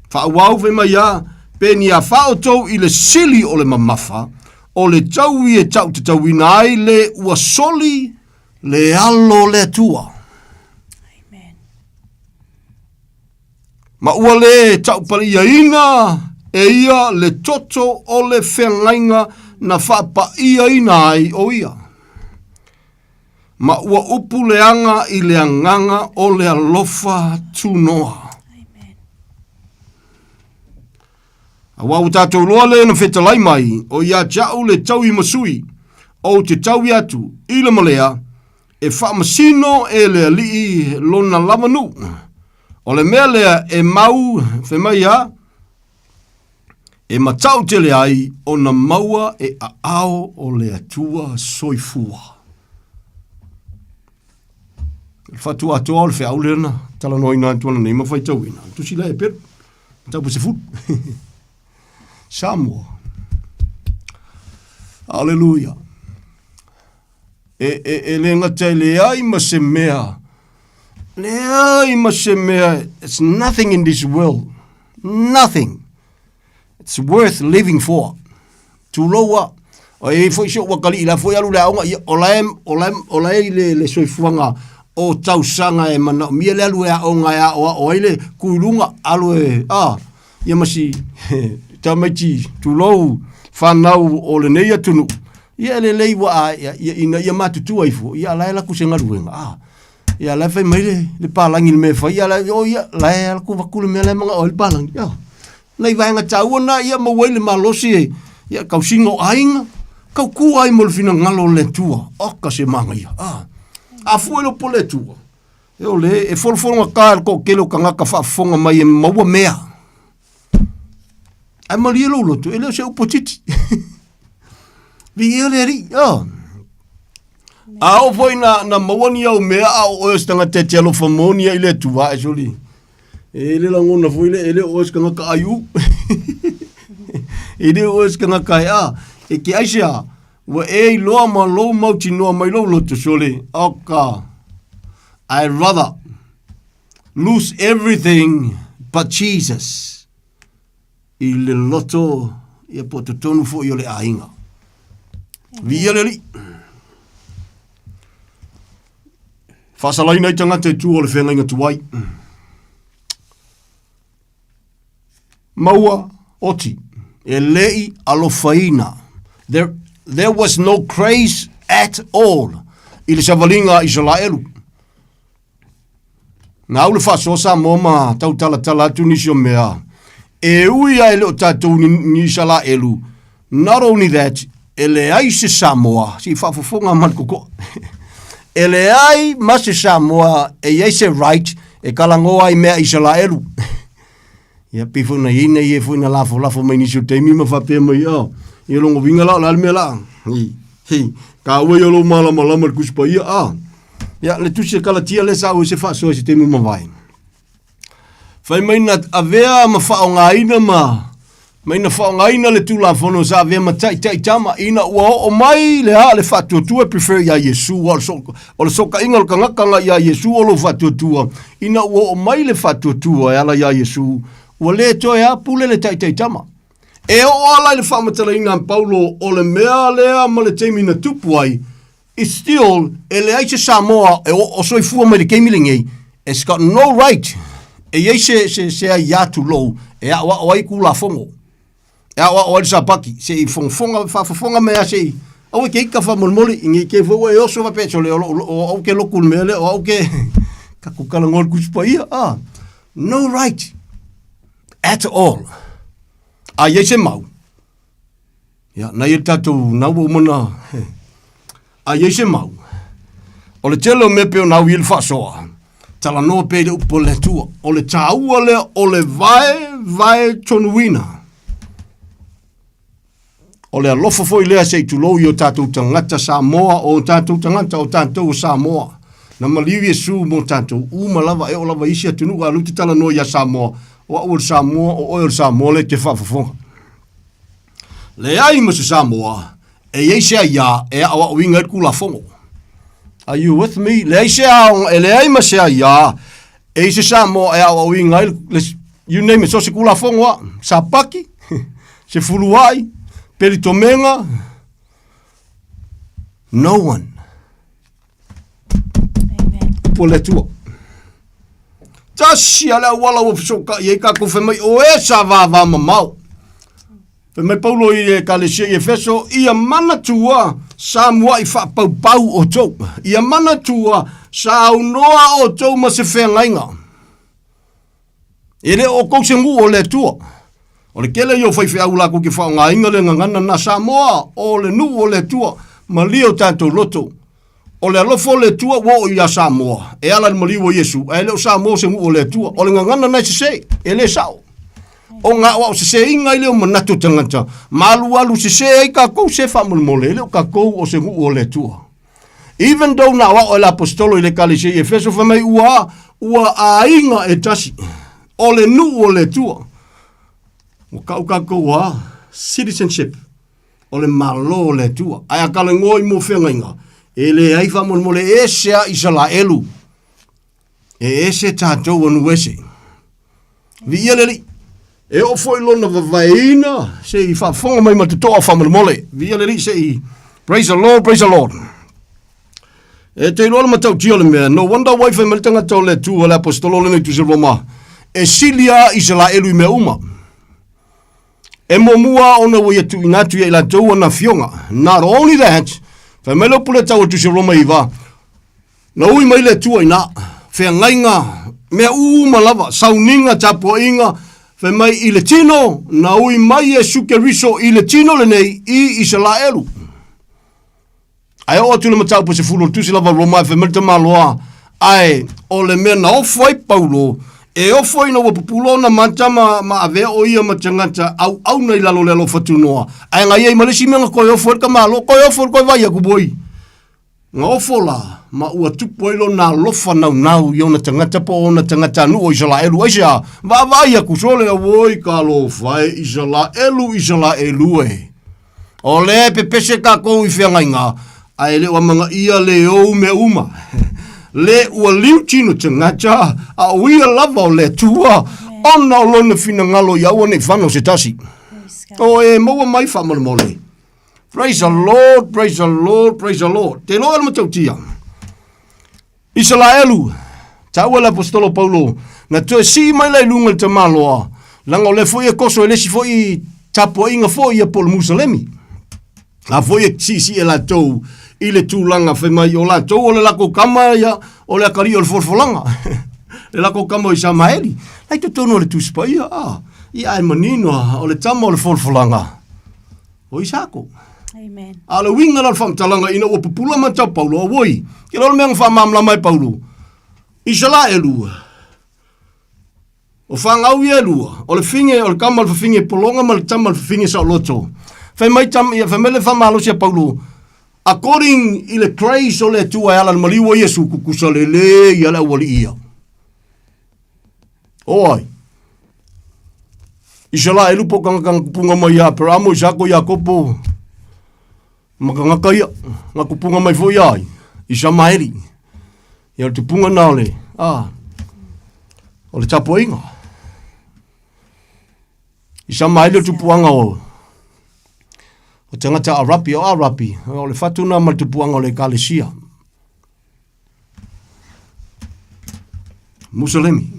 [SPEAKER 14] Faaauau fai mai a, pe ni a faaotou i le sili o le mamafa, o le taui e tautatauina ai le ua soli le alo o le Atua. Ma ua le taupaliaina e ia le toto o le feagaiga na faapaiaina ai o ia. Ma ua upu leaga i le agaga o le alofa tunoa. Aua ua tatou iloa le na fetalai mai, o ia te au le taui ma sui, ou te taui atu i le malea, e faamasino e le Alii lona lava nuu. O le mea lea e mau, fai mai a, e matau tele ai ona maua e aao o le Atua soifua. Le fatu atoa o le feau lea na talanoaina atu ananei ma faitauina. Tusi la e pelu. Mataupu 10. Samoa. Aleluia. E, e, e le gata e leai ma se mea, leai ma se mea, it's nothing in this world, nothing. It's worth living for. Tulou a, o e foi se ua kali la foi alu le aoga, ia, o la e, o la e, o la e i le, le soifuaga o tausaga e manaomia le alu e aoga e aoao ai le kuiluga, alu e, a, ia ma si tamaiti tulou fanau o lenei atunuu, ia e lelei ua a, ia, ia, ina ia matutua ifo, ia la e laku se galuega, a, ia la e fai mai le, le palagi le mea e fai, ia la e, o ia, la e laku vaku le mea la e manaʻo ai le palagi, a. Nai vaega taua na ia maua ai le malosi e, ia tausiga o aiga, taukua ai mo le finagalo o le Atua, oka se manaia, a. A fua i le upu a le Atua. E ole, e folofologata e le toatele o tagata faafofoga mai e maua mea. Ae malie lou loto, e le o se upu a titi. Viia le Alii, oh. A oo foi na, na maua ni au mea a o oe o se tagata e te alofa moni ai i le Atua, e soli. E le lagona foi le, e le o oe o se tagata aiu. E le o oe o se tagata e a. E ke aisea, ua e iloa ma lou mautinoa mai lou loto, sole, oka, I rather lose everything but Jesus. I le loto, ia po o totonu foi o le aiga. Viia le Alii. Faasalaina ai tagata i tua o le feagaiga tuai. Maua oti, e le i alofaina. There, there was no grace at all i le savaliga a Isaraelu. Na au le faasoa Samoa ma tautalatala atu nisi o mea. E ui a e le o tatou ni, ni Isaraelu, not only that, e leai se Samoa, se i faafofoga ma le totoa. E leai ma se Samoa e i ai se right e talanoa ai mea Isaraelu. Ia, pei foi na i ai nei e foi na lafolafo mai nisi o taimi ma faapea mai, oh, ia longa uiga la o le a le mea la. Hi, hi, taua ia o lou malamalama i le Tusi Paia, ah. Ia, le Tusi a Kalatia lea sa ou se faasoa i se taimi ua mavae. Fai mai na avea ma faaaogaina ma mai na faaaogaina le Tulafono sa avea ma taitai tama ina ua oo mai le a le faatuatua e prefer iā Iesu o le so, o le sootaiga o le tagata agai iā Iesu o lou faatuatua ina ua oo mai le faatuatua e ala iā Iesu ua le toe a pule le taitai tama. E oo ala i le faamatalaina a Paulo o le mea lea ma le taimi na tupu ai It's still, e leai se Samoa e o soifua mai le taimi lenei, it's got no right e i ai se, se, se aiā tulou e aʻoaʻo ai Tulafono, e aʻoaʻo ai le Sapati, se i fogafoga, faafofoga mai lava se i, aua e te ita faamolemole, i nei te foi ua e oso faapea, sole o, o, o au ke loku i le mea lea, o au ke, tatou talanoa i le Tusi Paia, ah, no right at all. A i ai se mau, Ia, na ia tatou na ua uma na, a i ai se mau, o le tele o mea pei ona au i ai le faasoa, talanoa pea i le upu a le Atua, o le taua lea o le vaevae tonuina. O le alofa foi lea se i tulou i o tatou tagata Samoa, o tatou tagata, o tatou o Samoa. Na maliu Iesu mo tatou uma lava, e oo lava i isi atunuu, a o lea ou te talanoa ia Samoa, o au o le Samoa, o oe o le Samoa lea e te faafofoga. Leai ma se Samoa e i ai se aiā e aʻoaʻoina ai le Tulafono. Are you with me? Leai se aoga, e leai ma se aiā e i se Samoa e aʻoaʻoina ai le, you name it, so se Tulafono a, Sapaki, se Fuluai, Pelitomega, no one. Upu a le Atua. Tasi a le auala ua fesootai ai tatou fai mai, o e sa vāvā mamao. Fai mai Paulo i le Ekalesia i Efeso, ia manatua sa muaʻi faapaupau outou. Ia manatua sa aunoa outou ma se feagaiga. E le o outou se nuu o le Atua. O le tele ia o faifeau latou te faaaogaina le gagana na Samoa o le nuu o le Atua, malie o tatou loto. O le alofa o le Atua ua oo ia Samoa, e ala i le maliu o Iesu, ae le o Samoa o se nuu o le Atua. O le gagana na e sese, e le sao. O ngā o seseina ai lea o manatu o tagata, ma alualu sese ai tatou se faamolemole, e le o tatou o se nuu o le Atua. Even though na aoao e le aposetolo i le Ekalesia i Efeso, fai mai ua, ua aiga e tasi, o le nuu o le Atua. Ua kau kākou a citizenship, o le Malo o le Atua. Ae a talanoa i mofeagaiga, e leai faamolemole, e ese a Isalaelu. E ese tatou anu ese. Viia le Alii. E oo foi lona vavaeina se i faafofoga mai ma totoa faamolemole. Viia le Alii se i Praise the Lord, praise the Lord. E te iloa le matautia o le mea. No wonder why fai mai le tagata o le Atua, le aposetolo lenei Tusi Roma, e sili a Isaraelu i mea uma. E muamua ona ua ia tuuina atu ia i latou ana afioga. Not only that, fai mai le upu lea tau o Tusi Roma 9, Na ui mai le Atua i na feagaiga, mea uma lava, sauniga, tapuaiga, fai mai i le tino, na ui mai Iesu Keriso i le tino lenei i Isalaelu. Ae oo atu le mataupu 10 o le tusi lava Roma e fai mai le tamaloa, Ae o le mea na ofo ai Paulo, e ofo ina ua pupula ona mata ma, ma avea o ia ma tagata auauna i lalo o le alofa tunoa. Ae na i ai ma le isi mea na toe ofo ai le tamaloa, toe ofo toe vai atu moi. Na ofo la, ma ua tupu ai lona alofa naunau i ona tagata po o ona tagatanuu o Isalaelu. Aisea? Vaavaai atu sole, auoi talofa e Isalaelu, Isalaelu e. O lea e pepese tatou i feagaiga, ae le o amanaia le ou mea uma. Le ua liu tino tagata, a o ia lava o le Atua, ona o lona finagalo ia aua ne i fano se tasi. O e maua mai faamolemole. Praise the Lord, praise the Lord, praise the Lord. Te loa le matautia. Isalaelu, taua le aposetolo Paulo, na toe sii mai la i luga i le tamaloa, leaga o lea foi e koso e le isi foi tapuaiga foi ia po o le Musalemi. A foi e siisii e latou i le tulaga fai mai o latou o le latou kama ia o le atalii o le folafolaga. Le latou kama o Isamaeli. La i totonu o le Tusi Paia, a, ia ae manino o le tama o le folafolaga. O Isako.
[SPEAKER 15] Amen.
[SPEAKER 14] A o le uiga la o le faamatalaga ina ua pupula mata o Paulo, auoi, ke loa le mea na faamalamalama e Paulo, Isalaelu, o fanau ia e lua, o le fine, o le kama o le fafine pologa ma le tama o le fafine saoloto. Fai mai, tam, ia, fai mai le faamalosi a Paulo, according i le grace o le Atua e ala i le maliu o Iesu, kukusa lelei ia le aualii ia. O ai? Isalaelu po tagata na kupunga mai ia Aperamo, Isako, Iakopo, ma tagata ia, na kupunga mai foi ia ai, Isamaeli. Ia o le tupunga na o le, a, o le tapuaiga. Isamaeli o le tupuaga o, o tagata Arapi, o Arapi, o le fatu na ma le tupuaga o le Ekalesia. Musalemi.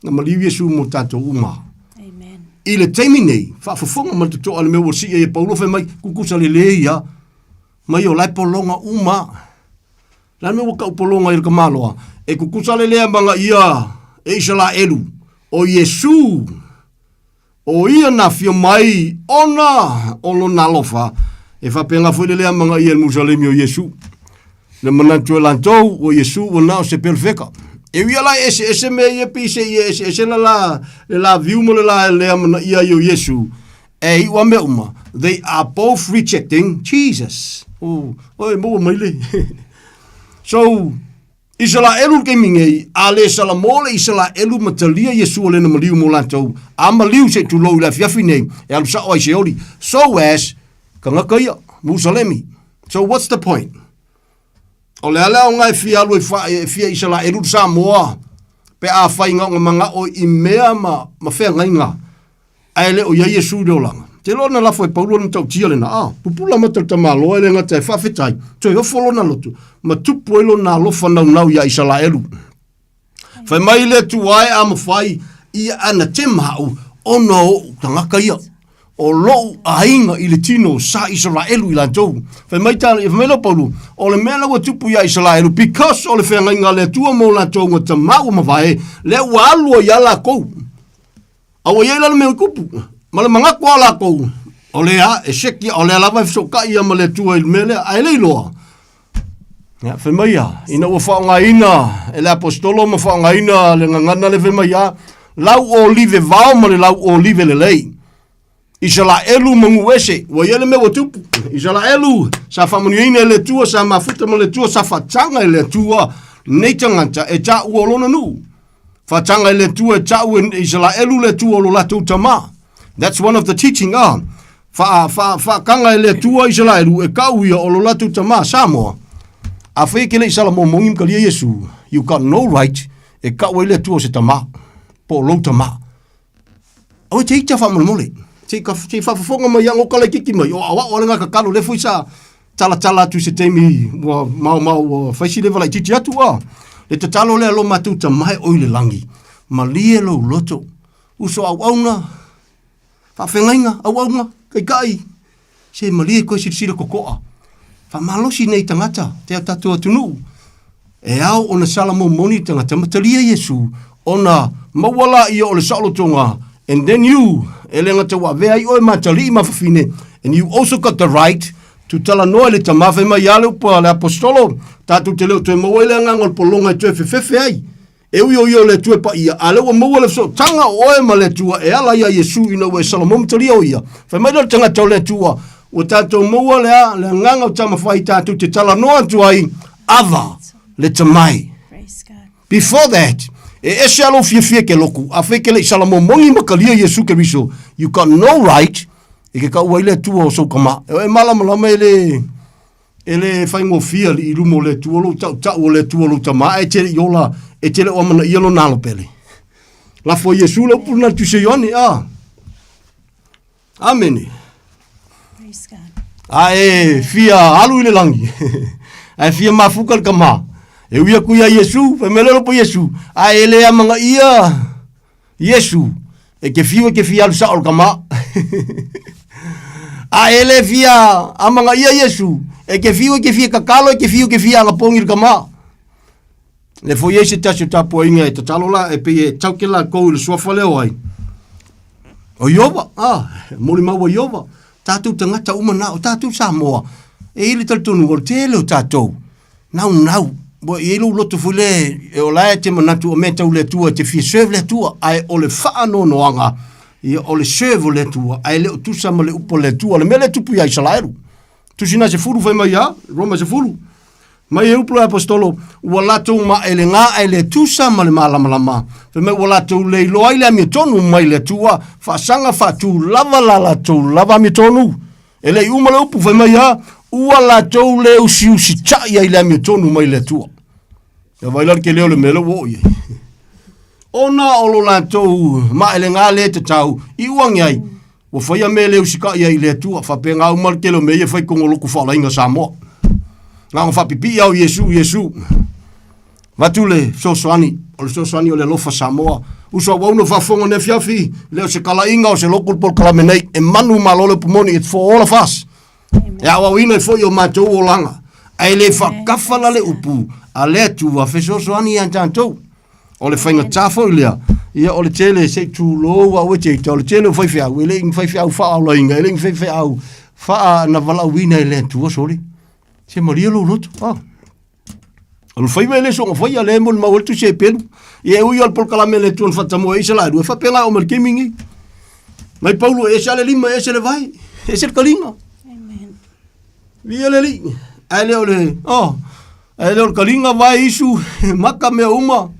[SPEAKER 14] Na maliu Iesu mo tātou uma.
[SPEAKER 15] Amen.
[SPEAKER 14] I le taimi nei, faafofoga ma le totoa le mea ua sii ai e Paulo fai mai, kukusa lelei ia, mai o lae pologa uma. La mea ua kau pologa i le kamaloa, e kukusa lelea manga ia e Isalaelu, o Iesu O ia na afio mai ona o lona alofa, e faapena foi le lea amanaia i le Musalemi o Iesu. Le manatu e latou, o Iesu ua na o se pelefeka. E ui ala e eseese mea ia pei se ia eseese la la, le la viu ma le la le amanaia ai o Iesu, e iu a mea uma, they are both rejecting Jesus. Oh, oi, maua mai le. So, Isalaelu le taimi nei, a le salamo le Isalaelu ma talia Iesu o lena maliu mo latou, a maliu se i tulou i le afiafi nei, e alu sao ai Seoli. So as, tagata ia, Musalemi. So what's the point? O le a le aoga e fia alu e, fa, e fia Isalaelu le Samoa, pe a fai gaoga manao i mea ma, ma feagaiga Ae le o i ai Iesu i le olaga. Te iloa na lafo e Paulo le matautia lena, a, pupula mata le tamaloa e le gata e faafetai, toe ofo lona loto, ma tupu ai lona alofa naunau iā Isalaelu. Fai mai le Atua e a mafai ia anatema au ona o ou tagata ia, o lou aiga i le tino sa Isalaelu i latou. Fai mai ta, fai mai lea o Paulo, o le mea la ua tupu iā Isalaelu, because o le feagaiga a le Atua mo latou ua tama ua mavae, lea ua alu ai a lakou. A ua i ai la le mea i kupu, ma le manatu a lakou, o lea e seki, o lea lava e fesootai ia ma le Atua i le mea lea, ae le iloa. Ia, fai mai ia, ina ua faaaogaina e le aposetolo ma faaaogaina le gagana lea fai mai ia, lau olive vao ma le lau olive lelei. Isalaelu ma nuu ese, ua i ai le mea ua tupu. Isalaelu, sa faamanuiaina e le Atua, sa mafuta ma le Atua, sa faataga e le Atua nei tagata e taua o lona nuu. Faataga e le Atua e tau e Isalaelu le Atua o lo latou tama. That's one of the teaching, ah. Fa, fa, faataga e le Atua Isalaelu e kau ia o lo latou tama, Samoa. Afai e ke le i salamomongi ma kalia Iesu, you got no right e kau ai le Atua o se tama, po o lou tama. Aua te ita faamolemole. Se i ka se i faafofoga mai ia oka laitiiti mai, o aoao ale gakakalo lea foi sa talatala atu i se taimi ua maomao ua fai si leva laitiiti atu a. Le tatalo lea lo matou tama e oi le lagi, malie lou loto, uso auauna, faafegaiga, auauna, kaikai, Se malie koe silasila kokoa. Faamalosi nei tagata, te a tatou atunuu. E ao ona sala momoni tagata ma talia Iesu, ona maua la ia o le saolotoga, and then you, e le gata ua avea ai oe ma atalii ma fafine, and you also got the right Tutalanoa i le tama fai mai ia le upu a le aposetolo, tatou te le o toe maua ai le agaga o le pologa e toe fefefe ai. E ui o ia o le Atua e paia, a o lea ua maua le fesootaga o oe ma le Atua e ala iā Iesu ina ua e salamo ma talia o ia. Fai mai lea o le tagata o le Atua, ua tatou maua le a, le agaga o tamafai tatou te talanoa atu ai, Ava le tamai. Before that, e ese a lou fiafia ke loku, afai ke le i salamo moni ma talia Iesu Keriso, you got no right e ke kau ai le Atua o sou tama. E e malamalama e le e le faigofie alii i luma o le Atua lou tautau o le Atua lou tama ae te le i ola e te le o amanaia lona alo pele. Lafo e Iesu le upu lena i le Tusi a Ioane, a. Amene.
[SPEAKER 15] Praise God.
[SPEAKER 14] A e fia alu i le lagi, ae fia mafuka le tama, e ui aku iā Iesu, fai mai lea o le Iesu, a e le amanaia Iesu, e te fiu e te fia alu sao le tama. A e le fia amanaia Iesu, e te fiu e te fia tatalo, e te fiu e te fia agapogi le tama. Le foi ai se tasi o tapuaiga e tatalo la, e pei e tau ke lakou i le suafa lea o ai. O Iova, ah, molimau a Iova, tatou tagata uma na, o tatou Samoa, e i ai le talitonuga o le tele o tatou, naunau, ua i ai lou loto foi lea, e o la e te manatu o mea tau le Atua, e te fia serve le Atua, ae o le faanoanoaga, ia o le serve o le Atua, ae le o tusa ma le upu a le Atua. O le mea lea e tupu ia Isaraelu. Tusi na 10 fai mai a, Roma 10, mai e upu le aposetolo, ua latou maelega ae le tusa ma le malamalama. Fai mai ua latou le iloa ai le amiotonu mai le Atua, faasaga faatu lava la latou lava amiotonu. E le i uma le upu, fai mai a, ua latou le usiusitai ai le amiotonu mai le Atua. Ia vaai la le tele o le mea lea ua oo i ai. Ona o lo latou maelega le tatau i uagi ai, Ua faia mea le usikai ai i le Atua, faapena uma le tele o mea ia e fai i totonu o lotu faalaina Samoa. Na ona faapipii lava o Iesu, Iesu. Avatu le fesoasoani, o le fesoasoani o le alofa Samoa. Uso auauna o faafofoga nei afiafi, le o se talaiga o se lotu le polokalame nei, e manu malo le upu moni, it's for all of us. E aoaoina ai foi o matou olaga, ae le faatafa la le upu a le Atua fesoasoani ia tatou. O le faigata foi lea, ia o le tele se i tulou au e te ita, o le tele o faifeau, e le i ni faifeau faaolaina, e le i ni faifeau faa na valaauina e le Atua, sole. Se malie lou loto, ah. O le faiva e le soona faia, lea e molimau ai le tusi a Pelu. Ia e ui lava i le polokalame a le Atua na faatamoe ai Isaraelu, e faapena e oo mai i le taimi lenei. Mai Paulo, e ese lava le lima, e ese le vae, e ese le taliga. Viia le Alii. Ae le o le, oh, ae le o le taliga, vae, isu, maka, mea uma.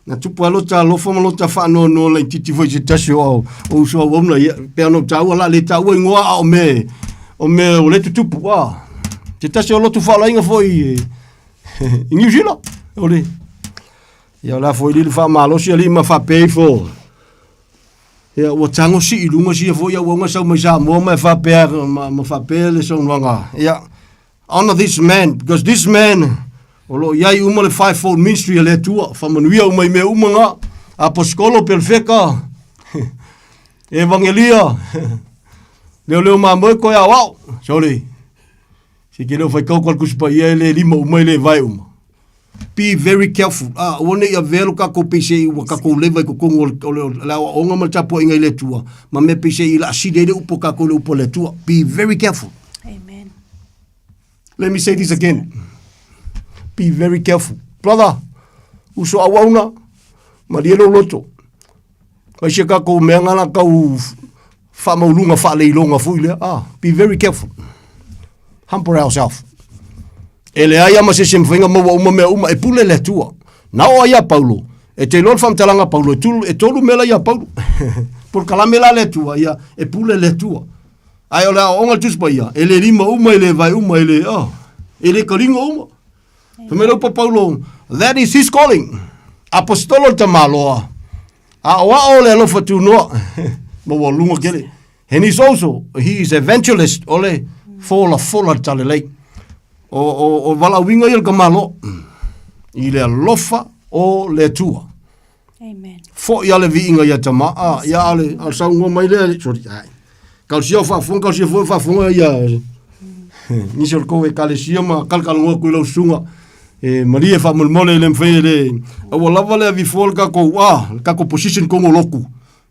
[SPEAKER 14] Na tupu lava lota alofa ma lota faanoanoa laitiiti foi i se tasi o, o uso auauna, ia, pei ona ou taua, o le a le taua igoa, a o mea, o mea o lea e tutupu, ah. Se tasi o lotu faalaina foi i, i Niu Sila, o le, ia o le a foi lili faamalosi alii ma faapea ifo, Ia, ua tago sii i luga sia foi auauna sau mai Samoa ma e faapea, ma, ma faapea le saunoaga, ia, honor this man, because this man, o lo o i ai uma le fivefold ministry a le Atua, faamanuia uma i mea uma na, aposetolo, perofeta, evangelia, leoleo mamoe, toe aoao, sorry, se ke leo faitau kwa le Tusi Paia e le lima uma e le vae uma. Be very careful. Ah, aua ne i avea lo tatou peisei ua tatou leva i totonu o le, o le, o le aoaoga ma le tapuaiga i le Atua, ma mea peisei i laasili ai le upu a tatou i le upu a le Atua. Be very careful.
[SPEAKER 15] Amen.
[SPEAKER 14] Let me say this again. Be very careful. Brother, uso auauna, malie lou loto. Mai se tatou mea ngana tau faamauluga faaleiloga foi lea. Ah, be very careful. Humble ourselves. E leai lava ma se isi e mafai ona maua uma mea uma, e pule le Atua. Na oo ai ia Paulo, e te iloa le faamatalaga a Paulo, e, tulu, e tolu mea la ia Paulo. Polokalame la le Atua, ia, e pule le Atua. Ae o le aoaoga a le Tusi Paia, e le lima uma, e le vae uma, e le, oh, e le kaliga uma. Fai mai le upu a Paulo, that is his calling. Aposetolo le tamaloa, aoao le alofa tunoa, maualuga tele. And he's also, he is evangelist, o le folafola le talalelei. O, o, o valaauina ia le tamaloa i le alofa o le Atua.
[SPEAKER 15] Amen.
[SPEAKER 14] Foi a le viiga ia tama, a, ia a le, a le saunoa mai lea, sorry, ai. Kausia o faafofoga, kausia foi o faafofoga ia, nisi o le kou ekalesia ma kalakalagoa atu i lau susuga. E malie faamolemole e le mafai e le, aua lava le avi fua le tatou, a, le tatou position tonu o lotu.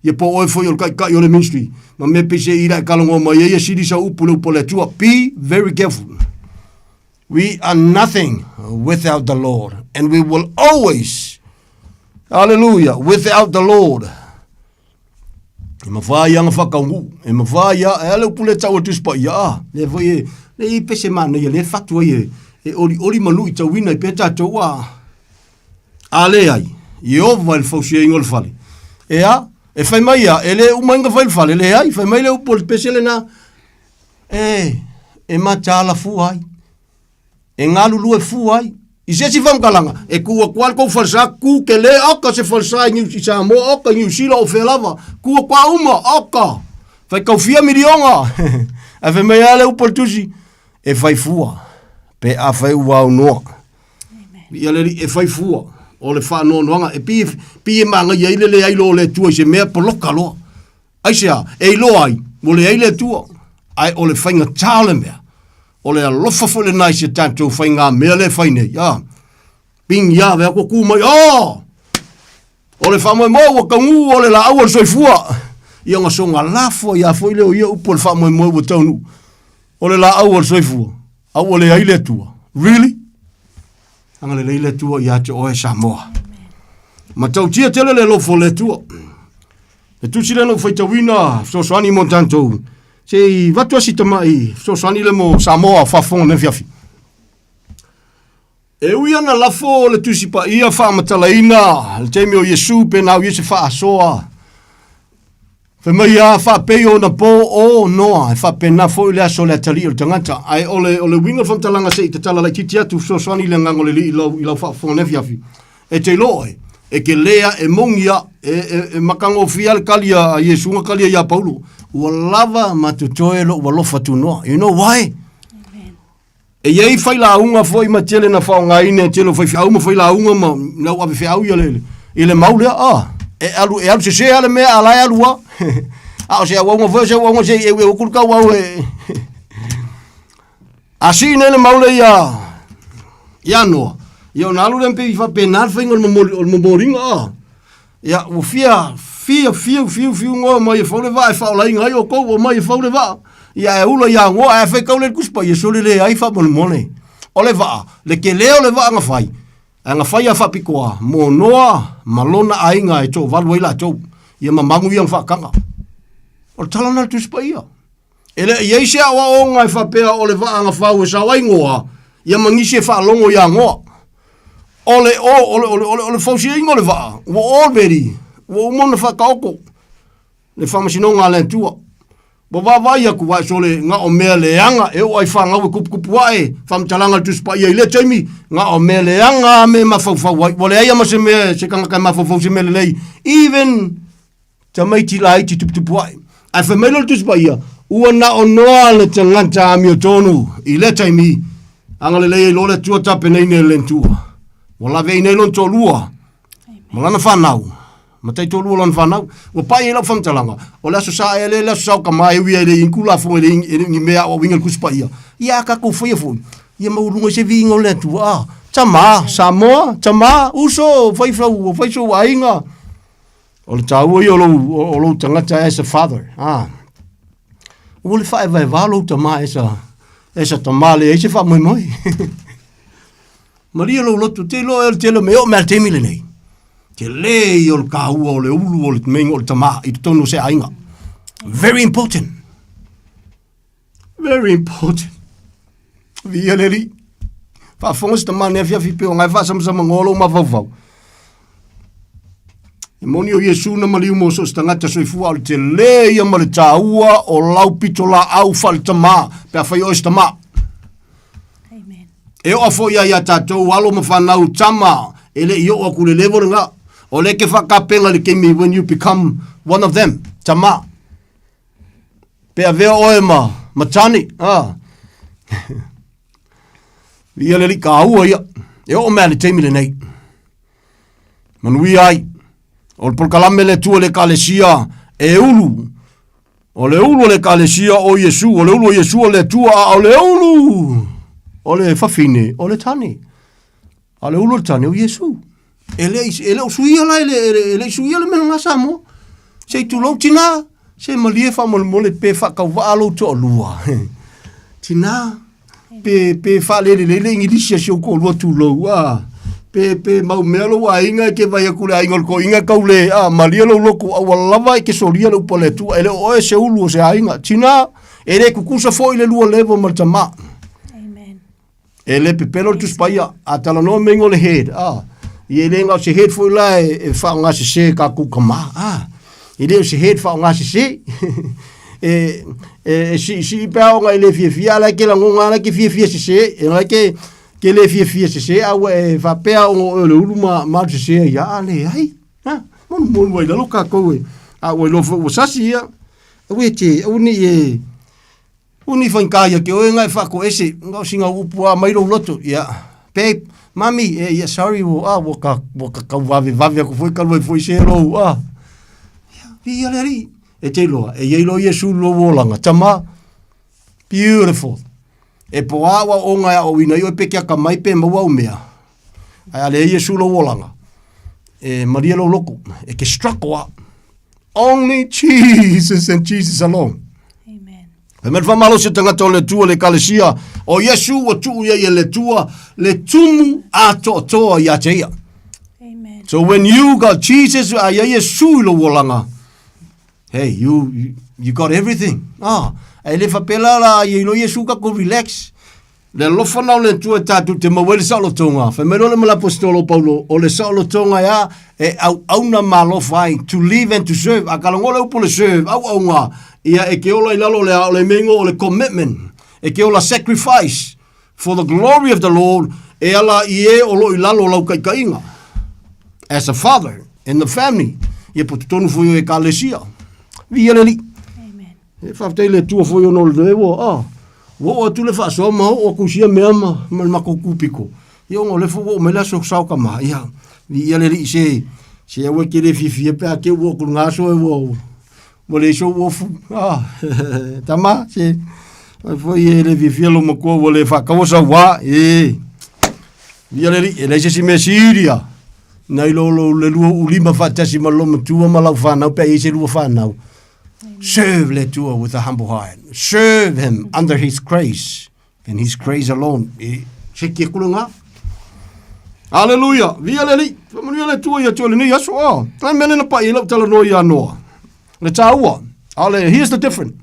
[SPEAKER 14] Ia po o oe foi o le taitai o le ministry, ma mea peiseai la e talanoa mai ai, ia sili sau upu i le upu a le Atua. Be very careful. We are nothing without the Lord, and we will always, hallelujah, without the Lord. E mawhai anga whakaungu, e mawhai a, e ale upu le tau atu spa ia a, le foi e, le i pese mana ia, le whatu ai e, e oli oli manu i tauina i peta tau a, a le ai, Ieova i le fausiaina o le fale. E a, e fai mai ia, e le uma ai ona fai le fale, leai, fai mai le upu o le pese lena, e, e mataala fua ai, e galulue fua ai. I se isi faamatalaga, e kū atu lava le tou falesa, kū tele, oka se falesa i Niu, i Samoa, oka i Niu Sila, o fea lava, kū atu lava uma, oka, faitau fia miliona. Ae fai mai lava le upu a le Tusi, e fai fua, pe afai ua aunoa. Ia le Alii e fai fua o le faanoanoaga, e pei, pei e magaia ai le leai loa o le Atua i se mea poloka loa. Aisea, e iloa ai, ua leai le Atua, ae o le faigata o le mea, o le alofa foi lena i si a tatou faigamea lea e fai nei, a. Ping ia, vea kua kū mai, oh! O le faamoemoe ua taunuu o le laau o le soifua. Ia ona soga lafo ai lava foi lea o ia upu o le faamoemoe ua taunuu. O le laau o le soifua, a ua leai le Atua. Really? Agalelei le Atua ia te oe Samoa. Matautia tele le alofa o le Atua. Le tusi lea na ou faitauina, fesoasoani mo tatou. Se i avatu lava si tamai fesoasoani lea mo Samoa faafofoga nei afiafi. E ui ana lafo le Tusi Paia faamatalaina le taimi o Iesu pe na au ia se faasoa. Fai mai a faapei ona po o Noa, e faapena foi le aso o le atalii o le tagata. Ae o le, o le uiga o le faamatalaga se i tatala laitiiti atu fesoasoani i le agaga o le Alii i lau, i lau faafofoga nei afiafi. E te iloa oe, e te lē a, e moni a, e, e, e matagofie lava le tali a, a Iesu na tali ai ia Paulo. Ua lava ma totoe lou alofa tunoa. You know why? E i ai failauga foi ma tele na faaaogaina e tele o faifeau ma failauga ma na ua avefeau ia le, i le mau lea, ah, e alu, e alu sese lava le mea a la e alu lava. A o se auauga foi o se auauga se i eueu atu le tauau e... A sii nei le mau lea ia, ia Noa, ia ona alu lea pei faapena le faiga o le momoli, o le momoliga, ah. Ia, ua fia, fia, fiu, fiu, fiu ngoa mai e fau le vaa e faaolaina ai outou, ua omai e fau le vaa. Ia, ae ula ia ngoa, ae faitau le Tusi Paia, sole leai faamolemole. O le vaa, le tele o le vaa na fai, ae na fai lava faapitoa mo Noa ma lona aiga e toavalu ai latou, ia ma magu ia na faataga. O le tala lena a le Tusi Paia. E le i ai se aoaoga e faapea o le vaa na fau e sao ai Noa, ia ma nisi e faalogo ia Noa. O le, o, o le, o le, o le, o le fausiaina o le vaa, ua already, ua uma ona faataoto le faamasinoga a le Atua. Ua vaavaai atu ae sole na o mea leaga e oo ai fanau e tuputupu ae, faamatalaga a le Tusi Paia i lea taimi, na o mea leaga a me mafaufau ai. Ua leai lava ma se mea, se tagata e mafaufau i se mea lelei, even tamaiti laiti tuputupu ae. Ae fai mai loa le Tusi Paia, ua na o Noa le tagata amiotonu i lea taimi, agalelei ai loa le Atua tapenaina e le Atua. Ua laveaina ai lona toalua ma lana fanau, ma taitoalua o lana fanau. Ua pai ai lau faamatalaga, o le Aso Sa ea lea, le Aso Sa o Tama e ui ai e le i ai ni Tulafono, e le i ai ni mea aoaoina i le Tusi Paia. Ia a tatou faia foi, ia maualuga ai se viiga o le Atua. Ah, tama, Samoa, tama, uso, fai sau, fai sou aiga. O le taua ia o lou, o lou tagata as a father. Ah. Ua le faaevaeva lou tama as a, as a tama leai se faamoemoe. Malie lou loto, te iloa e o le tele o mea, e oo mai lava i le taimi lenei. Tele ia o le taua o le ulu o le meiga o le tama i totonu o se aiga. Very important. Very important. Viia le Alii. Faafofoga se tama nei afiafi pei o ngai faasamasamagoa lou mafaufau. E moni o Iesu na maliu mo so o se tagata soifua, a o le tele ia ma le taua o lau pitolaau faaletama pe afai o oe se tama. E oa foi ia ia tatou alo ma fanau tama e le i oo atu i le level lena. O lea e te faatapena i le taimi when you become one of them, tama. Pe avea oe ma, ma tane, ah. Ia le alii kāua ia. E oo mai lava i le taimi lenei. Manuia ai. O le polokalame le Atua i le Ekalesia e ulu. O le ulu o le Ekalesia o Iesu, o le ulu o Iesu o le Atua, a o le ulu o le fafine o le tane. A o le ulu o le tane o Iesu. E le, e le o suia la, e le, e le, e le i suia le mea lena Samoa. Se i tulou tinā, se malie faamolemole pe faatauvaa lou toalua. Tinā, pe, pe faalelelei le Igilisi a si ou toalua tulou, a. Pe, pe mau mea lou aiga e ke vai aku le aiga o le toeaina tau le, a, malie lou loto, a ua lava e ke solia le upu a le Atua, e le o oe se ulu o se aiga. Tinā, e le tutusa foi le lua level ma le tamā. E le pepelo le Tusi Paia, a talanoa meiga o le head, a. Ia e le na o se head foi la e, e faaaogasese e tatou tama, a. E le o se head faaaogasese. e, e, e siisii pe a ona e le fiafia, a la e ke lagona a la e ke fiafia sese, e la e ke, ke le fiafia sese, a ua e faapea ona o oe o le ulu ma, ma alu sese ai ia, a leai. Ha, monumonu ai lalo kākou e, a ua iloa foi ua sasi ia. Aua e te, aua ne i e, Ua ni faigā ia te oe nga e whaako ese, nga o singa upu a mai lou loto, ia, babe, mami, e, ia, sorry, ua, a, ua ka, ua ka kau vave vave aku foi kalu ai foi se lou, a. Ia, vi ia le alii, e te iloa, e iai loa Iesu lou olaga, tama, beautiful. E po a ua onga e aoina i oe pe ke akamai pe maua au mea, ae a leai Iesu lou olaga, e malie lou loto, e ke struggle a. Only Jesus and Jesus alone. Fai mai le faamalosi o tagata o le Atua le Ekalesia, o Iesu ua tuu i ai e le Atua le tumu atoatoa ia te ia. Amen. So when you got Jesus, a ia Iesu i lou olaga, hey, you, you, you got everything. Ah, e le faapela la ia ilo Iesu ka ko relax. Le alofa na o le Atua e tatou te maua ai le saolotoga. Fai mai loa le malaapostolo o Paulo, o le saolotoga e a? E auauna ma alofa ai, to live and to serve. A ka lagoa le upu o le serve, auauna, ia e ke ola i lalo o le a, o le mea o le commitment. E ke ola sacrifice for the glory of the Lord, e ala i e o lo i lalo o lau taitaiga. As a father in the family, ia po totonu foi o Ekalesia. Viia le Alii. E faafetai i le Atua foi ona o le mea ua, ah, ua oo atu le faasoa ma oo atu i sia mea ma, ma le matou kūpiko. Ia ona o lea foi ua oo mai le aso sao tama, ia, viia le Alii se, se aua e te le fiafia pe a te ua atu i lena aso e ua, ua leai sou ofu. Ah, tama, se, ai foi e le fiafia lou matua ua le faataua sau vā, e. Viia le Alii, e leai se isi mea sili lava, nai lo lou le lua uulima faatasi ma lou matua ma lau fanau pe a i ai se lua fanau. Serve le Atua with a humble heart. Serve him under his grace and his grace alone. E se ki kula ngā. Hallelujah. Via le li. Whamanuia le Atua ia te ole nei aso. Oh, tai mele na pai i lau tala noa ia noa. Le tāua. Ale, here's the difference.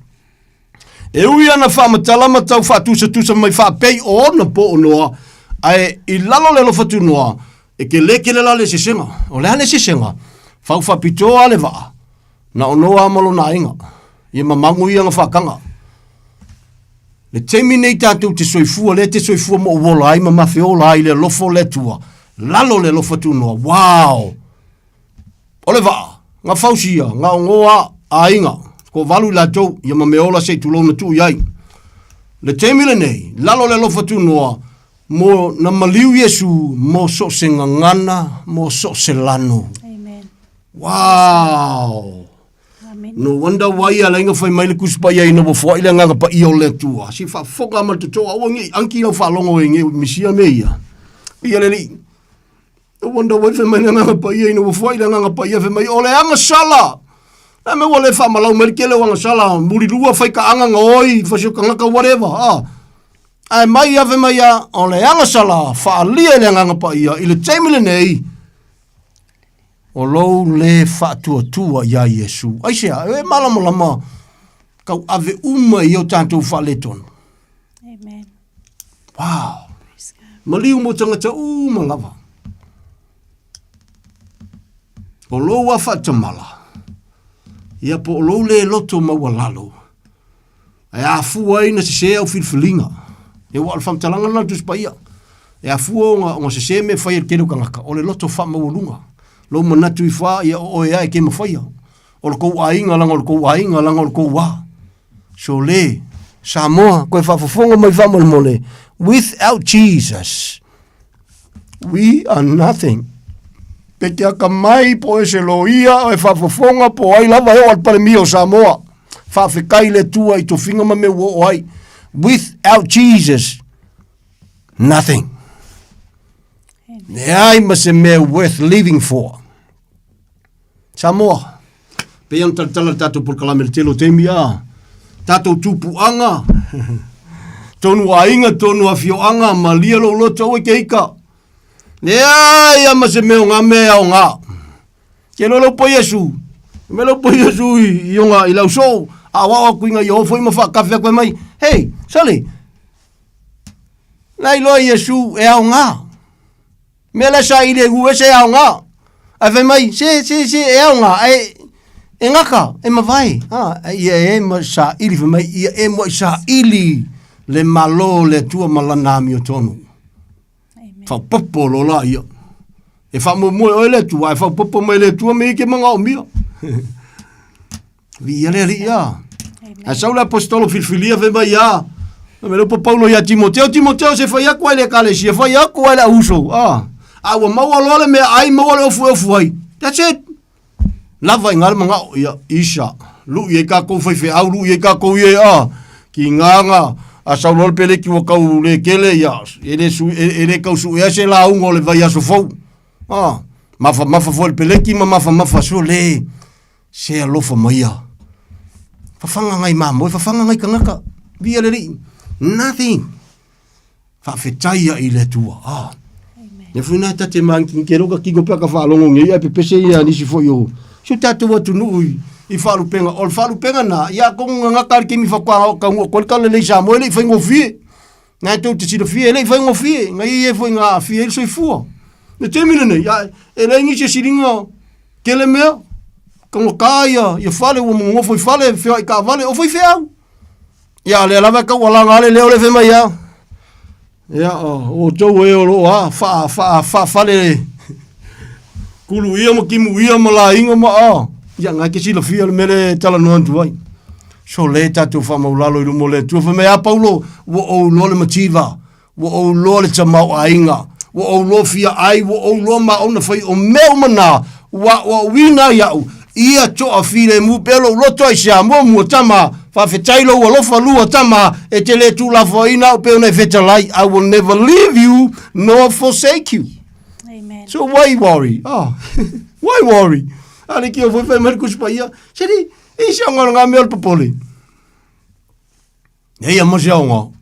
[SPEAKER 14] E ui ana whaamatala ma tau whaatusatusa mai whaapei o ona po o noa, ae i lalo le alofa tu noa, e ke lekele la le sesenga. O le a le sesenga, whau whapitoa le waa. Na o Noa ma lona aiga, ia mamago ia na whaakanga. Le taimi nei tātou te soifua, le te soifua mo uola ai ma mawheola ai le alofa o le Atua, lalo le alofa tu noa, wow! O le vaa, nga fausia, nga ongoa aiga, ko valu i latou, ia ma meola se i tulou na tuu i ai. Le taimi lenei, lalo le alofa tu noa, mo na maliu Iesu mo so se gagana, mo so se lanu.
[SPEAKER 15] Amen.
[SPEAKER 14] Wow!
[SPEAKER 15] Amen.
[SPEAKER 14] No wonder why a lainga fai mai le Tusi Paia ina ua foai le Agaga Paia o le Atua. Se faafofoga ma le totoa, aua ne i anki lau faalogo e ne misia mea ia. Ia le Alii. No wonder why fai mai le Agaga Paia ina ua foai le Agaga Paia fai mai o le agasala. Le mea ua le faamalau mai le tele o agasala, mulilua fai kaaga gaoi, fasi o tagata whatever. Ah. Ae mai ia fai mai ia, o le agasala faaalia e le Agaga Paia i le taimi lenei, o lou le faatuatua iā Iesu. Aisea, e malamalama tauave uma i o tatou faaletonu.
[SPEAKER 15] Amen.
[SPEAKER 14] Wow. Maliu mo tagata uma lava. O lou a faatamala, ia po o lou le loto maualalo, E afua ai na sesē au filifiliga. E ua o le faamatalaga lena a le Tusi Paia. E afua ona, ona sesē mea e fai e le tele o tagata, o le loto faamaualuga. Lou manatu ifo lava, ia o oe lava e ke mafaia. O le tou aiga leaga o le tou aiga leaga o le tou ā. So le, Samoa, koe faafofoga mai faamolemole, without Jesus, We are nothing. Pe te akamai po e se loia o e faafofoga po o ai lava e oo a le Palemia o Samoa. Faafetai i le Atua i tofiga ma mea ua oo ai. Without Jesus, nothing. Leai ma se mea worth living for. Samoa, Pei ona talatala le tatou polokalame i le tele o taimi a tatou tupuaga, tonu aiga, tonu afioaga, malie lou loto aua e te ika. Leai a ma se mea o ngā mea e aoga. Ke lo lau po Iesu, me lau po Iesu i, i onga i lau soo, a wao aku inga i o foi ma whaakafe aku e mai, hei, sale, lai loa Iesu e aoga. Mea la sa ile gu ese aoga. Ae fai mai, se, se, se, e aoga, ae, e ngaka, e mavae. Ha, ia e ma sa ili, fai mai, ia e mua i sa ili le malo le Atua ma lana amiotonu. Faaopoopo loa laia. E faamoemoe oe le Atua, ae faaopoopo mai le Atua me i ke manaomia. Viia le Alii a. Ae sau le apostolo filifilia fai mai ia. Fai mai le upu Paulo ia Timoteo, Timoteo se fai atu ai le ekalesia, fai atu ai le auuso. Ah. A ua maua loa le meaai, maua le ofu e ofu ai. That's it. Lava i ngā le mangao, ia, isa, lu'i ai kākou faifeau, lu'i ai kākou ia, a, ki ngāga, a sau loa le peleki ua kau le kele, ia, e le, su, e, e le kau suea se lauga o le vaiaso fou. A, mafa mafa foi le peleki ma mafa mafa so le, se alofa maia. Fafaga ngai mamoe, fafaga ngai kangaka, via le lii, nothing. Faafetai ai i le Atua. Ah. Ia foi na tate mangi ke loka kiko pe ka faalogo nei ai pepese ia nisi foi o si o tatou atunuu i i faalupega o le faalupega na ia atonu gagata le taimi faatoa oo taunuu atu ai le talalelei Samoa e le i faigofie. Na tou te silafia e le i faigofie na ia ia foi na aafia ai le soifua. Le taimi lenei ia e leai nisi e siliga tele mea taugata ia ia fale ua nonofo i fale feoai taavale o faifeau. Ia, lea lava e taualaga lava le leo lea fai mai a. Ia, o outou e o loo a faa faa faafale kulu ia ma kimu ia ma laiga ma a. Ia, na e te silafia le mea lea e talanoa atu ai. So le tatou faamaulalo i luma o le Atua. Fai mai a Paulo, ua ou iloa le mativa, ua ou iloa le tamaoaiga, ua ou iloa fia ai, ua ou iloa maʻau na fai, o mea uma na, ua aoaoina ai iaʻu, ia toafilemu pea lou loto aisea, muamua, tama, faafetai lou alofa, lua, tama, e te le tuulafoaiina au pei ona e fetalai, I will never leave you nor forsake you.
[SPEAKER 15] Amen.
[SPEAKER 14] So why worry? Oh, why worry? A le kia foi fai mai le Tusi Paia, seli, e isi aoga o ngā mea o le popole. Nei a ma se aoga.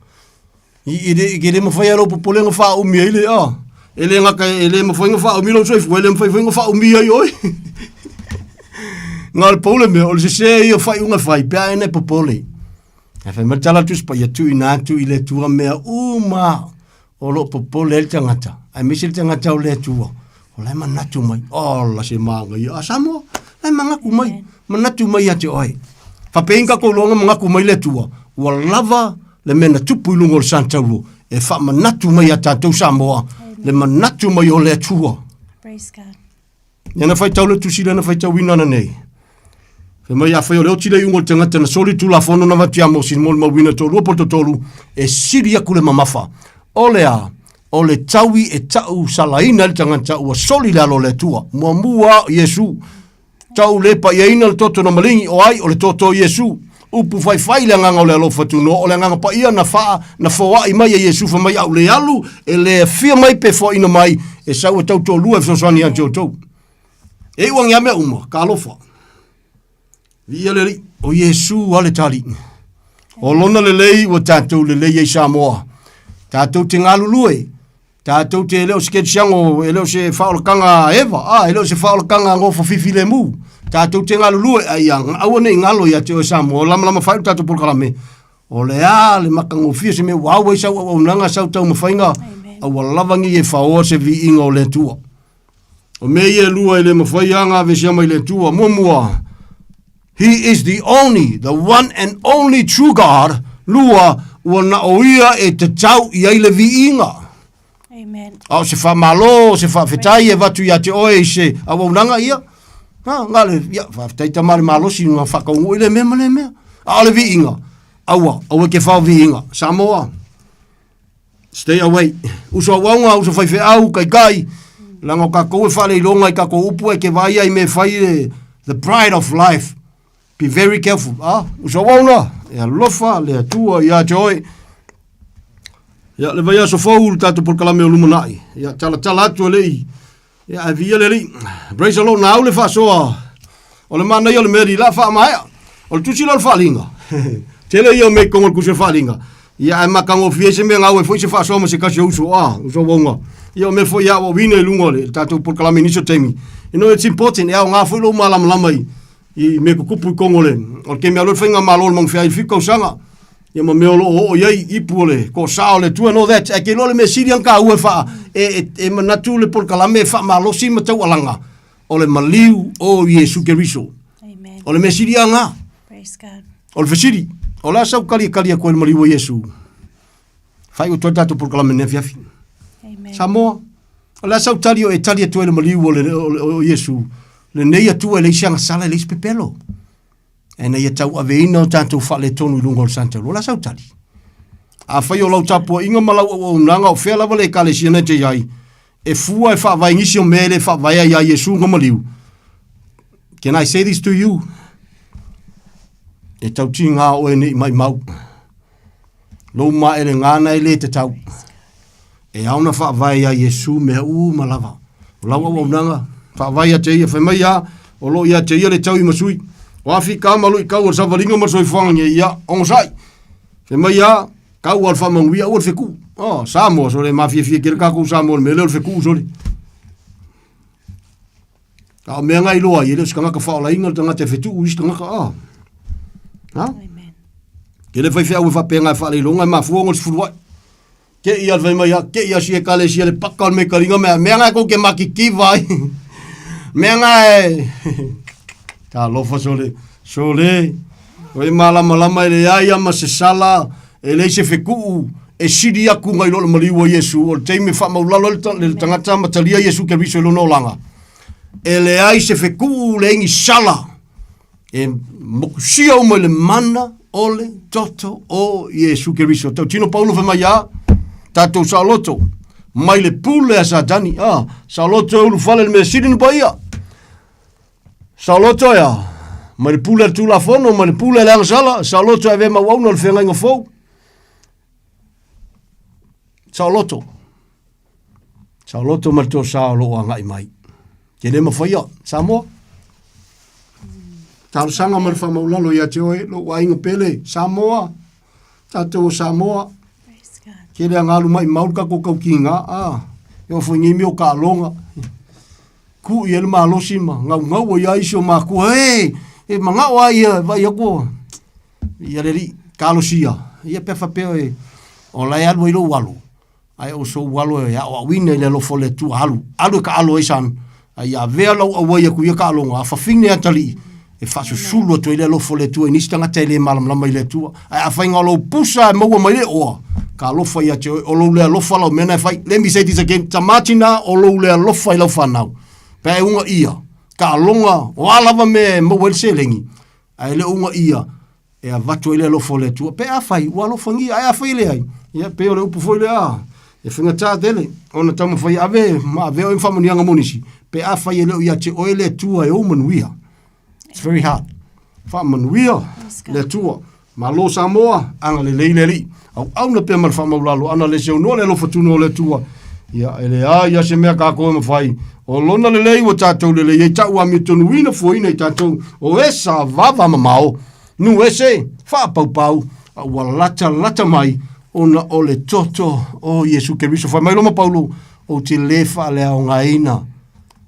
[SPEAKER 14] I, i, le, i le mawhai a lou popolenga whaumi ai le, a. E le ngaka, e le mawhai nga whaumi lou soifua, e le mawhai nga whaumi ai oi. Ngā le paule mea, o le sese ia whai unga whai, pea ene popole. E whai matala tu spa ia tu ina atu i le tua mea uma o loo popole ai le tagata, aemaise le tagata o le Atua, o la e manatu mai, ola se magaia a Samoa, la e manatu mai, manatu mai ia te oe. Faapei ka kou loga manatu mai le Atua, ua lava le mea na tupu i luga o le Santaulo, e faamanatu mai ia tatou Samoa, le manatu mai o le Atua.
[SPEAKER 15] Praise God.
[SPEAKER 14] Ia na faitau le tusi lea na faitauina ananei. Fai mai afai o le oti le iuga o le tagata na soli tulafono na avatu ia Mose mo le mauina toalua po o le toatolu, e sili aku le mamafa. O le a? O le taui e tau salaina ai le tagata ua soli le alo o le Atua. Muamua o Iesu. Tau le paiaina le toto na maligi, o ai? O le toto o Iesu. Upu faifai le agaga o le alofa tunoa, o le agaga paia na faa, na foai mai e Iesu fai mai au le alu, e le afia mai pe foaina mai, e sau e tau toalua e fesoasoani ia te outou. E iu agi a mea uma, ka alofa. Viia le Alii, o Iesu a le Tali'i. O lona lelei ua tatou lelei ai Samoa. Tatou te galulue, Tatou te e le o se kerisiano, e le o se faaolataga a Eva, a, e le o se faaolataga a nofo fifilemu. Tatou te galulue, a ia aua ne i galo ia te oe Samoa, o lamalama fai le tatou polokalame, o le a le matagofie se mea ua au ai sau auaunaga, sau taumafaiga, a ua lava nei e faoa se viiga o le Atua. O mea ia e lua e le mafai lava ona aveesea mai le Atua. Muamua, He is the only, the one and only true God. Lua, ua na o ia e tatau i ai le viiga.
[SPEAKER 15] Amen.
[SPEAKER 14] A o se faamalo, o se faafetai e avatu ia te oe i se auaunaga ia. Ha, nga le, ia, faafetai tama le malosi na whakaungu i le mea ma le mea. A o le viiga, aua, aua ke whao viiga. Samoa, stay away. Uso auaunga, uso faifeau, kaikai, leaga o kakou e faaleiloga i kakou upu e ke vaai ai me fai le the pride of life. Be very careful. Ah, uso auaunga, e alofa le Atua ia te oe. Ia, le vaiaso fou le tatou polokalame o lumanai. Ia, talatala atu e le i. Ia, ae viia le Alii. Praise the Lord, na au le faasoa. O le manaia o le mea li la faamaea. O le tusi la o le faaliga. Tele ia o mea i totonu o le tusi o le faaliga. Ia ae matagofie ai se mea gau ai foi se faasoa ma se tasi o uso, a, uso auauna. Ia o mea foi e aoaoina i luga o le tatou polokalame i nisi o taimi. You know, it's important, e aoga foi lou malamalama i, i mea tutupu i totonu o le, o le taimi alu ai le faigamalo a le Manuafeai i le 7 tausaga. Ia ma mea o lo o oo i ai ipu o le toasa o le Atua and all that. Ae te iloa le mea sili ona taua e faa, e, e, e manatu le polokalame e faamalosi ma taualaga, o le maliu o Iesu Keriso. O le mea sili lava lena.
[SPEAKER 15] Praise God.
[SPEAKER 14] O le fesili, o le a sau tali e tali atu ai le maliu o Iesu? Faaiu atu ai le tatou polokalame i lenei afiafi.
[SPEAKER 15] Amen.
[SPEAKER 14] Samoa, o le a sau tali o e tali atu ai le maliu o, le, o, o, o Iesu? Lenei Atua e leai se agasala, e leai se pepelo. Ina ia tauaveina o tatou faaletonu i luga o le Santalu. O le a sau tali? Afai o lau tapuaiga ma lau auaunaga o fea lava le ekalesia na e te i ai, e fua e faavae nisi o mea e le faavaea iā Iesu na maliu. Can I say this to you? E tautigā oe nei maimau. Lou maele gana e le tatau. E ao na faavae iā Iesu mea uma lava. O lau auaunaga, faavae ia te ia, fai mai ia, o lo o ia te ia le tau i masui. O afi ka ma luʻi kau o le savaliga ma le soifuaga nei, ia, onosai. Fai mai ia, kau a le faamanuia, aua le fekuu. Oh, Samoa, sole, mafiafia tele kākou Samoa i le mea lea o le fekuu, sole. A o mea nga iloa ai, e le o se tagata faaolaina le tagata e fetuu i isi tagata, ah. Ha? Ke le faifeau e faapena e faaleiloga e mafua ona o le sefuluai. Ke ia le fai mai, ke ia si ekalesia le paka o le mekaliga mea, mea nga e kou ke makikiva ai. Mea nga e... Talofa sole, sole, o e malamalama e leai a ma se sala, e leai se fekuu, e sili aku ngai lo le maliu o Iesu, o le taimi e faamaulalo ai le tagata ma talia Iesu Keriso i lona olaga. E leai se fekuu, leai ni sala, e mokusia uma i le mana o le toto o Iesu Keriso. Tautino Paulo fai mai a, tatou saoloto, mai le pule a Satani, ah, saoloto e ulufale le mea sili na paia. Saoloto ea, mai le pule a le Tulafono, mai le pule a le agasala, saoloto e avea ma auauna o le feagaiga fou. Saoloto. Saoloto ma le tosa o loo agai mai. Ke le mafaia, Samoa. Talosaga ma le faamaulalo ia te oe, lou aiga pele, Samoa, tatou o Samoa. Ke le agalu mai mau le tatou taukiga, ah, e oo foi nei mea o taaloga. Ku i ai le malosi ma gaugau ai lava isi o matua, e, e manao lava ia e vaai atu ia le alii talosia, ia pe faapea e, o la e alu ai lou alo, ae o sou alo e aoaoina i le alofa o le Atua, alu, alu e taalo ai son, a ia avea lau auai atu i ia taaloga, a fafine atalii, e faasusulu atu ai le alofa o le Atua i nisi tagata e le malamalama i le Atua. Ae afai na o lou pusa e maua mai le oa, ka alofa ia te oe, o lou le alofa lau mea na e fai. Let me say this again, tamā tinā, o lou le alofa i lau whanau. Pe e unga ia, ka aloga, o a lava mea e maua ai le seleni, ae le o unga ia, e avatu ai le alofa o le Atua. Pe afai, ua alofagia, ae afai e leai, ia, pei o le upu foi lea, e faigata tele ona taumafai e ave ma avea oe ma faamanuiaga mo nisi, pe afai e le o ia te oe le Atua e ou manuia. It's very hard. Faamanuia le Atua. Malo Samoa, agalelei le Alii. Auauna pea ma le faamaulalo, ana le seunoa le alofa tuno o le Atua. Ia, e leai lava se mea kākou e mafai. O lona lelei ua tatou lelei ai, ta'u amiotonuina fuaina i tatou, o e sa vava mamao, nu ese, faapaupau, a ua latalata mai ona o le toto o Iesu Keriso. Fai mai Roma Paulo, ou te lē faaleaogaina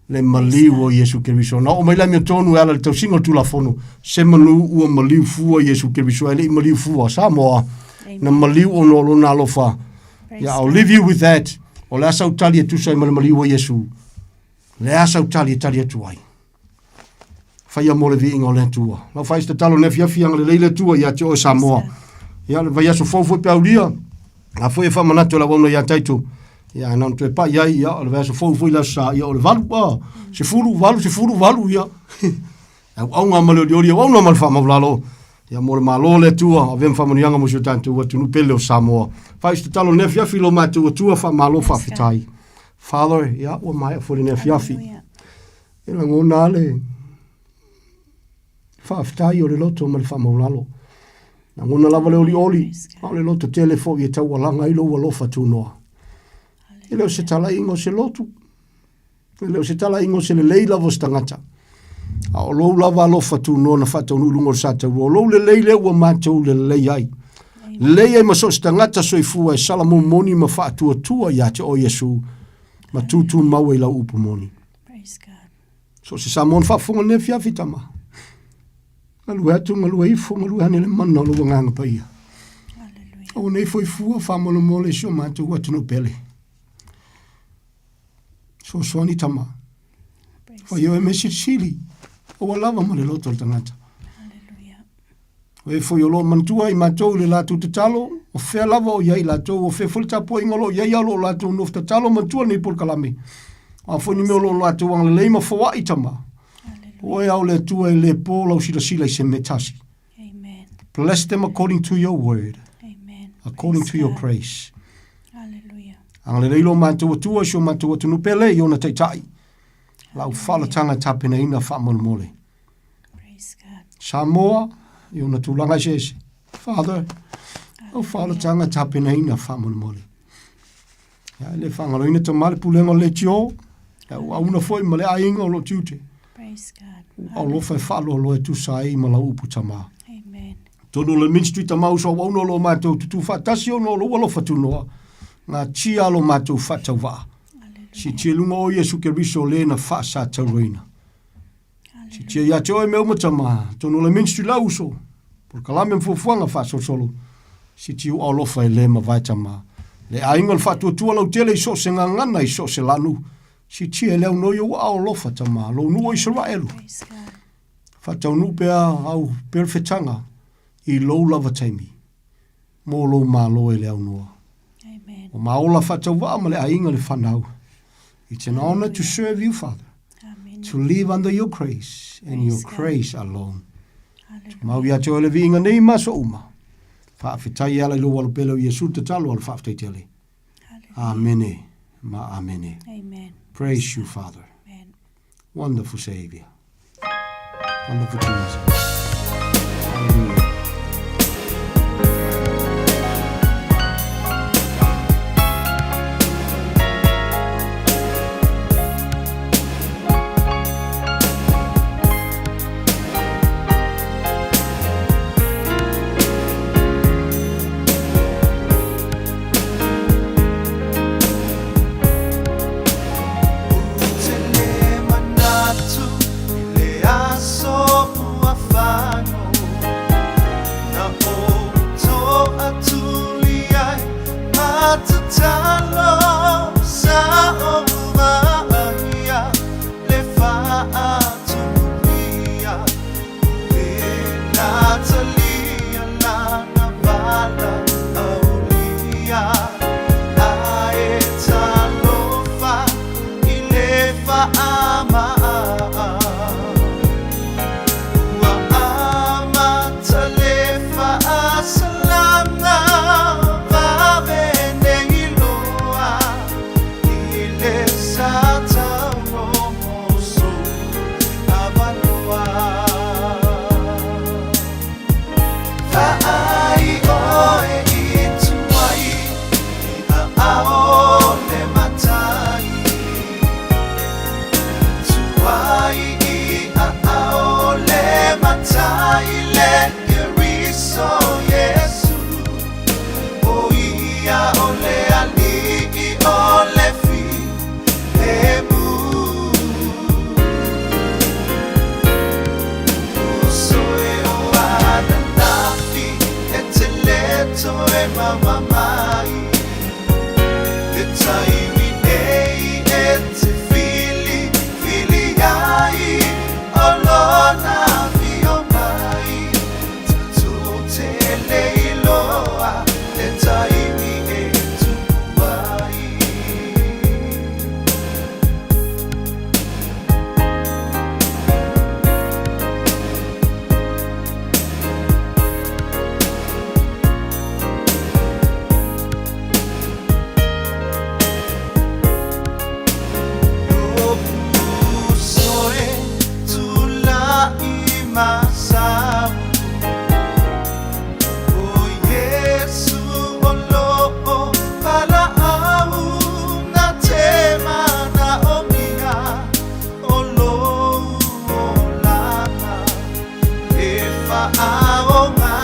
[SPEAKER 14] le maliu o Iesu Keriso. Na oo mai le amiotonu e ala i le tausiga o le Tulafono, se manu ua maliu fua Iesu Keriso, ae le i maliu fua Samoa, na maliu ona o lona alofa. Yeah, I'll leave you with that. O le a sau tali e tusa ai ma le maliu o Iesu? O le a sau tali e tali atu ai? Faia mo le viiga o le Atua. Lau fai se tatalo nei afiafi agalelei le Atua ia te oe Samoa. Ia le vaiaso fou foi pe aulia. A foi e faamanatu e lau auauna ia Taito. Ia na ona toe pai ai, ia o le vaiaso fou foi le aso sa, ia o le 8, ah, 18, 18, ia. Auauna ma le olioli, auauna ma le faamaulalo. Ia mo le malo o le Atua, avea ma faamanuiaga mo si o tatou atunuu pele o Samoa. Fai se tatalo nei afiafi i lo matou Atua, faamalo faafetai. Father, ia ua maea foi lenei afiafi. E lagona lava le faafetai o le loto ma le faamaulalo. Lagona lava le olioli, a o le loto tele foi e taualaga ai lou alofa tunoa. E le o se talaiga o se lotu, e le o se talaiga o se lelei lava o se tagata. A o lou lava alofa tunoa na faataunuu i luga o le sa taurua, o lou lelei lea ua matou lelei ai. Lelei ai ma so o se tagata soifua e sala momoni ma faatuatua ia te oe Iesu, ma tutumau ai i lau upu moni. So o se Samoa na faafofoga i lenei afiafi, Tama. Galue atu, galue ifo, galue ane le mana o lou Agaga Paia. Aua nei foifua faamolemole i si o matou atunuu pele. Soasoani Tama. Fai oe mea silisili, aua lava ma le loto o le tagata. O e foi o lo o manatua i matou i le latou tatalo, o fea lava o i ai latou, o fea foi le tapuaiga o lo o i ai a o lo o latou nofo tatalo manatua lenei polokalame. O a foi ni mea o lo o latou agalelei ma foai Tama. O oe a o le Atua e le po lau silasila i se mea tasi.
[SPEAKER 15] Amen.
[SPEAKER 14] Bless them according to your word.
[SPEAKER 15] Amen.
[SPEAKER 14] According to your grace.
[SPEAKER 15] Hallelujah.
[SPEAKER 14] Agalelei lo matou Atua i si o matou atunuu pele i ona taitai. Lau faaolataga e tapenaina faamolemole.
[SPEAKER 15] Praise God.
[SPEAKER 14] Samoa i ona tulaga eseese. Father, lau faaolataga e tapenaina faamolemole. Ia, e le faagaloina tama le pulega o le leitio, ia ua auna foi ma le aiga o loo tiute.
[SPEAKER 15] Praise God.
[SPEAKER 14] Ua alofa e faaloaloa e tusa ai ma lau upu tama.
[SPEAKER 15] Amen.
[SPEAKER 14] Tonu o le ministry tama uso auauna o lo matou tutū faatasi ona o lou alofa tunoa, ngā tia lo matou faatauvaa. Siitia i luga o Iesu Keriso le na faasatauroina. Siitia ia te oe mea uma tama, tonu o le ministry lau uso, polokalame ma fuafuaga faasolosolo, siitia ua alofa e le mavae tama. Le aiga o le faatuatua lautele i so o se gagana i so o se lanu, siitia e le aunoio ua alofa tama, lou nuu o Isaraelu. Faataunuu pea au perefetaga i lou lava taimi mo lou Malo e le aunoa.
[SPEAKER 15] Amen.
[SPEAKER 14] O ma ola faatauvaa ma le aiga le fanau. It's an honor to serve you, Father.
[SPEAKER 15] Amen.
[SPEAKER 14] To live under your grace and your
[SPEAKER 15] Praise God.
[SPEAKER 14] grace alone.
[SPEAKER 15] Hallelujah.
[SPEAKER 14] Mau ia te oe le viiga nei ma aso uma. Faafetai e ala i lou alopele o Iesu tatalo a le faafetai tele. Amene ma amene.
[SPEAKER 15] Amen.
[SPEAKER 14] Praise you, Father.
[SPEAKER 15] Amen.
[SPEAKER 14] Wonderful Savior. Wonderful Jesus. Hallelujah.
[SPEAKER 1] Faaoga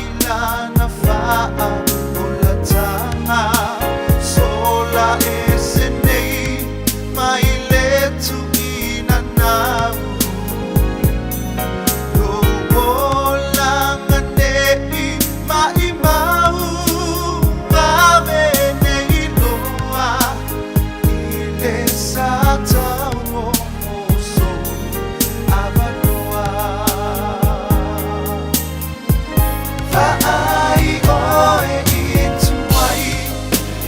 [SPEAKER 1] i lana faaolataga sola ese nei mai le tuuina nau. Lou olaga nei maʻimau vave nei loa i le sa tauogo sou avanoa. Vaai oe i tuai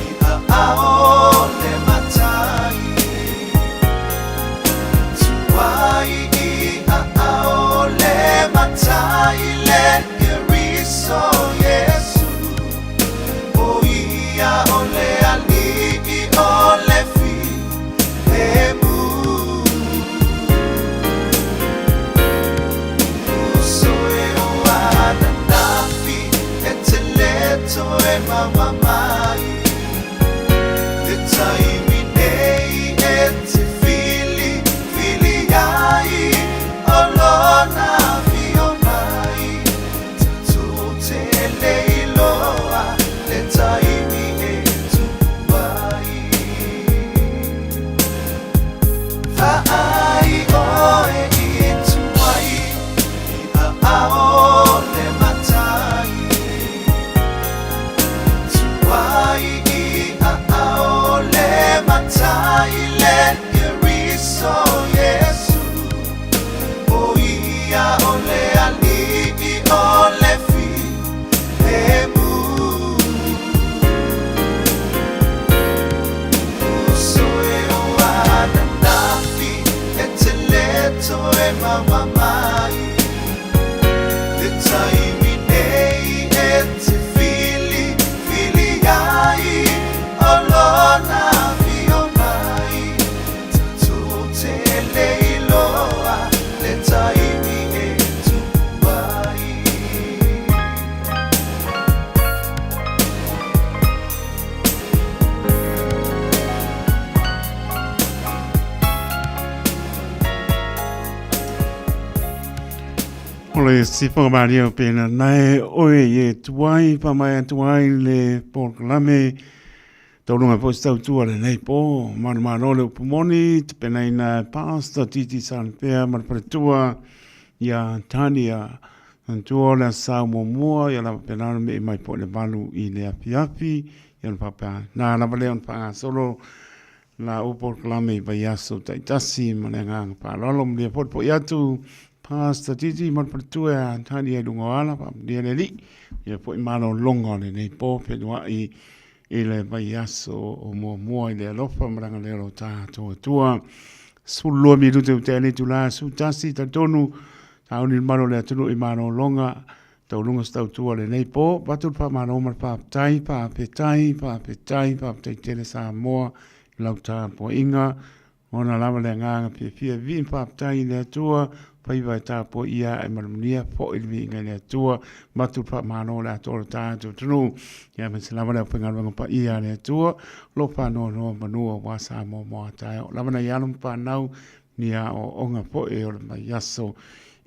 [SPEAKER 1] i aao o le Matai. Tuai i aao o le Matai le Keriso Iesu. O ia o le Alii o le Filemu. Uso e o ananafi e te le toe maua mai. Le taimi nei e te filifili ai o lona afio mai. Tatou te le iloa le taimi e tupu ai. Vaai oe i tuai i aao o le Matai. Tuai i aao o le Matai le Keriso Iesu. O ia o le Alii o le Filemu. Uso e o ananafi e te le toe maua mai. Le taimi nei e te filifili ai o lona afio mai. Tatou te le iloa le taimi e tupu ai.
[SPEAKER 7] O le sifa malia o pena nae oe ye tuai pa mai tuai le polokalame taulunga foi se tautua lenei po manumalo le upu moni te penaina Pastor Titi Salpea ma le faletua ia Tania Manatua o le aso Sa muamua ia lava pena ona me'i mai po i le 8 i le afiafi ia ona faapea na lava lea ona faagasolo la u polokalame i vaiaso taitasi ma le agaga faaaloalo. Manuia foi le po'i atu Pastor Titi ma le faletua ia Tania i luga o ala, faamanuia le Alii. Ia foi malologa o lenei po feiloai i le vaiaso o muamua i le alofa ma le agalelei o lo tatou Atua. 12 minute ua tea nei itula 11, talitonu sauni le malu o le atunuu i malologa taualuga se tautua lenei po. Avatu le faamalo ma le faafetai, faafetai, faafetai, faafetai tele Samoa i lau tapuaiga. Ona lava le agaga fiafia vii ma faafetai i le Atua, faiva e tapuaia ae manumanuia foi le viiga i le Atua. Avatu le faamalo o le atoa o le tatou atunuu, ia aemaise lava le aufaigaluega paia a le Atua, o lo o faanoanoa manu aua Samoa mo a taeao. Lava nai alo ma fanau, ni aoaoga foi o le vaiaso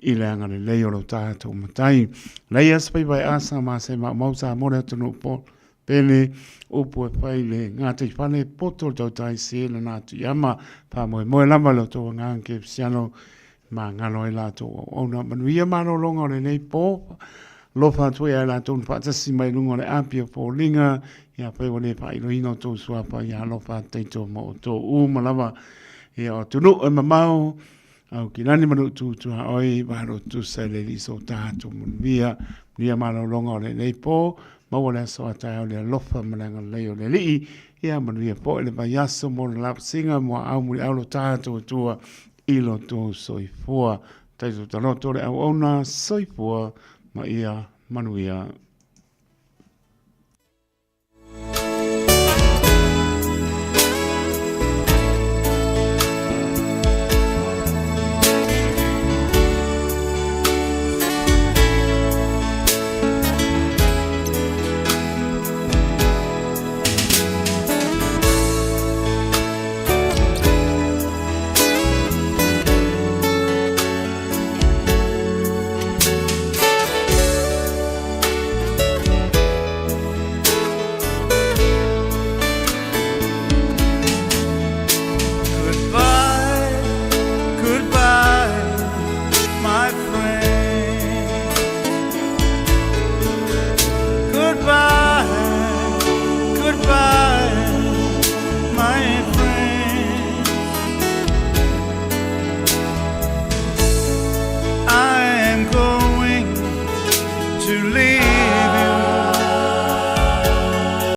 [SPEAKER 7] i le agalelei o lo tatou Matai. Leia se faiva e asa ma se maumau Samoa le atunuu po Pele, upu e fai le gataifale poto le tautai se lana atu i ama. Faamoemoe lava lo outou agaga kerisiano magalo ai latou auauna. Manuia malologa o lenei po. Alofa atu ia i latou na faatasi mai luga o le api o foliga. Ia afai ua le faailoina outou suafa, ia alofa atu taito ma outou uma lava. Ia o atunuu e mamao, au kilani ma nuu tuaoi, malo tusa i le alii so tatou manuia. Manuia malologa o lenei po, maua le aso a taeao le alofa ma le agalelei o le Alii. Ia manuia foi le vaiaso mo le lapasiga muaau muliau lo tatou Atua i lo outou soifua. Taito taloto le auauna soifua ma ia manuia.